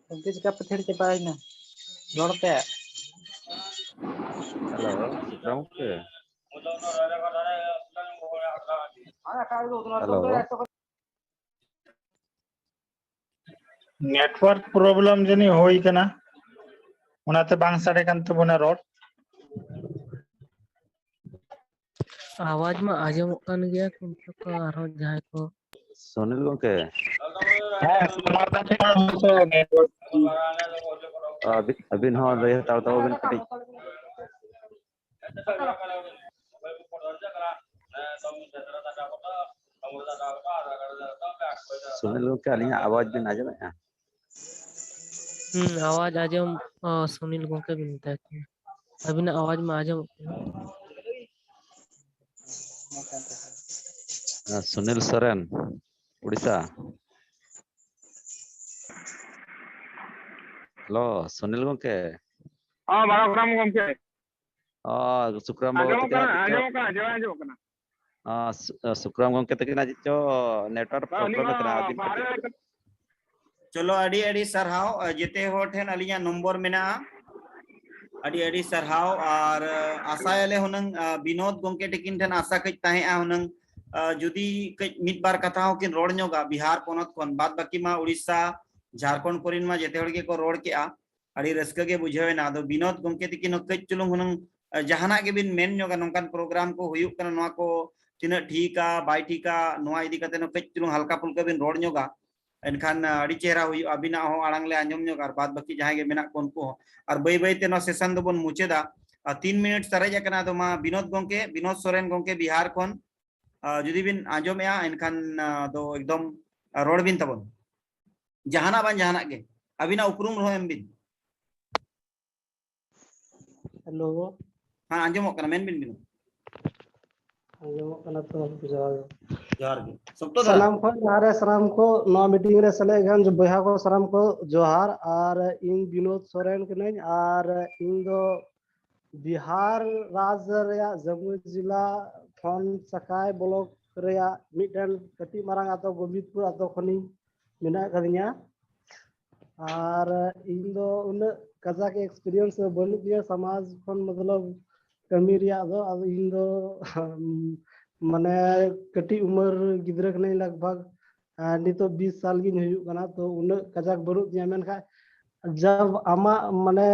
ᱜᱚᱢᱠᱮ, ᱪᱤᱠᱟ ᱯᱟᱹᱛᱷᱟᱹᱲ ᱪᱟᱵᱟᱭᱮᱱᱟ ᱨᱚᱲ ᱛᱮ? ᱦᱮᱞᱳ, ᱜᱚᱢᱠᱮ᱾ ᱦᱮᱞᱳ᱾ Network problem ᱡᱟᱹᱱᱤᱡ ᱦᱩᱭ ᱠᱟᱱᱟ, ᱚᱱᱟᱛᱮ ᱵᱟᱝ ᱥᱟᱰᱮ ᱠᱟᱱ ᱛᱟᱵᱚᱱᱟ ᱨᱚᱲ᱾ ᱟᱣᱟᱡ ᱢᱟ ᱟᱸᱡᱚᱢᱚᱜ ᱠᱟᱱ ᱜᱮᱭᱟ, ᱠᱤᱱᱛᱩ ᱠᱚ ᱟᱨᱦᱚᱸ ᱡᱟᱦᱟᱸᱭ ᱠᱚ ᱥᱩᱱᱤᱞ ᱜᱚᱢᱠᱮ᱾ ᱦᱮᱸ, ᱥᱩᱱᱤᱞ ᱜᱚᱢᱠᱮ᱾ ᱟᱹᱵᱤᱱ, ᱟᱹᱵᱤᱱ ᱦᱚᱸ ᱞᱟᱹᱭ ᱦᱟᱛᱟᱲ ᱛᱟᱵᱚᱱ ᱵᱤᱱ ᱠᱟᱹᱴᱤᱡ᱾ ᱥᱩᱱᱤᱞ ᱜᱚᱢᱠᱮ, ᱟᱹᱞᱤᱧᱟᱜ ᱟᱣᱟᱡ ᱵᱤᱱ ᱟᱸᱡᱚᱢᱮᱫᱼᱟ? ᱦᱩᱸ, ᱟᱣᱟᱡ ᱟᱸᱡᱚᱢ, ᱚ, ᱥᱩᱱᱤᱞ ᱜᱚᱢᱠᱮ ᱵᱤᱱ ᱢᱮᱛᱟᱭ ᱠᱟᱱᱟ᱾ ᱟᱹᱵᱤᱱᱟᱜ ᱟᱣᱟᱡ ᱢᱟ ᱟᱸᱡᱚᱢᱚᱜ ᱠᱟᱱᱟ᱾ ᱥᱩᱱᱤᱞ ᱥᱚᱨᱮᱱ, ᱩᱲᱤᱥᱥᱟ᱾ ᱦᱮᱞᱳ, ᱥᱩᱱᱤᱞ ᱜᱚᱢᱠᱮ᱾ ᱦᱮᱸ, ᱵᱟᱲᱟᱜᱷᱟᱴ ᱜᱚᱢᱠᱮ᱾ ᱚ, ᱥᱩᱠᱨᱟᱢ ᱵᱟᱵᱩ ᱟᱸᱡᱚᱢᱚᱜ ᱛᱟᱹᱠᱤᱱᱟᱜ ᱠᱟᱱᱟ, ᱪᱮᱫ ᱪᱚ, ᱟᱸᱡᱚᱢᱚᱜ ᱠᱟᱱᱟ, ᱡᱳᱨ ᱟᱸᱡᱚᱢᱚᱜ ᱠᱟᱱᱟ᱾ ᱚ, ᱥᱩ-, ᱥᱩᱠᱨᱟᱢ ᱜᱚᱢᱠᱮ ᱛᱟᱹᱠᱤᱱᱟᱜ ᱪᱮᱫ ᱪᱚ network ᱵᱟᱝ, ᱩᱱᱤ problem ᱢᱟ ᱮ ᱛᱟᱦᱮᱱᱟ, ᱟᱹᱵᱤᱱ ᱵᱟᱦᱨᱮ ᱠᱟᱹᱴᱤᱡ᱾ ᱨᱮ ᱠᱟᱱᱟ᱾ ᱪᱚᱞᱚ, ᱟᱹᱰᱤ ᱟᱹᱰᱤ ᱥᱟᱨᱦᱟᱣ᱾ ᱟ, ᱡᱮᱛᱮ ᱦᱚᱲ ᱴᱷᱮᱱ ᱟᱹᱞᱤᱧᱟᱜ ᱱᱚᱢᱵᱚᱨ ᱢᱮᱱᱟᱜᱼᱟ᱾ ᱟᱹᱰᱤ ᱟᱹᱰᱤ ᱥᱟᱨᱦᱟᱣ᱾ ᱟᱨ, ᱟ, ᱟᱥᱟᱭᱟᱞᱮ ᱦᱩᱱᱟᱹᱝ, ᱟ, ᱵᱤᱱᱳᱫ ᱜᱚᱢᱠᱮ ᱛᱟᱹᱠᱤᱱ ᱴᱷᱮᱱ ᱟᱥᱟ ᱠᱟᱹᱡ ᱛᱟᱦᱮᱸᱜᱼᱟ ᱦᱩᱱᱟᱹᱝ, ᱟ, ᱡᱩᱫᱤ ᱠᱟᱹᱡ ᱢᱤᱫ ᱵᱟᱨ ᱠᱟᱛᱷᱟ ᱦᱚᱸᱠᱤᱱ ᱨᱚᱲ ᱧᱚᱜᱟ ᱵᱤᱦᱟᱨ ᱯᱚᱱᱚᱛ ᱠᱷᱚᱱ, ᱵᱟᱫ ᱵᱟᱹᱠᱤ ᱢᱟ ᱩᱲᱤᱥᱥᱟ, ᱡᱷᱟᱲᱠᱷᱚᱸᱰ ᱠᱚᱨᱮᱱ ᱢᱟ ᱡᱮᱛᱮ ᱦᱚᱲ ᱜᱮᱠᱚ ᱨᱚᱲ ᱠᱮᱜᱼᱟ᱾ ᱟᱹᱰᱤ ᱨᱟᱹᱥᱠᱟᱹ ᱜᱮ ᱵᱩᱡᱷᱟᱹᱣ ᱮᱱᱟ᱾ ᱟᱫᱚ ᱵᱤᱱᱳᱫ ᱜᱚᱢᱠᱮ ᱛᱟᱹᱠᱤᱱ ᱦᱚᱸ ᱠᱟᱹᱡ ᱪᱩᱞᱩᱝ ᱦᱩᱱᱟᱹᱝ, ᱟ, ᱡᱟᱦᱟᱱᱟᱜ ᱜᱮᱵᱤᱱ ᱢᱮᱱ ᱧᱚᱜᱟ, ᱱᱚᱝᱠᱟᱱ program ᱠᱚ ᱦᱩᱭᱩᱜ ᱠᱟᱱᱟ, ᱱᱚᱣᱟ ᱠᱚ ᱛᱤᱱᱟᱹᱜ ᱴᱷᱤᱠᱟ ᱵᱟᱭ ᱴᱷᱤᱠᱟ, ᱱᱚᱣᱟ ᱤᱫᱤ ᱠᱟᱛᱮ ᱦᱚᱸ ᱠᱟᱹᱡ ᱪᱩᱞᱩᱝ ᱦᱟᱞᱠᱟ ᱯᱷᱩᱞᱠᱟᱹ ᱵᱤᱱ ᱨᱚᱲ ᱧᱚᱜᱟ᱾ ᱮᱱᱠᱷᱟᱱ, ᱟ, ᱟᱹᱰᱤ ᱪᱮᱦᱨᱟ ᱦᱩᱭᱩᱜᱼᱟ, ᱟᱹᱵᱤᱱᱟᱜ ᱦᱚᱸ ᱟᱲᱟᱝ ᱞᱮ ᱟᱸᱡᱚᱢ ᱧᱚᱜᱟ ᱟᱨ ᱵᱟᱫ ᱵᱟᱹᱠᱤ ᱡᱟᱦᱟᱸᱭ ᱜᱮ ᱢᱮᱱᱟᱜ ᱠᱚ ᱩᱱᱠᱩ ᱦᱚᱸ᱾ ᱟᱨ ᱵᱟᱹᱭ ᱵᱟᱹᱭ ᱛᱮ ᱱᱚᱣᱟ session ᱫᱚᱵᱚᱱ ᱢᱩᱪᱟᱹᱫᱟ᱾ ᱟᱨ ᱛᱤᱱ ᱢᱤᱱᱤᱴ ᱥᱟᱨᱮᱡ ᱟᱠᱟᱱᱟ, ᱟᱫᱚ ᱢᱟ ᱵᱤᱱᱳᱫ ᱜᱚᱢᱠᱮ, ᱵᱤᱱᱳᱫ ᱥᱚᱨᱮᱱ ᱜᱚᱢᱠᱮ ᱵᱤᱦᱟᱨ ᱠᱷᱚᱱ, ᱟ, ᱡᱩᱫᱤ ᱵᱤᱱ ᱟᱸᱡᱚᱢᱮᱜᱼᱟ ᱮᱱᱠᱷᱟᱱ, ᱟ, ᱫᱚ ᱮᱠᱫᱚᱢ, ᱟ, ᱨᱚᱲ ᱵᱤᱱ ᱛᱟᱵᱚᱱ, ᱡᱟᱦᱟᱱᱟᱜ ᱵᱟᱝ ᱡᱟᱦᱟᱱᱟᱜ ᱜᱮ, ᱟᱹᱵᱤᱱᱟᱜ ᱩᱯᱨᱩᱢ ᱨᱮᱦᱚᱸ ᱮᱢ ᱵᱤᱱ᱾ ᱦᱮᱞᱳ᱾ ᱦᱮᱸ, ᱟᱸᱡᱚᱢᱚᱜ ᱠᱟᱱᱟ, ᱢᱮᱱ ᱵᱤᱱ, ᱵᱤᱱ᱾ ᱟᱸᱡᱚᱢᱚᱜ ᱠᱟᱱᱟ ᱛᱚ? ᱡᱚᱦᱟᱨ ᱜᱮ᱾ ᱡᱚᱦᱟᱨ ᱜᱮ᱾ ᱥᱚᱠᱛᱚ ᱫᱷᱟᱨᱟ᱾ ᱥᱟᱱᱟᱢ ᱠᱷᱚᱱ ᱞᱟᱦᱟᱨᱮ ᱥᱟᱱᱟᱢ ᱠᱚ ᱱᱚᱣᱟ meeting ᱨᱮ ᱥᱮᱞᱮᱫ ᱟᱠᱟᱱ ᱵᱚᱭᱦᱟ ᱠᱚ ᱥᱟᱱᱟᱢ ᱠᱚ ᱡᱚᱦᱟᱨ᱾ ᱟᱨ ᱤᱧ ᱵᱤᱱᱳᱫ ᱥᱚᱨᱮᱱ ᱠᱟᱹᱱᱟᱹᱧ, ᱟᱨ ᱤᱧ ᱫᱚ ᱵᱤᱦᱟᱨ ᱨᱟᱡᱽ ᱨᱮᱭᱟᱜ ᱡᱟᱢᱩᱭ ᱡᱮᱞᱟ ᱛᱷᱚᱱ ᱥᱟᱠᱟᱭ ᱵᱞᱚᱠ ᱨᱮᱭᱟᱜ ᱢᱤᱫᱴᱮᱱ ᱠᱟᱹᱴᱤᱡ ᱢᱟᱨᱟᱝ ᱟᱛᱳ ᱜᱳᱵᱤᱱᱫᱯᱩᱨ ᱟᱛᱳ ᱠᱷᱚᱱᱤᱧ ᱢᱮᱱᱟᱜ ᱟᱠᱟᱫᱤᱧᱟ᱾ ᱟᱨ ᱤᱧ ᱫᱚ ᱩᱱᱟᱹᱜ ᱠᱟᱡᱟᱠ experience ᱫᱚ ᱵᱟᱹᱱᱩᱜ ᱛᱤᱧᱟᱹ ᱥᱚᱢᱟᱡᱽ ᱠᱷᱚᱱ, ᱢᱚᱛᱞᱚᱵ ᱠᱟᱹᱢᱤ ᱨᱮᱭᱟᱜ ᱫᱚ᱾ ᱟᱫᱚ ᱤᱧ ᱫᱚ ᱢᱟᱱᱮ ᱠᱟᱹᱴᱤᱡ ᱩᱢᱮᱨ ᱜᱤᱫᱽᱨᱟᱹ ᱠᱟᱹᱱᱟᱹᱧ ᱞᱟᱜᱽ ᱵᱷᱟᱜᱽ, ᱟᱨ ᱱᱤᱛᱚᱜ ᱵᱤᱥ ᱥᱟᱞ ᱜᱤᱧ ᱦᱩᱭᱩᱜ ᱠᱟᱱᱟ, ᱛᱚ ᱩᱱᱟᱹᱜ ᱠᱟᱡᱟᱠ ᱵᱟᱹᱱᱩᱜ ᱛᱤᱧᱟᱹ᱾ ᱢᱮᱱᱠᱷᱟᱱ ᱡᱟᱵ ᱟᱢᱟᱜ ᱢᱟᱱᱮ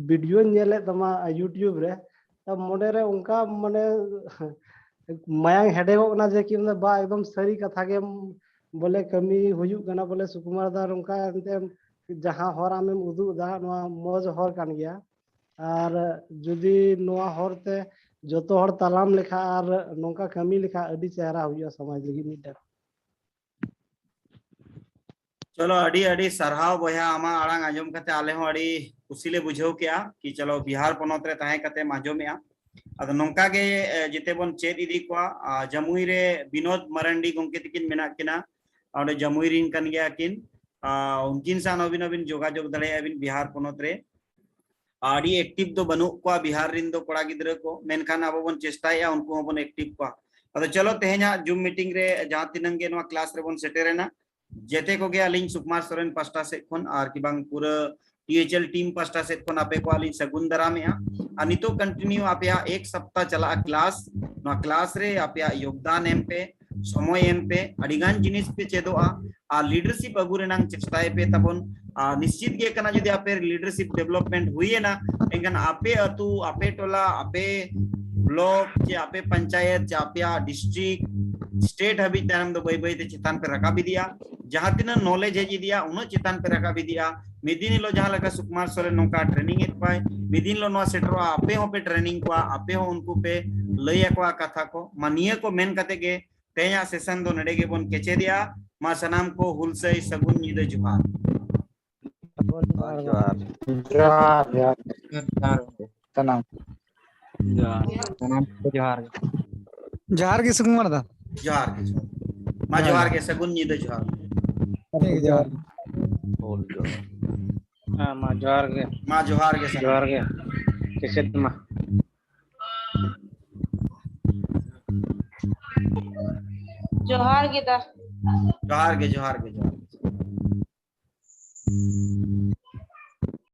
videoᱧ ᱧᱮᱞᱮᱫ ᱛᱟᱢᱟ YouTube ᱨᱮ, ᱛᱚ ᱢᱚᱱᱮᱨᱮ ᱚᱱᱠᱟ ᱢᱟᱱᱮ ᱢᱟᱭᱟᱝ ᱦᱮᱰᱮᱜᱚᱜ ᱠᱟᱱᱟ ᱡᱮ ᱠᱤ ᱵᱟ ᱮᱠᱫᱚᱢ ᱥᱟᱹᱨᱤ ᱠᱟᱛᱷᱟ ᱜᱮᱢ ᱵᱚᱞᱮ ᱠᱟᱹᱢᱤ ᱦᱩᱭᱩᱜ ᱠᱟᱱᱟ ᱵᱚᱞᱮ ᱥᱩᱠᱩᱢᱟᱨ ᱫᱟ, ᱱᱚᱝᱠᱟ ᱮᱱᱛᱮ ᱡᱟᱦᱟᱸ ᱦᱚᱨ ᱟᱢᱮᱢ ᱩᱫᱩᱜ ᱮᱫᱟ ᱱᱚᱣᱟ ᱢᱚᱡᱽ ᱦᱚᱨ ᱠᱟᱱ ᱜᱮᱭᱟ᱾ ᱟᱨ ᱡᱩᱫᱤ ᱱᱚᱣᱟ ᱦᱚᱨ ᱛᱮ ᱡᱚᱛᱚ ᱦᱚᱲ ᱛᱟᱲᱟᱢ ᱞᱮᱠᱷᱟᱱ ᱟᱨ ᱱᱚᱝᱠᱟ ᱠᱟᱹᱢᱤ ᱞᱮᱠᱷᱟᱱ ᱟᱹᱰᱤ ᱪᱮᱦᱨᱟ ᱦᱩᱭᱩᱜᱼᱟ ᱥᱚᱢᱟᱡᱽ ᱞᱟᱹᱜᱤᱫ ᱢᱤᱫᱴᱮᱱ᱾ ᱪᱚᱞᱚ, ᱟᱹᱰᱤ ᱟᱹᱰᱤ ᱥᱟᱨᱦᱟᱣ ᱵᱚᱭᱦᱟ, ᱟᱢᱟᱜ ᱟᱲᱟᱝ ᱟᱸᱡᱚᱢ ᱠᱟᱛᱮ ᱟᱞᱮ ᱦᱚᱸ ᱟᱹᱰᱤ ᱠᱩᱥᱤ ᱞᱮ ᱵᱩᱡᱷᱟᱹᱣ ᱠᱮᱜᱼᱟ ᱠᱤ ᱪᱚᱞᱚ ᱵᱤᱦᱟᱨ ᱯᱚᱱᱚᱛ ᱨᱮ ᱛᱟᱦᱮᱸ ᱠᱟᱛᱮᱢ ᱟᱸᱡᱚᱢᱮᱜᱼᱟ᱾ ᱟᱫᱚ ᱱᱚᱝᱠᱟ ᱜᱮ, ᱮ, ᱡᱮᱛᱮ ᱵᱚᱱ ᱪᱮᱫ ᱤᱫᱤ ᱠᱚᱣᱟ᱾ ᱟᱨ ᱡᱟᱢᱩᱭ ᱨᱮ ᱵᱤᱱᱳᱫ ᱢᱟᱨᱟᱱᱰᱤ ᱜᱚᱢᱠᱮ ᱛᱟᱹᱠᱤᱱ ᱢᱮᱱᱟᱜ ᱠᱤᱱᱟ, ᱚᱸᱰᱮ ᱡᱟᱢᱩᱭ ᱨᱤᱱ ᱠᱟᱱ ᱜᱮᱭᱟ ᱠᱤᱱ᱾ ᱟᱨ ᱩᱱᱠᱤᱱ ᱥᱟᱶ ᱟᱹᱵᱤᱱ ᱟᱹᱵᱤᱱ ᱡᱳᱜᱟᱡᱳᱜᱽ ᱫᱟᱲᱮᱭᱟᱜᱼᱟ ᱵᱤᱱ ᱵᱤᱦᱟᱨ ᱯᱚᱱᱚᱛ ᱨᱮ᱾ ᱟᱹᱰᱤ active ᱫᱚ ᱵᱟᱹᱱᱩᱜ ᱠᱚᱣᱟ ᱵᱤᱦᱟᱨ ᱨᱤᱱ ᱫᱚ ᱠᱚᱲᱟ ᱜᱤᱫᱽᱨᱟᱹ ᱠᱚ, ᱢᱮᱱᱠᱷᱟᱱ ᱟᱵᱚ ᱵᱚᱱ ᱪᱮᱥᱴᱟᱭᱮᱫᱼᱟ ᱩᱱᱠᱩ ᱦᱚᱸᱵᱚᱱ active ᱠᱚᱣᱟ᱾ ᱟᱫᱚ ᱪᱚᱞᱚ, ᱛᱮᱦᱮᱧᱟᱜ Zoom meeting ᱨᱮ ᱡᱟᱦᱟᱸ ᱛᱤᱱᱟᱹᱝ ᱜᱮ ᱱᱚᱣᱟ class ᱨᱮᱵᱚᱱ ᱥᱮᱴᱮᱨᱮᱱᱟ, ᱡᱮᱛᱮ ᱠᱚᱜᱮ ᱟᱹᱞᱤᱧ ᱥᱩᱠᱩᱢᱟᱨ ᱥᱚᱨᱮᱱ ᱯᱟᱥᱴᱟ ᱥᱮᱫ ᱠᱷᱚᱱ ᱟᱨ ᱠᱤ ᱵᱟᱝ ᱯᱩᱨᱟᱹ T H L team ᱯᱟᱥᱴᱟ ᱥᱮᱫ ᱠᱷᱚᱱ ᱟᱯᱮ ᱠᱚ ᱟᱹᱞᱤᱧ ᱥᱟᱹᱜᱩᱱ ᱫᱟᱨᱟᱢᱮᱜᱼᱟ᱾ ᱟᱨ ᱱᱤᱛᱚᱜ continue ᱟᱯᱮᱭᱟᱜ ᱮᱠ ᱥᱟᱯᱛᱟ ᱪᱟᱞᱟᱜᱼᱟ class᱾ ᱱᱚᱣᱟ class ᱨᱮ ᱟᱯᱮᱭᱟᱜ ᱭᱳᱜᱽᱫᱟᱱ ᱮᱢ ᱯᱮ, ᱥᱚᱢᱚᱭ ᱮᱢ ᱯᱮ, ᱟᱹᱰᱤ ᱜᱟᱱ ᱡᱤᱱᱤᱥ ᱯᱮ ᱪᱮᱫᱚᱜᱼᱟ᱾ ᱟᱨ leadership ᱟᱹᱜᱩ ᱨᱮᱱᱟᱝ ᱪᱮᱥᱴᱟᱭ ᱯᱮ ᱛᱟᱵᱚᱱ᱾ ᱟᱨ ᱱᱤᱥᱪᱤᱛ ᱜᱮ ᱠᱟᱱᱟ, ᱡᱩᱫᱤ ᱟᱯᱮ leadership development ᱦᱩᱭᱮᱱᱟ, ᱮᱱᱠᱷᱟᱱ ᱟᱯᱮ ᱟᱹᱛᱩ, ᱟᱯᱮ ᱴᱚᱞᱟ, ᱟᱯᱮ block ᱪᱮ ᱟᱯᱮ ᱯᱚᱧᱪᱟᱭᱮᱛ ᱪᱮ ᱟᱯᱮᱭᱟᱜ district, state ᱦᱟᱹᱵᱤᱡ ᱛᱟᱭᱱᱚᱢ ᱫᱚ ᱵᱟᱹᱭ ᱵᱟᱹᱭ ᱛᱮ ᱪᱮᱛᱟᱱ ᱯᱮ ᱨᱟᱠᱟᱵ ᱤᱫᱤᱜᱼᱟ᱾ ᱡᱟᱦᱟᱸ ᱛᱤᱱᱟᱹᱜ knowledge ᱦᱮᱡ ᱤᱫᱤᱜᱼᱟ, ᱩᱱᱟᱹᱜ ᱪᱮᱛᱟᱱ ᱯᱮ ᱨᱟᱠᱟᱵ ᱤᱫᱤᱜᱼᱟ᱾ ᱢᱤᱫ ᱫᱤᱱ ᱦᱤᱞᱳᱜ ᱡᱟᱦᱟᱸ ᱞᱮᱠᱟ ᱥᱩᱠᱩᱢᱟᱨ ᱥᱚᱨᱮᱱ ᱱᱚᱝᱠᱟ training ᱮᱫ ᱠᱚᱣᱟᱭ, ᱢᱤᱫ ᱫᱤᱱ ᱦᱤᱞᱳᱜ ᱱᱚᱣᱟ ᱥᱮᱴᱮᱨᱚᱜᱼᱟ, ᱟᱯᱮ ᱦᱚᱸᱯᱮ training ᱠᱚᱣᱟ, ᱟᱯᱮ ᱦᱚᱸ ᱩᱱᱠᱩ ᱯᱮ ᱞᱟᱹᱭ ᱟᱠᱚᱣᱟ ᱠᱟᱛᱷᱟ ᱠᱚ᱾ ᱢᱟ, ᱱᱤᱭᱟᱹ ᱠᱚ ᱢᱮᱱ ᱠᱟᱛᱮ ᱜᱮ ᱛᱮᱦᱮᱧᱟᱜ session ᱫᱚ ᱱᱚᱰᱮ ᱜᱮᱵᱚᱱ ᱠᱮᱪᱮᱫᱮᱜᱼᱟ᱾ ᱢᱟ, ᱥᱟᱱᱟᱢ ᱠᱚ ᱦᱩᱞᱥᱟᱹᱭ ᱥᱟᱹᱜᱩᱱ ᱧᱤᱫᱟᱹ ᱡᱚᱦᱟᱨ᱾ ᱡᱚᱦᱟᱨ᱾ ᱡᱚᱦᱟᱨ, ᱡᱚᱦᱟᱨ᱾ ᱥᱟᱱᱟᱢ᱾ ᱡᱚᱦᱟᱨ᱾ ᱥᱟᱱᱟᱢ ᱠᱚ ᱡᱚᱦᱟᱨ ᱜᱮ᱾ ᱡᱚᱦᱟᱨ ᱜᱮ ᱥᱩᱠᱩᱢᱟᱨ ᱫᱟ᱾ ᱡᱚᱦᱟᱨ ᱜᱮ, ᱡᱚᱦᱟᱨ᱾ ᱢᱟ, ᱡᱚᱦᱟᱨ ᱜᱮ, ᱥᱟᱹᱜᱩᱱ ᱧᱤᱫᱟᱹ ᱡᱚᱦᱟᱨ᱾ ᱴᱷᱤᱠ, ᱡᱚᱦᱟᱨ᱾ ᱦᱩᱞ ᱡᱚᱦᱟᱨ᱾ ᱦᱮᱸ, ᱢᱟ ᱡᱚᱦᱟᱨ ᱜᱮ᱾ ᱢᱟ ᱡᱚᱦᱟᱨ ᱜᱮ ᱥᱟᱱᱟᱢ᱾ ᱡᱚᱦᱟᱨ ᱜᱮ᱾ ᱠᱮᱪᱮᱫ ᱢᱟ᱾ ᱡᱚᱦᱟᱨ ᱜᱮ ᱫᱟ᱾ ᱡᱚᱦᱟᱨ ᱜᱮ, ᱡᱚᱦᱟᱨ ᱜᱮ, ᱡᱚᱦᱟᱨ᱾